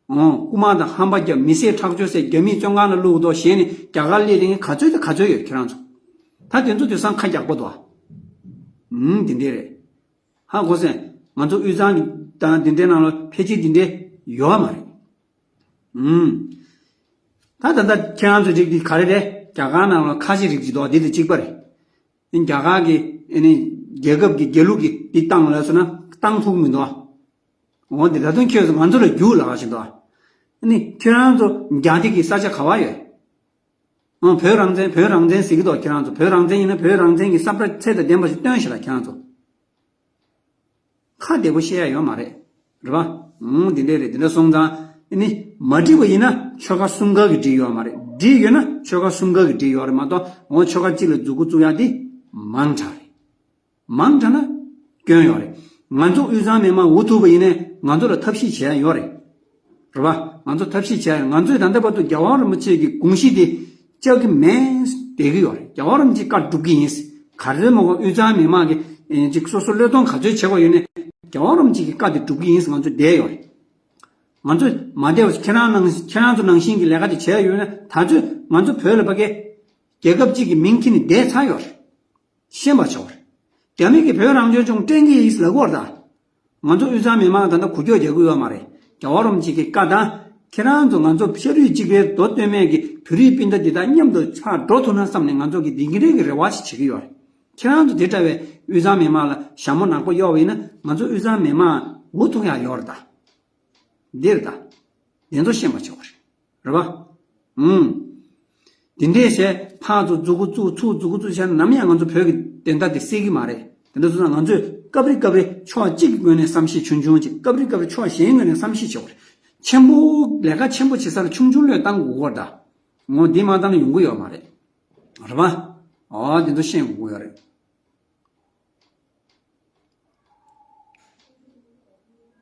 འོང་། རྐུ་མ་དང་ཧམ་པ་རྒྱབ། མི་བསད་ཁྲག་སྦྱོར་བྱས། རྒྱ་མིས་བཙོན་ཁང་ལ་བླུགས་འདུག་ཞེས་ནས་རྒྱ་གར་སླེབས་དེ་ག་ཚོད་དང་ག་ཚོད་ཡོད་ཁྱེད་རང་ཚོ། ད་དེ་ཚོ་དེང་སང་ཁ་རྒྱག་པ་འདུག་ཨ། ཨུམ། དེ་འདྲས་རེད། ཧ་གོ་སོང་། ང་ཚོ་དབུས་གཙང་གི་དང་དེ་འདྲའི་ནང་ལ་ཕལ་ཆེར་དེ་འདྲས་ཡོད་མ་རེད། ཨུམ། ད་ད་ལྟ་ཁྱེད་རང་ཚོའི་རིགས་འདི་ག་རེ་རེད། རྒྱ་གར་ནང་ལ་ཁ་ཆེ་རིགས་ཅིག་འདུག་འདི་དང་གཅིག་པ་རེད། རྒྱ་གར་གྱི་ཨ་ནི་རྒྱལ་ཁབ་ཀྱི་རྒྱལ་གླུ་གི་འདི་བཏང་ལབ་སོང་ན་བཏང་ཐུབ་མི་འདུག་འོ་འདི་ད་དུང་ཁྱོད་ཚོ་ང་ཚོ་ལ་རྒྱུགས་ལབ་ཀྱི་འདུག་ཨ་ནི་ཁྱོད་རང་ཚོ་རྒྱ་འདི་གི་ས་ཆ་ག་བ་ཡོད། ཨང་། བོད་རང་བཙན། བོད་རང་བཙན་ཟེར་གྱི་འདུག་ཁྱེད་རང་ཚོ་བོད་རང་བཙན་ཡིན་ན་བོད་རང་བཙན་གྱི་ས་བཀྲ་ཚད་དང་ལྡན་པ་ཞིག་སྟོན་ཤིག་ལ་ཁྱེད་རང་ཚོ། ཁ་བདེ་པོ་བཤད་ཡ་ཡོད་མ་རེད། རེད་པ། ཨང་། འདི་འདྲས་རེད། འདི་འདྲ་སོང་ཙང་ཨ་ནི་མ་འགྲིག་པ་ཡིན་ན་ཆོལ་ཁ་གསུམ་ཀ་གི་འགྲིག་ཡོད་མ་རེད། འགྲིག་ཡོད་ན་ཆོལ་ཁ་གསུམ་ཀ་གི་འགྲིག་ཡོད་རེད་མ་གཏོགས་འོ་ཆོལ་ཁ་གཅིག་ལ་མཛུབ་གུ་བཙུགས་ཡ་འདི་མང་དྲགས་རེད། མང་དྲགས་ན་སྐྱོན་ཡོད་རེད། ང་ཚོ་དབུས་གཙང་མི་མང་འུ་ཐུག་པ་ཡིན་ནའི་ང་ཚོ་ལ་ཐབས་ཤེས་བྱེད་ཡ་ཡོད་རེད། རེད་པ། ང་ཚོ་ཐབས་ཤེས་བྱེད་ཡ་ཡོད། ང་ཚོས་ད་ལྟ་བར་དུ་རྒྱལ་བ་རིན་པོ་ཆེ་གི་དགོངས་གཞི་དེ་བཅག་གི་མེད་བསྡད་ཀྱི་ཡོད་རེད། རྒྱལ་བ་རིན་པོ་ཆེའི་བཀའ་སྒྲུབ་ཀྱི་ཡིན། ག་རེ་མ་གོ་དབུས་གཙང་མི་མང་གི་ཨེ་ཅིག་སོ་སོ་བློས་གཏོང་ག་ཚོད་བྱེད་དགོས་ཡོད་ནའི་རྒྱལ་བ་རིན་པོ་ཆེ་གི་བཀའ་དེ་སྒྲུབ་ཀྱི་ཡིན་ང་ཚོ་བསྡད་ཡོད་རེད། ང་ཚོ་མ་བསྡད་པ་ཁྱེད་རང་ནང་ཁྱེད་རང་ཚོ་ནང་བཞིན་གྱི་ལས་ཀ་དེ་བྱས་ཡོད་ན་ད་ཚོད་ང་ཚོ་བོད་ལ་ཕ་གི་རྒྱལ་ཁབ་གཅིག་གི་མིང་ཁྱེར་ནས་བསྡད་ཚར་ཡོད་རེད། ཤེས་པ་ཆོག་རེད། རྒྱ་མི་གིས་བོད་རང་སྐྱོང་ལྗོངས་བསྐྲུན་གྱི་ཡིན་ལབ་ཀྱི་ཡོད་རེད་ད། ང་ཚོ་དབུས་གཙང་མི་མང་ད་ལྟ་འགུལ་སྐྱོད་རྒྱག་གི་ཡོད་མ་རེད། རྒྱལ་བ་རིན་པོ་ཆེ་གི་བཀའ་དང་། ཁྱེད་རང་ཚོ་ང་ཚོ་ཤ་རུས་གཅིག་པའི་མདོ་སྟོད་སྨད་ཀྱི་བོད་རིགས་སྤུན་ཟླ་འདི་དག་མཉམ་དུ་ཕར་འགྲོ་ཐུབ་ན་བསམ་ནས་ང་ཚོ་གི་འདི་གི་རེ་གི་རེ་བ་ཞིག་བྱེད་ཀྱི་ཡོད་རེད། ཁྱེད་རང་ཚོ་དེ་འདྲ་བའི་དབུས་གཙང་མི་མང་ལ་ཞྭ་མོ་ནག་པོ་གཡོགས་པ་ཡིན་ན་ང་ཚོ་དབུས་གཙང་མི་མང་འུ་ཐུག་ཡག་ཡོད་རེད་ད། འདི་རེད་ད། དེ་ཚོ་ཤེས་པ་ཆོག་རེད། རེད་པ། ཨུམ། དེ་འདྲས་བྱས་ཕར་ཚུར་མཛུབ་གུ་བཙུགས་ཚུར་མཛུབ་གུ་བཙུགས་བྱས་ན་ནམ་ཡང་ང་ཚོ་བོད་ཀྱི་བདེན་མཐའ་དེ་སེལ་གྱི་མ་རེད། དེ་འདྲ་སོང་ཙང་ང་ཚོས་སྐབས་རེ་སྐབས་རེ་ཕྱོགས་གཅིག་གི་ངོས་ནས་བསམ་ཤེས་ཆུང་ཆུང་ཅིག་སྐབས་རེ་སྐབས་རེ་ཕྱོགས་གཞན་ངོས་ནས་བསམ་ཤེས་བྱེད་དགོས་རེད། ཆེན་པོ་ལས་ཀ་ཆེན་པོ་བྱེད་ས་ལ་ཆུང་ཆུང་བློས་བཏང་དགོས་ཀྱི་རེད་ད། ངོ་འདི་མ་བཏང་ན་ཡོང་གི་ཡོད་མ་རེད། རེད་པ། ཨོ་དེ་ཚོ་ཤེས་དགོས་ཀྱི་ཡོད་རེད།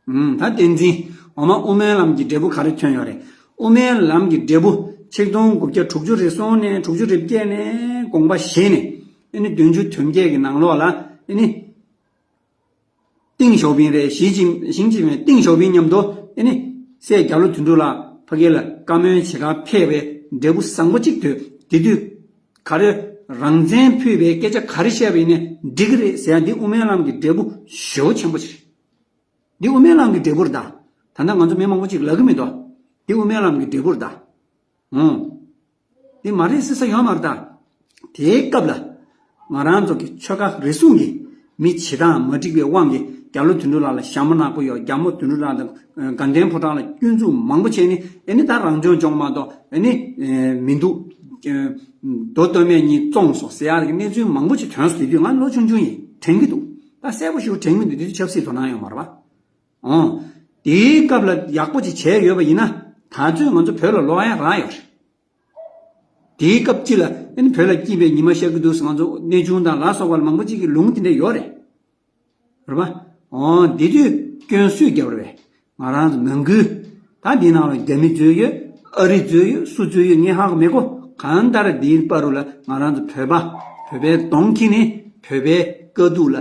ཨུམ། ད་བསྟན་འཛིན། འོ་མ་དབུ་མའི་ལམ་གྱི་འབྲས་བུ་ག་རེ་ཐོན་ཡོད་རེད། དབུ་མའི་ལམ་གྱི་འབྲས་བུ་ཆིག་སྟོང་དགུ་བརྒྱ་དྲུག་ཅུ་རེ་གསུམ་ནས་དྲུག་ཅུ་རེ་བརྒྱད་ནས་དགོངས་པ་བཞེས་ནས་ཨ་ནི་བདུན་ཅུ་དོན་བརྒྱད་ཀྱི་ནང་ལོགས་ལ་ཨ་ནི་ཏེང་ཞའོ་ཕིང་རེད། ཞི་ཅིན་ཞིང་ཅིན་ཕིང་ཏེང་ཞའོ་ཕིང་མཉམ་དུ་ཨ་ནི་སྲས་རྒྱ་ལོ་དོན་གྲུབ་ལགས་ཕ་གི་ལ་བཀའ་མོལ་བྱེད་གར་ཕེབས་པའི་འབྲས་བུ་བཟང་པོ་གཅིག་ཐོན། དེ་དུས། ག་རེ། རང་བཙན་ཕུད་པའི་སྐད་ཆ་ག་རེ་བཤད་པ་ཡིན་ནའི་འགྲིག་གི་རེད་ཟེར་ཡ་འདི་དབུ་མའི་ལམ་གྱི་འབྲས་བུ་ཞེ་པོ་ཆེན་པོ་ཅིག་རེད། འདི་དབུ་མའི་ལམ་གྱི་འབྲས་བུ་རེད་ད། ད་ལྟ་ང་ཚོ་མི་མང་པོ་ཅིག་ལབ་གི་མི་འདུག་འདི་དབུ་མའི་ལམ་གྱི་འབྲས་བུ་རེད་ད། འོང་། འདི་མ་རེད་ཟེར་ས་ཡོད་མ་རེད་ད། དེའི་སྐབས་ལ། ང་རང་ཚོ་གི་ཆོལ་ཁ་རེ་ཟུང་གི་མི་བྱེད་སྟངས་མ་འགྲིག་པའི་དབང་གིས་རྒྱ་ལོ་དོན་གྲུབ་ལགས་ལ་ཞྭ་མོ་ནག་པོ་གཡོགས། རྒྱ་མོ་དོན་གྲུབ་ལགས་དང་དགའ་ལྡན་ཕོ་བྲང་ལ་སྐྱོན་འཛུགས་མང་པོ་བྱས་ནས་ཨ་ནི་ད་རང་སྐྱོང་ལྗོངས་མ་གཏོགས་ཨ་ནི་མི་འདུག་མདོ་སྟོད་སྨད་གཉིས་བཙོངས་སོང་ཟེར་ཡག་གི་གནས་ཚུལ་མང་པོ་ཞིག་ཐོན་སོང་། དེ་དུས་ང་ལོ་ཆུང་ཆུང་ཡིན། དྲན་གྱི་འདུག་ད་གསལ་པོ་ཞིག་དྲན་གྱི་མི་འདུག་དེ་དུས་ཆབ་སྲིད་དོ་སྣང་ཡོད་མ་རེད་པ། ཨོ། དེའི་སྐབས་ལ་ཡག་པོ་ཅིག་བྱས་ཡོད་པ་ཡིན་ན་ད་ཚོད་ང་ཚོ་བོད་ལ་ལོག་ཡ་རག་ཡོད་རེད། དེའི་སྐབས་ཅིག་ལ་ཨ་ནི་བོད་ལ་སྐྱིད་པའི་ཉི་མ་ཤར་གྱི་འདུག་ཟེར་ང་ཚོ་གནས་ཆུང་དང་ལ་སོགས་པ་ལ་མང་པོ་ཅིག་གིས་ལུང་དེ་འདྲ་ཡོད་རེད། རེད་པ། ཨོ་འདི་དུས་སྐྱོན་སུས་བརྒྱབ་རེད་པས། ང་རང་ཚོ་མོན་གྷོ། ད་འདི་ནང་ལ་རྒྱ་མི་འཛུལ་ཡོད། ཨ་རི་འཛུལ་ཡོད། སུ་འཛུལ་ཡོད་ངས་ཧ་གོ་མེད་གོ། གང་ལྟར་འདིའི་བར་དུ་ལ་ང་རང་ཚོ་བོད་པ། བོད་པའི་གདོང་འཁྱེར་ནས་བོད་པའི་དཀའ་སྡུག་ལ་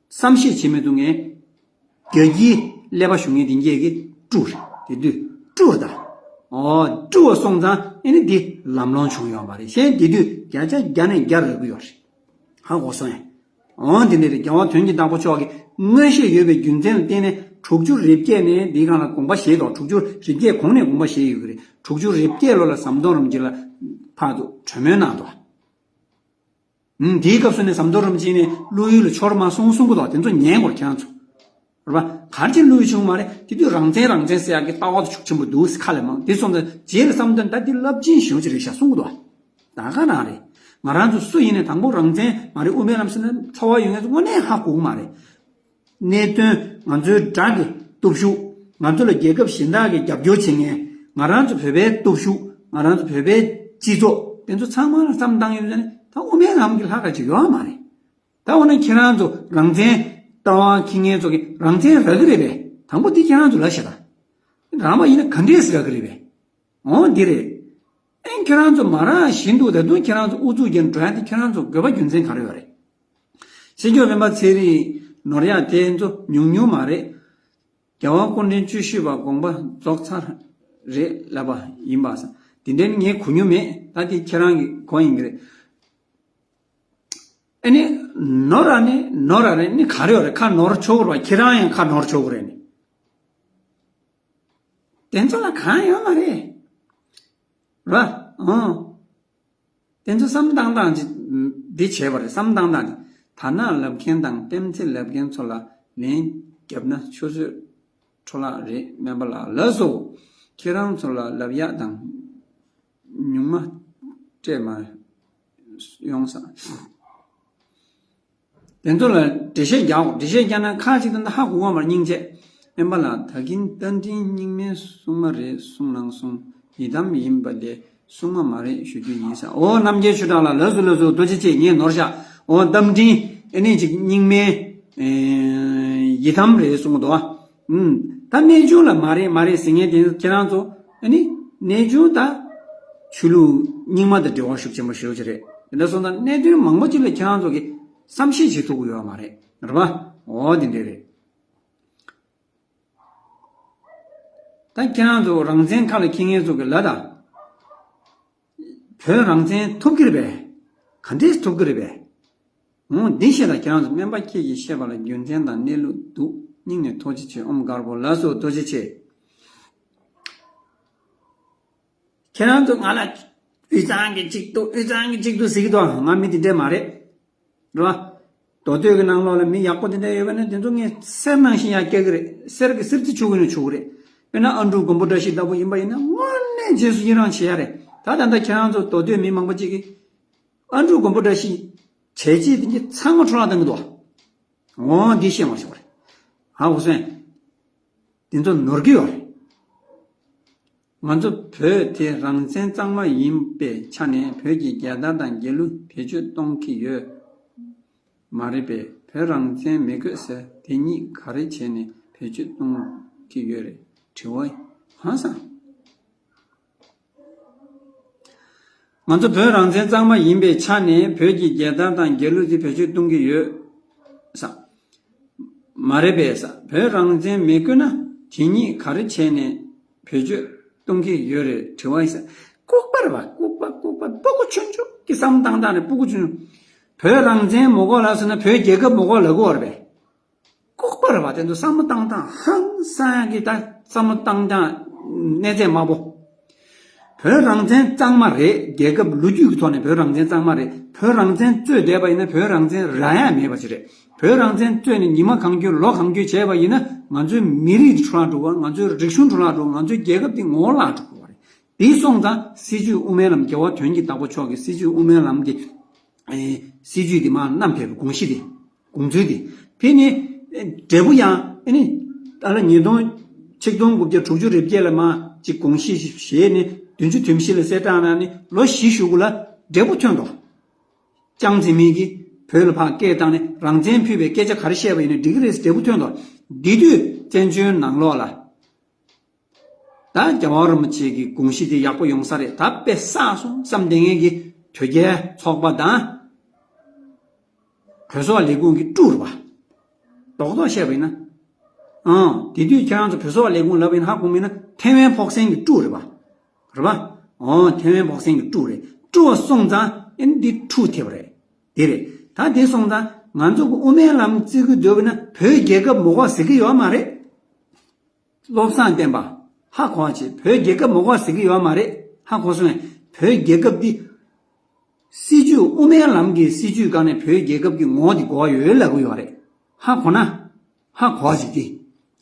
བསམ་ཤེས་བྱེད་མི་ཐུབ་མཁན། རྒྱ་ཡིག་ཀླད་པ་ཞུ་མཁན་དེ་འགས་ཀྱི་དཀྲུག་རེད། དེ་དུས་བཀྲུ་བ་དང་། ཨོ་བཀྲུ་བ་སོང་ཙང་ཨེ་ནི་འདི་ལམ་ལྷོང་བྱུང་ཡོད་མ་རེད། གཞན་དེ་དུས་བརྒྱ་ཆ་བརྒྱ་ནས་བརྒྱ་རག་གི་ཡོད་རེད། ཧ་གོ་སོང་ངས། འོ་འདི་འདྲ་རེད། རྒྱལ་བ་དོན་གྱི་བདག་པོ་མཆོག་གིས་མངོན་ཤེས་ཡོད་པའི་རྒྱུ་མཚན་ལ་བརྟེན་ནས་དྲུག་ཅུ་རེ་བརྒྱད་ནས་འདིའི་སྒང་ལ་དགོངས་པ་བཞེས་དོ། དྲུག་ཅུ་རེ་བརྒྱད་གོང་ནས་དགོངས་པ་བཞེས་ཡོད་ཀྱི་རེད། དྲུག་ཅུ་རེ་བརྒྱད་ལོ་ལ་ཟམ་གདོང་རིན་པོ་ཆེ་ལ་ཕར་དུ་གྲོས་མོལ་གནང་དོ། ཨུམ་དེའི་སྐབས་སུ་ནས་ཟམ་གདོང་རིན་པོ་ཆེ་ནས་བླུག་ཡུལ་ལ་འཆོར་མ་སོང་གསུང་གི་འདུག་དེ་ཚོ་ཉན་དགོས་ཁྱེད་རང་ཚོ། རེད་པ། ག་རེ་བྱས་བླུག་ཡུལ་བྱུང་མ་རེད། དེ་དུས་རང་བཙན་རང་བཙན་ཟེར་ཡག་གི་ལྟ་བ་དེ་ཤུགས་ཆེན་པོ་འདུག་ཁ་ལས་མང་དེ་སོང་ཙང་རྗེས་ལ་བསམ་དོན་ད་འདི་རླབས་ཆེན་ཞེ་པོ་ཅིག་རེད་ཤག་གསུང་གི་འདུག་ད་ག་རང་རེད། ང་རང་ཚོ་སུ་ཡིན་ནའི་དང་པོ་རང་བཙན་མ་རེད་དབུ་མའི་ལམ་ཟེར་ན་ཚོར་བ་ཡོད་མཁན་ཚོ་དངོས་གནས་ཧ་གོ་གི་མ་རེད། གནད་དོན་ང་ཚོའི་དགྲ་གི་སྟོབས་ཤུགས། ང་ཚོ་ལ་རྒྱལ་ཁབ་གཞན་དག་གིས་རྒྱབ་སྐྱོར་བྱེད་མཁན། ང་རང་ཚོ་བོད་པའི་སྟོབས་ཤུགས། ང་རང་ཚོ་བོད་པའི་སྤྱི་ཚོགས་དེ་ཚོ་ཚང་མ་ལ་བསམ་བཏང་ཡོད་ན་ད་དབུ་མའི་ལམ་གྱི་ལྷག་ག་ཅིག་ཡོད་མ་རེད། ད་འོ་ན་ཁྱེད་རང་ཚོ་རང་བཙན་ལྟ་བ་འཁྱེར་མཁན་ཚོ་གིས་རང་བཙན་རག་གི་རེད་པས། དང་པོ་དེ་ཁྱེད་རང་ཚོ་ལབ་ཤག་ད། རག་པ་ཡིན་ན་ག་འདྲས་སེ་རག་གི་རེད་པས། འོ་འདི་རེད། ཨེ་ཁྱེད་རང་ཚོ་མ་རག་བཞིན་དུ་ད་དུང་ཁྱེད་རང་ཚོ་ཨུ་ཚུགས་རྒྱབ་འགྲོ་ཡ་དེ་ཁྱེད་རང་ཚོ་དགོས་པ་རྒྱུ་མཚན་ག་རེ་ཡོད་རེད། སྲིད་སྐྱོང་སྤེན་པ་ཚེ་རིང་ནོར་ཡག་དེ་ཚོ་ཉུང་ཉུང་མ་རེད། རྒྱལ་བ་སྐུ་ཕྲེང་བཅུ་བཞི་པ་དགོངས་པ་རྫོགས་ཚར་རེད་ལབ་པ་ཡིན་པ་སང་དེ་འདྲའི་ངས་གོ་མྱོང་མེད། ད་དེ་ཁྱེད་རང་གི་གོ་ཡིན་གྱི་རེད། ཨ་ནི་ནོར་ར་ནི་ནོར་ར་རེད་ནི་ག་རེ་ཡོད་རེད། ཁ་ནོར་ཆོག་གི་རེད་པ། ཁྱེད་རང་ཡང་ཁ་ནོར་ཆོག་གི་རེད་ནི། དེ་ཚོ་ལ་གང་ཡོད་མ་རེད། ར། ཨང་། དེ་ཚོ་བསམ་བཏང་སྟངས་ཅིག་འདི་བྱས་པ་རེད། བསམ་བཏང་སྟངས་ཅིག་ད་ནང་ལབ་མཁན་དང་ལྟེམ་ཚེ་ལབ་མཁན་ཚོ་ལ་ལན་བརྒྱབ་ན་ཆུ་ཚོད་འཕྲོ་བརླག་རེད། སྨན་པ་ལགས་ལགས་སོ། ཁྱེད་རང་ཚོ་ལ་ལབ་ཡག་དང་ཉུང་མ་སྤྲད་མ་ཡོང་ས། དེ་ཚོ་ལ་འགྲེལ་བཤད་རྒྱག་འགྲེལ་བཤད་རྒྱག་ན་ཁ་ཅིག་ཏུ་ཧ་གོ་བ་མར་སྙིང་རྗེ། སྨན་པ་ལགས་ད་གིན་རྟ་མགྲིན་རྙིང་མའི་སྲུང་མ་རེད་གསུངས་གནང་སོང་། ཡི་དམ་ཡིན་པ་ལས་སྲུང་མ་མ་རེད་ཞུ་རྒྱུ་ཡིན་ས། འོ་རྣམ་རྒྱལ་ཆོས་གྲགས་ལགས་ལགས་སོ་ལགས་སོ་རྡོ་རྗེ་ཆེ། ངས་ནོར་ཤག་འོ་རྟ་མགྲིན་ཨེ་ནི་ཅིག་རྙིང་མའི་ཡི་དམ་རེད་གསུངས་འདུག་ཨ། ད་གནས་ཆུང་ལ་མ་རེད་མ་རེད་ཟེར་མཁན་དེ་ཁྱེད་རང་ཚོ་ཨ་ནི་གནས་ཆུང་ད་ཆོས་ལུགས་རྙིང་མ་དང་འབྲེལ་བ་ཤུགས་ཆེན་པོ་ཞེ་པོ་ཅིག་རེད། དེ་འདྲ་སོང་ཙང་གནད་དོན་མང་པོ་ཅིག་ལ་ཁྱེད་རང་ཚོ་གིས་བསམ་ཤེས་བྱེད་ཐུབ་ཀྱི་ཡོད་མ་རེད། རེད་པ། འོ་དེ་འདྲ་རེད། ད་ཁྱེད་རང་ཚོ་རང་བཙན་ཁ་ལ་འཁྱེར་མཁན་ཚོ་གིས་ལབ་ད། བོད་རང་བཙན་ཐུབ་ཀྱི་རེད་པས། ག་འདྲས་ཐུབ་ཀྱི་རེད་པས། འོང་འདི་བཤད་ད་ཁྱེད་རང་ཚོ་སྨན་པ་ཁྱེད་ཀྱིས་བཤད་པ་ལ་རྒྱུ་མཚན་དང་གནས་ལུགས་འདུག་སྙིང་ནས་ཐུགས་རྗེ་ཆེ། ཨོཾ་དཀར་པོ་ལགས་སོ་ཐུགས་རྗེ་ཆེ། ཁྱེད་རང་ཚོ་ང་ལ་དབུས་གཙང་གི་གཅིག་ཏུ་དབུས་གཙང་གི་གཅིག་ཏུ་ཟེར་གྱི་འདུག་ང་མི་དེ་འདྲས་མ་རེད། རེད་པ། མདོ་སྟོད་ཀྱི་ནང་ལོགས་ལ་མི་ཡག་པོ་དེ་འདྲ་ཡོད་པ་ན་དེ་ཚོ་ངས་གསེར་ནང་བཞིན་ཡར་བཀྱག་གི་རེད། གསེར་གྱི་གསེར་རྩི་བྱུག་གི་ན་བྱུག་གི་རེད། དཔེར་ན་ཨ་འབྲུག་མགོན་པོ་བཀྲ་ཤིས་ལྟ་བུ་ཡིན་པ་ཡིན་ན་དངོས་གནས་རྗེས་སུ་ཡི་རང་བྱེད་ཡ་རེད། ད་ད་ལྟ་ཁྱེད་རང་ཚོ་མདོ་སྟོད་མི་མང་པོ་ཅིག་གིས་ཨ་འབྲུག་མགོན་པོ་བཀྲ་ཤིས་བྱས་རྗེས་དེ་གྱི་ཚང་མ་འཕྲོ་བརླག་བཏང་གི་འདུག་འོང་འདི་བཤད་མ་ཤོག་རེད། ཧ་གོ་སོང་། དེ་ཚོ་ནོར་གྱི་ཡོད་རེད། ང་ཚོ་བོད་དེ་རང་བཙན་གཙང་མ་ཡིན་པའི་ཆ་ནས་བོད་ཀྱི་རྒྱལ་དར་དང་རྒྱལ་གླུ་བེད་སྤྱོད་གཏོང་གི་ཡོད་མ་རེད་པས། བོད་རང་བཙན་མི་དགོས་ཟེར་དེ་གཉིས་ག་རེ་བྱས་ནས་བེད་སྤྱོད་གཏོང་གི་ཡོད་རེད། དྲི་བ་ཧང་སང་། ང་ཚོ་བོད་རང་བཙན་གཙང་མ་ཡིན་པའི་ཆ་ནས་བོད་ཀྱི་རྒྱལ་དར་དང་རྒྱལ་གླུ་དེ་བེད་སྤྱོད་གཏོང་གི་ཡོད་ས། མ་རེད་པས་ས། བོད་རང་བཙན་མི་དགོས་ན་དེ་གཉིས་ག་རེ་བྱས་ནས་བེད་སྤྱོད་གཏོང་གི་ཡོད་རེད། དྲི་བ་ཡིན་ས། ལྐུགས་པ་རེད་པ། ལྐུགས་པ་ལྐུགས་པ་སྤུ་གུ་ཆུང་ཆུང་གི་བསམ་བཏང་སྟངས་རེད། སྤུ་གུ་ཆུང་ཆུང་། བོད་རང་བཙན་མི་དགོས་ལབ་སོང་ན་བོད་རྒྱལ་ཁབ་མི་དགོས་ལབ་དགོས་པ་རེད་པས། ལྐུགས་པ་རེད་པ། དེ་ཚོ་བསམ་བློ་བཏང་སྟངས་ཧང་སང་ཡག་གི་ད་བསམ་བློ་བཏང་སྟངས་གནས་ཚད་དམའ་པོ། བོད་རང་བཙན་གཙང་མ་རེད། རྒྱལ་ཁབ་ལོ་རྒྱུས་ཀྱི་ཐོག་ནས་བོད་རང་བཙན་གཙང་མ་རེད། བོད་རང་བཙན་རྩོད་བསྡད་པ་ཡིན་ན་བོད་རང་བཙན་རག་ཡ་མེད་པ་ཞིག་རེད། བོད་རང་བཙན་རྩོད་ནས་ཉི་མ་གང་འཁྱོལ་ལོ་གང་འཁྱོལ་བྱས་པ་ཡིན་ན་ང་ཚོའི་མི་རིགས་འཕྲོ་བརླག་འགྲོ་བ། ང་ཚོའི་རིག་གཞུང་འཕྲོ་བརླག་འགྲོ་བ། ང་ཚོའི་རྒྱལ་ཁབ་འདི་ངོ་བོ་བརླག་འགྲོ་གི་རེད། དེ་སོང་ཙང་སྲིད་བྱུས་དབུ་མའི་ལམ་རྒྱལ་བ་དོན་གྱི་བདག་པོ་མཆོག་གི་སྲིད་བྱུས་དབུ་མའི་ལམ་གྱི་ཨེ་སྲིད་བྱུས་དེ་མར་བསྣམས་ཕེབས་པའི་དགོངས་གཞི་དེ། དགོངས་ཚུལ་དེ། ཕེབས་ནས་ཨེ་འབྲས་བུ་ཡང་ཨེ་ནི་ད་ལ་ཉིས་སྟོང་ཆིག་སྟོང་དགུ་བརྒྱ་དྲུག་ཅུ་རེ་བརྒྱད་ལ་མར་ཅིག་དགོངས་གཞི་བཞེས་ནས་བདུན་ཅུ་དོན་བཞི་ལ་གསལ་བསྒྲགས་གནང་ནས་ལོ་བཞི་གཞུག་གུ་ལ་འབྲས་བུ་ཐོན་ཏོ། ཅང་ཙེ་མིན་གྱིས་བོད་ལ་ཕར་སྐད་བཏང་ནས་རང་བཙན་ཕུལ་བའི་སྐད་ཆ་ག་རེ་བཤད་པ་ཡིན་ན་འགྲིག་གི་རེད། འབྲས་བུ་ཐོན་ཏོ། འདི་དུས་བཙན་བྱོལ་ནང་ལོགས་ལ། ད་རྒྱལ་བ་རིན་པོ་ཆེ་གི་དགོངས་གཞི་དེ་ཡག་པོ་ཡོང་ས་རེད། ད་དཔེ་བསགས་སོང་བསམ་བསྡད་མཁན་གྱི་དོལ་རྒྱལ་ཚོགས་པ་དང་། གྲོས་ཚོགས་ལས་ཁུངས་ཀྱི་དཀྲུག་རེད་པ། རྡོག་རྡོག་བཤད་པ་ཡིན་ན། ཨང་། དེ་དུས་ཁྱེད་རང་ཚོ་བོད་སོག་ལས་ཁུངས་ལབ་ཡིན་ཧ་གོ་མིན་ན་ཐེ་ཝན་ཕོག་སེང་གི་ཀྲུའུ་རེད་པ། རེད་པ། ཨོ་ཐེ་ཝན་ཕོག་སེང་གི་ཀྲུའུ་རེད། ཀྲུའུ་བ་སོང་ཙང་ཨེ་འདི་ཀྲུའུ་ཐེབས་རེད། དེ་རེད། ད་དེ་སོང་ཙང་ང་ཚོ་གི་དབུ་མའི་ལམ་བརྩི་གི་འདོད་པ་ན་བོད་རྒྱལ་ཁབ་མ་དགོས་ཟེར་གི་ཡོད་མ་རེད། བློ་བཟང་བསྟན་པ། ཧ་གོ་བ་བྱེད། བོད་རྒྱལ་ཁབ་མ་དགོས་ཟེར་གི་ཡོད་མ་རེད། ཧ་གོ་སོང་ངས། བོད་རྒྱལ་ཁབ་འདི་སྲིད་ཇུས་དབུ་མའི་ལམ་གྱི་སྲིད་ཇུས་སྒང་ནས་བོད་རྒྱལ་ཁབ་ཀྱི་ངོ་བོ་འདི་དགོས་ཡོད་ལབ་གི་ཡོད་རེད། ཧ་གོ་ན། ཧ་གོ་བ་བྱེད་དེ།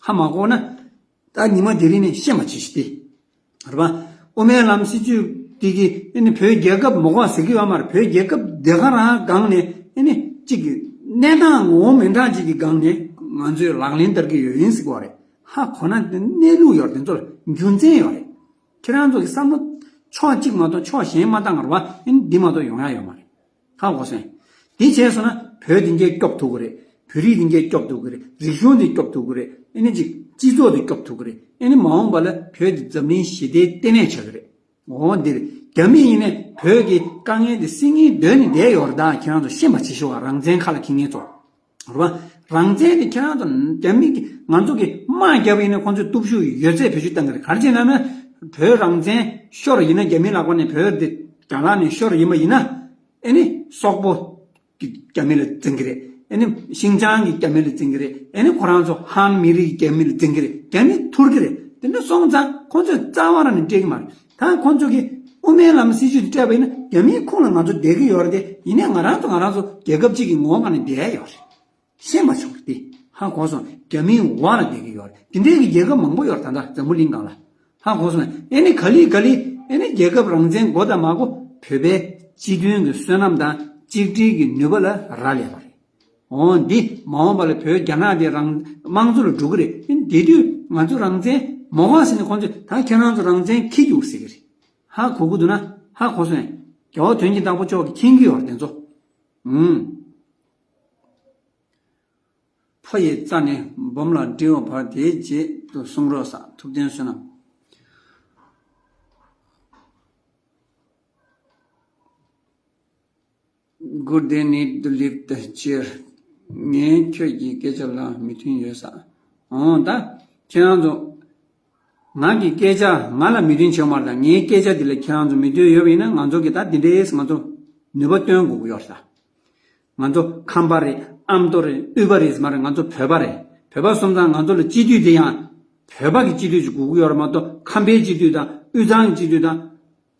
ཧ་མ་གོ་ན། ད་ཉི་མ་དེ་རིང་ནས་ཤེས་མ་བྱེད་ཤི་དེ། རེད་པ། དབུ་མའི་ལམ་སྲིད་ཇུས་དེ་གི་ཨེ་ནི་བོད་རྒྱལ་ཁབ་མ་དགོས་ཟེར་གི་ཡོད་མ་རེད། བོད་རྒྱལ་ཁབ་དེ་ག་རང་སྒང་ནས་ཨེ་ནི་གཅིག་གི་གནས་སྟངས་ངོ་བོ་མི་འདྲ་གཅིག་གི་སྒང་ནས་ང་ཚོས་ལག་ལེན་བསྟར་གི་ཡོད་ཡིན་ཟེར་གི་ཡོད་རེད། ཧ་གོ་ན་དེ་གནས་ལུགས་ཡོད་རེད། དེ་ཚོ་ལ་རྒྱུ་མཚན་ཡོད་རེད། ཁྱེད་རང་ཚོ་གི་བསམ་བློ་ཕྱོགས་གཅིག་མ་གཏོགས་ཕྱོགས་གཞན་མ་བཏང་བར་བ་ཨེ་ནི་འདི་མ་གཏོགས་ཡོང་ཡ་ཡོད་མ་རེད། ཧ་གོ་སོང་། དེ་བྱས་སོང་ན་བོད་དེ་འགས་སྐྱོབ་ཐུབ་ཀྱི་རེད། བོད་རིགས་དེ་འགས་སྐྱོབ་ཐུབ་ཀྱི་རེད། རིག་གཞུང་དེ་སྐྱོབ་ཐུབ་ཀྱི་རེད། ཨེ་ནི་ཅིག་སྤྱི་ཚོགས་དེ་སྐྱོབ་ཐུབ་ཀྱི་རེད། ཨེ་ནི་མ་འོངས་པ་ལ་བོད་དེ་འཛམ་གླིང་ཞི་བདེའི་ལྟེ་གནས་ཆགས་ཀྱི་རེད། འོ་འདིར་རྒྱ་མི་ཡིན་ནས་བོད་ཀྱི་དཀའ་ངལ་དེ་སེལ་སྙིང་འདོད་ནས་བསྡད་ཡོད་རེད། ད་ཁྱེད་རང་ཚོ་ཤེས་པ་བྱེད་ཤོག་རང་བཙན་ཁ་ལ་འཁྱེར་མཁན་ཚོ། རེད་པ། རང་བཙན་དེ་ཁྱེད་རང་ཚོ་རྒྱ་མི་གི་ང་ཚོ་གི་དམག་བརྒྱབ་ཡིན་ན་ཁོང་ཚོས་སྟོབས་ཤུགས་ཡོད་ཚད་བེད་སྤྱོད་བཏང་གི་རེད། ག་རེ་བྱས་ན་ན་བོད་རང་བཙན་ཤོར་ཡིན་ན་རྒྱ་མི་ལག་པ་ནས་བོད་དེ་རྒྱ་ནག་ནས་ཤོར་ཡིན་པ་ཡིན་ན་ཨེ་ནི་སོག་པོ་གི་རྒྱ་མི་ལ་འཛིང་གི་རེད། ཨེ་ནི་ཤིང་ཅང་གི་རྒྱ་མི་ལ་འཛིང་གི་རེད། ཨེ་ནི་ཁོ་རང་ཚོ་ཧན་མི་རིགས་རྒྱ་མི་ལ་འཛིང་གི་རེད། རྒྱ་མི་ཐུར་གི་རེད། དེ་འདྲ་སོང་ཙང་ཁོང་ཚོས་རྩ་བ་རང་ནས་སྤྲད་གི་མ་རེད། ད་ཁོང་ཚོ་གིས་དབུ་མའི་ལམ་སྲིད་ཇུས་དེ་སྤྲད་པ་ཡིན་ན་རྒྱ་མིའི་ཁོངས་ལ་ང་ཚོ་བསྡད་ཀྱི་ཡོད་རེད་དེ། ཡིན་ནའི་ང་རང་ཚོ་ང་རང་ཚོ་རྒྱལ་ཁབ་གཅིག་གི་ངོ་བོ་སྒང་ནས་བསྡད་ཡ་ཡོད་རེད། ཤེས་མ་བྱུང་རེད་དེ། ཧ་གོ་སོང་། རྒྱ་མིའི་འོག་ལ་བསྡད་ཀྱི་ཡོད་རེད། དེ་འདྲའི་གི་རྒྱལ་ཁབ་མང་པོ་ཡོད་རེད། ད་ལྟ་འཛམ་བུ་གླིང་སྒང་ལ། ཧ་གོ་སོང་། ཨེ་ནི་ག་ལེ་ག་ལེ་ཨེ་ནི་རྒྱལ་ཁབ་རང་བཙན་དགོས་དང་མ་དགོས་བོད་པའི་སྤྱི་མཐུན་གྱི་བསོད་ནམས་དང་གཅིག་སྒྲིལ་གྱི་ནུས་པ་ལ་རག་ལས་པ་རེད། འོ་འདི་མ་འོངས་པ་ལ་བོད་རྒྱ་ནག་དེ་རང་དམངས་གཙོ་ལ་འགྲོ་གི་རེད། ཨེ་ནི་དེ་དུས་ང་ཚོ་རང་བཙན་མ་དགོས་ཟེར་ནས་ཁོང་ཚོས་ད་ཁྱེད་རང་ཚོ་རང་བཙན་འཁྱེར་རྒྱུག་ཟེར་གི་རེད། ཧ་གོ་གི་འདུག་ན་ཧ་གོ་སོང་། རྒྱལ་བ་དོན་གྱི་བདག་པོ་མཆོག་གིས་མཁྱེན་གྱི་ཡོད་རེད་དེ་ཚོ། ཨུམ། ཕོ་ཡི་རྩ་ནས་སྦོམ་ལ་འབྲི་བ་བར་དེའི་རྗེས་སུ་གསུང་རོགས་ས། ཐུབ་བསྟན་བསོད་ནམས། Good day, need to live the chair. ངས་ཁྱོད་ཀྱི་སྐད་ཆ་ལ་མོས་མཐུན་ཡོད་ས། འོ་ད་ཁྱེད་རང་ཚོ་ང་གི་སྐད་ཆ་ང་ལ་མོས་མཐུན་བྱེད་མ་རེད། ད་ངའི་སྐད་ཆ་འདི་ལ་ཁྱེད་རང་ཚོ་མོས་མཐུན་ཡོད་པ་ཡིན་ན་ང་ཚོ་གི་ད་འདི་འདྲའི་ང་ཚོ་ནུས་པ་སྟོན་དགོས་ཀྱི་ཡོད་རེད་ད། ང་ཚོ་ཁམས་པ་རེད། ཨ་མདོ་རེད། དབུས་པ་རེད་ཟེར་མ་རེད། ང་ཚོ་བོད་པ་རེད། བོད་པ་སོང་ཙང་ང་ཚོ་ལ་སྤྱི་འཐུས་དེ་ཡང་བོད་པ་གི་སྤྱི་འཐུས་ཅིག་དགོས་ཀྱི་ཡོད་རེད་མ་གཏོགས་ཁམས་པའི་སྤྱི་འཐུས་དང་དབུས་གཙང་གི་སྤྱི་འཐུས་དང་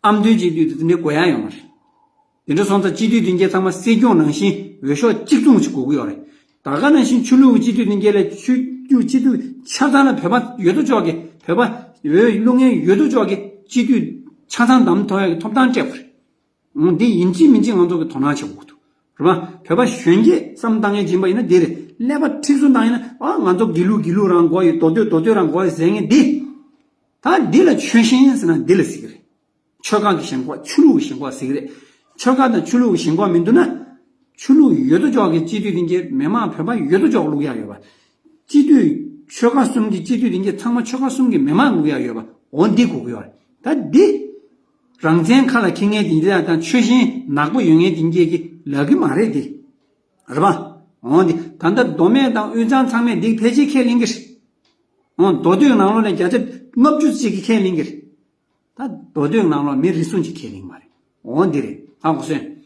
ཨ་མདོའི་སྤྱི་འཐུས་དེ་འདྲ་དགོས་ཡ་ཡོད་མ་རེད། དེ་འདྲ་སོང་ཙང་སྤྱི་འཐུས་དེ་འགས་ཚང་མ་སྲིད་སྐྱོང་ནང་བཞིན་འོས་ཤོག་གཅིག་མཚུངས་ཅིག་དགོས་ཀྱི་ཡོད་རེད། ད་ག་ནང་བཞིན་ཆོས་ལུགས་ཀྱི་སྤྱི་འཐུས་དེ་འགས་ལ་ཆོས་བརྒྱུད་སྤྱི་འཐུས་ཆ་ཚང་ལ་བོད་པ་ཡོད་དོ་ཅོག་གི་བོད་པ་འོས་བླུག་མཁན་ཡོད་དོ་ཅོག་གི་སྤྱི་འཐུས་ཆ་ཚང་བདམས་ཐོབ་ཡ་གི་ཐོབ་ཐང་སྤྲད་དགོས་རེད། འོ་འདི་ཡིན་གཅིག་མིན་གཅིག་ང་ཚོ་གི་དོ་སྣང་བྱེད་དགོས་འདུག་རེད་པ། བོད་པ་གཞོན་སྐྱེས་བསམ་བཏང་མཁན་ཡིན་པ་ཡིན་ན་འདི་རེད། ཀླད་པ་མཁྲེགས་བཟུང་བཏང་ཡིན་ན་ཨ་ང་ཚོ་དགེ་ལུགས་དགེ་ལུགས་རང་དགོས་ཡོད། མདོ་སྟོད་མདོ་སྟོད་རང་དགོས་ཡོད་ཟེར་མཁན་འདི། ད་འདི་ལ་ཆོལ་ཞེན་ཟེར་ན་འདི་ལ་ཟེར་གི་རེད། ཆོལ་ཁ་གི་ཞེན་ཁོག་ཆོས་ལུགས་ཀྱི་ཞེན་ཁོག་ཟེར་གི་རེད། ཆོལ་ཁ་དང་ཆོས་ལུགས་ཀྱི་ཞེན་ཁོག་མི་འདུག་ན། ཆོས་ལུགས་ཡོད་དོ་ཅོག་གི་སྤྱི་འཐུས་དེ་འགས་མི་མང་བོད་པ་ཡོད་དོ་ཅོག་བླུག་ཡ་ཡོད་པ། སྤྱི་འཐུས་ཆོལ་ཁ་གསུམ་གྱི་སྤྱི་འཐུས་དེ་འགས་ཚང་མ་ཆོལ་ཁ་གསུམ་གྱི་མི་མང་བླུག་ཡ་ཡོད་པ། འོ་འདི་དགོས་ཀྱི་ཡོད་རེད། ད་འདི། རང་བཙན་ཁ་ལ་འཁྱེར་མཁན་དེ་འདྲ་དང་ཆོལ་ཞེན་ནག་པོ་ཡོད་མཁན་དེ་འགས་ཀྱི་ལབ་གི་མ་རེད་དེ། རེད་པ། འོ་འདི་ད་ལྟ་མདོ་སྨད་དང་དབུས་གཙང་ཚང་མས་འདི་ཕལ་ཆེར་ཁས་ལེན་གི་རེད། འོ་མདོ་སྟོད་ནང་ལོགས་ལ་བརྒྱ་ཆ་ལྔ་བཅུ་ཅིག་གིས་ཁས་ལེན་གི་རེད། ད་མདོ་སྟོད་ནང་ལོགས་མི་རེ་ཟུང་ཅིག་ཁས་ལེན་མ་རེད། འོ་འདི་རེད། ཧ་གོ་སོང་།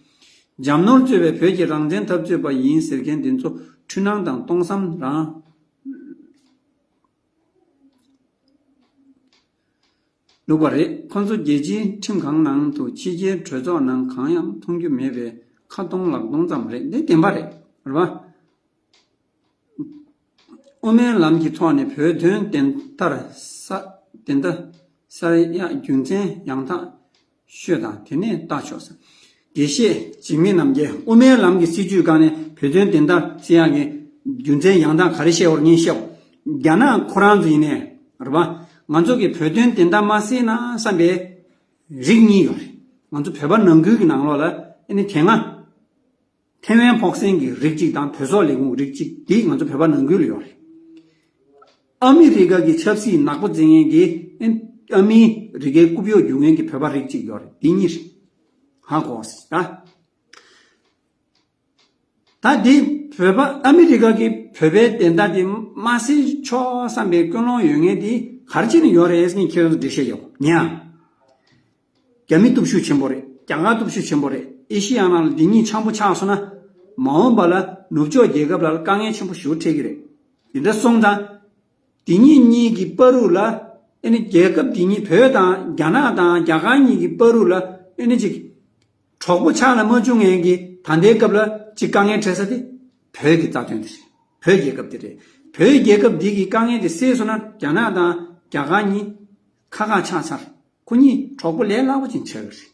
འཇམ་ནོར་གཙོས་པའི་བོད་ཀྱི་རང་བཙན་འཐབ་རྩོད་པ་ཡིན་ཟེར་མཁན་འདི་ཚོ་འཁྲུལ་སྣང་དང་སྟོང་བསམ་རང་ལུག་པ་རེད། ཁོ་ཚོ་རྒྱལ་སྤྱིའི་ཁྲིམས་ཁང་ནང་དུ་ཕྱི་རྒྱལ་གྲོས་ཚོགས་ནང་གང་ཡང་མཐོང་རྒྱུ་མེད་པའི་ཁ་སྟོང་ལག་སྟོང་ཙམ་རེད། འདི་བདེན་པ་རེད། རེད་པ། དབུ་མའི་ལམ་གྱི་ཐོག་ནས་བོད་དོན་བདེན་མཐར་ས་བདེན་མཐའ་གསལ་ཡག་རྒྱུ་མཚན་ཡང་དག་ཤོད་དང་དེ་ནས་ལྟ་ཆོག་ཟེར། དགེ་བཤེས་འཇིགས་མེད་རྣམ་རྒྱལ། དབུ་མའི་ལམ་གྱི་སྲིད་བྱུས་སྒང་ནས་བོད་དོན་བདེན་མཐའ་གསལ་ཡག་གི་རྒྱུ་མཚན་ཡང་དག་ག་རེ་བཤད་འོར་ངས་བཤད། རྒྱ་ནག་ཁོ་རང་ཚོ་ཡིན་ནའི་རེད་པ། ང་ཚོ་གི་བོད་དོན་བདེན་མཐའ་མ་གསལ་ན་བསམ་པའི་རིགས་གཉིས་ཡོད་རེད། ང་ཚོ་བོད་པ་ནང་ཁུལ་གྱི་ནང་ལོགས་ལ་ཨེ་ནི་དེ་སྔ་ཐེ་ཝན་ཕོག་སེང་གི་རིགས་གཅིག་དང་བོད་སོག་ལས་ཁུངས་རིགས་གཅིག་འདི་ང་ཚོ་བོད་པ་ནང་ཁུལ་ལ་ཡོད་རེད། ཨ་མི་རི་ཀ་གི་ཆབ་སྲིད་ནག་པོ་འཛིང་མཁན་གྱི་ཨ་མི་རི་ཀའི་རྐུབ་གཡོག་རྒྱུག་མཁན་གྱི་བོད་པ་རིགས་གཅིག་ཡོད་རེད། འདི་གཉིས་རེད། ཧ་གོ་སོང་ད། ད་འདི་བོད་པ་ཨ་མི་རི་ཀ་གི་བོད་པའི་བདེན་མཐའ་དེ་མ་སེལ་ཆོག་བསམ་པའི་ཀུན་སློང་ཡོད་མཁན་དེ་ག་རེ་བྱས་ནས་ཡོད་རེད་ཟེར་ནས་ཁྱེད་རང་ཚོ་འགྲེལ་བཤད་རྒྱག་ཉན། རྒྱ་མི་སྟོབས་ཤུགས་ཆེན་པོ་རེད། རྒྱ་གར་སྟོབས་ཤུགས་ཆེན་པོ་རེད། ཨེ་ཤི་ཡ་ནང་ལ་འདི་གཉིས་འཆམ་པོ་ཆགས་སོང་ན། མ་འོངས་པ་ལ་ནུབ་ཕྱོགས་རྒྱལ་ཁབ་ལ་དཀའ་ངལ་ཆེན་པོ་ཞིག་འཕྲད་ཀྱི་རེད། དེ་འདྲ་སོང་ཙང་། དེ་གཉིས་གཉིས་ཀྱི་བར་དུ་ལ་ཨེ་ནི་རྒྱལ་ཁབ་དེ་གཉིས་བོད་དང་རྒྱ་ནག་དང་རྒྱ་གར་གཉིས་ཀྱི་བར་དུ་ལ་ཨེ་ནི་ཅིག་གྲོགས་པོ་ཆགས་ལ་མ་བྱུང་མཁན་གྱི་ད་ལྟའི་སྐབས་ལ་ཅིག་དཀའ་ངལ་འཕྲད་ས་དེ་བོད་ཀྱི་རྩ་དོན་དེ་རེད། བོད་རྒྱལ་ཁབ་དེ་རེད། བོད་རྒྱལ་ཁབ་འདི་གི་དཀའ་ངལ་དེ་སེལ་སོང་ན་རྒྱ་ནག་དང་རྒྱ་གར་གཉིས་ཁ་ཁ་ཆགས་ཚར། ཁོ་གཉིས་གྲོགས་པོ་ལས་སླ་པོ་ཅིག་ཆགས་ཀྱི་རེད།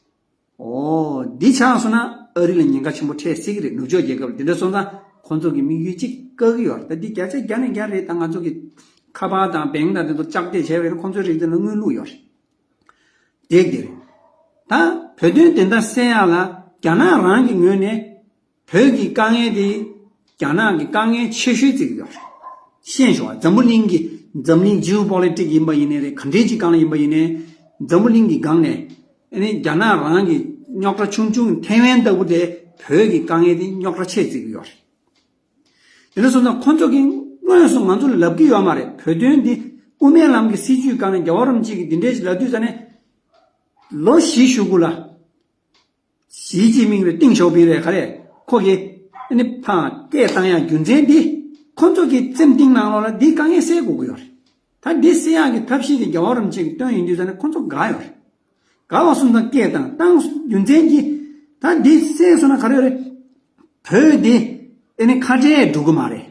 ཨོ། འདི་ཆགས་སོང་ན་ཨ་རི་ལ་ཉེན་ཁ་ཆེན་པོ་འཕྲད་སྲིད་ཀྱི་རེད། ནུབ་ཕྱོགས་རྒྱལ་ཁབ་ལ་དེ་འདྲ་སོང་ཙང་ཁོང་ཚོ་གི་དམིགས་ཡུལ་གཅིག་བཀག་གི་ཡོད་རེད། ད་འདི་བརྒྱ་ཆ་བརྒྱ་ནས་བརྒྱ་རེད། ད་ང་ཚོ་གི་ཁ་པར་དང་བེང་དང་དེ་ཚོ་བཅག་སྟེ་བྱས་པ་ཡིན་ན་ཁོང་ཚོའི་རིགས་དེ་ལ་དངུལ་བླུགས་ཡོད་རེད། དེ་གི་རེད། ད་བོད་དོན་བདེན་མཐའ་གསལ་ཡག་ལ་རྒྱ་ནག་རང་གི་ངོས་ནས་བོད་ཀྱི་དཀའ་ངལ་དེ་རྒྱ་ནག་གི་དཀའ་ངལ་ཆེ་ཤོས་བརྩི་གི་ཡོད་རེད། ཤེས་ཤོག་འཛམ་བུ་གླིང་གི་འཛམ་གླིང་ཇིའོ་པོ་ལི་ཊིག་ཡིན་པ་ཡིན་ནའི་རེད། ག་འདྲའི་ཅིག་སྒང་ལ་ཡིན་པ་ཡིན་ནའི་འཛམ་བུ་གླིང་གི་སྒང་ནས་ཨ་ནི་རྒྱ་ནག་རང་གི་རྙོག་དྲ་ཆུང་ཆུང་ཐེ་ཝན་ལྟ་བུ་དེ་བོད་ཀྱི་དཀའ་ངལ་དེ་རྙོག་དྲ་ཆེ་བརྩི་གི་ཡོད་རེད། དེ་འདྲ་སོང་ཙང་ཁོང་ཚོ་གིས་དངོས་སུ་ང་ཚོ་ལ་ལབ་ཀྱི་ཡོད་མ་རེད། བོད་དོན་འདི་དབུ་མའི་ལམ་གྱི་སྲིད་བྱུས་སྒང་ནས་རྒྱལ་བ་རིན་པོ་ཆེ་གིས་འདི་འདྲའི་ཞིག་ལབ་དུས་ཙ་ནས་ལོ་བཞི་གཞུག་གུ་ལ། ཞི་ཅིན་ཕིང་རེད། ཏེང་ཞའོ་ཕིང་རེད། ག་རེ་ཁོ་གིས་ཨ་ནི་ཕར་སྐད་བཏང་ཡག་རྒྱུ་མཚན་འདི་ཁོང་ཚོ་གི་སེམས་གཏིང་ནང་ལོགས་ལ་འདི་དཀའ་ངལ་སེལ་དགོས་ཀྱི་ཡོད་རེད། ད་འདི་སེལ་ཡག་གི་ཐབས་ཤེས་དེ་རྒྱལ་བ་རིན་པོ་ཆེ་གིས་བཏོན་ཡོང་དུས་ཙ་ནས་ཁོང་ཚོ་དགའ་ཡོད་རེད། དགའ་བ་སོང་ཙང་སྐད་བཏང་བཏང་རྒྱུ་མཚན་གྱིས་ད་འདི་སེལ་སོང་ན་ག་རེ་ཡོད་རེད། བོད་འདི་ཨ་ནི་ཁ་བྲལ་འགྲོ་གི་མ་རེད།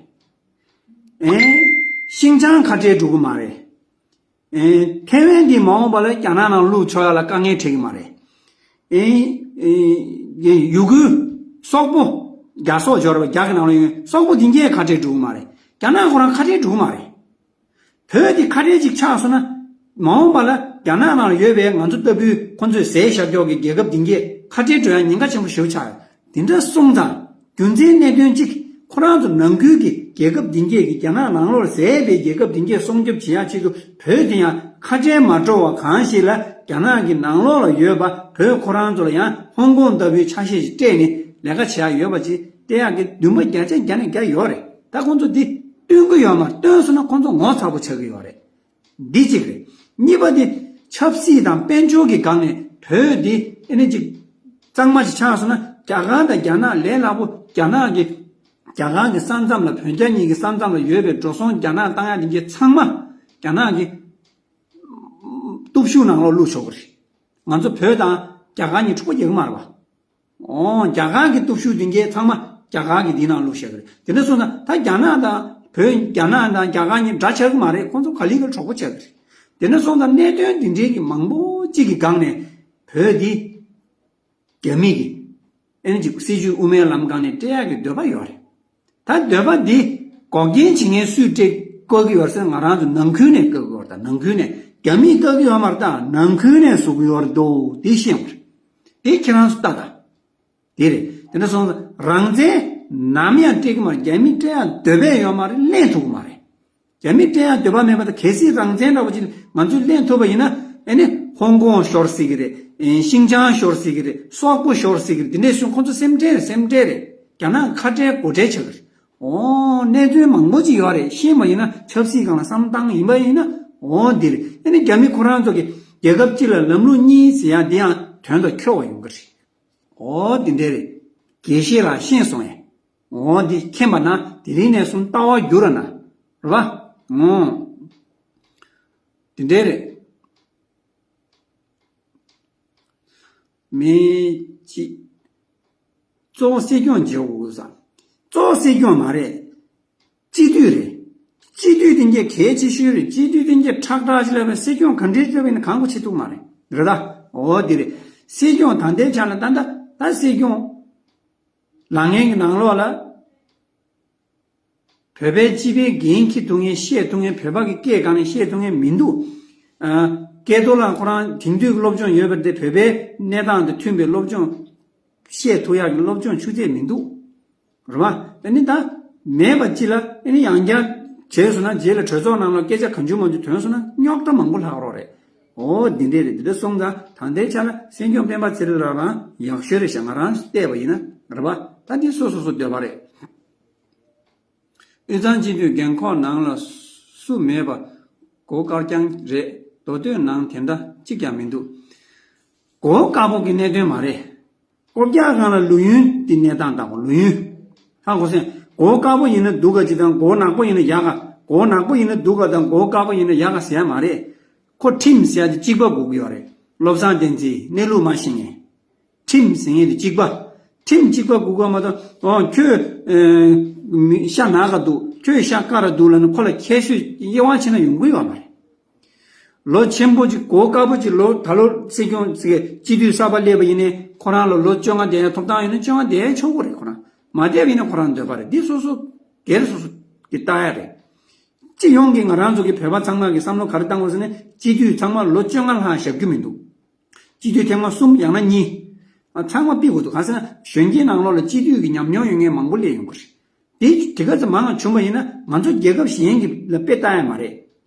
ཨེ། ཤིན་ཅང་ཁ་བྲལ་འགྲོ་གི་མ་རེད། ཨེ། ཐེ་ཝན་འདི་མ་འོངས་པ་ལ་རྒྱ་ནག་ནང་བླུགས་ཆོག་ཡག་ལ་དཀའ་ངལ་འཕྲད་ཀྱི་མ་རེད། ཨེ། ཨེ། ཡུ་གུར་སོག་པོ་རྒྱ་སོག་འབྱོར་བ་རྒྱ་གི་ནང་ལ་ཡོད་སོག་པོ་འདི་གས་ཁ་བྲལ་འགྲོ་གི་མ་རེད། རྒྱ་ནག་ཁོ་རང་ཁ་བྲལ་འགྲོ་གི་མ་རེད། བོད་འདི་ཁ་བྲལ་ཅིག་ཆགས་སོང་ན། མ་འོངས་པ་ལ་རྒྱ་ནག་ནང་ལ་ཡོད་པའི་ང་ཚོ་ལྟ་བུའི་ཁོ་ཚོས་ཟས་ཞབས་ཀྱོག་གི་རྒྱལ་ཁབ་འདི་གས་ཁ་བྲལ་འགྲོ་ཡག་ཉེན་ཁ་ཆེན་པོ་ཞེ་པོ་ཆགས་ཡོད། དེ་འདྲ་སོང་ཙང་རྒྱུ་མཚན་གནད་དོན་གཅིག་ཁོ་རང་ཚོ་ནང་ཁུལ་གྱི་རྒྱལ་ཁབ་འདི་གས་ཀྱི་རྒྱ་ནག་ནང་ལོགས་ཟས་པའི་རྒྱལ་ཁབ་འདི་གས་སྲུང་སྐྱོབ་བྱེད་ཡག་ཆེད་དུ་བོད་དེ་ཡང་ཁ་བྲལ་མ་འགྲོ་བ་གང་ཞིག་ལ་རྒྱ་ནག་གི་ནང་ལོགས་ལ་ཡོད་པ་བོད་ཁོ་རང་ཚོ་ལ་ཡང་ཧོང་ཀོང་ལྟ་བུའི་ཆ་ཤས་ཤིག་སྤྲད་ནས་ལས་ཀ་བྱེད་ཡག་ཡོད་པ་ཅིག་སྤྲད་ཡག་གི་འདུན་པ་བརྒྱ་ཆ་བརྒྱ་ནས་བརྒྱ་ཡོད་རེད། ད་ཁོང་ཚོ་འདི་སྟོན་གི་ཡོད་མ་རེད། སྟོན་སོང་ན་ཁོང་ཚོ་ངོ་ཚ་པོ་ཆགས་གི་ཡོད་རེད། འདི་གཅིག་རེད། གཉིས་པ་དེ་ཆབ་སྲིད་དང་དཔལ་འབྱོར་གྱི་སྒང་ནས་བོད་འདི་ཨེ་ནི་ཅིག་གཙང་མ་ཞིག་ཆགས་སོང་ན་རྒྱ་གར་དང་རྒྱ་ནག་ལས་སླ་པོ། རྒྱ་ནག་གི་རྒྱ་གར་གྱི་ས་མཚམས་ལ་བོད་རྒྱ་གཉིས་ཀྱི་ས་མཚམས་ལ་ཡོད་པའི་འགྲོ་སོང་རྒྱ་ནག་བཏང་ཡག་དེ་གྱད་ཚང་མ་རྒྱ་ནག་གི་སྟོབས་ཤུགས་ནང་ལོགས་བླུགས་ཆོག་གི་རེད། ང་ཚོ་བོད་དང་རྒྱ་གར་གཉིས་འཁྲུག་པ་རྒྱག་གི་མ་རེད་པ། ཨོ། རྒྱ་གར་གྱི་སྟོབས་ཤུགས་དེ་གྱད་ཚང་མ་རྒྱ་གར་གྱི་དེའི་ནང་བླུགས་བཞག་གི་རེད། དེ་འདྲ་སོང་ཙང་ད་རྒྱ་ནག་དང་བོད། རྒྱ་ནག་དང་རྒྱ་གར་གཉིས་འདྲ་ཆགས་ཀྱི་མ་རེད། ཁོང་ཚོ་ག་ལེ་ག་ལེ་གྲོགས་པོ་ཆགས་ཀྱི་རེད། དེ་འདྲ་སོང་ཙང་གནད་དོན་འདི་འདྲའི་གི་མང་པོ་གཅིག་གི་སྒང་ནས་བོད་འདི་རྒྱ་མི་གི་ཨེ་ནི་ཅིག་སྲིད་བྱུས་དབུ་མའི་ལམ་སྒང་ནས་སྤྲད་ཡག་གི་འདོད་པ་ཡོད་རེད། ད་འདོད་པ་འདི་འགོག་རྐྱེན་བྱེད་མཁན་སུས་སྤྲད་བཀག་གི་ཡོད་རེད་ཟེར་ན་ང་རང་ཚོ་ནང་ཁུལ་ནས་བཀག་གི་ཡོད་རེད། ད་ནང་ཁུལ་ནས་རྒྱ་མིས་བཀག་གི་ཡོད་མ་རེད། ད་ནང་ཁུལ་ནས་བཟོ་གི་ཡོད་རེད་དོ། དེ་ཤེས་དགོས་རེད། དེ་ཁྱེད་རང་ཚོ་ལྟ་ད། དེ་རེད། དེ་འདྲ་སོང་ཙང་རང་བཙན་ནམ་ཡང་སྤྲད་གི་མ་རེད། རྒྱ་མིས་སྤྲད་ཡག་འདོད་པ་ཡོད་མ་རེད། ལེན་ཐུབ་གི་མ་རེད། རྒྱ་མིས་སྤྲད་ཡག་འདོད་པ་མེད་པ་དང་། གལ་སྲིད་རང་བཙན་འདྲ་བོ་ཅིག་ང་ཚོས་ལེན་ཐུབ་པ་ཡིན་ན་ཨེ་ནི་ཧོང་ཀོང་ཤོར་སྲིད་གི་རེད། ཨེ། ཤིང་ཅང་ཤོར་སྲིད་གི་རེད། སོག་པོ་ཤོར་སྲིད་གི་རེད། དེ་འདྲས་སོང་ཁོང་ཚོ་སེམས་ཁྲལ་རེད། སེམས་ཁྲལ་རེད། རྒྱ་ནག་ཁ་བྲལ་སྒོ་ཁྲལ་ཆགས་གི་རེད། ཨོ། གནས་ཚུལ་མང་པོ་ཅིག་ཡོད་རེད། ཤེས་པ་ཡིན་ན་ཆབ་སྲིད་སྒང་ལ་བསམ་བཏང་ཡིན་པ་ཡིན་ན། ཨོ། འདི་རེད། ཨེ་ནི་རྒྱ་མི་ཁོ་རང་ཚོ་གི་རྒྱལ་ཁབ་གཅིག་ལ་ལམ་ལུགས་གཉིས་ཟེར་ཡག་འདི་ཡང་དོན་དུ་འཁྱོལ་བ་ཡོང་གི་རེད། ཨོ། འདི་འདྲས་རེད། དགེ་བཤེས་ལགས་ཤེས་སོང་ཡ། ཨོ། འདི་མཁྱེན་པ་ན་དེ་རིང་ནས་བཟུང་ལྟ་བ་བསྒྱུར་ར་ན། རེད་པ། ཨོ། འདི་འདྲས་རེད། མི་གཅིག་གཙོ་བོ་སྲིད་སྐྱོང་བྱེད་དགོས་ས། གཙོ་བོ་སྲིད་སྐྱོང་མ་རེད། སྤྱི་འཐུས་རེད། སྤྱི་འཐུས་དེ་གྱད་གལ་ཆེ་ཤོས་རེད། སྤྱི་འཐུས་དེ་གྱད་ཁྲག་ཁྲག་ཞིག་ལབ་པའི་སྲིད་སྐྱོང་ག་འདྲས་ལབ་ཡིན་ན་གང་གོ་ཆེ་ཐུག་མ་རེད། རེད་ད། ཨོ་དེ་རེད། སྲིད་སྐྱོང་ད་ལྟའི་ཆ་ལ་ད་ལྟ་ད་སྲིད་སྐྱོང་ལངས་མཁན་གྱི་ནང་ལོགས་ལ་བོད་པའི་སྤྱི་པའི་འགན་འཁྱེར་ཐུབ་མཁན། བཤད་ཐུབ་མཁན། བོད་པ་གི་སྐད་སྒང་ནས་བཤད་ཐུབ་མཁན་མི་འདུག་ཨ། སྐལ་རྡོར་ལགས་ཁོ་རང་དེང་དུས་ཀྱི་སློབ་སྦྱོང་ཡོད་པ་རེད་དེ། བོད་པའི་གནས་སྟངས་དང་མཐུན་པའི་སློབ་སྦྱོང་བཤད་ཐུབ་ཡག་གི་སློབ་སྦྱོང་ཆུ་ཚད་མི་འདུག་རེད་པ། ཨ་ནི་ད་མེད་པ་ཅིག་ལ་ཨ་ནི་ཡང་བསྐྱར་བྱས་སོང་ན་རྗེས་ལ་གྲོས་ཚོགས་ནང་ལ་སྐད་ཆ་གང་བྱུང་མང་བྱུང་ཐོན་སོང་ན་རྙོག་དྲ་མང་པོ་ལྷག་རོགས་རེད། ཨོ་འདི་འདྲས་རེད། འདི་འདྲ་སོང་ཙང་ད་ལྟའི་ཆ་ལ་སྲིད་སྐྱོང་སྤེན་པ་ཚེ་རིང་ལགས་རང་ཡག་ཤོས་རེད་ཤག་ང་རང་བལྟས་པ་ཡིན་ན། རེད་པ། ད་འདི་སོ་སོ་སོ་འདོད་པ་རེད། དབུས་གཙང་སྤྱི་འཐུས་རྒན་འཁོགས་ནང་ལ་སུ་མེད་པ། མགོ་དཀར་རྐྱང་རེད། མདོ་སྟོད་ནང་དེ་འདྲ་གཅིག་ཀྱང་མི་འདུག་མགོ་དཀར་པོ་གི་གནད་དོན་མ་རེད། སྐོར་རྒྱག་སྒང་ལ་ལོ་ཡུན་དེ་གནས་སྟངས་དང་པོ་ལོ་ཡུན། ཧ་གོ་སོང་། མགོ་དཀར་པོ་ཡིན་ན་སྡུག་ག་ཅིག་དང་མགོ་ནག་པོ་ཡིན་ན་ཡག་ག་མགོ་ནག་པོ་ཡིན་ན་སྡུག་ག་དང་མགོ་དཀར་པོ་ཡིན་ན་ཡག་ག་ཟེར་ཡ་མ་རེད། ཁོ་ཁྲིམས་ཟེར་ཡ་དེ་གཅིག་པ་དགོས་ཀྱི་ཡོད་རེད། བློ་བཟང་བསྟན་འཛིན་གནས་ལུགས་མ་ཤེས་མཁན། ཁྲིམས་ཟེར་མཁན་དེ་གཅིག་པ། ཁྲིམས་གཅིག་པ་དགོས་ཀྱི་མ་གཏོགས་ཨོ་ཁྱོད་ཨེ་མི་ཤ་ནག་ག་འདུག་ཁྱོད་ཤ་དཀར་ར་འདུག་ལབ་ན་ཁོ་ལ་ཁྱད་གསོད་དབྱེ་བ་ཕྱེ་ན་ཡོང་གི་ཡོད་མ་རེད། ལོ་ཆེན་པོ་ཅིག་མགོ་དཀར་པོ་ཅིག་ལོ་ད་ལོ་སྲིད་སྐྱོང་ཅིག་སྤྱི་འཐུས་གསར་པ་སླེབས་པ་ཡིན་ནའི་ཁོ་རང་ལ་ལོ་བཅོ་ལྔ་བསྡད་ཡ་ཐོབ་ཐང་ཡོད་ན་བཅོ་ལྔ་བསྡད་ཆོག་གི་རེད། ཁོ་རང་མ་བསྡད་པ་ཡིན་ན་ཁོ་རང་འདོད་པ་རེད། འདི་སོ་སོ་སྒེར་སོ་སོ་གི་ལྟ་ཡ་རེད། སྤྱི་ཡོངས་ཀྱི་ང་རང་ཚོ་གི་བོད་པ་ཚང་མ་གི་བསམ་བློ་ག་རེ་བཏང་དགོས་ཟེར་ན་སྤྱི་འཐུས་ཚང་མ་ལོ་བཅོ་ལྔ་ལྷག་བཞག་རྒྱུ་མི་འདུག་སྤྱི་འཐུས་ཐེངས་མ་གསུམ་ཡང་ན་གཉིས། ཨ་ཚང་མ་ཕུད་དགོས་འདུག་གང་ཟེར་ན་གཞོན་སྐྱེས་ནང་ལོགས་ལ་སྤྱི་འཐུས་ཀྱི་ཉམས་མྱོང་ཡོད་མཁན་མང་པོ་སླེབས་ཡོང་གི་རེད། དེ་དེ་ག་ཚོད་མང་བྱུང་བ་ཡིན་ན་ང་ཚོ་རྒྱལ་ཁབ་གཞན་གྱི་ལ་དཔེ་ལྟ་ཡ་མ་རེད།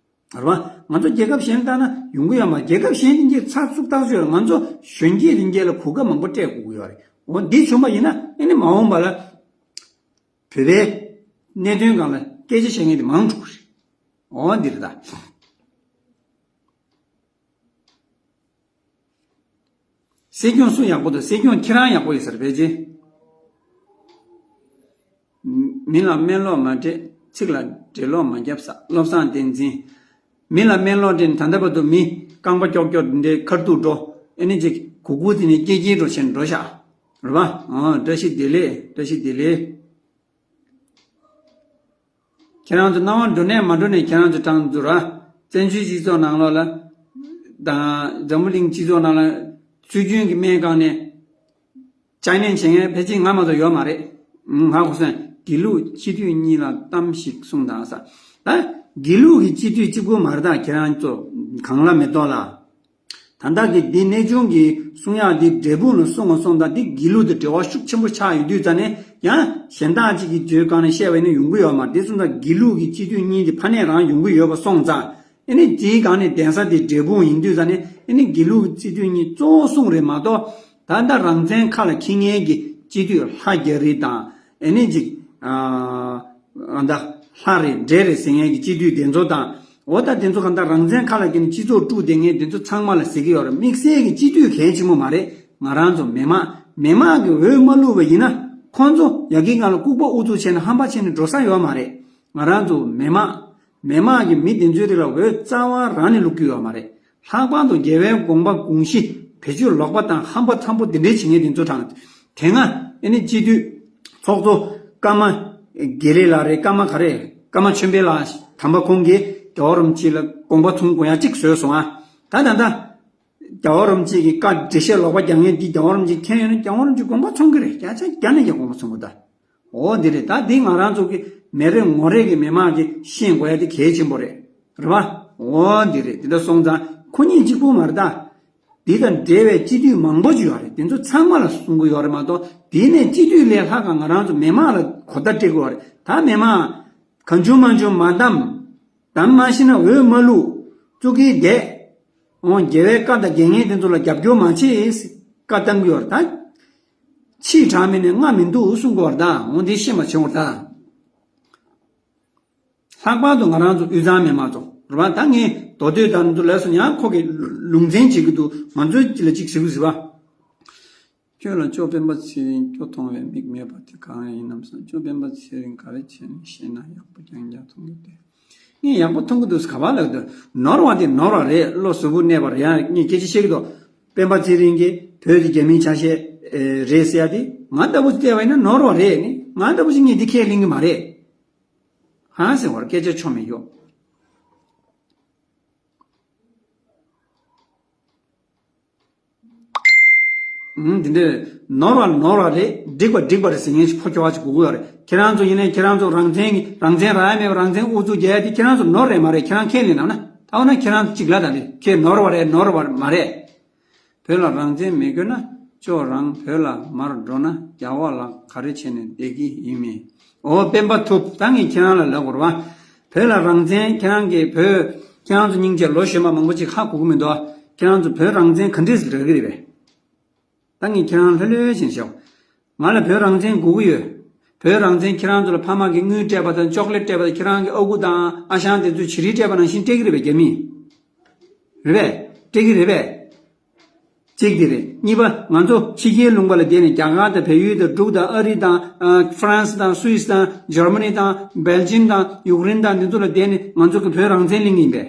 རེད་བ། ང་ཚོ་རྒྱལ་ཁབ་གཞན་ལྟ་ན་ཡོང་གི་ཡོད་མ་རེད། རྒྱལ་ཁབ་གཞན་དེ་འདྲའི་ཚགས་ཚུད་ཐག་ཆོད་རེད། ང་ཚོ་གཞོན་སྐྱེས་དེ་འདྲ་ལ་གོ་སྐབས་མང་པོ་སྤྲད་དགོས་ཀྱི་ཡོད་རེད། འོ་འདི་བྱུང་བ་ཡིན་ན་ཨ་ནི་མ་འོངས་པ་ལ་བོད་པའི་གནད་དོན་སྒང་ལ་སྐད་ཆ་བཤད་མཁན་དེ་མང་འགྲོ་གི་རེད། འོ་འདི་རེད་ད། སྲིད་སྐྱོང་སུ་ཡག་པོ་འདུག་སྲིད་སྐྱོང་ཁྱེད་རང་ཡག་པོ་ཡོད་ས་རེད་ཕལ་ཆེར། མི་ལ་སྨན་ལོག་མ་སྤྲད། ཚིག་ལ་འགྲེལ་ལོག་མ་རྒྱབ་ས། བློ་བཟང་བསྟན་འཛིན། མི་ལ་སྨན་ལོག་སྤྲད་ནས་ད་ལྟ་བར་དུ་མི་རྐང་པ་ཀྱོག་ཀྱོག་འདྲའི་ཁ་ཐུག་འགྲོ། ཨེ་ནི་ཅིག་གུ་གུ་དེ་ནས་སྐྱེ་སྐྱེ་འགྲོ་བྱས་ནས་འགྲོ་ཤག་རེད་པ། ཨོ་བཀྲ་ཤིས་བདེ་ལེགས། བཀྲ་ཤིས་བདེ་ལེགས། ཁྱེད་རང་ཚོ་སྣང་བ་འགྲོ་ནས་མ་འགྲོ་ནས་ཁྱེད་རང་ཚོ་དྲང་འཛུལ་ར། བཙན་བྱོལ་སྤྱི་ཚོགས་ནང་ལོགས་ལ་དང་འཛམ་བུ་གླིང་སྤྱི་ཚོགས་ནང་ལ་སྲོལ་རྒྱུན་གྱི་སྨན་ཁང་ནས་ཅའི་ནན་བྱེད་མཁན་ཕལ་ཆེར་ང་མ་གཏོགས་ཡོད་མ་རེད། ང་གོ་སོང་། དགེ་ལུགས་སྤྱི་འཐུས་གཉིས་ལ་གཏམ་ཞིག་གསུངས་དང་ས། ད་དགེ་ལུགས་ཀྱི་སྤྱི་འཐུས་གཅིག་པུ་མ་རེད། ད་ཁྱེད་རང་ཚོ་གང་ལ་མེ་ཏོག་ལ། ད་ལྟ་གི་འདི་གནས་ཆུང་གི་གསུང་ཡག་འདི་འབྲས་སྤུངས་ལ་གསུང་བ་སོང་ཙང་འདི་དགེ་ལུགས་དང་འབྲེལ་བ་ཤུགས་ཆེན་པོ་ཆགས་ཡོད་དུས་ཙང་ནས་ཡང་གཞན་དག་ཅིག་གིས་བརྗོད་གང་ནས་བཤད་པ་ཡིན་ན་ཡོང་གི་ཡོད་མ་རེད། དེ་སོང་ཙང་དགེ་ལུགས་ཀྱི་སྤྱི་འཐུས་གཉིས་དེ་ཕ་ནས་རང་ཡོང་གི་ཡོད་པ་སོང་ཙང་ཨེ་ནི་དེའི་སྒང་ནས་གདན་ས་དེ་འབྲས་སྤུངས་ཡིན་དུས་ཙང་ནས་ཨེ་ནི་དགེ་ལུགས་ཀྱི་སྤྱི་འཐུས་གཉིས་གཙོ་བོ་གསུང་རེད་མ་གཏོགས་ད་ལྟ་རང་བཙན་ཁ་ལ་འཁྱེར་མཁན་གྱི་སྤྱི་འཐུས་ལྷ་རྒྱ་རི་དང་ཨེ་ནི་ཅིག་ཨ་ད་ལྷ་རེད་འདྲེ་རེད་ཟེར་མཁན་གྱི་སྤྱི་འཐུས་དེ་ཚོ་དང་། འོ་ད་དེ་ཚོ་གང་ལྟར་རང་བཙན་ཁ་ལ་འཁྱེར་ནས་སྤྱི་ཚོགས་དཀྲུགས་བསྡད་མཁན་དེ་ཚོ་ཚང་མ་ལ་ཟེར་གྱི་ཡོད་རེད། དམིགས་བསལ་གྱི་སྤྱི་འཐུས་གལ་ཆེན་པོ་མ་རེད། ང་རང་ཚོ་མི་མང་མི་མང་གི་འོས་མ་བླུགས་པ་ཡིན་ན་ཁོང་ཚོ་ཡ་གི་སྒང་ལ་ལྐུགས་པ་ཨུ་ཚུགས་བྱས་ནས་ཧམ་པ་བྱས་ནས་འགྲོ་ས་ཡོད་མ་རེད། ང་རང་ཚོ་མི་མང་མི་མང་གི་མི་དེ་ཚོའི་རིགས་ལ་འོས་རྩ་བ་རང་ནས་བླུགས་ཀྱི་ཡོད་མ་རེད། ལྷག་པར་དུ་རྒྱལ་བའི་དགོངས་པ་དགོངས་གཞི་བེད་སྤྱོད་ལོག་པ་དང་ཧམ་པ་འཚམ་པོ་དེ་འདྲའི་བྱེད་མཁན་དེ་ཚོ་དྲངས། དེ་སྔ་ཨེ་ནི་སྤྱི་འཐུས་ཚོགས་གཙོ་ཀརྨ་དགེ་ལེགས་ལགས་རེད། ཀརྨ་ག་རེ་ཀརྨ་ཆོས་འཕེལ་ལགས་དམ་པ་ཁོང་གིས་རྒྱལ་བ་རིན་པོ་ཆེ་ལ་དགོངས་པ་ཚོམས་དགོས་ཡ་གཅིག་བཟོས་སོང་ཨ། ད་ད་ད་རྒྱལ་བ་རིན་པོ་ཆེ་གི་བཀའ་འགྲེལ་བཤད་ལོག་པ་རྒྱག་མཁན་འདི་རྒྱལ་བ་རིན་པོ་ཆེ་མཁྱེན་ཡོད་ན་རྒྱལ་བ་རིན་པོ་ཆེ་དགོངས་པ་ཚོམས་གི་རེད། བརྒྱ་ཆ་བརྒྱ་ནས་བརྒྱ་དགོངས་པ་ཚོམས་གི་ད། འོ་འདི་རེད། ད་འདི་ང་རང་ཚོ་གི་མི་རེ་ངོ་རེ་གི་མི་མང་གིས་ཤེས་དགོས་ཡ་དེ་གལ་ཆེན་པོ་རེད། རེད་པ། འོ་འདི་རེད། འདི་འདྲ་སོང་ཙང་ཁོ་གཉིས་གཅིག་པུ་མ་རེད་ད། འདི་དང་འབྲེལ་བའི་སྤྱི་འཐུས་མང་པོ་ཅིག་ཡོད་རེད། དེ་ཚོ་ཚང་མ་ལ་གསུང་གི་ཡོད་རེད་མ་གཏོགས་དེ་ནས་སྤྱི་འཐུས་ལས་ལྷག་ག་ང་རང་ཚོ་མི་མང་ལ་གོ་བརྡ་སྤྲད་དགོས་རེད། ད་མི་མང་གང་བྱུང་མང་བྱུང་མ་གདམ། གདམ་མ་ཤེས་ན་འོས་མ་བླུག་བཙུགས་ཀྱི་བསྡད། འོ་རྒྱལ་བའི་བཀའ་དང་འགལ་མཁན་དེ་ཚོ་ལ་རྒྱབ་སྐྱོར་མ་བྱེད། བཀའ་བཏང་གི་ཡོད་རེད་ད། ཕྱིས་དྲག་མིན་ནས་སྔ་མི་འདུག་གསུང་དགོས་རེད་ད། འོ་འདི་ཤེས་མ་བྱུང་བར་ད། ལྷག་པར་དུ་ང་རང་ཚོ་དབུས་གཙང་མི་མང་ཚོ་རེད་པ། ད་ངས་མདོ་སྟོད་དང་ཚོ་ལས་སུ་ཡང་ཁོ་གི་ལུང་ཚན་བྱེད་ཀྱི་འདུག་ང་ཚོའི་ལ་གཅིག་ཟེར་གི་ཟེར་བ། ཁྱོད་ལ་ཅོ་སྤེན་པ་ཚེ་རིང་སྐྱོ་མཐོང་བའི་མིག་མེད་པ་དེ་གང་ཡིན་ནམ་བསམ། ཅོ་སྤེན་པ་ཚེ་རིང་ག་རེ་བྱས་ནས་ཤེས་ན་ཡག་པོ་རྐྱང་རྐྱང་མཐོང་གི་འདུག་ངས་ཡག་པོ་མཐོང་གི་འདུག་ག་པར་ལབ་འདུག་ནོར་བ་དེ་ནོར་བ་རེད། བློ་གཟུ་བོར་གནས་པ་རེད། ཡང་ངས་སྐད་ཆ་བཤད་ཀྱི་འདུག་སྤེན་པ་ཚེ་རིང་གིས་བོད་དེ་རྒྱ་མིའི་ཆ་ཤས་རེད་ཟེར་ཡ་དེ་ང་ལྟ་བུ་བལྟས་པ་ཡིན་ན་ནོར་བ་རེད། ནི་ང་ལྟ་བུ་ཞིག་ངས་འདི་ཁས་ལེན་གྱི་མ་རེད། ཧང་ཟེར་བར་སྐད་ཆ་ཆོ་མེད་ཡོད། ཨང་། འདི་འདྲས་ནོར་བ་ནོར་བ་རེད། འགྲིག་པ་འགྲིག་པ་རེད་ཟེར་མཁན་ཞིག་ཕོ་ཁྱོ་ག་ཅིག་དགོས་ཀྱི་ཡོད་རེད། ཁྱེད་རང་ཚོ་ཡིན་ནའི་ཁྱེད་རང་ཚོ་རང་བཙན་གྱི་རང་བཙན་རག་ཡ་མེད་པ་རང་བཙན་ཨུ་ཚུགས་རྒྱག་ཡ་དེ་ཁྱེད་རང་ཚོ་ནོར་རེད་མ་རེད། ཁྱེད་རང་ཁས་ལེན་གནང་ན། ད་འོ་ན་ཁྱེད་རང་ཚོ་ཅིག་ལ་ད་ལེ་ཁྱེད་ནོར་བ་རེད་ནོར་བ་མ་རེད། བོད་ལ་རང་བཙན་མི་དགོས་ན་ཅོ་རང་བོད་ལ་མར་འགྲོ་ན་རྒྱ་བ་ལ་ག་རེ་བྱས་ནས་བསྡད་ཀྱི་ཡིན་མིན། འོ་སྤེན་པ་ཐུབ། ད་ངས་ཁྱེད་རང་ལ་ལབ་དགོས་རེད་བ། བོད་ལ་རང་བཙན་ཁྱེད་རང་གིས་བོད་ཁྱེད་རང་ཚོ་སྙིང་རྗེ་ལོ་གཞོན་པ་མང་པོ་ཅིག་ཧ་གོ་གི་མི་འདུག་ཁྱེད་རང་ཚོ་བོད་རང་བཙན་ག་འདྲས་སེ་རག་གི་རེད་པས། ད་ངས་ཁྱེད་རང་ལྷོད་ལྷོད་བྱས་ཤོག་ང་ལ་བོད་རང་བཙན་དགོས་ཀྱི་ཡོད། བོད་རང་བཙན་ཁྱེད་རང་ཚོ་ལ་ཕ་མ་གིས་དངུལ་སྤྲད་པ་དང་ཅོག་ལེ་ཊི་སྤྲད་པ་དང་ཁྱེད་རང་གི་ཨ་ཁུ་དང་ཨ་ཞང་དེ་ཚོས་བྱི་རིལ་སྤྲད་པ་ནང་བཞིན་སྤྲད་ཀྱི་རེད་པས་རྒྱ་མིས། རེད་པས། སྤྲད་ཀྱི་རེད་པས། གཅིག་དེ་རེད། གཉིས་པ་ང་ཚོ་ཕྱི་རྒྱལ་ལུང་པ་ལ་བསྡད་ནས་རྒྱ་གར་དང་བལ་ཡུལ་དང་འབྲུག་དང་ཨ་རི་དང་ཨ་ཧྥ་རན་སི་དང་སུད་སི་དང་འཇར་མ་ནི་དང་སྦེལ་ཇམ་དང་ཡུཀ་རེན་དང་འདི་ཚོ་ལ་བསྡད་ནས་ང་ཚོ་གི་བོད་རང་བཙན་གླེང་གི་ཡིན་པས།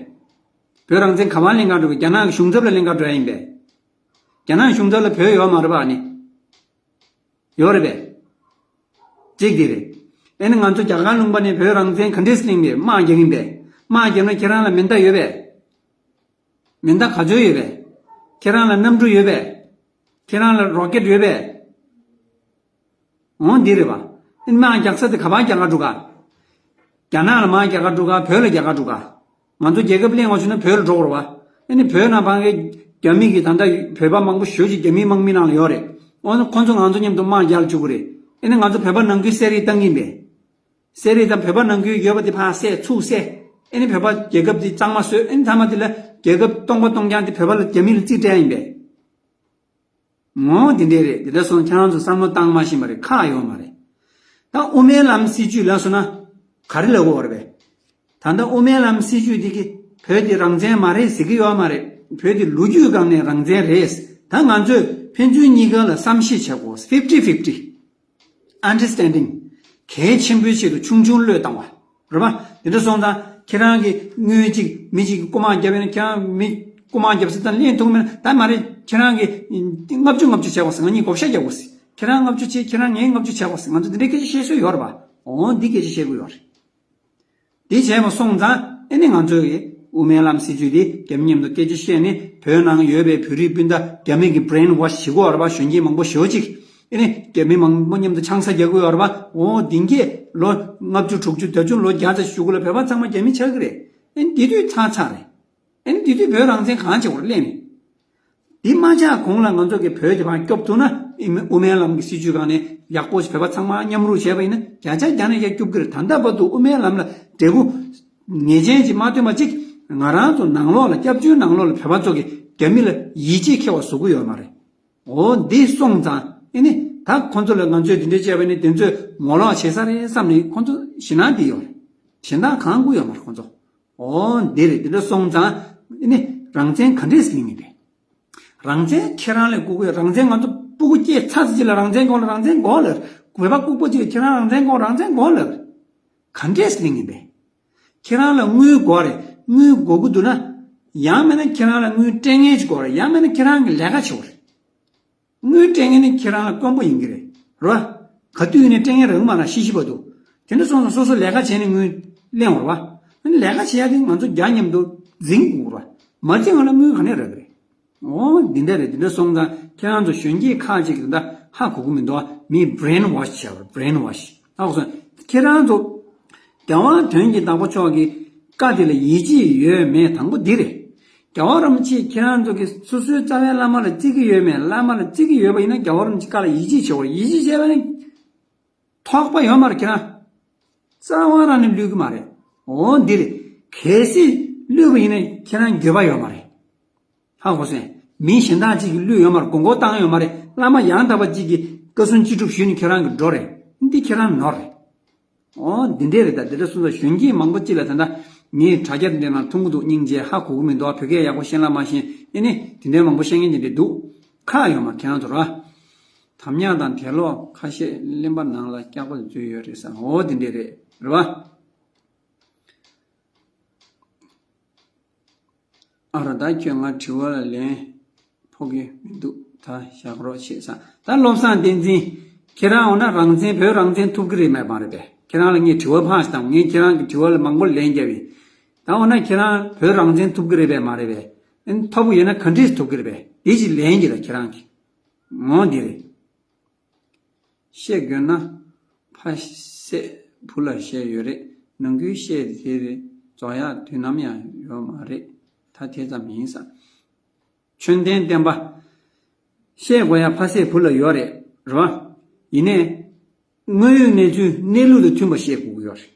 བོད་རང་བཙན་ག་པར་གླེང་ག་འགྲོ་གི། རྒྱ་ནག་གི་གཞུང་ཚབ་ལ་གླེང་ག་འགྲོ་ཡ་ཡིན་པས། རྒྱ་ནག་གཞུང་ཚབ་ལ་བོད་ཡོད་མ་རེད་པ་ཨ་ནི། ཡོད་རེད་པས། གཅིག་དེ་རེད། ཨེ་ནི་ང་ཚོ་རྒྱ་གར་ལུང་པ་ནས་བོད་རང་བཙན་ག་འདྲས་གླེང་པས་དམག་རྒྱག་གིན་པས། དམག་རྒྱབ་ན་ཁྱེད་རང་ལ་མེ་མདའ་ཡོད་པས། མེ་མདའ་ག་ཚོད་ཡོད་པས། ཁྱེད་རང་ལ་གནམ་གྲུ་ཡོད་པས། ཁྱེད་རང་ལ་རོ་ཀེད་ཡོད་པས། འོང་འདི་རེད་པ། ཨེ་ནི་དམག་རྒྱག་ས་དེ་ག་པར་རྒྱག་ག་འགྲོ་ག། རྒྱ་ནག་ལ་མར་རྒྱག་ག་འགྲོ་ག། བོད་ལ་རྒྱག་ག་འགྲོ་ག། ང་ཚོ་རྒྱལ་ཁབ་གླེང་བ་བྱུང་ན་བོད་ལ་འགྲོ་དགོས་རེད་པ། ཨ་ནི་བོད་ནང་ཕང་གི་རྒྱ་མི་གི་ད་ལྟ་བོད་པ་མང་པོ་ཞེ་པོ་ཅིག་རྒྱ་མིའི་དམག་མི་ནང་ལ་ཡོད་རེད། འོ་ན་ཁོང་ཚོ་ང་ཚོ་མཉམ་དུ་དམག་རྒྱག་བཅུག་གི་རེད། ཨ་ནི་ང་ཚོ་བོད་པ་ནང་ཁུལ་གསོད་རེས་བཏང་གིན་པས། གསོད་རེས་དང་བོད་པ་ནང་ཁུལ་ཡོད་པ་དེ་ཕར་བསད་ཚུར་བསད། ཨ་ནི་བོད་པ་རྒྱལ་ཁབ་དེ་གཙང་མ་བཟོས། ཨ་ནི་མཐའ་མ་དེ་ལ་རྒྱལ་ཁབ་སྟོང་པ་སྟོང་རྐྱང་དེ་བོད་པ་ལ་རྒྱ་མི་ལ་རྩིས་སྤྲད་ཡིན་པས། ངོ་། འདི་འདྲས་རེད། འདི་འདྲ་སོང་ཁྱེད་རང་ཚོ་བསམ་བློ་བཏང་མ་ཤེས་པ་རེད། ཁག་ཡོད་མ་རེད། ད་དབུ་མའི་ལམ་སྲིད་བྱུས་ལབ་སོང་ན་ག་རེ་ལབ་དགོས་རེད་པས། ད་ལྟ་དབུ་མའི་ལམ་སྲིད་བྱུས་འདི་གི་བོད་འདི་རང་བཙན་མ་རེད་ཟེར་གི་ཡོད་མ་རེད། བོད་འདི་ལོ་རྒྱུས་སྒང་ནས་རང་བཙན་རེད། ད་ང་ཚོས་ཕན་ཚུན་གཉིས་ཀ་ལ་བསམ་ཤེས་བྱེད་དགོས། ཕིབ་ཊི་ཕིབ་ཊི། ཨན་ཌར་སི་ཊེན་ཌིང་། གལ་ཆེན་པོའི་ཆེད་དུ་ཆུང་ཆུང་བློས་བཏང་བ། རེད་པ། དེ་འདྲ་སོང་ཙང་ཁྱེད་རང་གིས་དངུལ་གཅིག་མི་གཅིག་གིས་རྐུ་མ་བརྒྱབ་ཡོད་ན་ཁྱེད་རང་མི་རྐུ་མ་བརྒྱབ་ས་དང་ལེན་ཐུབ་མེད་ན། ད་མ་རེད། ཁྱེད་རང་གིས་ལྔ་བཅུ་ལྔ་བཅུ་བྱས་པ་ཟེར། ང་གཉིས་བགོ་བཤའ་རྒྱག་དགོས་ཟེར། ཁྱེད་རང་ལྔ་བཅུ་བྱེད། ཁྱེད་རང་ངས་ལྔ་བཅུ་བྱས་པ་ཟེར། ང་ཚོ་འདི་འདྲའི་སྐད་ཆ་བཤད་སྲོལ་ཡོད་རེད་པ། འོ་འདི་སྐད་ཆ་བཤད་དགོས་ཡོད་རེད། དེ་བྱས་པ་སོང་ཙང་ཨེ་ནི་ང་ཚོའི་དབུ་མའི་ལམ་སྲིད་བྱུས་དེ་རྒྱ་མི་མཉམ་དུ་སྐད་ཆ་བཤད་ནས་བོད་ནང་ཡོད་པའི་བོད་རིགས་སྤུན་ཟླ་རྒྱ་མི་གི་བྷི་རེན་ཝོཤ་བྱེད་ཀྱི་ཡོད་རེད་པ། གཞོན་སྐྱེས་མང་པོ་ཞེ་པོ་ཅིག་ཨེ་ནི་རྒྱ་མི་མང་པོ་མཉམ་དུ་ཆང་ས་རྒྱག་གི་ཡོད་རེད་པ། འོ་འདི་གས་ལོ་ལྔ་བཅུ་དྲུག་ཅུ་བརྒྱད་ཅུ་ལོ་བརྒྱ་ཙམ་གཞུག་གུ་ལ་བོད་པ་ཚང་མ་རྒྱ་མི་ཆགས་ཀྱི་རེད། ཨེ་ནི་དེ་དུས་ཚར་ཚར་རེད། ཨེ་ནི་དེ་དུས་བོད་རང་བཙན་གང་བྱེད་དགོས་རེད་ལབ་ནས། འདི་མ་ཆགས་གོང་ལ་ང་ཚོ་གི་བོད་ཀྱི་བང་སྐྱོབ་ཐུབ་ན། དབུ་མའི་ལམ་གྱི་སྲིད་བྱུས་སྒང་ནས་ཡག་པོ་ཞིག་བོད་པ་ཚང་མ་མཉམ་རུབ་བྱས་པ་ཡིན་ན་བརྒྱ་ཆ་བརྒྱ་ནས་བརྒྱ་སྐྱོབ་ཀྱི་རེད། ད་ལྟ་བར་དུ་དབུ་མའི་ལམ་ལ་འབྲས་བུ་ངེས་ཅན་ཅིག་མ་ཐོན་པ་ཅིག་ང་རང་ཚོ་ནང་ལོགས་ལ་སྐྱབས་བཅོལ་ནང་ལོགས་ལ་བོད་པ་ཚོ་གི་རྒྱ་མི་ལ་ཡིད་ཆེས་ཁྱེར་བ་བཟོ་གི་ཡོད་མ་རེད། འོ་འདི་སོང་ཙང་ཨེ་ནི་ད་ཁོང་ཚོ་ལ་ང་ཚོས་འདི་འདྲ་བྱས་པ་ནི་དེ་ཚོས་ངོ་ལོག་བྱེད་ས་རེད་བསམ་ནས་ཁོང་ཚོ་ཞེད་སྣང་འདི་ཡོད་རེད། ཞེད་སྣང་གང་དགོས་ཡོད་མ་རེད་ཁོང་ཚོ། འོ་འདི་རེད། འདི་འདྲ་སོང་ཙང་ཨེ་ནི་རང་བཙན་ག་འདྲས་གླེང་ཡིན་པས། རང་བཙན་ཁྱེད་རང་ལ་དགོས་ཀྱི་ཡོད། རང་བཙན་ང་ཚོ་སྤུ་གུ་སྐྱེས་ཚར་ཙམ་ཅིག་ལ་རང་བཙན་དགོས་ལ་རང་བཙན་དགོས་ལབ། བོད་པ་ལྐུགས་པ་ཅིག་ལ་ཁྱེད་རང་རང་བཙན་དགོས་རང་བཙན་དགོས་ལབ། ག་འདྲས་གླེང་ཡིན་པས། ཁྱེད་རང་ལ་དངུལ་དགོས་རེད། དངུལ་དགོས་ཀྱི་འདུག་ན། ཡང་མིན་ན་ཁྱེད་རང་ལ་དངུལ་སྤྲད་མཁན་ཅིག་དགོས་རེད། ཡང་མིན་ན་ཁྱེད་རང་གིས་ལས་ཀ་བྱེད་དགོས་རེད། དངུལ་སྤྲད་མཁན་ནི་ཁྱེད་རང་ལ་དཀོན་པོ་ཡིན་གྱི་རེད། རེད་པ། ག་དུས་ཡིན་ནའི་སྤྲད་མཁན་རག་གི་མ་རེད་ཤི་ཤི་བར་དུ། དེ་འདྲ་སོང་ཙང་སོ་སོ་ལས་ཀ་བྱས་ནས་དངུལ་ལེན་དགོས་རེད་པ། ཨ་ནི་ལས་ཀ་བྱེད་ཡ་དེ་ང་ཚོ་རྒྱ་མཉམ་དུ་འཛིང་དགོས་རེད་པ། མ་འཛིང་བ་ལ་དངུལ་ག་ནས་རག་གི་རེད། འོ་འདི་འདྲ་རེད། འདི་འདྲ་སོང་ཙང་ཁྱེད་རང་ཚོ་གཞོན་སྐྱེས་ཁག་ཅིག་གིས་ད་ཧ་གོ་གི་མི་འདུག་པ། མི་བྷི་རེན་ཝོཤ་བྱས་པ་རེད། བྷི་རེན་ཝོཤ། ཧ་གོ་སོང་། ཁྱེད་རང་ཚོ་རྒྱལ་དབང་དོན་གྱི་བདག་པོ་མཆོག་གི་བཀའ་དེ་ལ་ཡིད་ཆེས་ཡོད་མེད་དང་པོ་འདི་རེད། རྒྱལ་བ་རིན་པོ་ཆེས་ཁྱེད་རང་ཚོ་གི་སོ་སོའི་རྩ་བའི་བླ་མ་ལ་བརྩི་གི་ཡོད་མེད། བླ་མ་ལ་བརྩི་གི་ཡོད་པ་ཡིན་ན་རྒྱལ་བ་རིན་པོ་ཆེའི་བཀའ་ལ་ཡིད་ཆེས་བྱེད་དགོས་རེད། ཡིད་ཆེས་བྱས་པ་ནི་ཐོགས་པ་ཡོད་མ་རེད་ཁྱེད་རང་། རྩ་བ་རང་ནས་བསླུས་གི་མ་རེད། འོ་འདི་རེད། གལ་སྲིད་བསླུས་པ་ཡིན་ན་ཁྱེད་རང་འགྱོད་པ་ཡོད་མ་རེད། ཧ་གོ་སོང་། མི་གཞན་དག་ཅིག་གིས་བསླུས་ཡོད་མ་རེད། མགོ་སྐོར་བཏང་ཡོད་མ་རེད། བླ་མ་ཡང་དག་པ་ཅིག་གིས་བཀའ་གསུང་ཅི་སྒྲུབ་ཞུས་ནས་ཁྱེད་རང་གི་འགྲོ་རེད། འདི་ཁྱེད་རང་ནོར་རེད། འོ་འདི་འདྲས་རེད། ད་འདི་འདྲ་སོང་ཙང་གཞོན་སྐྱེས་མང་པོ་ཅིག་ལ་ད་ལྟ་ངས་དྲ་རྒྱ་འདི་ནང་མཐོང་གི་འདུག་སྙིང་རྗེ། ཧ་གོ་གི་མི་འདུག་བོད་སྐད་ཡག་པོ་ཤེས་ལ་མ་ཤེས། ཨེ་ནི་དེ་འདྲའི་མང་པོ་བཤད་མཁན་དེ་འདྲས་འདུག་ཁག་ཡོད་མ་ཁྱེད་རང་ཚོ་ར། དམ་ཉག་དང་དད་ལོག་ཁ་ཤས་གླེན་པ་ནང་ལ་སྐྱག་པ་འཛུལ་ཡོད་རེད་ས། འོ་དེ་འདྲས་རེད། རེད་པ། ཨ་རོ། ད་ཁྱོད་ང་དྲི་བ་ལ་ལན་ཕོག་གི་མི་འདུག་ད་བཞག་རོགས་བྱེད་ས། ད་བློ་བཟང་བསྟན་འཛིན། ཁྱེད་རང་འོ་ན་རང་བཙན་བོད་རང་བཙན་ཐུབ་ཀྱི་རེད་མེད་པ་རེད་པས། ཁྱེད་རང་ལ་ངས་དྲི་བ་ཕངས་ཤིག་དང་། ངས་ཁྱེད་རང་གི་དྲི་བ་ལ་མང་པོ་ལན་བརྒྱབ་ཡིན། ད་འོ་ན་ཁྱེད་རང་བོད་རང་བཙན་ཐུབ་ཀྱི་རེད་པས་མ་རེད་པས། ཨ་ནི་ཐུབ་ཀྱི་ཡོད་ན་ག་འདྲས་ཐུབ་ཀྱི་རེད་པས། དེ་ཅིག་ལན་གྱིས་ད་ཁྱེད་རང་གིས། འོ་འདི་རེད། བཤད་དགོས་ན་ཕ་བསད་བུ་ལ་བཤད་ཡོད་རེད། ནང་ཁུལ་བཤད་དེ་རེད། རྫོགས་ཡག་དུས་ནམ་ཡང་ཡོད་མ་རེད། ད་དེ་ཙམ་ཡིན་ས། མཆོད་རྟེན་བརྟན་པ་བཤད་དགོས་ཡག་ཕ་བསད་བུ་ལ་ཡོད་རེད། རེད་པ། ཡིན་ནའི་དངོས་ཡོད་གནས་ཚུལ་གནས་ལུགས་དང་མཐུན་པ་བཤད་དགོས་ཀྱི་ཡོད་རེད།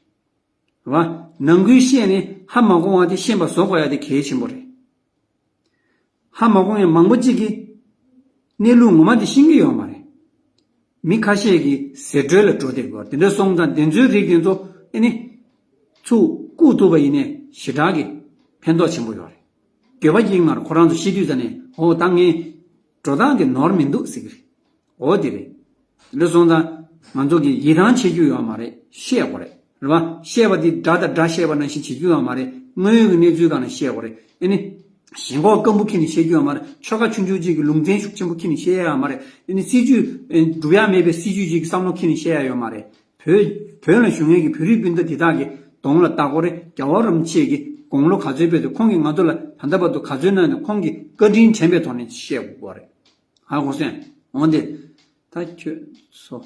རེད་པ། ནང་ཁུལ་བཤད་ནས་ཧ་མ་གོ་བ་དེ་ཤེས་པ་བཟོ་དགོས་ཡག་དེ་གལ་ཆེན་པོ་རེད། ཧ་མ་གོ་མཁན་མང་པོ་གཅིག་གིས་གནས་ལུགས་ངོ་མ་དེ་ཤེས་ཀྱི་ཡོད་མ་རེད། མི་ཁ་ཤས་ཀྱི་ཟེར་སྒྲོས་ལ་འགྲོ་བསྡད་དགོས། དེ་འདྲ་སོང་ཙང་དེ་ཚོའི་རིགས་དེ་ཚོ་ཨེ་ནི་ཚུར་བཀུག་ཐུབ་པ་ཡིན་ནའི་ཞེ་དྲག་གི་ཕན་ཐོགས་ཆེན་པོ་ཡོད་རེད། འགྱོད་པ་སྐྱེ་གི་མ་རེད། ཁོ་རང་ཚོ་ཤེས་དུས་ཙ་ནས་འོ་ད་ངའི་འགྲོ་སྟངས་དེ་ནོར་མི་འདུག་ཟེར་གི་རེད། འོ་དེ་རེད། དེ་འདྲ་སོང་ཙང་ང་ཚོ་གིས་ཡིད་ཐང་ཆད་རྒྱུ་ཡོད་མ་རེད། བཤད་དགོས་རེད། རེད་བ། བཤད་པ་འདི་དགྲ་དང་དགྲ་བཤད་པ་ནང་བཞིན་བྱེད་རྒྱུ་ཡོད་མ་རེད། དངོས་ཡོད་ཀྱི་གནས་ཚུལ་སྒང་ནས་བཤད་དགོས་རེད། ཨེ་ནི། ཞེན་ཁོག་སྐམ་པོ་ཁྱེར་ནས་བཤད་རྒྱུ་ཡོད་མ་རེད། ཆོལ་ཁ་ཆུང་ཆུང་གཅིག་གི་ལུང་ཚན་ཤུགས་ཆེན་པོ་ཁྱེར་ནས་བཤད་ཡ་ཡོད་མ་རེད། ཨེ་ནི་སྲིད་ཇུས་ཨེ་སྒྲུབ་ཡ་མེད་པའི་སྲིད་ཇུས་ཅིག་གི་བསམ་བློ་ཁྱེར་ནས་བཤད་ཡ་ཡོད་མ་རེད། བོད་བོད་ལ་བཞུགས་མཁན་གྱི་བོད་རིགས་སྤུན་ཟླ་འདི་དག་གི་གདོང་ལ་ལྟ་དགོས་རེད། རྒྱལ་བ་རིན་པོ་ཆེ་གིས་དགུང་ལོ་ག་ཚོད་ཕེབས་འདུག་ཁོང་གིས་ང་ཚོ་ལ་ད་ལྟ་བར་དུ་ག་ཚོད་གནང་འདུག་ཁོང་གིས་བཀའ་དྲིན་དྲན་པའི་ཐོག་ནས་བཤད་དགོས་རེད། ཧ་གོ་སོང་། འོན་ཏེ། ད་ཁྱོད་སོ།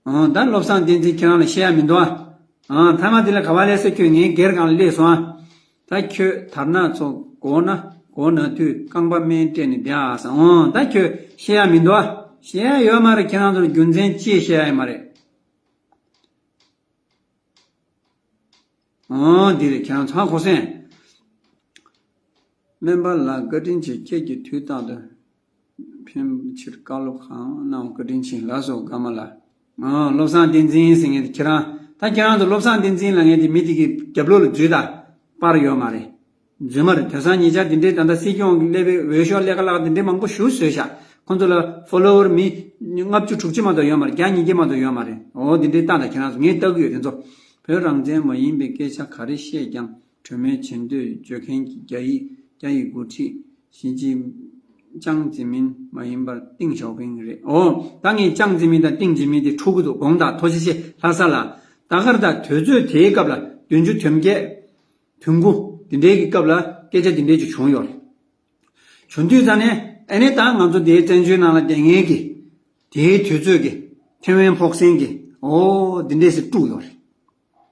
ཨང་། ད་བློ་བཟང་བསྟན་འཛིན་ཁྱེད་རང་ལ་བཤད་ཡ་མི་འདུག་ཨ། ཨང་། ཐ་མ་དེ་ལ་ག་བ་ལས་ས་ཁྱོད་ངའི་སྒེར་སྒང་ལ་སླེབས་སོང་ཨ། ད་ཁྱོད་དར་ནག་ཚོ་མགོ་ན་མགོ་ན་དུས་རྐང་པ་སྨན་སྤྲད་ནས་བསྡད་ཨ་ས། ཨང་། ད་ཁྱོད་བཤད་ཡ་མི་འདུག་ཨ། བཤད་ཡ་ཡོད་མ་རེད། ཁྱེད་རང་ཚོ་ལ་རྒྱུ་མཚན་ཅི་བཤད་ཡ་ཡོད་མ་རེད། ཨང་། འདི་རེད། ཁྱེད་རང་ཚོ་ཧ་གོ་སོང་། སྨན་པ་ལགས་བཀའ་དྲིན་ཆེ། ཁྱེད་ཀྱིས་དུས་རྟག་ཏུ་ཕན་ཕྱིར་བཀའ་སློབ་གང་གནང་བ་བཀའ་དྲིན་ཆེ་ལགས་སོ། དགའ་མ་ལགས། ཨང་། བློ་བཟང་བསྟན་འཛིན་ཟེར་མཁན་དེ་ཁྱེད་རང་། ད་ཁྱེད་རང་ཚོ་བློ་བཟང་བསྟན་འཛིན་ལབ་མཁན་དེ་མི་དེ་གི་རྒྱབ་ལོགས་ལ་འཛུལ་ད། པར་ཡོད་མ་རེད། རྫུན་མ་རེད། དེང་སང་ཉེ་ཆར་འདི་འདྲའི་ད་ལྟ་སྲིད་སྐྱོང་གི་སླེབས་པའི་འོས་ཤོག་ཀླད་ཀ་ལག་འདི་འདྲའི་མང་པོ་ཞེ་པོ་བཟོས་ཤག་ཁོང་ཚོ་ལ་ཕོ་ལོ་ཝར་མི་ལྔ་བཅུ་དྲུག་ཅུ་མ་གཏོགས་ཡོད་མ་རེད། བརྒྱ་ཉིས་བརྒྱ་མ་གཏོགས་ཡོད་མ་རེད། འོ་འདི་འདྲའི་ལྟ་ད། ཁྱེད་རང་ཚོ་ངས་ལྟ་གི་ཡོད། དེ་ཚོ་བོད་རང་བཙན་མ་ཡིན་པའི་སྐད་ཆ་ག་རེ་བཤད་ཀྱང་གྲོས་མོལ་བྱེད་འདོད་བརྗོད་མཁན་གྱི་རྒྱ་ཡིག་རྒྱ་ཡི་འགོ་ཁྲིད་ཞི་ཅིན་ཅང་ཙེ་མིན་མ་ཡིན་པར་ཏིང་ཞའོ་ཕིང་རེད། འོ་ད་ངས་ཅང་ཙེ་མིན་དང་ཏིང་ཙེ་མིན་དེ་འཁྲུག་གི་འདུག་དགོངས་དག་ཐུགས་རྗེ་ཆེ། ལྷ་ས་ལ་ད་གར་ད་དུས་ཚོད་དེའི་སྐབས་ལ་བདུན་ཅུ་དོན་བརྒྱད། དུས་འགོ་དེ་འདྲའི་གི་སྐབས་ལ་སྐད་ཆ་དེ་འདྲའི་ཅིག་བྱུང་ཡོད་རེད། བྱུང་དུས་ཙ་ནས་ཨ་ནི་ད་ང་ཚོ་དེའི་བཙན་བྱོལ་ནང་ལ་བསྡད་མཁན་གྱི་དེའི་དུས་ཚོད་ཀྱི་ཐེ་ཝན་ཕོག་སེང་གི་འོ་དེ་འདྲས་སེ་དཀྲུགས་ཡོད་རེད།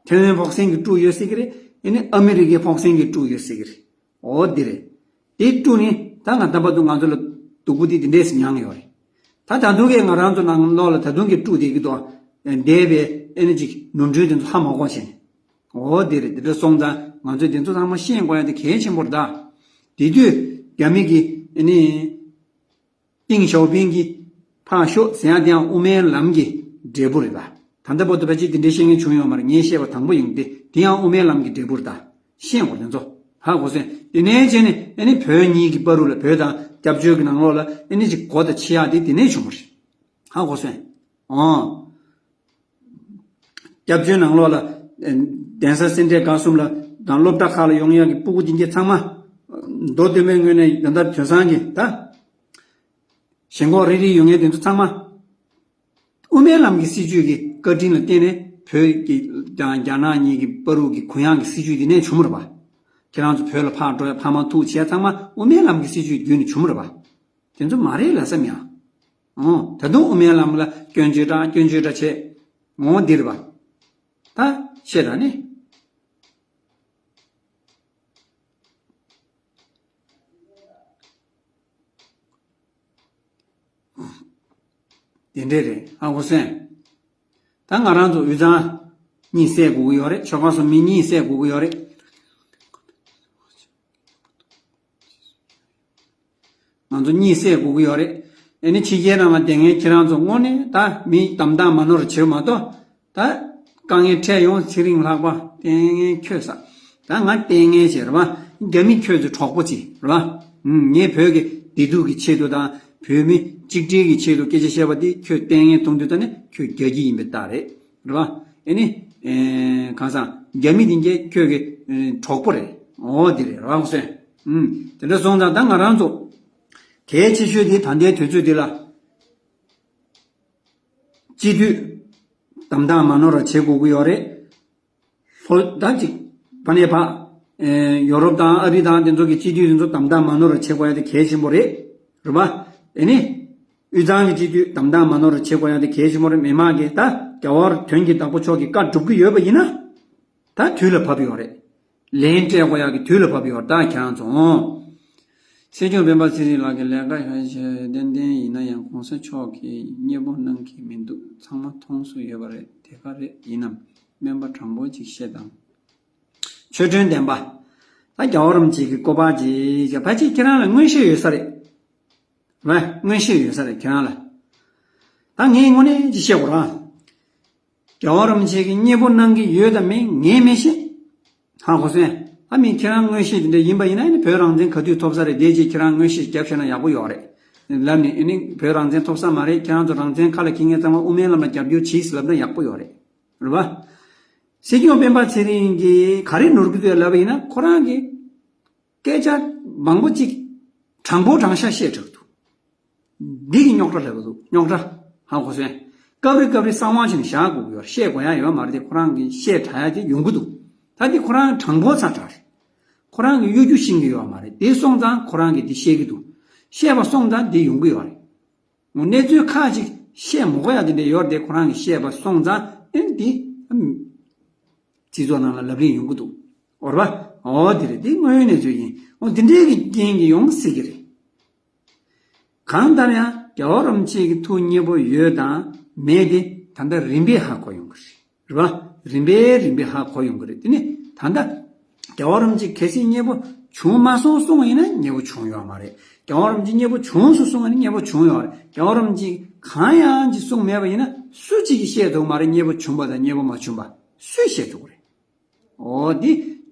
ཐེ་ཝན་ཕོག་སེང་གི་དཀྲུགས་ཡོད་སྲིད་ཀྱི་རེད། ཨ་ནི་ཨ་མི་རི་ཀའི་ཕོག་སེང་གི་དཀྲུགས་ཡོད་སྲིད་ཀྱི་རེད། འོ་དེ་རེད། དེ་དཀྲུགས་ནི་ད་ང་ད་བར་དུ་ང་ཚོ་ལ་སྡུག་པོ་དེ་དེ་འདྲས་སེ་མྱངས་ཡོད་རེད། ད་ད་དུང་གི་ང་རང་ཚོ་ནང་ལོགས་ལ་ད་དུང་གི་དཀྲུགས་བསྡད་ཀྱི་འདུག་འདས་པའི་ཨ་ནི་ཅིག་ནོར་འཁྲུལ་དེ་ཚོ་ཧ་མ་གོ་བྱས་ནས། འོ་དེ་རེད། དེ་འདྲ་སོང་ཙང་ང་ཚོས་དེ་ཚོ་ཚང་མ་ཤེས་དགོས་ཡ་དེ་གལ་ཆེན་པོ་རེད་ད། དེ་དུས་རྒྱ་མི་གིས་ཨ་ནི། ཏིང་ཞའོ་ཕིང་གིས་ཕར་ཤོག་ཟེར་ཡ་དེ་ཡང་དབུ་མའི་ལམ་གྱི་འབྲས་བུ་རེད་པ། ད་ལྟ་བར་དུ་ཕལ་ཆེར་དེ་འདྲའི་བཤད་མཁན་བྱུང་ཡོད་མ་རེད། ངས་བཤད་པ་དང་པོ་ཡིན་ཏེ། དེ་ཡང་དབུ་མའི་ལམ་གྱི་འབྲས་བུ་རེད་ད། ཤེས་དགོས་དེ་ཚོ་ཧ་གོ་སོང་། དེ་ནས་བྱས་ནས་ཨ་ནི་བོད་གཉིས་ཀྱི་བར་དུ་ལ་བོད་དང་སྐྱབས་བཅོལ་གྱི་ནང་ལོགས་ལ་ཨ་ནི་ཅིག་སྒོ་དང་ཕྱེ་ཡག་དེ་དེ་ནས་བྱུང་བ་རེད། ཧ་གོ་སོང་། ཨོ། སྐྱབས་བཅོལ་ནང་ལོགས་ལ་ཨེ་གདན་ས་སེ་འབྲས་དགའ་གསུམ་ལ་དང་སློབ་གྲྭ་ཁག་ལ་ཡོང་ཡག་གི་སྤུ་གུ་དེ་འདྲ་ཚང་མ་མདོ་སྟོད་སྨད་ངོས་ནས་ད་ལྟ་དེང་སང་གི་ད་ཞེན་ཁོག་རིལ་རིལ་ཡོད་མཁན་དེ་ཚོ་ཚང་མ་དབུ་མའི་ལམ་གྱི་སྲིད་བྱུས་ཀྱི་བཀའ་དྲིན་ལ་བརྟེན་ནས་བོད་ཀྱི་དང་རྒྱ་ནག་གཉིས་ཀྱི་བར་དུ་གི་གུ་ཡངས་ཀྱི་སྲིད་བྱུས་དེ་ནས་བྱུང་བ་རེད་པ། ཁྱེད་རང་ཚོ་བོད་ལ་ཕར་འགྲོ་ཡ་ཕར་མ་ཐུག་བྱེད་ཡ་ཚང་མ་དབུ་མའི་ལམ་གྱི་སྲིད་བྱུས་བརྒྱུད་ནས་བྱུང་བ་རེད་པ། དེ་ཚོ་མ་རེད་ལབ་ས་མེད་ཨ། ཨོ། ད་དུང་དབུ་མའི་ལམ་ལ་སྐྱོན་བརྗོད་དང་སྐྱོན་བརྗོད་འདྲ་བྱེད། ངོ་འདིར་བ། ད་བཤད་དང་ནི། དེ་འདྲས་རེད་ཨ། འོ་སེ། ད་ང་རང་ཚོ་དབུས་གཙང་གཉིས་བསད་དགོས་ཀྱི་ཡོད་རེད། ཆོལ་ཁ་གསུམ་མི་གཉིས་བསད་དགོས་ཀྱི་ཡོད་རེད། ང་ཚོ་གཉིས་བསད་དགོས་ཀྱི་ཡོད་རེད། ཨེ་ནི་ཕྱི་རྒྱལ་ནང་ལ་བསྡད་མཁན་ཁྱེད་རང་ཚོ་དངོས་གནས་ད་མི་གདམ་དང་མ་ནོར་བྱེད་མ་གཏོགས། ད་དཀའ་ངལ་འཕྲད་ཡོང་། ཚེ་རིང་ལྷག་པ་ལྟས་ངན་ཁྱོད་ས། ད་ང་ལྟས་ངན་བྱེད་རེད་པ། རྒྱ་མི་ཁྱོད་ཚོ་གྲོགས་པོ་ཅིག་རེད་པ། ངས་བོད་ཀྱི་བདེ་སྡུག་གི་ཆེད་དུ་དང་བོད་མི་གཅིག་སྒྲིལ་གྱི་ཆེད་དུ་སྐད་ཆ་བཤད་པ་དེ་ཁྱོད་ལྟས་ངན་མཐོང་དུས་ད་ནི་ཁྱོད་རྒྱ་སྐྱིད་ཡིན་པའི་རྟགས་རེད། རེད་པ། ཨེ་ནི། ཨེ། གང་ཟག་རྒྱ་མི་དེ་འདྲས་ཁྱོད་ཀྱི་ཨེ་གྲོགས་པོ་རེད། འོ་དེ་རེད་རང་སོན། ཨུམ། དེ་འདྲ་སོང་ཙང་ད་ང་རང་ཚོ་གལ་ཆེ་ཤོས་དེ་ད་ལྟའི་དུས་ཚོད་འདི་ལ་སྤྱི་འཐུས་གདམ་དང་མ་ནོར་བ་བྱེད་དགོས་ཀྱི་ཡོད་རེད། ལྷོ་ད་ཅིག་ཕ་ནས་ཕ། ཨེ་ཡོ་རོབ་དང་ཨ་རི་དང་དེ་ཚོ་གི་སྤྱི་འཐུས་དེ་ཚོ་གདམ་དང་མ་ནོར་བ་བྱེད་དགོས་ཡ་དེ་གལ་ཆེན་པོ་རེད། རེད་པ། ཨེ་ནི། དབུས་གཙང་གི་སྤྱི་འཐུས་གདམ་དང་མ་ནོར་བ་བྱེད་དགོས་ཡ་དེ་གལ་ཆེན་པོ་རེད། མི་མང་གིས་ད་རྒྱལ་བ་དོན་གྱི་བདག་པོ་མཆོག་གི་བཀའ་སྒྲུབ་ཀྱི་ཡོད་པ་ཡིན་ན། ད་དུས་ལ་བབས་ཡོད་རེད། ལན་སྤྲད་དགོས་ཡག་གི་དུས་ལ་བབས་ཡོད་རེད། ད་ཁྱེད་རང་ཚོ། སྲིད་སྐྱོང་སྤེན་པ་ཚེ་རིང་ལགས་ཀྱི་ལས་ཀ་ཡག་ཤོས་ཏན་ཏན་ཡིན་ན་ཡང་གོང་ས་མཆོག་གིས་མཉེས་པོ་གནང་གི་མི་འདུག་ཚང་མ་མཐོང་སོ་ཡོད་པ་རེད། དེ་ག་རེད། ཡིན་ནམ། སྨན་པ་དྲང་པོ་ཅིག་བཤད་དང་། ཆོས་སྒྲོན་བདེན་པ། ད་རྒྱལ་བ་རིན་པོ་ཆེ་གི་སྐུ་པར་ཅིག་ཕལ་ཆེར་ཁྱེད་རང་ལ་མངོན་ཤེས་ཡོད་ས་རེད། རེད། མངོན་ཤེས་ཡོད་ས་རེད་ཁྱེད་རང་ལ། ད་ངས་དངོས་གནས་ཅིག་བཤད་དགོས་ར། རྒྱལ་བ་རིན་པོ་ཆེ་གིས་མཉེས་པོ་གནང་གི་ཡོད་དམ་མེད་ངས་མི་ཤེས། ཧ་གོ་སོང་། ཨ་མི་ཁྱེད་རང་མངོན་ཤེས་དེ་འདྲ་ཡིན་པ་ཡིན་ན་ཨ་ནི་བོད་རང་བཙན་ག་དུས་ཐོབ་ས་རེད། དེ་རྗེས་ཁྱེད་རང་མངོན་ཤེས་རྒྱབ་བཤད་ན་ཡག་པོ་ཡོད་རེད། ལབ་ནས་ཨ་ནི་བོད་རང་བཙན་ཐོབ་ས་མ་རེད། ཁྱེད་རང་ཚོ་རང་བཙན་ཁ་ལ་འཁྱེར་མཁན་ཚང་མ་དབུ་མའི་ལམ་ལ་རྒྱབ་སྐྱོར་གྱིས་ལབ་ན་ཡག་པོ་ཡོད་རེད། རེད་པ། སྲིད་སྐྱོང་སྤེན་པ་ཚེ་རིང་གིས་ག་རེ་ནོར་གི་འདུག་ལབ་པ་ཡིན་ན་ཁོ་རང་གིས་སྐད་ཆ་མང་པོ་ཅིག་དྲང་པོ་དྲང་བཞག་བཤད་དྲགས་འདུག་འདི་གི་རྙོག་དྲ་ལབ་འདུག་རྙོག་དྲ། ཧ་གོ་སོང་། སྐབས་རེ་སྐབས་རེ་གསང་བ་བྱས་ནས་བཞག་དགོས་ཀྱི་ཡོད། བཤད་དགོས་ཡ་ཡོད་མ་རེད་དེ། ཁོ་རང་གིས་བཤད་དྲགས་ཡ་དེ་ཡོང་གི་འདུག་ད་དེ་ཁོ་རང་དྲང་པོ་ཚ་དྲགས་རེད། ཁོ་རང་གིས་གཡོ་སྒྱུ་ཤེས་ཀྱི་ཡོད་མ་རེད། དེ་སོང་ཙང་ཁོ་རང་གིས་དེ་བཤད་ཀྱི་འདུག་བཤད་པ་སོང་ཙང་དེ་ཡོང་གི་ཡོད་རེད། ངོ་གནས་ཚུལ་ཁག་ཅིག་བཤད་མ་དགོས་ཡ་དེ་འདྲ་ཡོད་རེད་དེ། ཁོ་རང་གིས་བཤད་པ་སོང་ཙང་ཨེ་འདི་སྤྱི་ཚོགས་ནང་ལ་ལབ་གླེང་ཡོང་གི་འདུག་འོ་རེད་པ། འོ་དེ་རེད། དེ་དངོས་ཡོད་གནས་ཚུལ་ཡིན། འོ་དེ་འདྲའི་གི་རྐྱེན་གྱིས་ཡོང་སྲིད་ཀྱི་རེད། གང་ལྟར་ཡང་རྒྱལ་བ་རིན་པོ་ཆེ་གི་ཐུགས་མཉེས་པོ་ཡོད་དང་མེད་དེ་ད་ལྟ་རིམ་པས་ཧ་གོ་ཡོང་གི་རེད། རེད་པ། རིམ་པས་རིམ་པས་ཧ་གོ་ཡོང་གི་རེད། དེ་ནི་ད་ལྟ་རྒྱལ་བ་རིན་པོ་ཆེ་གལ་སྲིད་མཉེས་པོ་བྱུང་མ་སོང་གསུངས་པ་ཡིན་ན་མཉེས་པོ་བྱུང་ཡོད་མ་རེད། རྒྱལ་བ་རིན་པོ་ཆེ་མཉེས་པོ་བྱུང་སོང་གསུངས་པ་ཡིན་ན་མཉེས་པོ་བྱུང་ཡོད་རེད། རྒྱལ་བ་རིན་པོ་ཆེ་གང་ཡང་ཅིག་གསུངས་མེད་པ་ཡིན་ན་སུ་གཅིག་གིས་བཤད་ཐུབ་མ་རེད། མཉེས་པོ་བྱུང་པ་དང་མཉེས་པོ་མ་བྱུང་པ་སུས་བཤད་ཐུབ་ཀྱི་རེད། འོ་འདི།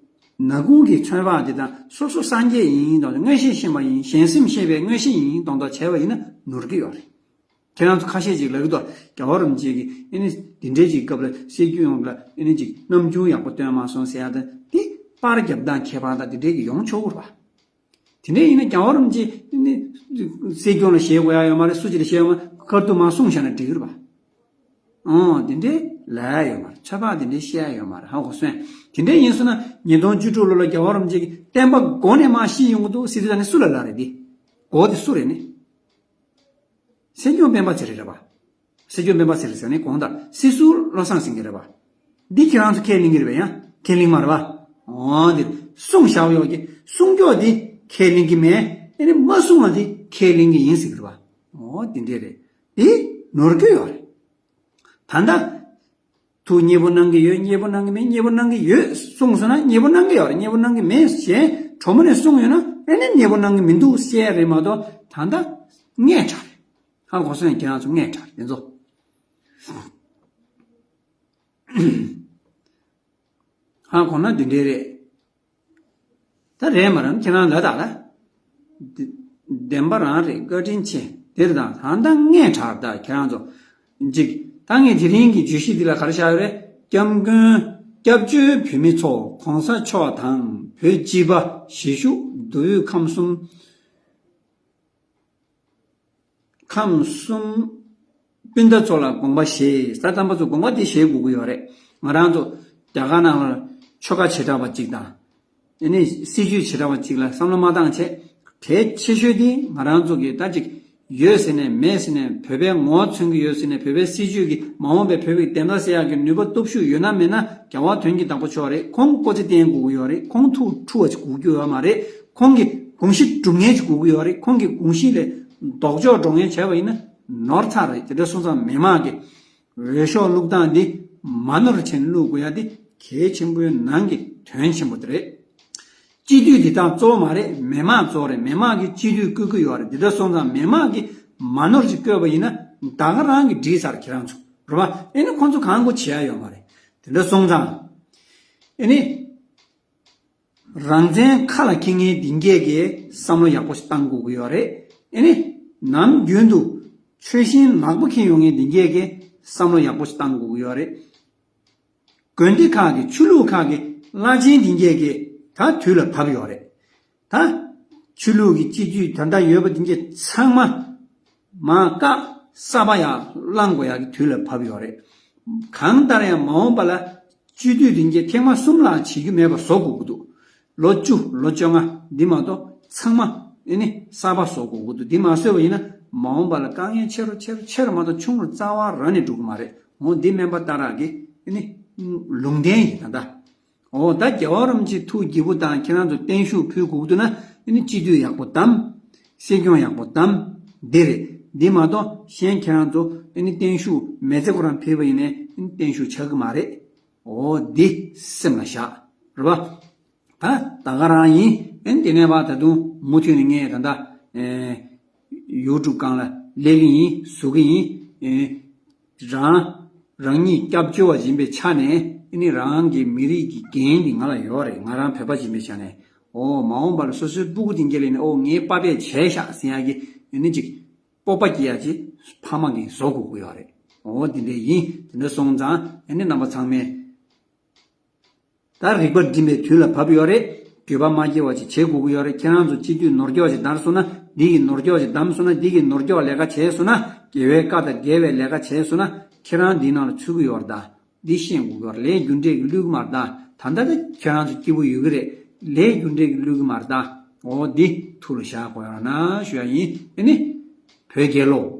ནག་ཁུང་གི་ཚོད་དཔག་འདི་དང་སོ་སོ་སངས་རྒྱས་ཡིན་མདོག་མངོན་ཤེས་ཤེས་པ་ཡིན། གཞན་སེམས་ཤེས་པའི་མངོན་ཤེས་ཡིན་མདོག་མདོག་བྱས་པ་ཡིན་ན་ནོར་གྱི་ཡོད་རེད། ཁྱེད་རང་ཚོ་ཁ་ཤས་ཅིག་ལབ་ཀྱི་འདུག་རྒྱལ་བ་རིན་པོ་ཆེ་གིས་ཨེ་ནི་འདི་འདྲའི་ཅིག་སྐབས་ལ་སྲིད་སྐྱོང་ལ་ཨེ་ནི་ཅིག་རྣམ་འགྱུར་ཡག་པོ་སྟོན་མ་སོང་ཟེར་ཡ་དང་འདི་པར་རྒྱབ་སྟངས་ཁྱད་པར་དང་འདི་འདྲའི་གི་ཡོང་ཆོག་གི་རེད་པ། དེ་འདྲ་ཡིན་ན་རྒྱལ་བ་རིན་པོ་ཆེ་ནི་སྲིད་སྐྱོང་ལ་ཞེད་དགོས་ཡ་ཡོད་མ་རེད། སུ་གཅིག་ལ་ཞེད་ཡོད་མ་རེད། ཁ་ཐུག་མར་གསུངས་བཞག་ན་འགྲིག་གི་རེད་པ། ཨོ་དེ་འདྲའི་ལབ་ཡ་ཡོད་མ་རེད། ཚོད་དཔག་དེ་འདྲའི་བཤད་ཡ་ཡོད་མ་རེད། ཧ་གོ་སོང་། དེ་འདྲ་ཡིན་སོང་ན་ཉིས་སྟོང་བཅུ་དྲུག་ལོ་ལ་རྒྱལ་བ་རིན་པོ་ཆེ་གི་བསྟན་པ་མགོ་ནས་མར་བཤིག་ཡོང་གི་འདུག་ཟེར་དུས་ད་ནི་སུ་ལ་ལབ་རེད། དེ་མགོ་དེ་སུ་རེད་ནི། སྲིད་སྐྱོང་སྤེན་པ་ཚེ་རིང་རེད་པ། སྲིད་སྐྱོང་སྤེན་པ་ཚེ་རིང་ཟེར་ནས་གོང་དང་སྲིད་ཟུར་བློ་བཟང་སེང་གེ་རེད་པ། འདི་ཁྱེད་རང་ཚོ་ཁས་ལེན་གྱི་རེད་པས། ཡང་ཁས་ལེན་མ་རེད་པ། འོ་འདི་གསུངས་བཞག་ཡོད་ཀྱི་གསུང་ཀྱོག་འདི་ཁས་ལེན་གྱི་མེད། ཨེ་ནི་མ་གསུང་བ་འདི་ཁས་ལེན་གྱི་ཡིན་ཟེར་གྱི་རེད་པ། འོ་འདི་འདྲས་རེད། འདི་ནོར་གྱི་ཡོད་རེད། ད་ལྟ་ཐུགས་མཉེས་པོ་གནང་གི་ཡོད། མཉེས་པོ་གནང་གི་མེད། མཉེས་པོ་གནང་གི་ཡོད་གསུངས་སོང་ན་མཉེས་པོ་གནང་གི་ཡོད་རེད། མཉེས་པོ་གནང་གི་མེད་ཞེས་གྲོ་མོ་ནས་གསུངས་ཡོད་ན་ཨེ་ནི་མཉེས་པོ་གནང་གི་མི་འདུག་ཟེར་རེད་མ་གཏོགས་ད་ལྟ་རྔན་དྲག་རེད། ཧ་གོ་སོང་། ཁྱེད་རང་ཚོ་རྔན་དྲག་རེད་དེ་ཚོ། ཧ་གོ་ན་འདི་འདྲས་རེད། ད་རེད་མ་རེད་ཁྱེད་རང་ལ་དྭགས་ལ། བདེན་པ་རང་རེད། བཀའ་དྲིན་ཆེ། དེར་དང་ད་ལྟ་རྔན་དྲག་ད་ཁྱེད་རང་ཚོ། འཇིག་ད་ངས་དེ་རིང་གི་བརྗོད་གཞི་འདི་ལ་ག་རེ་བཞག་ཡོད་རེད། སྐྱབས་མགོན་སྐྱབས་བཅོལ་བོད་མི་ཚོ་གོང་ས་མཆོག་དང་བོད་སྤྱི་པ་གཞིས་བཞུགས་མདོ་དབུས་ཁམས་གསུམ། ཁམས་གསུམ་སྤུན་ཟླ་ཚོ་ལ་དགོངས་པ་བཞེས། ས་དམ་པ་ཚོ་དགོངས་པ་དེ་བཞེས་དགོས་ཀྱི་ཡོད་རེད། ང་རང་ཚོ་རྒྱ་གར་ནང་ལ་ཆོལ་ཁ་བྱེ་བྲག་པ་གཅིག་དང་། ཨེ་ནི་སྲིད་ཇུས་བྱེ་བྲག་པ་གཅིག་ལ་བསམ་བློ་མ་བཏང་བྱས། གལ་ཆེ་ཤོས་དེ་ང་རང་ཚོ་གི་ད་ཅིག་ཡོད་ཟེར་ནས་མེད་ཟེར་ནས་བོད་པའི་ངོ་བོ་མཚོན་གྱི་ཡོད་ཟེར་ནས་བོད་པའི་སྲིད་ཇུས་ཀྱི་མ་འོངས་པའི་བོད་པའི་བདེན་མཐའ་གསལ་ཡག་གི་ནུས་པ་སྟོབས་ཤུགས་ཡོད་ན་མེད་ན་རྒྱལ་བ་དོན་གྱི་བདག་པོ་མཆོག་རེད། ཁོང་སྐུ་ཚེ་བརྟན་དགོས་ཀྱི་ཡོད་རེད། ཁོང་ཐུགས་ཁྲོ་བ་ཅིག་དགོས་ཀྱི་ཡོད་མ་རེད། ཁོང་གི་དགོངས་གཞི་སྒྲུབ་མཁན་ཅིག་དགོས་ཀྱི་ཡོད་རེད། ཁོང་གི་དགོངས་གཞི་ལས་ལྡོག་ཕྱོགས་འགྲོ་མཁན་བྱས་པ་ཡིན་ན་ནོར་ཚར་རེད། དེ་འདྲ་སོང་ཙང་མི་མང་གི་འོས་ཤོག་བླུག་སྟངས་འདི་མ་ནོར་བྱས་ནས་བླུག་དགོས་ཡ་འདི་གལ་ཆེན་པོའི་ནང་གི་དོན་ཆེན་པོ་དེ་རེད། སྤྱི་འཐུས་འདི་དག་གཙོ་བོ་མ་རེད། མི་མང་གཙོ་བོ་རེད། མི་མང་གིས་སྤྱི་འཐུས་བསྐོ་གི་ཡོད་རེད། འདི་འདྲ་སོང་ཙང་མི་མང་གིས་མ་ནོར་ཅིག་བསྐོས་པ་ཡིན་ན་ད་ག་རང་གིས་འགྲིག་ཚར་ཁྱེད་རང་ཚོ་རེད་པ། ཨེ་ནི་ཁོང་ཚོ་གང་དགོས་བྱེད་ཡ་ཡོད་མ་རེད། དེ་འདྲ་སོང་ཙང་ཨེ་ནི། རང་བཙན་ཁ་ལ་འཁྱེར་མཁན་འདི་གས་ཀྱིས་བསམ་བློ་ཡག་པོ་ཞིག་བཏང་དགོས་ཀྱི་ཡོད་རེད། ཨེ་ནི། ནམ་རྒྱུན་དུ་ཆོལ་ཞེན་ནག་པོ་འཁྱེར་ཡོང་མཁན་འདི་གས་ཀྱིས་བསམ་བློ་ཡག་པོ་ཞིག་བཏང་དགོས་ཀྱི་ཡོད་རེད། དགོན་སྡེ་ཁག་གི་ཆོས་ལུགས་ཁག་གི་བླ་ཆེན་འདི་གས་ཀྱིས་ད་དུས་ལ་བབ་ཡོད་རེད། ད་ཆོས་ལུགས་ཀྱི་སྤྱི་འཐུས་ད་ལྟ་ཡོད་པ་འདི་གས་ཚང་མ་མར་བཀག་གསར་པ་ཡར་བསླང་དགོས་ཡག་གི་དུས་ལ་བབ་ཡོད་རེད། གང་ལྟར་ཡང་མ་འོངས་པ་ལ་སྤྱི་འཐུས་དེ་འདྲ་ཐེངས་མ་གསུམ་ལྷག་བྱེད་རྒྱུ་མེད་པ་བཟོ་དགོས་ཀྱི་འདུག་ལོ་བཅུ་ལོ་བཅོ་ལྔ་འདི་མ་གཏོགས་ཚང་མ་ཨེ་ནི་གསར་པ་བཟོ་དགོས་ཀྱི་འདུག་འདི་མ་བཟོས་པ་ཡིན་ན་མ་འོངས་པ་ལ་དཀའ་ངལ་ཆེ་རུ་ཆེ་རུ་ཆེ་རུ་མ་གཏོགས་ཆུང་རུ་རྩ་བ་རང་ནས་འགྲོ་གི་མ་རེད། འོ་འདི་སྨན་པ་སྟག་རག་གི་ཨེ་ནི་ལུང་བསྟན་ཡིན་ད་ལྟ། འོ་ད་རྒྱལ་བ་རིན་པོ་ཆེ་ཐུགས་དགྱེས་པོ་དང་ཁྱེད་རང་ཚོ་བརྟན་བཞུགས་ཕུལ་དགོས་ཀྱི་འདུག་ན་ཨེ་ནི་སྤྱི་འཐུས་ཡག་པོ་བདམས། སྲིད་སྐྱོང་ཡག་པོ་བདམས། འདི་རེད། འདི་མ་གཏོགས་གཞན་ཁྱེད་རང་ཚོ་ཨེ་ནི་བརྟན་བཞུགས་མི་ཚེ་ཁོ་རང་ཕེབས་པ་ཡིན་ནའི་ཨེ་ནི་བརྟན་བཞུགས་ཆགས་ཀྱི་མ་རེད། འོ་འདི་སེམས་ལ་བཞག་རེད་པ། ད་ད་ག་རང་ཡིན། ཨེ་ནི་དེ་ནས་ཕར་ད་དུང་མུ་མཐུད་ནས་ངས་ད་ལྟ་ཨེ་ ཡུ་ཊུབ་སྒང་ལ་སླེབས་ཀྱི་ཡིན། བཟོ་གི་ཡིན། ཨེ། རང་རང་ཉིད་སྐྱབས་བཅོལ་བ་ཡིན་པའི་ཆ་ནས་ཨ་ནི་རང་གི་མི་རིགས་ཀྱི་འགན་འདི་ང་ལ་ཡོད་རེད། ང་རང་བོད་པ་ཡིན་པའི་ཆ་ནས། ཨོ་མ་འོངས་པ་ལ་སོ་སོའི་སྤུ་གུ་དེ་འགན་ལེན་ནས། ཨོ་ངའི་པ་ཕས་བྱས་ཤག་ཟེར་ཡག་གི་ཨ་ནི་ཅིག་སྤོབས་པ་སྐྱེ་ཡག་ཅིག་ཕ་མ་གིས་བཟོ་དགོས་ཀྱི་ཡོད་རེད། ཨོ་དེ་འདྲ་ཡིན། དེ་འདྲ་སོང་ཙང་ཨ་ནི་རྣམ་པ་ཚང་མས། ད་རིག་པ་སྒྲིམ་པའི་དུས་ལ་བབ་ཡོད་རེད། འགྱོད་པ་མ་སྐྱེ་བ་ཅིག་བྱེད་དགོས་ཀྱི་ཡོད་རེད། ཁྱེད་རང་ཚོ་སྤྱི་འཐུས་ནོར་སྐྱོག་ཅིག་བདམས་སོང་ན། འདི་གི་ནོར་སྐྱོག་ཅིག་བདམས་སོང་ན། འདི་གི་ནོར་སྐྱོག་ལས་ཀ་བྱས་སོང་ན། དགེ་བའི་བཀའ་དང་འགལ་བའི་ལས་ཀ་བྱས་སོང་ན། ཁྱེད་རང་འདི་ནང་ལ་ཚུད་ཀྱི་ཡོད་རེད་ད། འདི་ཤེས་དགོས་ཀྱི་ཡོད་རེད། ལས་རྒྱུ་འབྲས་ཀྱིས་བསླུས་ཀྱི་མ་རེད་ད། ད་ལྟ་ད་ཁྱེད་རང་ཚོ་སྐྱིད་པོ་ཡོད་ཀྱི་རེད། ལས་རྒྱུ་འབྲས་ཀྱིས་བསླུས་ཀྱི་མ་རེད་ད། འོ་འདི་ཐུགས་ལ་བཞག་དགོས་ཡོད་ན་ཞུ་ཡ་ཡིན། ཨེ་ནི། བོད་རྒྱལ་ལོ།